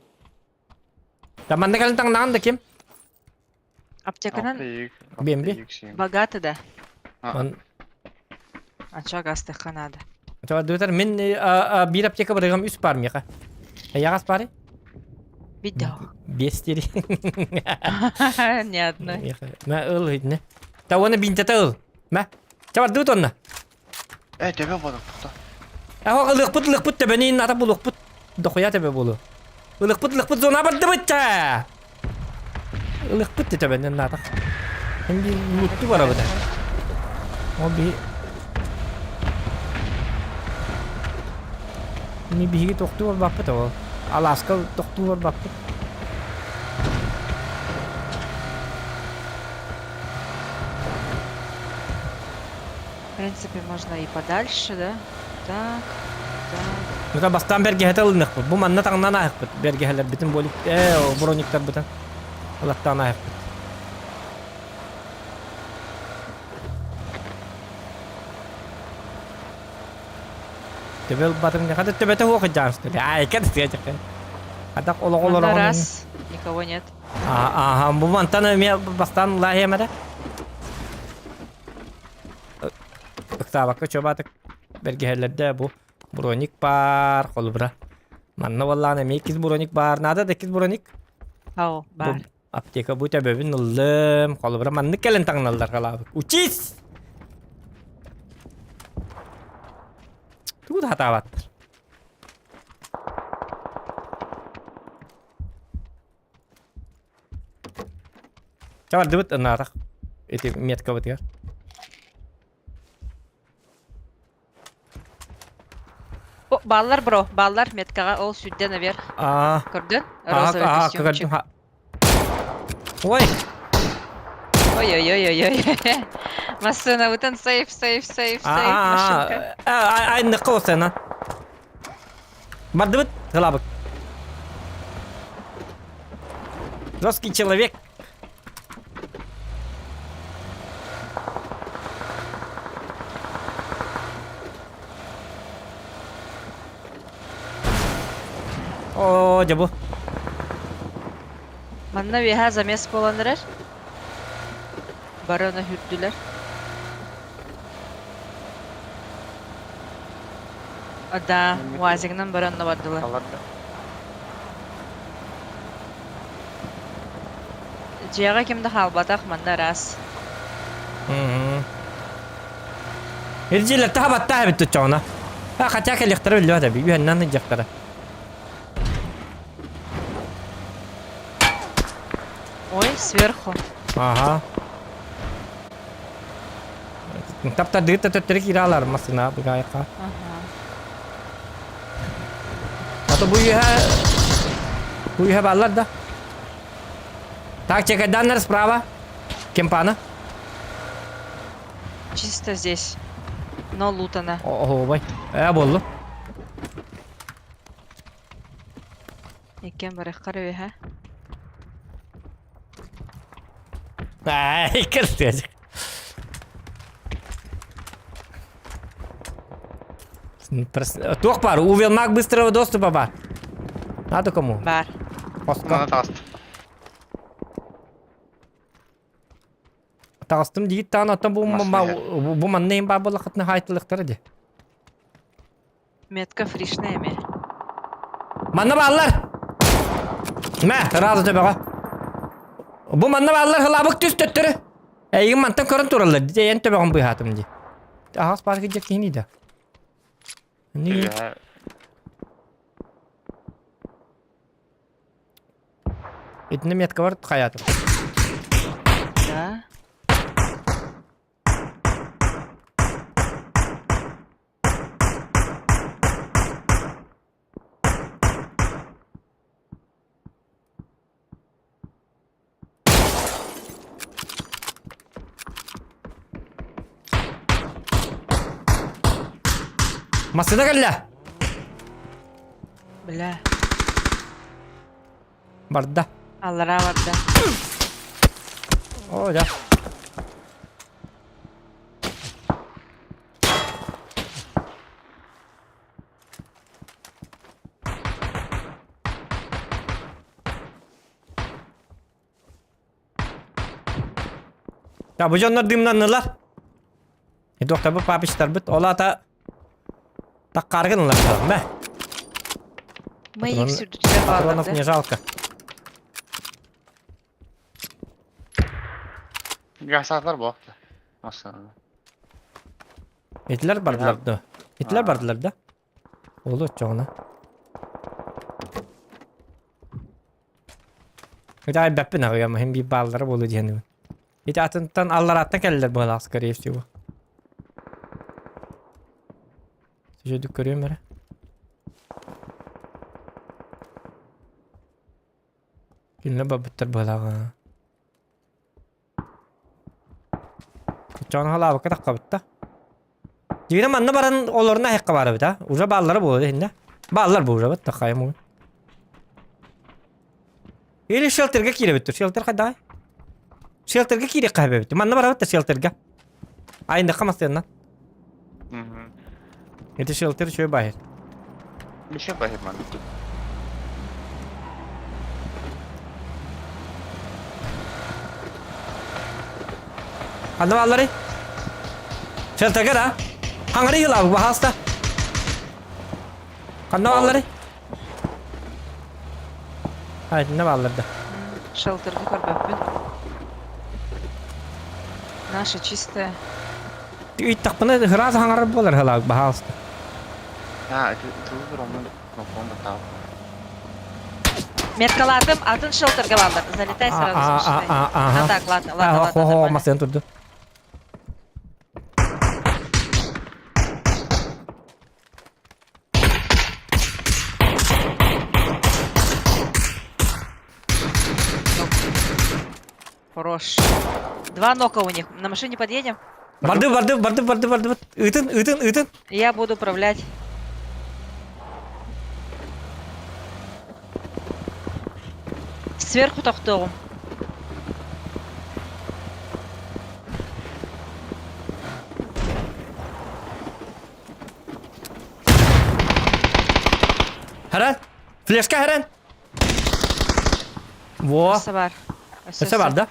Да манна кэлин таҥнаҕын да ким? Аптеканан Бемби. богаты да. Ман А чё гастыхха надо? Дуэтер мин биир аптека барыгам үс пар миэхэ. Эйэҕэс пары? Видео. Биэс дири. Ни одной. Мэ ыл ыйтне. Та уонна биинтэтэ ыл. Мэ. Чэ бардыбыт онно. Э, төбө бодох тохто. Аһо ылыахпыт ылыахпыт төбөнү ата булуохпут. Дохуя төбө буолуо. Ылыахпыт ылыахпыт зона бардыбыт чэ. Ылыахпыт төбөнү наата. Hem bir mutlu var arabada. O bir Ми биһиги тохтуу барбаппыт ол. Алааска тохтуу барбаппыт. В принципе, можно и подальше, да? Так, так. Ну бастаан бэргэһэтэ ылыныахпыт. Бу манна таҥнан ааһыахпыт. Бэргэһэлэрбитин буолик ээ брониктарбытын ылаттаан ааһыахпыт. Төбө ылбатым хата төбөтө хуох дьаанстыр. Ай, кэт сыачакка. Хатак олоҕу Манна олороҕун. раз, никого нет. Ааха, бу мантан эмиэ бастаан лааһыам эрэ. Ыктаабакка чобаатык бэргэһэлэрдэ бу броник баар, холобура. Манна буоллаҕына эмиэ иккис броник баар. Наада да иккис броник? Ау, Бу баар. аптека бу төбөбүн ыллым. Холобура маннык кэлэн таҥналлар халаабыт. Учись! Тугу да хатаабаттар. Чэ бардыбыт ынаатах ити меткабытыгар. О, бааллар бро, бааллар меткаҕа ол сүүрдэ наверх. Аа, Көрдүн? аа, Розовый аа, костюмчик. көрдүм. Ха. Ой, Ой-ой-ой-ой-ой. Массыынабытын сейф, сейф, сейф, сейф, машинка. аа, айныкка осена. Бардыбыт, кылабык. Жесткий человек. Оо, дьэ бу. Манна үөһэ замес буолан эрэр. Бары ону үрдүлэр. Да, УАЗигынан бары онно бардылар. Дьиэҕэ ким да хаалбатах, манна ыраас. Илдьилэр таһабаттаа эбит туччоҕуна. А хотя кэлиэхтэрэ биллибэт эбит, үһэннэн ыдьахтара. Ой, сверху. Ага. Таптардыыр төттөрү киирэ алар массыына быгаайка. Ага. А то бу үһэ бааллар да. Так, чекайданнар справа. Кемпана. Чисто здесь. Но лутано. Оһуобай. Ээ буоллу. Иккиэн барыаххар үөһэ. Ай, кыртыачык. Туох баар? Увелмаг быстрого доступа бар. Надо кому? Бар. Хоско. Мана таҕыста. Таҕыстым диит таан оттон бу Массыына. бу манна им баар буоллаххытына хаайтылыктара ди. Метка фришная эмиэ. Манна бааллар! Мэ, сразу төбөҕө. Бу манна бааллар хылаабык түс төттөрү. Эйигин мантан көрөн тураллар. Дии эн төбөҕүн быыһаатым дии. Аһаҕас баар киһи киһини да. Не Итиннэ метка бар хайаатым. Да. Массыына кэллэ! Бля. Барда. Аллараа барда. О, да. Я бу дьоннор дымнаннылар. Туохтарбыт папичтарбыт ол аата таккааргын ылар бэ. Мы их сүрдүтүгэр Патронов бааллар не жалко. Гасатлар буолта. Массыына. Этилер бардылар да. Этилер бардылар да. Олу оччоҕуна. Ити айбаппын аҕыйам иһин биир бааллара буолуо диэнибин. Ити атынтан алларааттан кэллэр быһалаах скорее всего. Сөдүк көрүөм эрэ. Кинилэр барбыттар быһалааҕа. Оччоҕуна халаабыкка таххабыт да. Дьиҥинэ манна баран олорно аһыахха баар эбит а. Уже бааллара буолуо иһиннэ. Бааллар бу уже бит таххайым угун. Или шелтерге киирэбит тур. Шелтер хайдаҕай? Шелтерге киириэххэ эбит. Манна барабыт да шелтерге. Айындахха мастыаннан. Ити шелтер үчүгэй баһыр. Еще баһыр манна. Ханна баалларый? Шелтерге да? Хаҥары ыылаабы баһааста. Ханна баалларый? А, итиннэ бааллар да. Шелтерге көрбөппүн. Наша чистая. Ыйттахпына ыраас хаҥарар буолар халаак баһаалыста. А, это это роман на Меткалаатым, атын шелтерге бааллар. Залетай сразу, считай. А так, ладно, ладно, ладно, Хо-хо, нормально. массыан турду. Хорош. Два нока у них. На машине подъедем? Барды, барды, барды, барды, барды. Ытын, ытын, ытын. Я буду управлять. Сверху тохтоҕум. Харан. Флешка харан. Во. Өссө бар. Өссө, Өссө бар да?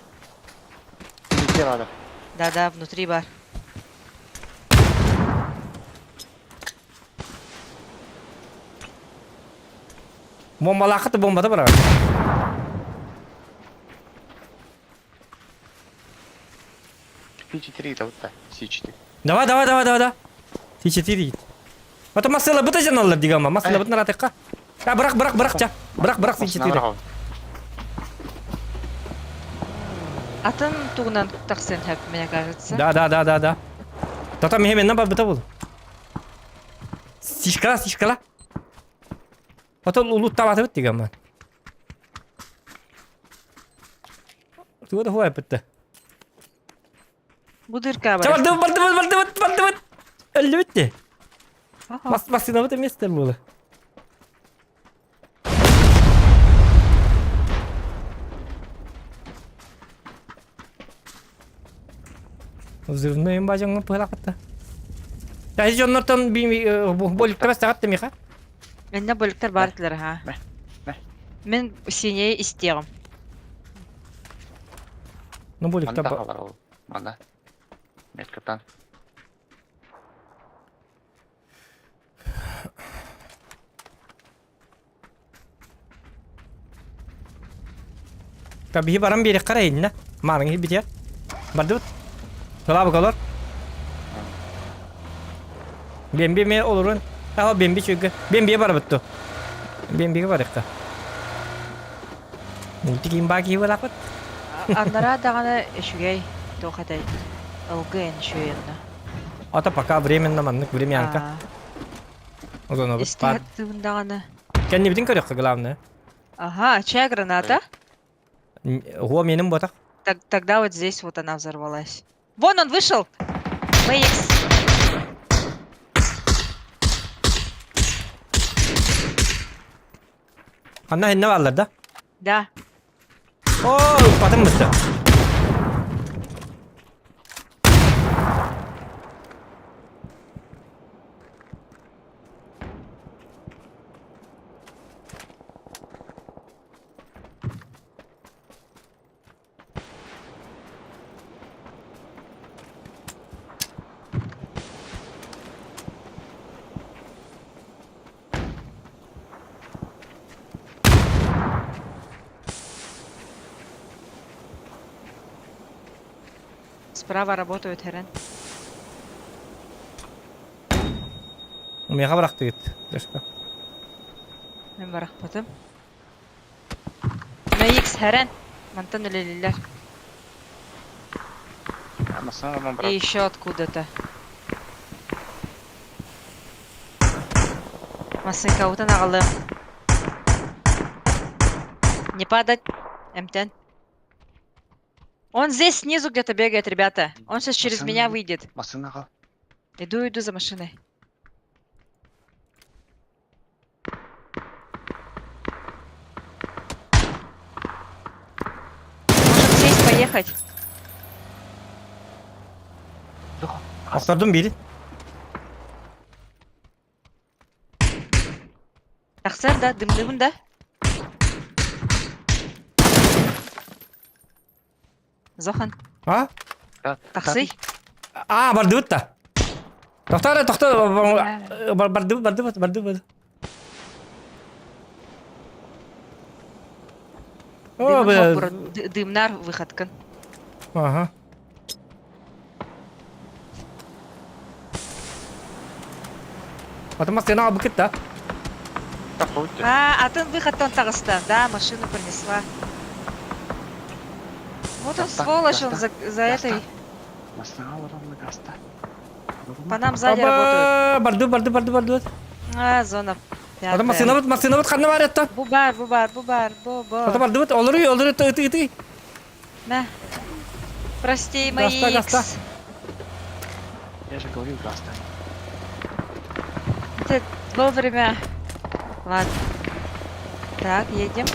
Везде надо. Да-да, внутри бар. Бомбалаахыт бомбата барар. P4 это вот так. C4. Давай, давай, давай, давай, давай. T4 дейді. Ата масыла быта жаналар деген ма? Масыла бытын аратыққа. А, бырақ, бырақ, бырақ, ча. Бырақ, бырақ, C4. Атын тугунан тахсан хэп, мне кажется. Да, да, да, да, да. Тата мехеменнен бар быта бол. Сишкала, сишкала. Ата улут табаты бит деген ма. Туга да хуай битті. Будырка Ча бар. барды, барды, барды, барды, барды, барды. Өлді бітті. Ага. Бас, басына бітті местер болды. Взрывной бажаңы пылақытты. Я жоннортон болүктер сағат миха. Менне бөлүктер бар этилер, ха. Мэ, мэ. Мен синее истиэҕим. Ну болүктер Манда халар ол. Манда. Меткатан. Та биһи баран биэри карайынна. Марың битер. Бардыбыт. Тылабы колор. Бемби ме олорун. Аха бемби чүгө. Бембие барбытту. Бембиге барыкка. Мультик имба киһи булапыт. Аннара даҕаны үчүгэй туох этэй ылгы эн үчүгэй Ата пока временно маннык времянка. Озоно бит бар. Истэһэр даҕаны. Кэннибитин көрүөххэ главное. Ага, чья граната? Хуа менин ботах. Так, тогда вот здесь вот она взорвалась. Вон он вышел! ВХ. Анна хинне баллар да? Да. О, упатым битти. Справа работают Херен. Меха бырахты гит. Дешка. Мен барахпатым. МХ Херен. Мантан үлелилер. И еще откуда-то. Массыҥкабытын аҕалыам. Не падать. Эмтэн. Он здесь снизу где-то бегает, ребята. Он сейчас через меня выйдет. Массыына Иду, иду за машиной. Можем сесть, поехать. Охтордум бири. Тахсар, да, дымдыбын, да? Зохан. А? Тахсый. А, бардыбыт да. Тохтоо, тохтоо, бардыбыт, бардыбыт, бардыбыт. О, бля. Дымнар выходкын. Ага. Потом стена быкыт да. А, атын выходтан таҕыста. Да, машину принесла. Вот он, сволочь, он за, за этой... По нам сзади работают. Барды, барды, барды, барды. А, зона Потом машина вот, машина вот, ханна бар это. Бу бар, бу бар, бу бар, бу бар. Потом барды вот, олору, олору, ты, ты, ты. На. Прости, мои Гаста, гаста. Я же говорил, гаста. Ты вовремя. Ладно. Так, едем.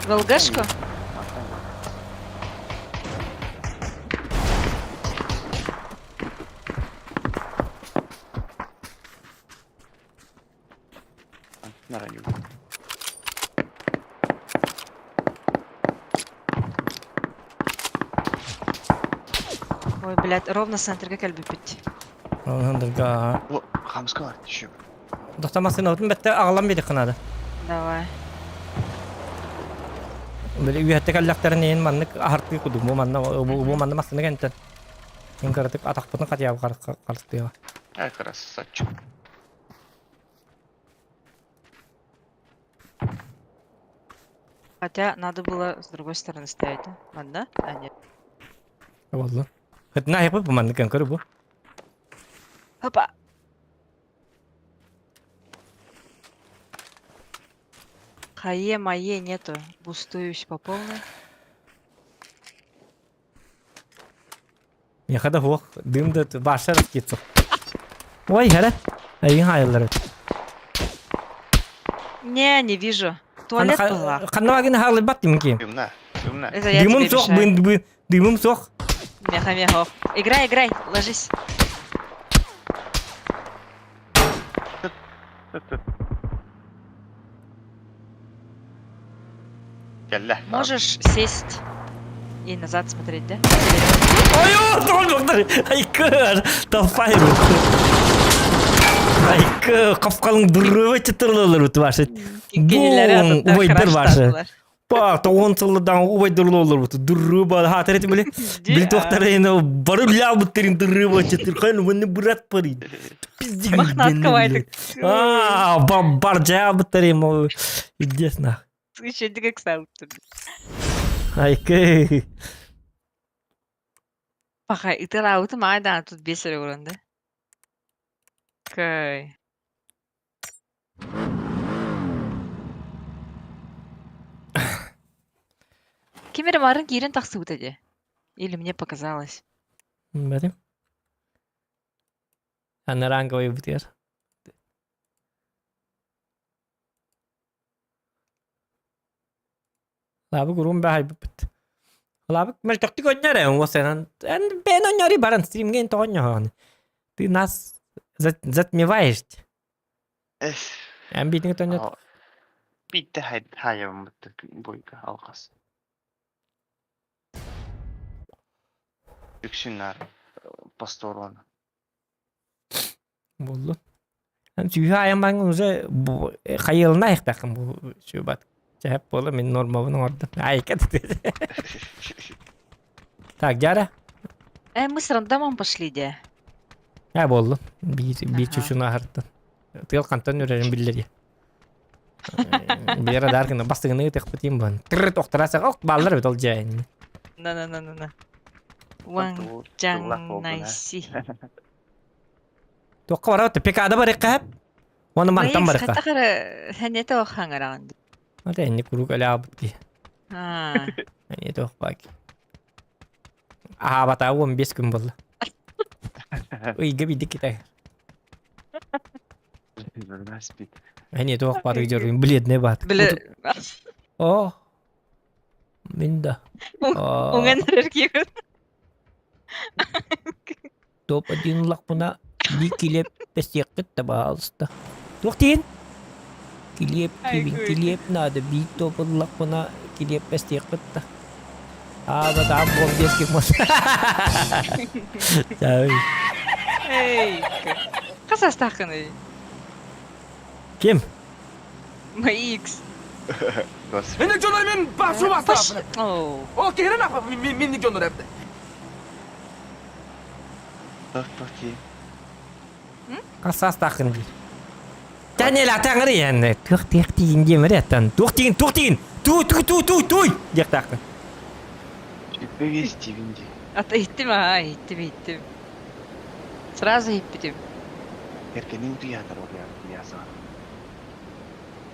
В ЛГшку? Ой, блядь, ровно центрга кэлбиппит. Центрга. Бу хамска бар еще. Доста массыына бэтте аҕалан биэдиххэ наада. Давай. Били үөһэттэ кэллэхтэрин иһин маннык аһартыы кудук бу манна бу манна массыына кэнтэн. Мин кыратык атахпытын хатыйабы харыстыаҕа. Ай красавчик. Хотя надо было с другой стороны ставить, да? Манна? А, нет. Буолла. Хытына айыппыт бу маннык көрү бу. Опа! Хае мае нету. Бустуюсь по полной. Миэхэ да суох, дым да баша ракетсов. Ой, хара. Айын хайыллар. Не, не вижу. Туалет была. Ханна багын хаалыбат дим ки. Дымна, дымна. Это я Дымым тебе суох, мешаю. бын дымым суох. Меха, меха. Играй, играй, ложись. Кэллэ. Можешь сесть и назад смотреть, да? Ой, тоҕон Айкыр, толпайбыт. Айкы, капкалың дыррыбы чытырлылыр бут башы. Кинилери Бу, убайдар башы. Па, тоҕон сыллыдан убайдырлы бут. Дыррыба, хатыр этим били. Били тоқтар ені бары ля буттерин дыррыба чытыр. Кайны мені брат пари. Пиздик. Мохнатка вайтык. А, бар жа буттерин. Издесно. Еще как сам. Айкы. Паха, ытыраабыты маайдаан тут биэс эрэ уран да. Кай. Ким эрэ марын киирэн тахсыбыта дии. Или мне показалось. Бэрим. Аны ранговый бутер. Лабык урун баһайбыппыт. Лабык мөлтөхтүк онньор ээ уосанан эн бэйэн онньори баран стримҥэ тоҕонньоһоҕун. Ты нас затмеваешь. Эс. Эн биитиҥ тонньот. Биитте хайабыммыт бойга алҕас. Үксүн наар посторуон. Буоллун. Сүүһэ айан баран уже хайыылына айахтааххын бу сүүбат. Чэһэп буола мин нормабын оҥордум. Айка Так, Дяра? Мы с рандомом пошли, де. Э, буоллун. Биир биир Ага. чучуну аһартын. Тыал хантан үрэрин биллэриэ. Биэра дар гына бастыгыны ытыахпытын бан. Тырыт охтараса ох бааллар эбит ол дьээн. На-на-на-на-на. Ван Джан Найси. Туохха барабыт пекада барыахха хэп. Уонна мантан барыахха. Хатахара ханета охангараан. Ата энни куруук элэҕэбит дии. Аа. Эни туох баак. Аһаабатаа 15 күн буолла. Ыйга биирдик китай. Эни туох баатык дьоруйун бледный баат. Биле О. Мин да. Уҥан эрэр киһи. Топ-1 ыллахпына биир килиэп бэсиэххит да баһаалыста. Туох диин? Килиэп кибин килиэп наада биир топ ыллахпына килиэп бэстиэххит да. Аaba таам буол диэс ким Эй, хас астааххыный? Ким? Мои икс. Минник дьоннор мен башу бастаапын. Ол киһирен апа минник дьоннор эбит. Хас саастааххын диир. Тәнел атаҥыр иһэн туох тиэх тиин диэмэр аттан туох тиин туох тиин туй туй туй туй туй диэхтааххын. Үппэгис тибин дии. Ата иһиттим аа, иһиттим, иһиттим. Сразу иһиппитим. Кэргэниҥ утуйаатар утуйаасаҕа.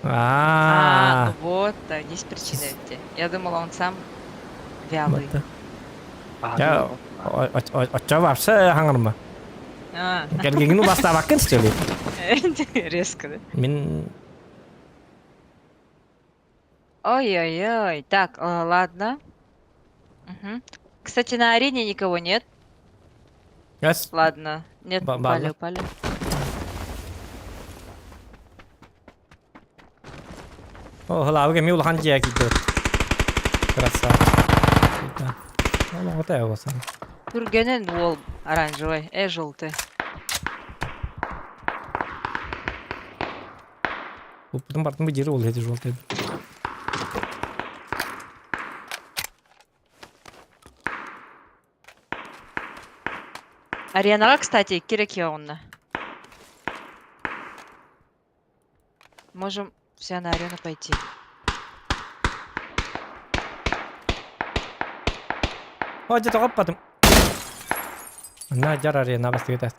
А, Аа. ну вот, да, есть причина эти. Я думала, он сам вялый. Я оччо вообще хаҥырма. А. Кэргэҥин убастаабаккын что ли? Резко, да? Мин Ой-ой-ой. Так, ладно. Мгм. Кстати, на арене никого нет. Yes. Ладно. Нет, Ба- упали, бааллар. упали. О, һылаабык эмиэ улахан дьиэ киирдибит. Красавчик. Олоҕото ээ буолсан. Түргэнин уол оранжевый, желтый. Потом бартын бы жері ол еді желтый. Аренаға, кстати, керек онна. Можем все на арену пойти. О, где-то потом. На, жар арена бастыгы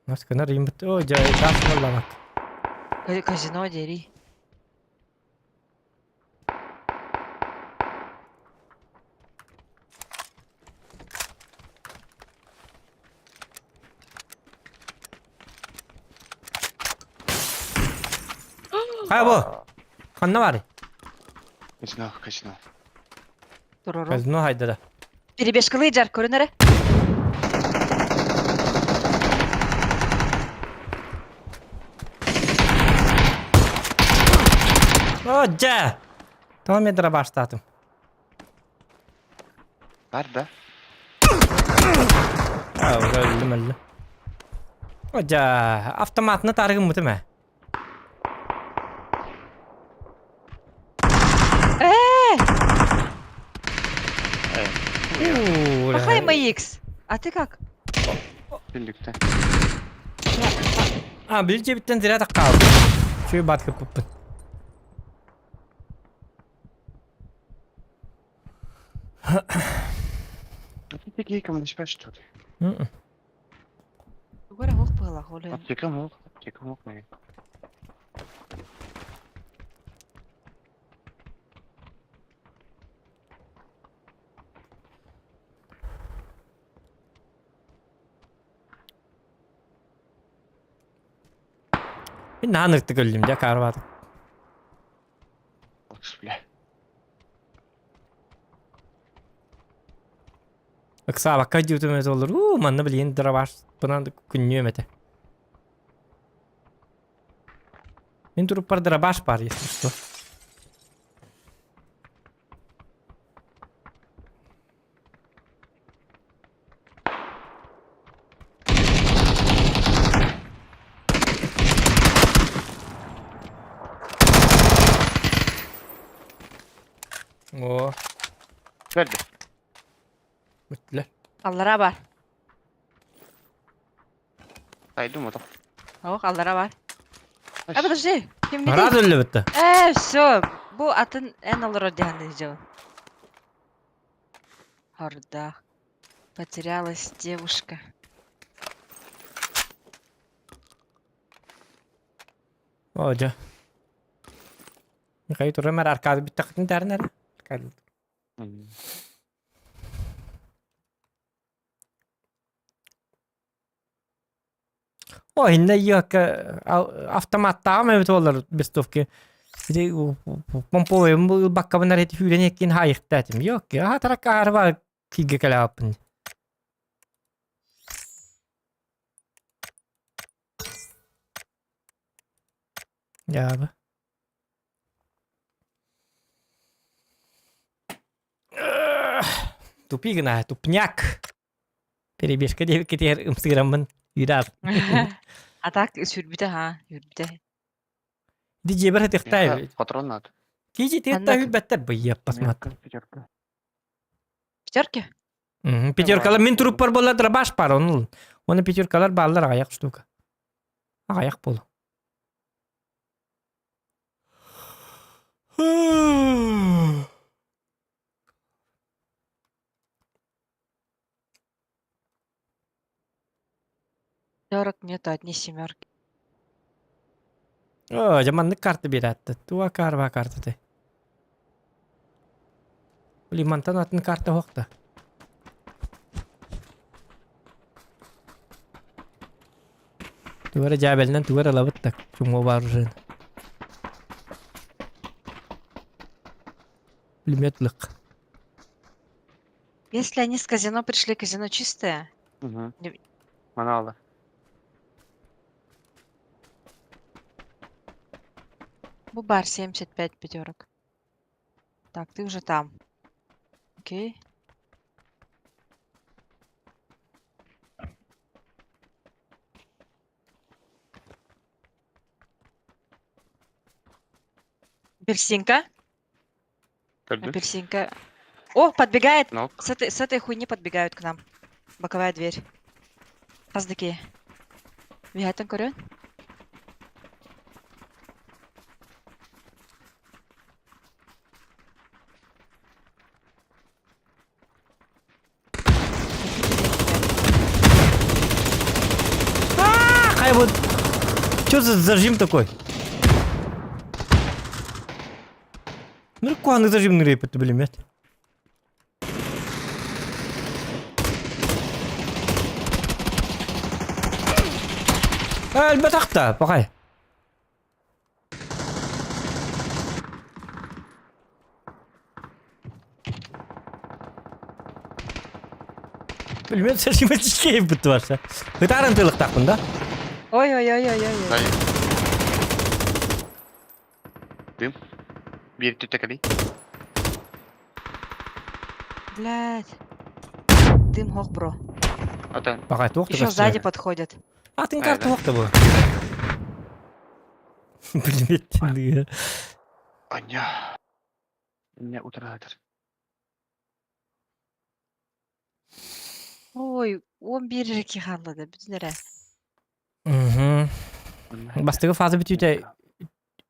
Насканар имбит. О, жа, тас болламак. Казино дери. Хайа бу. Ханна бар. Казино, казино. Туруру. Казино хайда да. Перебежкалыы жар көрүнэрэ. О, жа. Tamam мен баштатым. Бар да? А, өлдүм өлдүм. О, жа, автоматны тарыгым мутым ә. Махай MX. А ты как? Birlikte. А, бил жебиттен зря так калды. Чуй бат кыппын. Аптека мын что ли? Тугара хох пыла холе. Аптека мог, аптека мог. Мен наныкты көлдүм жа карбадым. Бля. Ыксаабакка дьютум эт олор. У, манна билин дырабаш бынан күннүөм этэ. Мен туруп бар дырабаш бар, если что. О, Verdi. бүттүлэр. Аллара бар. Сайдым o da. Ох, аллара бар. А, подожди. Ким Рад өллө бүтті. Все. Бу атын эн олоро диһаны жыл. Хордах. Потерялась девушка. О, жа. Михаил Турымар аркады бүтті қытын тәрін әрі. Аркады. О, инне yok автоматтаҕым эбит буоллар бестовки. Ити помповой баккабынар эти хүүрен эккин хайыхтаатым. Yok, аха таракка арба киге кэлэаппын. Яба. Тупи гына, тупняк. Перебежка деп кетер ымсыгыраммын. Юрар. А так сүрбүтэ ха, сүрбүтэ. Ди жебер хытыхтай. Патрон надо. Кижи тыхтай хүлбәттер быйып басмат. Пятерка. Пятерки? Пятеркалар мен туруп бар болар дырабаш бар onun. Оны пятеркалар баллар аяк штука. Аяк болу. Пятерок нету, одни семерки. О, жаманнык карта берәтті. Туа карва карта ты. Блин, мантан атын карта хоқта. Туара жабелнен туара лабыттак. Чумо бар уже. Пулеметлык. Если они с казино пришли, казино чистое. Угу. Не- Манала. Бубар 75 пятерок. Так, ты уже там. Окей. Апельсинка. Көрдүм. Апельсинка. О, подбегает! Нок. С этой хуйни подбегают к нам. Боковая дверь. Хаздыки. Виһаттан көрөн. Хай вот. Что за зажим такой? Ну, куаны зажим нырыпыт, блин, Элбэтэх пахай. Билбэт сэрсимэтическэй бүттү барса. Ытааран тыылыктаахпын да? Ой-ой-ой-ой-ой. Дай. Дым. Биир түтэ кэлий. Блядь. Дым хох, бро. Атын. Пахай туох Еще сзади подходят. Атын Ай, карта да. туох да бу. Билбэт. Аня. Не утраатыр. Ой, 11 эрки хааллада бүтүн эрэ. Угу. Бастакы фаза бүтүүтэ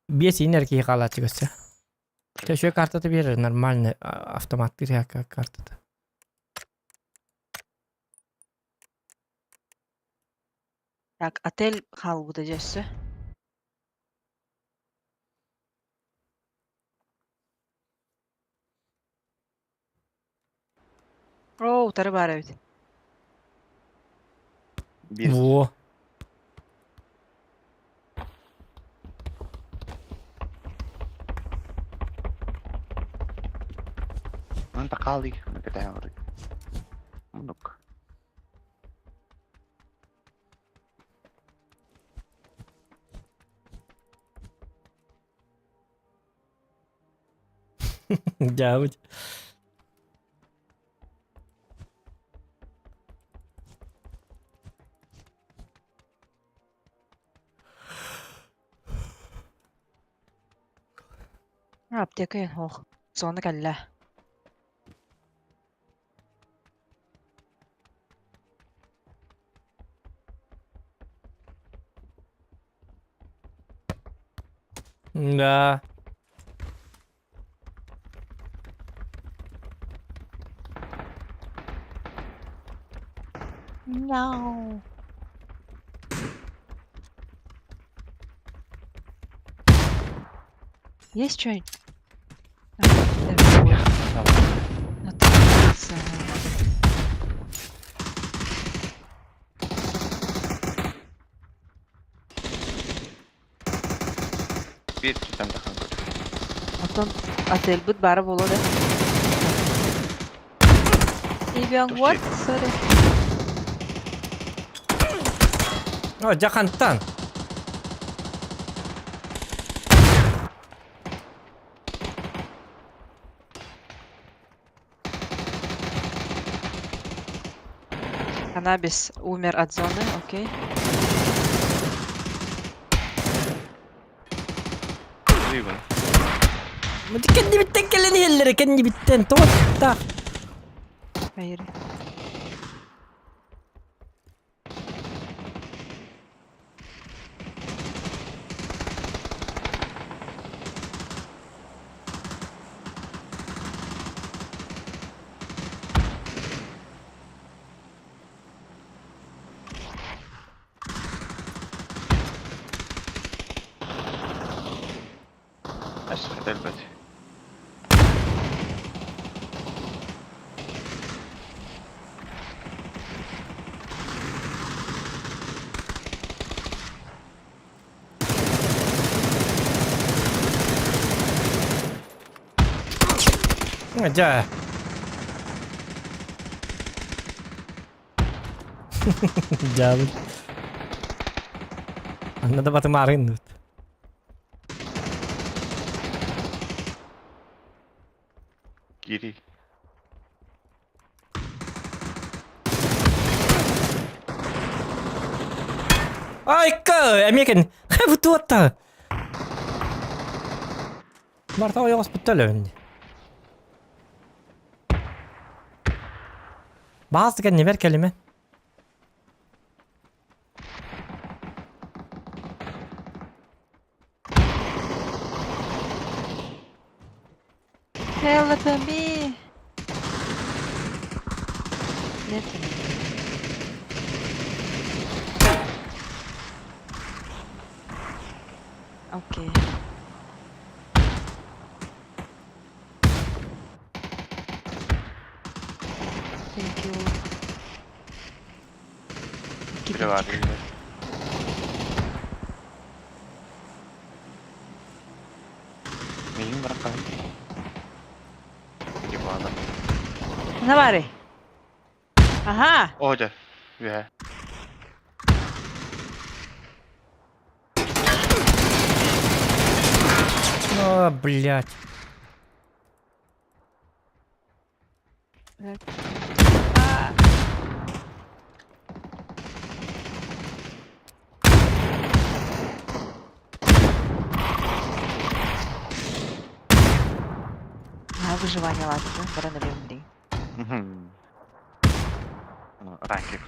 биэс инер киһи хаалааччы көссө. Төшө картата биэрэр нормальный автоматтыыр картата. Так, отель хаалбыта дьөссө. Оо, утары баар эбит. Биир. Во. Ан такали. Кэтэһэ Мунук. Дьаабыт. Аптека ох. Зона кэллэ. Да. No. Есть что-нибудь? А, да, вот. Отказаться. Биир түтэн тахан көр. Потом отельбыт бара буолуо да. Иван, what? Sorry. О, дьахантан. Каннабис умер от зоны, окей. Выйбын. Кэннибиттэн кэлэн иһэллэрэ кэннибиттэн тоҕо Поехали. Эс хотел бит. Дьэ. Дьаабыт. Анна да батымаарын. Кири. Айка, эмиэ Хэ туотта. Барта ойоҕос бүттэ Баас кэннибэр кэлимэ. Help me! Нет. Окей. Thank you. Biri var Кибитик. biri. Neyim bırakalım? Biri bu adam. Навари. Ага. О, дьэ. Үһэ. О, блядь. А. А, выживание ладно, да? Баран өлөм Мгм. Ранкик.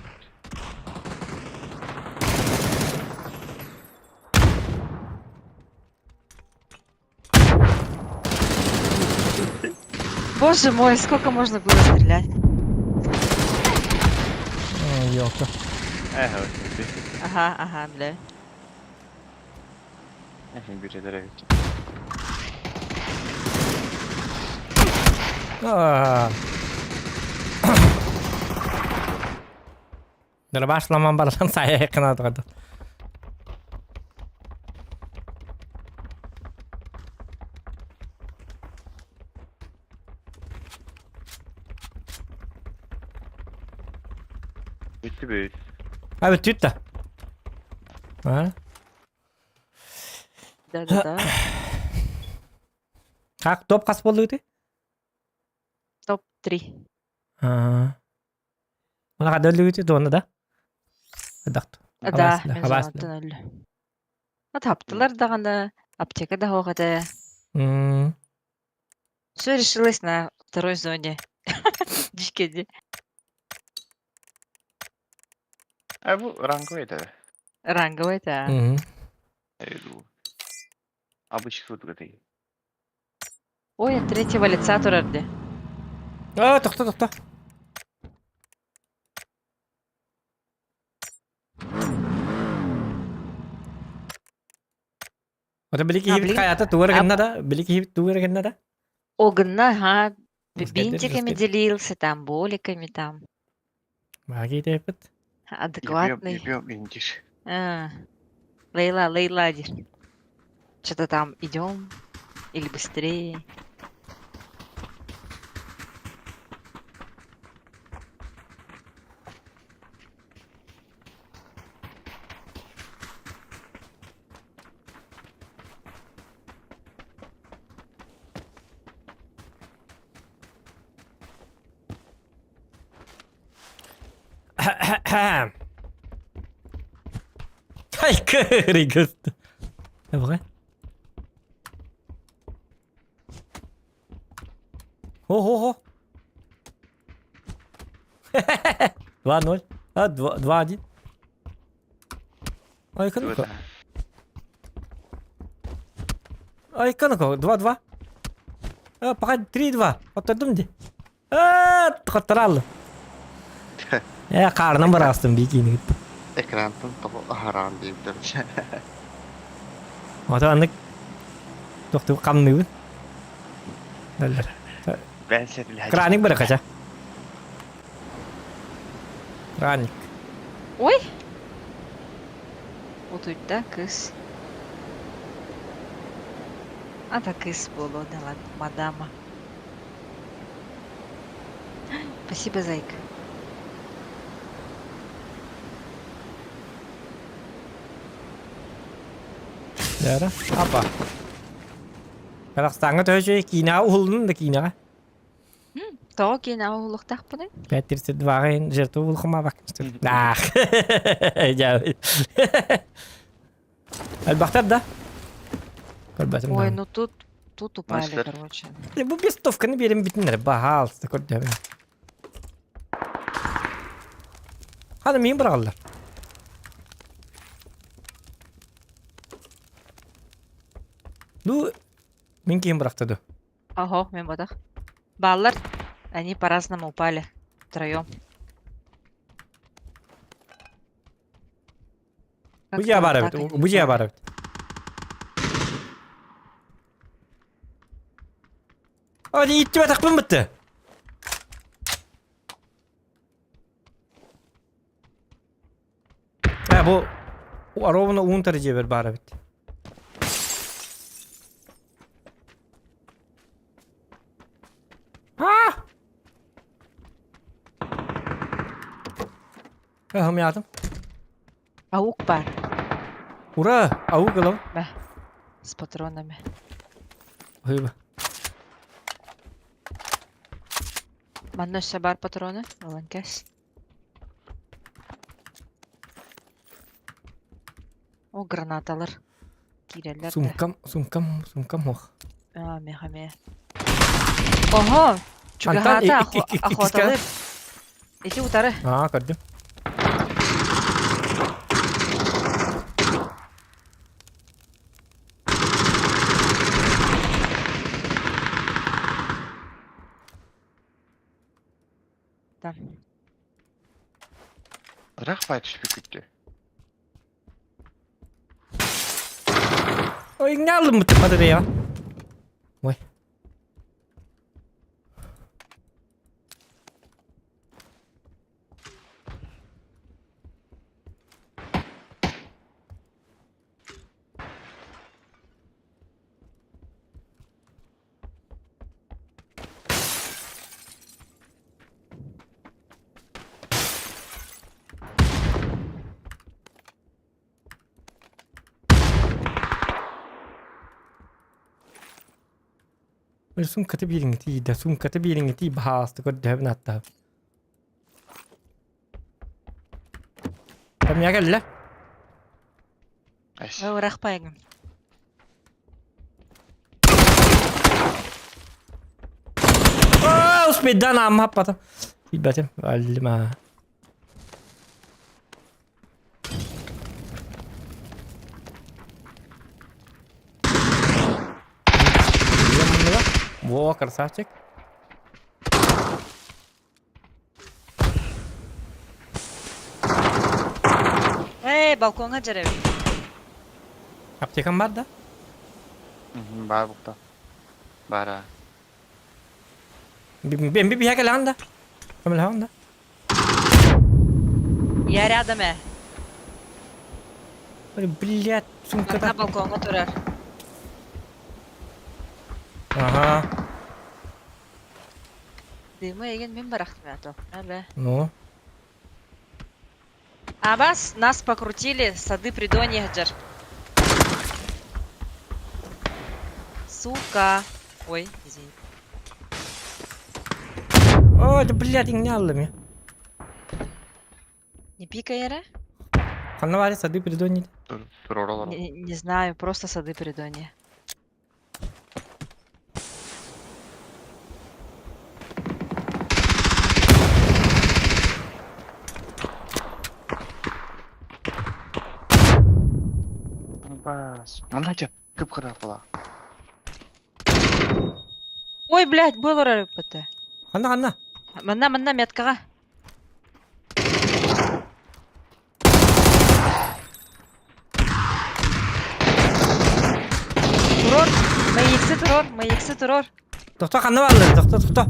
Боже мой, сколько можно было стрелять? Ой, ёлка. Эх, өтті. Ага, бля. Эх, bir ederek. А. Дырбашламан барсан сая кынадыгы. Bitti büyük. А бүттүт да. А? Да-да-да. Как топ хас болду Топ-3. А. Мына кадөлүгүтү дуона да? Дакт. Да, мен зонаттан өллү. Таптылар даҕаны, аптека да суох этэ. Все решилось на второй зоне. Дикеди. А bu rangovый да. Ранговый, да. Э, Обычный футбол. Ой, от третьего лица турарды. А, тохто, тохто. Ота билики А, хибит блин. каята тугар А- гынна да, билики хибит тугар гынна да. Огна, ага, Рускайдер, бинтиками рускайдер. делился, там, боликами там. Маги депит. Адекватный. Ебем, индиш. А, Лейла, Лейла, Что-то там идем или быстрее. Ай, кырыгыст. Давай. Ого-го. 2-0. А, 2-1. Ай, ну-ка. Ай, ну-ка, 2-2. А, пока 3-2. Оттардым де. А, тоқтыралы. Э, қарным бұрастым бикини. Экраntан тоҕо аһараан диибдэр. Ото аннык тохту камныбын. Дәллер. Бэн сэтилһэ. Краник бара кача. Краник. Ой! Утуйда кыз. Ата кыз буолуо да ладно, мадама. Спасибо, зайка. Дәрі. Апа. Қазақстанға төше кинаға ұлының да кинаға. Тоҕо киэнэ оһолуохтаахпыный? 5.32 жертву булхумаабак. Ах. Дьэ. Элбэхтэр да? Көрбөтүм Ой, да. ну тут тут упали, Мастер. короче. Бу бестовканы биэрин бүтүннэр баһаалыста көрдөбүн. Ханы миин быраҕаллар. Ну, мин киһим бырахта ду. Ого, мен бодах. Баллар, они по-разному упали. Втроем. Бу дьиэ баар эбит. Бу дьиэ баар эбит. О, ииттибэтэхпин бытты. Э, бу ровно уун дьиэбэр баар эбит. А! Ыһымйаатым. Аук бар. Ура! Аук ылам. Бә. С патронами. Ыйба. Манна өссө бар патроны. Ылан кэс. О, гранаталар. Киирэллэр да. Сумкам, сумкам, сумкам ох. А, меха ме. Ого! Чугаһаата охоталыыр. Ити утары. Аа, көрдүм. Там. Ыраах баай түспүккүттү. Ой, не алыммыт батарея. Ой. Суумката биэриҥҥитий да, суумката биэриҥҥитий баһаалыста көрдөһөбүн ааттаһым. Кэмҥэ кэллэ. Айс. Ырахпайгын. Аа, успейдан ааммаппатым. Билбэтим. Аллима. Во, красавчик. Эй, балкоҥҥа дьэрэбит. Аптекам бар да? Баар букта. Баара. Бен би кэлэҕин да? Көмөлөһөҕүн да? Я рядом э. Блядь, сумката. На балкоҥҥа турар. Ага. Дымы эгин мин барахтым ато. Абе. Ну. Абас, нас покрутили, сады придонья дьэр. Сука. Ой, извини. О, это, блядь, не аллами. Не пикай, эрэ? Ханна баары сады придонья. Туруоралар. Не, не знаю, просто сады придонья. Бас. Манна дьэ кып-кыра була. Ой, блядь, был РПТ. Ханна, ханна. Манна, манна, меткаҕа. Турор, мэйикси турор, мэйикси турор. Тохто ханна бааллар, тохто, тохто.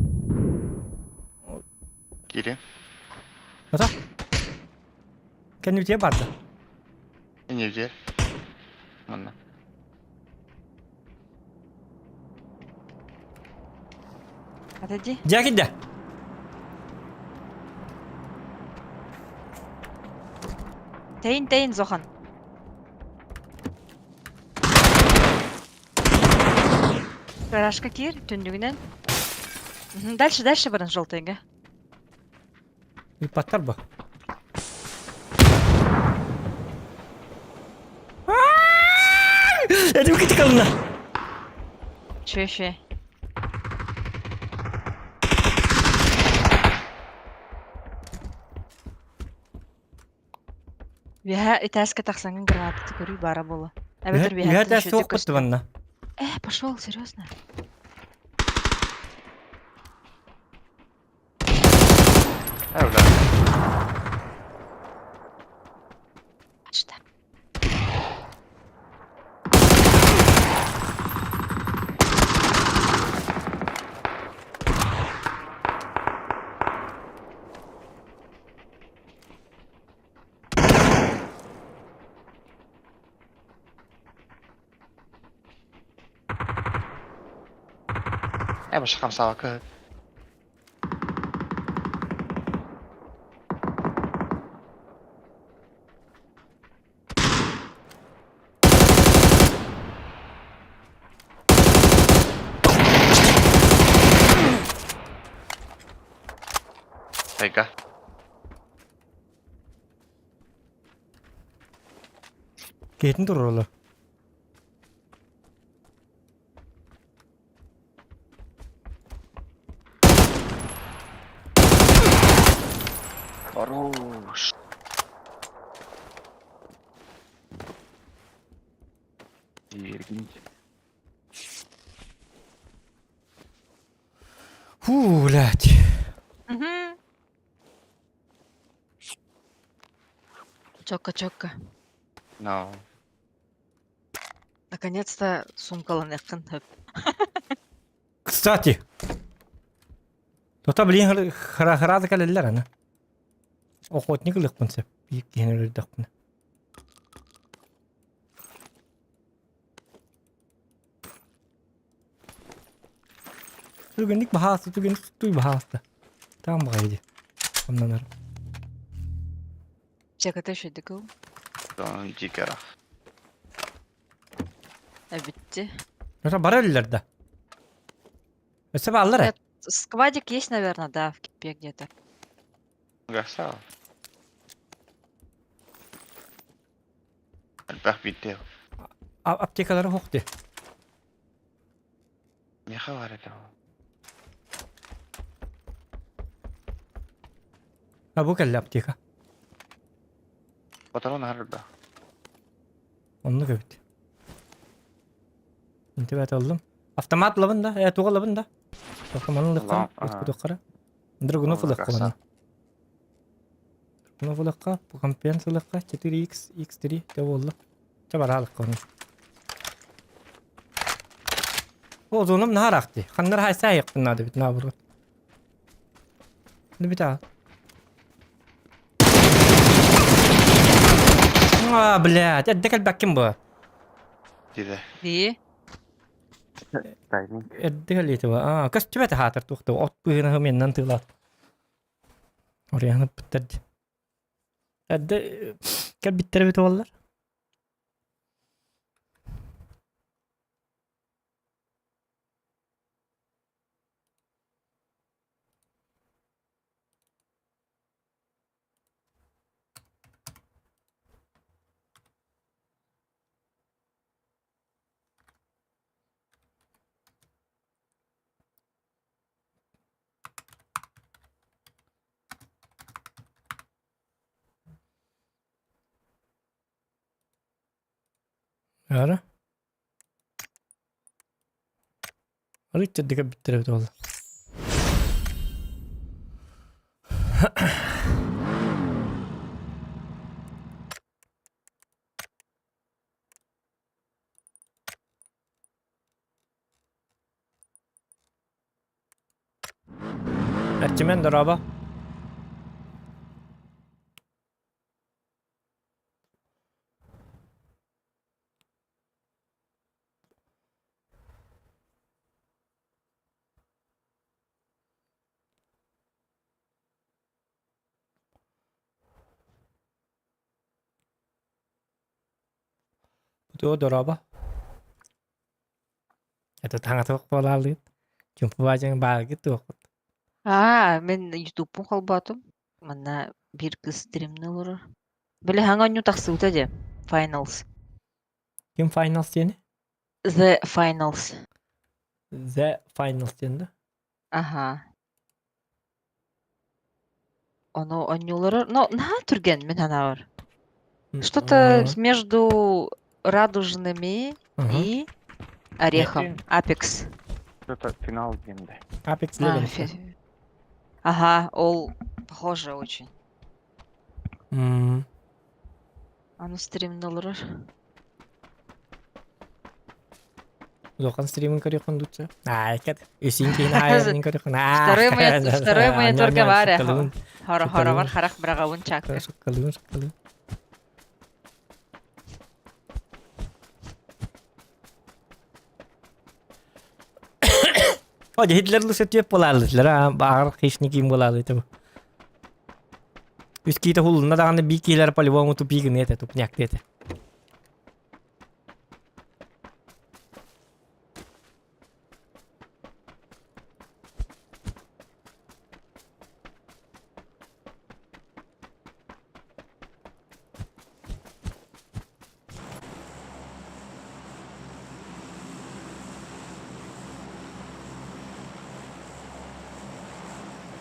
Кири. Тохто. Кэннибитигэр барда. Иннибитигэр. Манна. Отойди. Дьэ киирдэ. Тэйин, тэйин, Зохан. Гаражка киир, түннүгүнэн. Мгм, Дальше, дальше баран желтыйга. Ыппаттар бу. Этим кытыкалына. Че еще? Үөһэ этээскэ тахсаҥҥын гранататы көрүү баара буолуо. Эбэтэр Үһэ үөһэттэн этээс үчүгэйдик суох көстөр. куттубанна. Э, пошел, серьезно? Э, бля. Что? Э, башка хамсаабакка. Тайга. Киһитин туруораллар. Хорош. Вергинь. Фу, блядь. Мгм. Чётко, чётко. No. Наконец-то сумка хөп. Кстати. Тота блин хара кэлэллэр аны. Охотник ылыахпын сөп. Биир киһини өлөрдөхпүнэ. Түгэнник баһаалыста, түгэнник туй баһаалыста. Там баҕайы дии. Хамнанар. Чаката шөдүкү. Дон дикера. Эбитти. Это бара өллөр да. Өссө бааллар ээ. Нет, сквадик есть, наверное, да, в кипе где-то. Гасал. Элбэх видео. Аптекалары суох дии. Миэхэ бар этэ. А бу кэллэ аптека. Патрон арда. Оннук эбит. Интибэт ыллым. Автомат ылабын да, э туга ылабын да. Автоманы ылыахха, ускутуоххара. Драгунов ылыахха манна. Драгунов ылыахха, компенс ылыахха, 4x, x3 те буолла. Чэ бараалыкка ону. Озоном наһаа ыраахтыы. Ханнар хайсаайыахпын наада эбит наоборот. Ну битаа. А, блядь, эрдэ кэлбэккин бу. Диде. Дии. Тайминг. Эрдэ кэлиэтэ бу. Аа, көстүбэт хаатар туохта от быһыына меннан тыылаат. Орыйан ыппыттар дии. Эрдэ кэлбиттэр эбит буоллар. Ара. Арыт дьэрдигэ бүттэр эбит буолла. Эрчимэн дорообо. Туо дорообо. Это таҥатык буолаалыыт. Чумпу баадьаҥ бааргыт туохпут. Аа, мин ютубпун холбоотум. Манна биир кыыс стримныы олорор. Били хаҥа оонньуу тахсыбыта дии. Finals. Ким Finals диэни? The Finals. The Finals диэн да? Аһа. Ону оонньуулара, но наһаа түргэн мин санаабар. Что-то между радужными и орехом. Apex. Это финал диэн да. Apex А, Legends. Ага, ол похоже очень. Аны стримнэ олорор. Улахан стримин көрүөххүн дучча. Аайкат. Үсүн киин аайын көрүөххүн. Второй монитор, второй мониторга баар Шаккалыын. Хоровар харах быраҕабын чаакка. Шаккалыын, шаккалыын. О, Гитлер лысытып булалытлар, баар хищник булалы это. Үс киитэ хулунна даҕаны бии киилэр по-любому тупик гыныа этэ, тупняк этэ.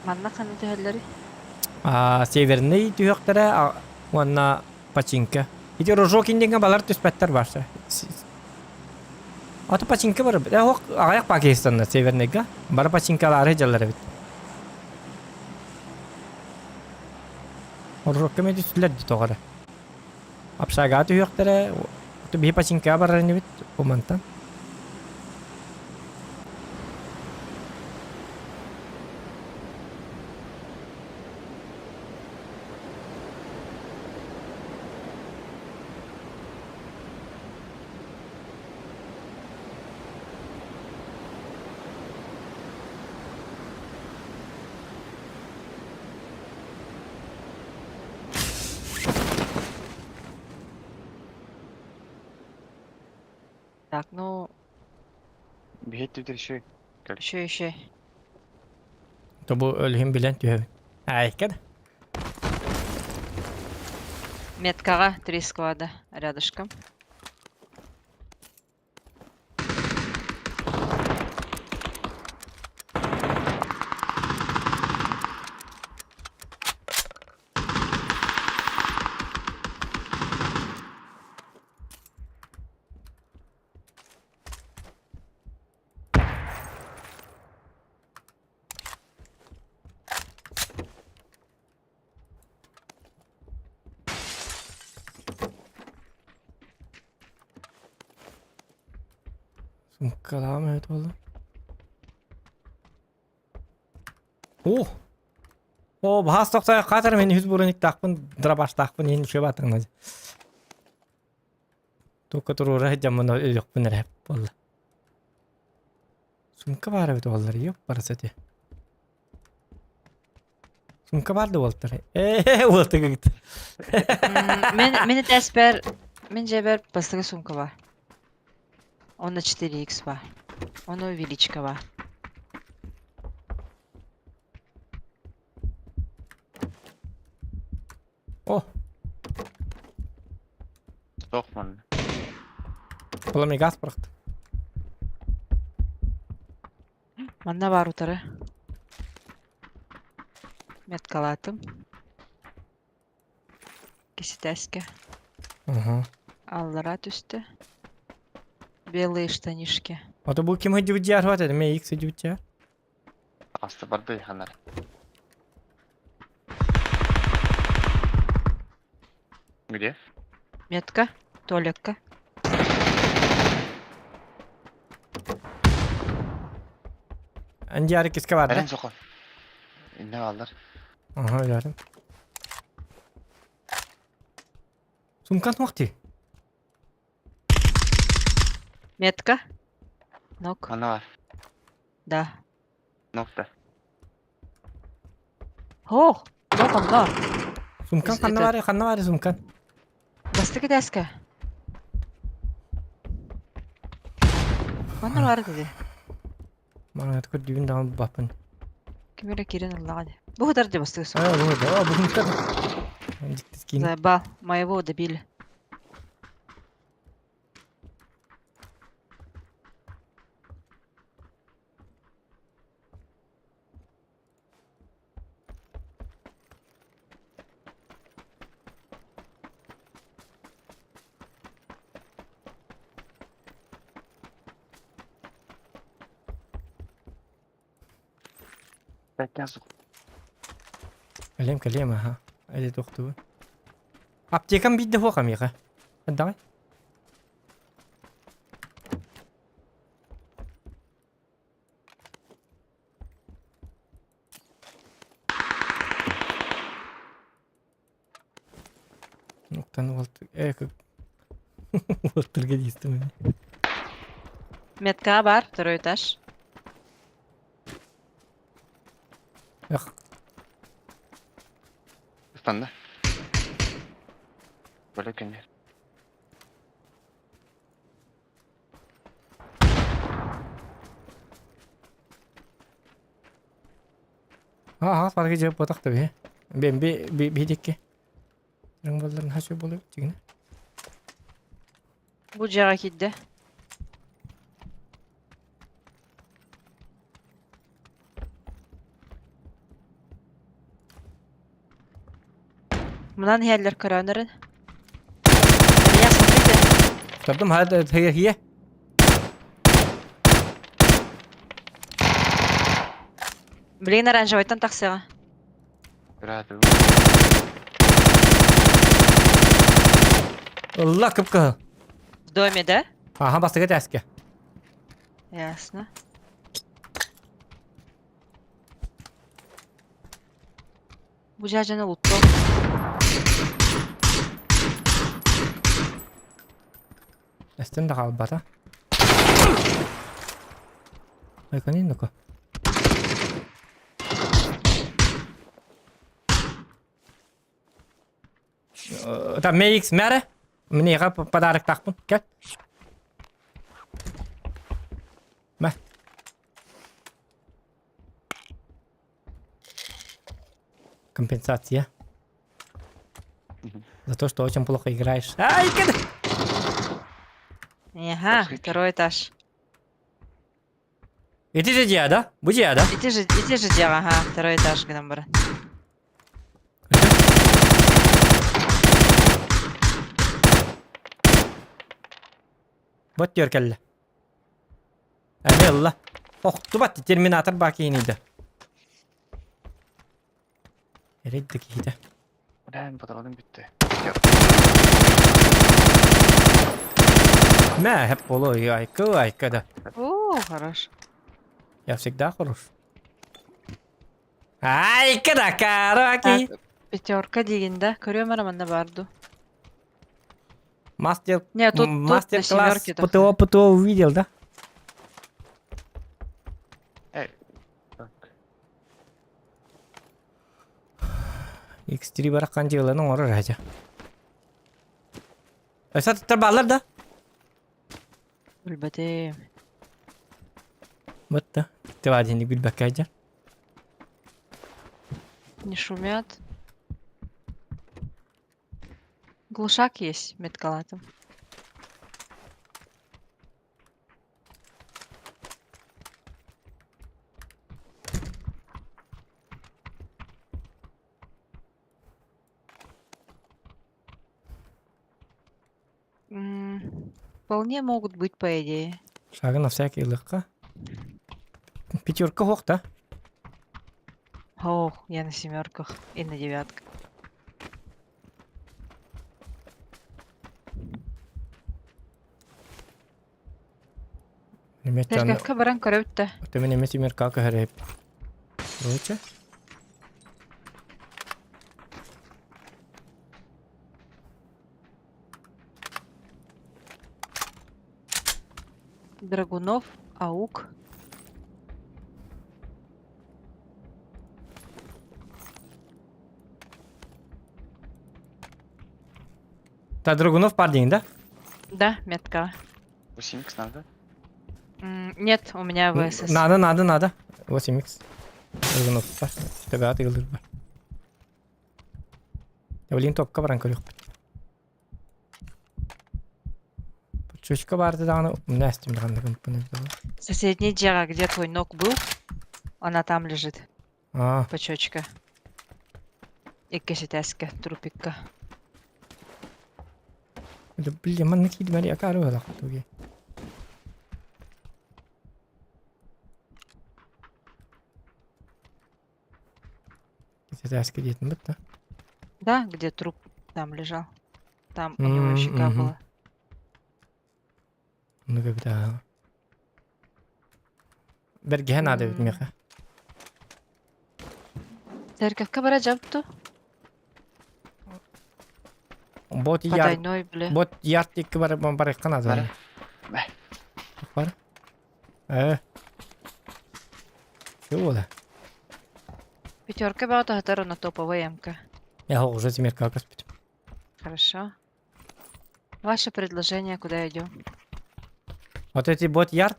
Манна ханна түһэллэрий? А, северный түһүөхтэрэ уонна Пачинка. Ити Рожокин диэҥҥэ балар түспэттэр барса. Аты Пачинка бар. Э, ох, аҕыйах Пакистанна Северныйга. Бары Пачинкалаары дьаллар эбит. Рожокка эмиэ түстүлэр дии тоҕо эрэ. Общагаҕа түһүөхтэрэ, биһи Пачинкаҕа барар инибит бу мантан. Так, ну, Биһиэт еще еще еще. То бу өлүһүн билэн түһэбин. Айка да. Меткаҕа три склада рядышком. Сумкалаам эбит буолла. О! О, баһаас тохтоо хаатар мен үс буруниктаахпын, драбаштаахпын иһин үчүгэй баатаҥна. Тука туруора сылдьаммын өлүөхпүн эрэ буолла. Сумка баар эбит уоллар, ёп барасати. Сумка баар да уолтар. Ээ, уолтыгыт. Мен мен этээспэр мин дьиэбэр бастакы сумка бар. Онно 4X бар. Ону увеличка бар. О, Суох манна. Пламя газ бырахтым. Манна баар утары. Меткалаатым. Киситээскэ. Ага. Аллара түстэ. Белые штанишки. А то бу ким сылдьыбыт дьиэ арбат этэ, мэ ик сылдьыбыт дьиэ. Аста барды ханар. Где? Метка. Туалекка. Андиары киска бар да? Эрен соқо. Инне бааллар. Ага, ярым. Сумкан туох дии? Метка. Нок. Манна бар. Да. Нокта. Ох, нок онно. Сумкан ханна баарый, ханна баарый сумкан? Бастакы этээскэ. Манна баар дии. Маҥнай көрдүүбүн даҕаны булбаппын. Ким эрэ киирэн ыллаҕа дии. Бу сытар дии бастыыр А, суох. вот, а, бу сытар. Дьикти Заебал. Моего добили. Кэлиэм, кэлиэм, аха. Эдэ тохтубун. Аптекам биирдэ суох амиэхэ. Давай. Оттон уолт э уолтарга диистим Метка бар, второй этаж. Эх. Ыстанна. Бөлө күннэр. Аха, парга жеп ботақ да бе. Бен би би би дикки. Рыңбалларын хасю болу тигине. Бу дьиэҕэ киирдэ. Мынан иһэллэр көрөөнөрүн. Меня смотрите. Көрдүм ха хие хие. Блин, оранжевайтан тахсыаҕа. Ыраатыы. Ылла кып-кыһыл. В доме, да? Аха бастакы тээскэ. Ясно. Бу дьаадьаны луттуом. Эстэн да хаалбата. Айканин ну-ка. Там MX мәрі. Мнеға подарок тақпын. Кел. Мә. Компенсация. За то, что очень плохо играешь. Ай, кед! Ага, второй этаж. Ити же дьиэ, да? Бу дьиэ, да? Ити же дьиэ, ага, второй этаж гынан баран. Вот түөр кэллэ. Эмиэ ылла. Охтубат терминатор баа киһинида. Эрэй да киһитэ. Блин, патроным бүттэ. Мэ, хэп боло, айка, айка да. О, хорош. Я всегда хорош. Айка да, караки. Пятерка диигин да, көрүөм эрэ манна баар дуу. Мастер, Не, тут, тут на мастер-класс семерке ПТО, ПТО увидел, да? Эй. Так. X3 бараххан дьыаланы оҥорор этэ. Өссө туттар бааллар да? Билбэтим. Бытта. Тыва диэни билбэккэ сылдьар. Не шумят. Глушак есть медкалатом. М, Вполне могут быть, по идее. Шагы на всякий легко. Пятерка ох, да? Ох, я на семерках и на девятках. Церковка баран көрөбүт да. Ты меня семерка көһөрөп. Короче. Драгунов, АУК. Та Драгунов парень, да? Да, метка. 8х надо? Нет, у меня ВСС. Надо, надо, надо. 8х. Ыргынуппар. Төбөҕө тыгылырбар. Блин, топка баран көрүөхпүт. Чучка барды даҕаны умна эстим даҕаны гымпын Соседний дьиэҕэ, где твой ног был, она там лежит. А. Почечка. Иккис этээскэ, трупикка. Да блин, манна киирдим акаары буолах туги. Этээскэ диэтим бытта. Да, где труп там лежал. Там у него щека была. Ну когда... Бэргэһэ наада эбит миэхэ. Церковка бара дьапту. Бот яр... Потайной, бля. Бот ярт икки бар барыахха наада. Бара. Бэ. Бар. Э. Что было? Пятерка баҕа таһытар на топовая МК. Я уже земерка көспүтүм. Хорошо. Ваше предложение, куда идем? Вот эти бот ярд.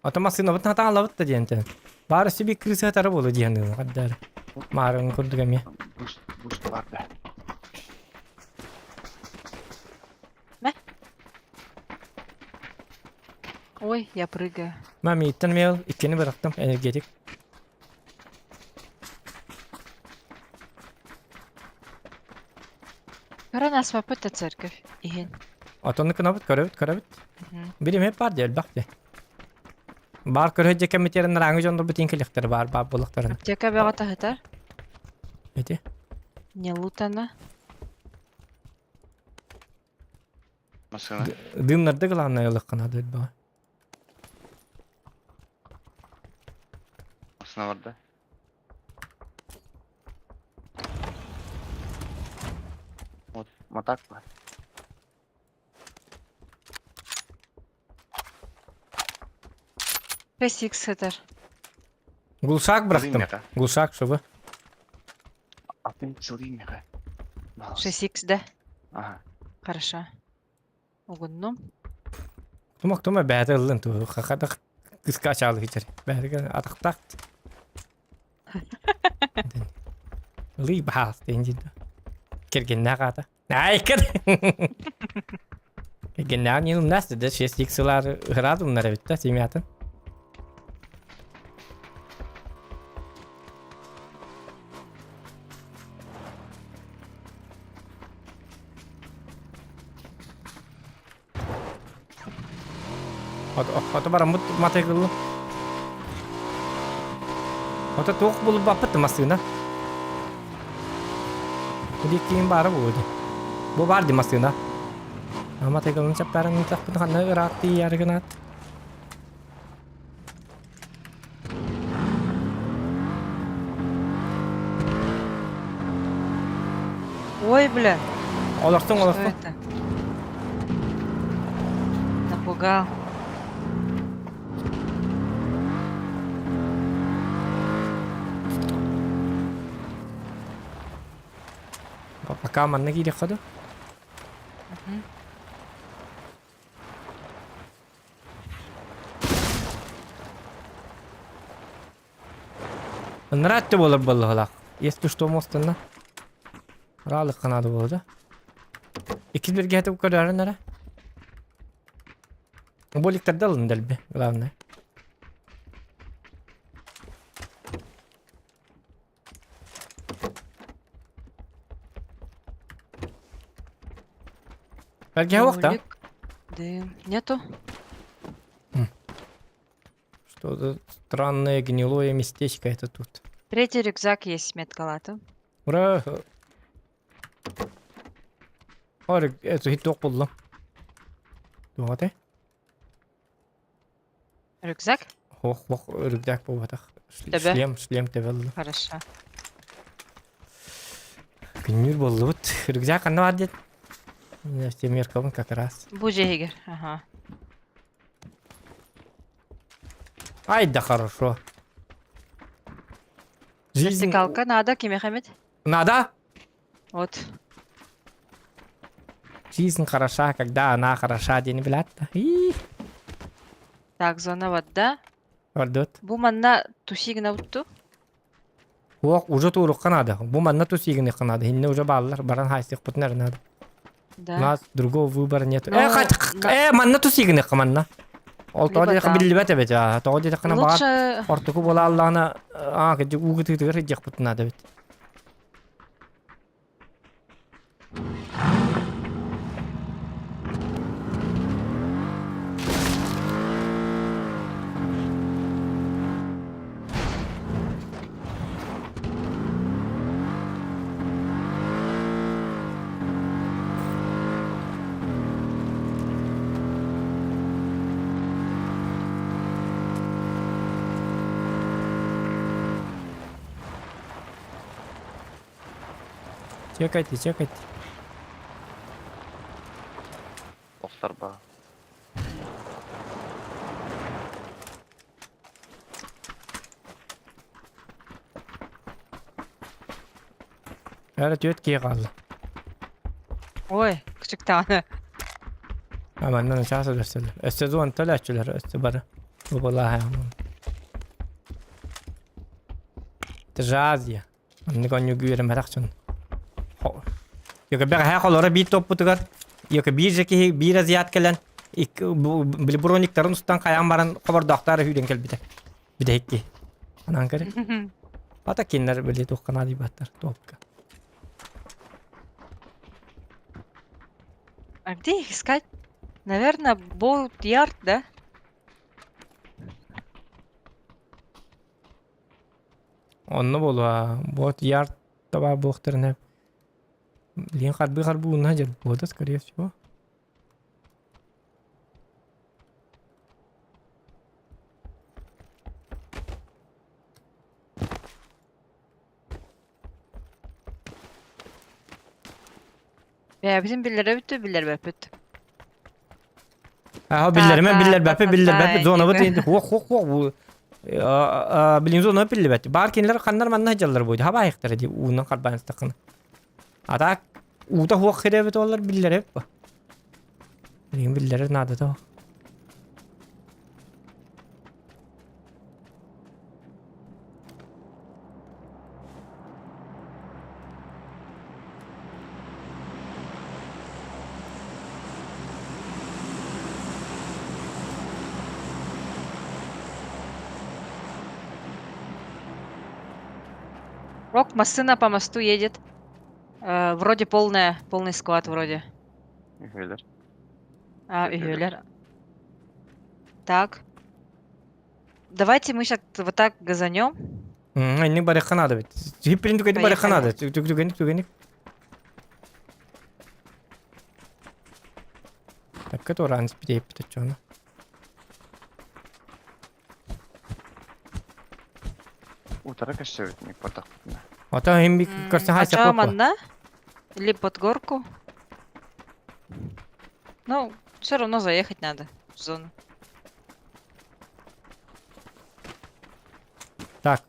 Ото массыынабыт натаалабыт да диэн Баар себе крыса буолу диэн хаддар. Маарын курдук эмиэ. Буш, буш бар да. Ой, я прыгаю. Мами иттен мел иккини бырахтым энергетик. Көрөн аспаппыт да церковь иһин. Отонну кынабыт көрөбүт көрөбүт. Бирим хеп бар диэл бак де. Бар көрө же кемитерин раңы жондор бутин келихтер бар бар булактарын. Аптека бөҕө таһытар. Эти. Не лутана. Массыына. Дымнарды главное ылыккана дөт ба. Массыына бар да. Вот, матак бар. Песик сытар. Гулшак бырахтым. меха. Гулшак шыбы. Атын сылый меха. 6х, да? Ага. Хорошо. Угуннум. Тумак тума бәдә ылын ту. Хахадак кыска чалы хитер. Бәдә атактак. Ли баас ден Кергеннә ката. Ай кер. Кергеннә не нас да 6 икслар градумнар бит та семьятын. Ото бараммыт матайгылы. Ото туох булып баппыт массыына. Куди киин бары буду. Бу бар ди массыына. Матайгылын чаптарын тахпын ханна ыраатты ярыгынат. Ой, бля. Олорсуң Что олорсуң. это? Напугал. Пока манна киирэх ходу. Нратты болар боллоҕалаах. Если что мостына. Ралык канады болду. Икки бирге хэтip көрөрүн эрэ. Боликтарды алын дэлби, главное. Бәрге уақта. Ролик. Дым. Нету? Что за странное гнилое местечко это тут. Третий рюкзак есть с медкалатом. Ура! Ор, это хит буллум. Дугаты? Рюкзак? Хох, хох, рюкзак буолбатах. Төбө. Шлем, шлем тебелли. Хорошо. Күннүр боллубут. Рюкзак ханна бар диэт. Темир как раз. Бу дьиэ Ага. Ай да хорошо. Жизнь... Вертикалка надо, кимиэхэ Надо? Вот. Жизнь хороша, когда она хороша, день блядь. Так, зона вода. Ордут. Бу манна туси гынабыт Уох, уже туурукка наада. Бу манна тусигыныхха наада. Инне уже бааллар, баран хаайсыахпытын эрэ наада. Да. У нас другого выбора нет. Ну, Э, хат, э, манна тусигыныхха манна. Ол тоҕо Либо диэтэххэ там. биллибэт эбит. Аа, тоҕо диэтэххинэ баҕар Лучше ортоку буола аллаҕына, аа, кырдьык уу кытыытыгар сылдьыахпытын наада эбит. Чекайте, чекайте. Охсарба. Эрэ түөрт киһи хаалла. Ой, кычыктааны. А манна начаас өлөрсөлөр. Өссө зон төлөөччүлэр өссө бары. Бу балааһа. Тжазия. Оннук онньугу үөрэммэтэх дьон. Йока бэҕэһээ холоро биир топпутугар йока биир же киһи биир азиат кэлэн били брониктарын устан хайаан баран хобордоохтоор сүүрэн кэлбитэ. Бүтэһик киһи. Анаан көрө. Ата кинилэр били туохха наадыйбаттар топка. А где их искать? Наверное, Болт Ярд, да? Онно буолуо. Вот ярд табаа буохтарын Блин, харбыы-харбыы уунна дьэр буода, скорее всего. Бэйэбитин биллэрэбит да биллэрбэппит. Аха биллэримэ биллэрбэппит биллэрбэппит зонабыт инди хуох хуох хуох бу билин зона биллибэт. Баар кинилэр ханнар манна сылдьаллар буйду хабаайыктара ди уунан харбаан ыстаххына. А так уута хуох хирэбит олар биллэреп. Билигин биллэрэр наадата суох. Рок, машина по мосту едет. Вроде полная, полный склад вроде. Үһүөлэр. А, үһүөлэр. Так. Давайте мы сейчас вот так газанем. Инник барыахха наада бит. Хиппирин түгэнник барыахха наада. Түгэнник түгэнник. Такка туораан испитиэппит оччоҕуна. Утары көссөбүт ник бардахпытына. Ото иһин көрсө А хааччах чё, буолуо. манна? Или под горку? Ну, все равно заехать надо в зону. Так.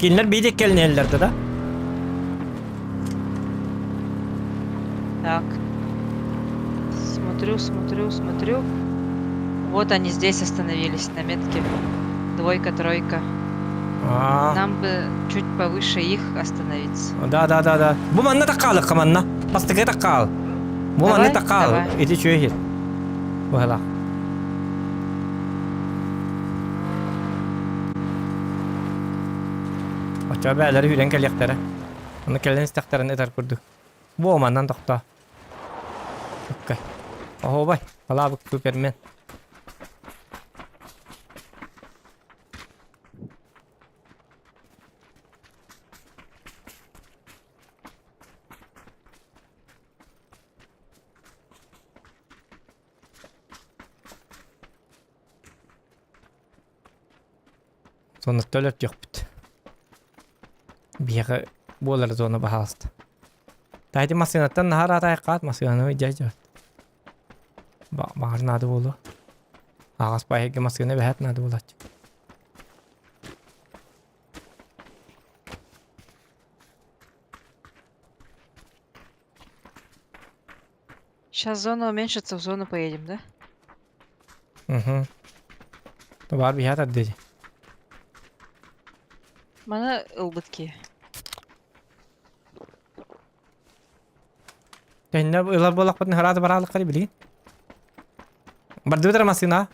Кинилэр биир кэлинэллэр да? Так. Смотрю, смотрю, смотрю. Вот они здесь остановились на метке. Двойка, тройка. А. Нам бы чуть повыше их остановиться. Да, да, да, да. Бу манна таккаалыкка манна. Бастакы таккаал. Бу манна Давай, таккаал. давай. Ити үчүгэй иһит. Быһалаах. Оччоҕо бээлэри үүрэн кэлиэхтэрэ. Ону кэлэн истэхтэринэ ытар курдук. Бу маннан тохтоо. Окей. Оһуобай, халаабык супермен. Зона төлөп Биһиэхэ буолар зона баһаалыста. Таһити массыынаттан наһаа ыраата айаххаат массыынаны дьэ дьэ. Баҕар наада буолуо. Аҕас баайга массыына бэһэт наада буолааччы. Сейчас зона уменьшится, в зону поедем, да? Угу. Табаар биһиэхэ тардыа Маны ылбыт киһи. Тэннэ ылар буоллахпытына хараата бараалык билигин. Бардыбыт эрэ массыына.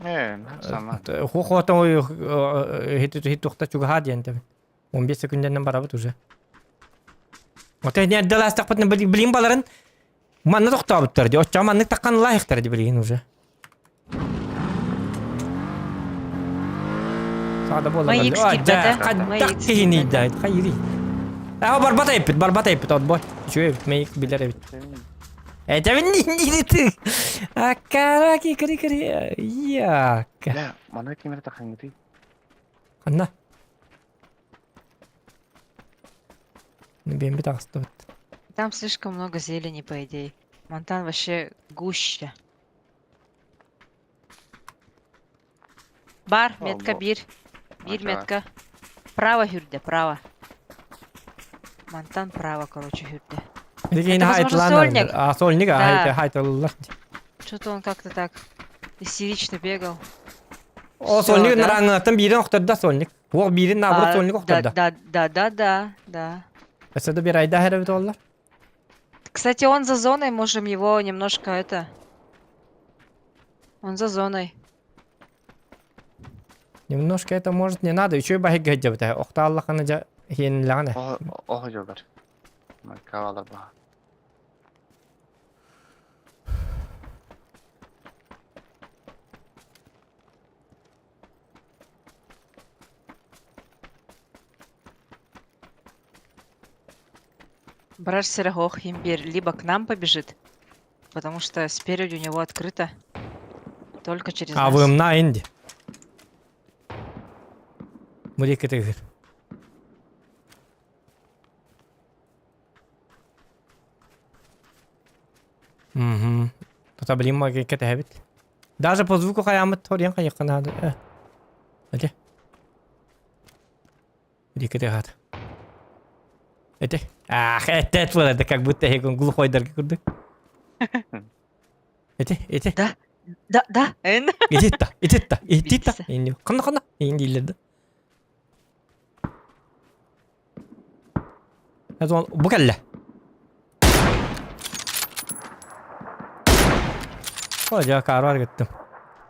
Э, сама. Хуохуотан хит тухта чугаһаа диэн тэбин. 15 секундэнэн барабыт уже. Ота не эрдэлаастахпытына билин баларын манна тохтообуттар ди. Оччоҕо маннык таххан лаайыктар ди билигин уже. Саада буолла. Мои икс киирбэтэ. Мои Хайдах икс киһини киирбэтэ. да хайыри. Аа барбат эппит, барбат эппит отбой. Үчүгэй эбит, мейик билэр эбит. Этэбин диир Аккараки кри кри яка. Бля, маны кимер тахаңгытый. Ханна? Биэмбит аҕыстыбыт. Там слишком много зелени, по идее. Монтан вообще гуще. Бар, метка О, бир. Бир Ага. метка. Право хүрдэ, право. Мантан право, короче, хүрдэ. Билигин Это, возможно, хайтылаан сольник. А сольник Да. а хайтыллар. Что-то он как-то так истерично бегал. О Всё, сольник да? нараңҥаттан биирин охтордо сольник. Уох биирин наоборот А, сольник да, охтордо. да, да, да, да, да. Өссө да бир айда эбит оллар. Кстати, он за зоной, можем его немножко это... Он за зоной. Немножко это может не надо. Еще и баһыгга дьэбитэ. Охтааллахана дьа хиэнилэҕинэ. О, о, жолдар. Макавала ба. Браш Серогох имбирь либо к нам побежит, потому что спереди у него открыто. Только через нас. Авымна инди. Мурикетигир. Угу. Тота билим маги кэтэһэбит. Даже по звуку хайаамыт ториан хайыхха наада. Э. Эти. Дикетигат. Эти. Ах, это это как будто я глухой дарги курдук. Эти, эти. Да, да, да. Эн. Ититта, ититта, ититта. Билсэ. Инди. Ханна ханна. Инди дииллэр да. Бу кэллэ. О, дьэ, каарвар гыттым.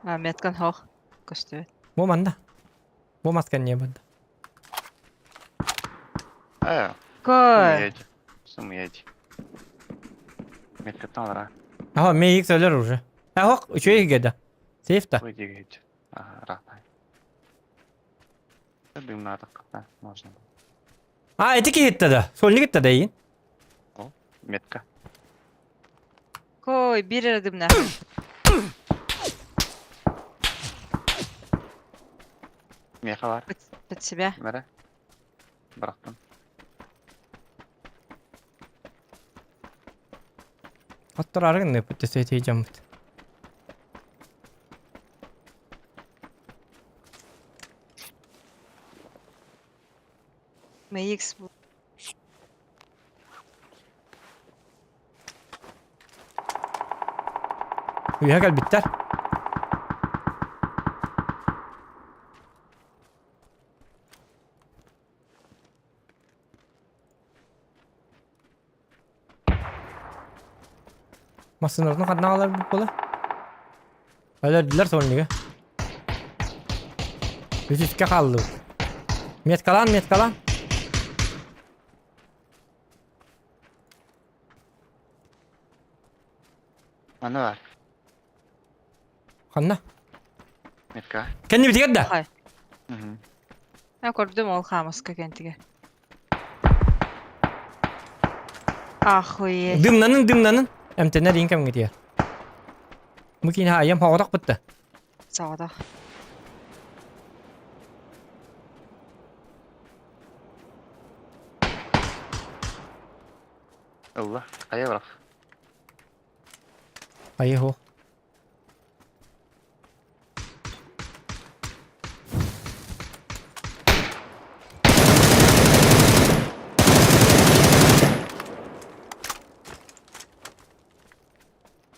А, меткан хох. Көстүбэт. Бу манна. Бу маска не банда. Э, Кой. сумеять. Сумеять. Меткаттан ара. Аха, мейик сөйлөр уже. Ахок, үчүгэй геда. Сейф та. Выдергать. Ага, рахмай. Дым надо, можно. А, эти киһитте да. Сольник да дейин. Метка. Кой, бир эрэ дымна. Меха бар. Под, под себя. Мере. Бырахтым. Оттор арыгын ыппыт сөйтей дьоммут. Мои икс Үһэ кэлбиттэр. Массыналарын ханна аҕалар буола? Өлөрдүлэр соннига. Үсүскэ хааллыбыт. Меткалаан, меткалаан. Манна бар. Ханна? Метка. Кэннибитигэр да? Хай. Мгм. Я көрдүм ол хаамыска кэнтигэ. Охуеть. Дымнанын, дымнанын. Эмтэнэр иин кэмҥитигэр. Бу киин хаайым хоҕотох бытта. Саҕатах. Ылла. Хайа бырах. Хайа суох.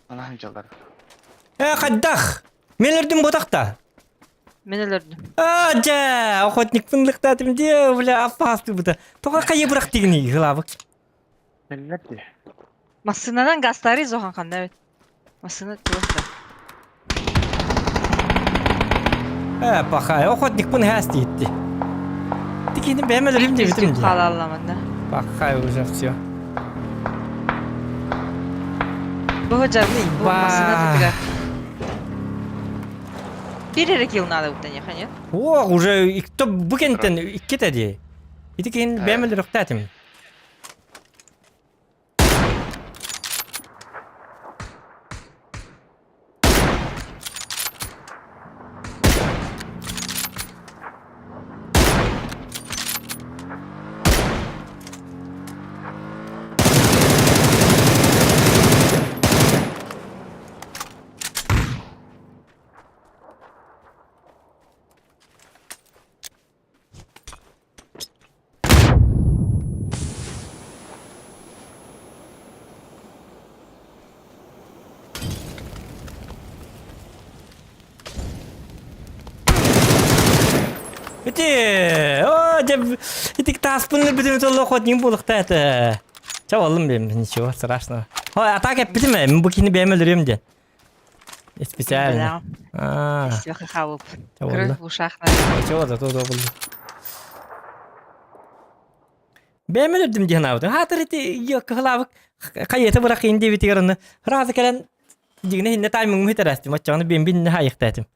Анаһын дьаллар. Э, хайдах? Мен өлөрдүм ботахта. Мен өлөрдүм. А, дьэ, охотникпын лыктаатым дии, бля, аппаастыбыта. Тоҕо хайа бырах дигини, хылаабык. Биллэр дии. Массыынанан газтаары зохан ханна эбит. Массыына туох да. Э, пахай, охотникпын хаас диэтти. Тикини бэйэм өлөрүм диэбитим дии. Хаалалламанна. Пахай уже все. Бу жар бу массыына тутугар. Бир эрэ килл надо утаниха, нет? О, уже кто бу кентен иккитэ дии. Ити киһин бэйэм өлөрөхтөэтим. Ити, о, дьэ, ити тааспын өлбүтүм толло охотник буолуохтаа этэ. Чэ, оллум бэйэм, ничего страшного. Ой, атака эппитим ээ, мин бу киһини бэйэм өлөрүөм диэн. Специально. А. Все, Кровь в ушах. Чего за то добыл. Бэйэм өлөрдүм диэн аабытым. Хаатыр ити кыһылаабык хайыата бырахыын диэбитигэр онно ыраазы кэлэн дьигинэ иһиннэ таймыҥмы итэрэстим. Оччоҕуна биэн хайыхтаатым.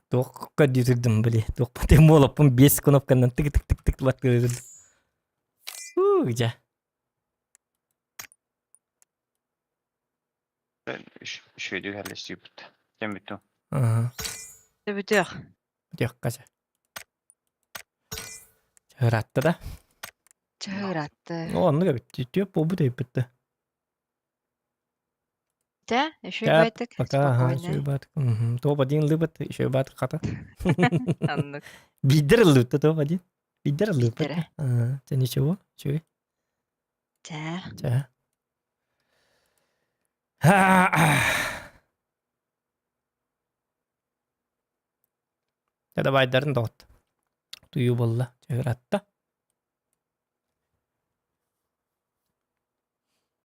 Туох көрдүү били. Туох молоппун биэс кнопканан тык-тык-тык-тык баттыырдым. Уу, дьэ. Үчүгэйдик үһэллэстиибит. Дьэн бүттүм. Аха. Бүтүөх. Бүтүөххэ сөп. Чыһыратта да. Чыһыратты. О, оннук эбит. Түөп буолбут эбиппит да. Тэ, еще и байтык. Пока, ага, еще и байтык. Топ один лыбыт, еще и байтык хата. Оннук. Бидер лыбыт, топ один. Бидер лыбыт. Ага, це ничего, чуй. Тэ. Тэ. Дьэ, давайдарын доҕот. Тую буолла, чыгыратта.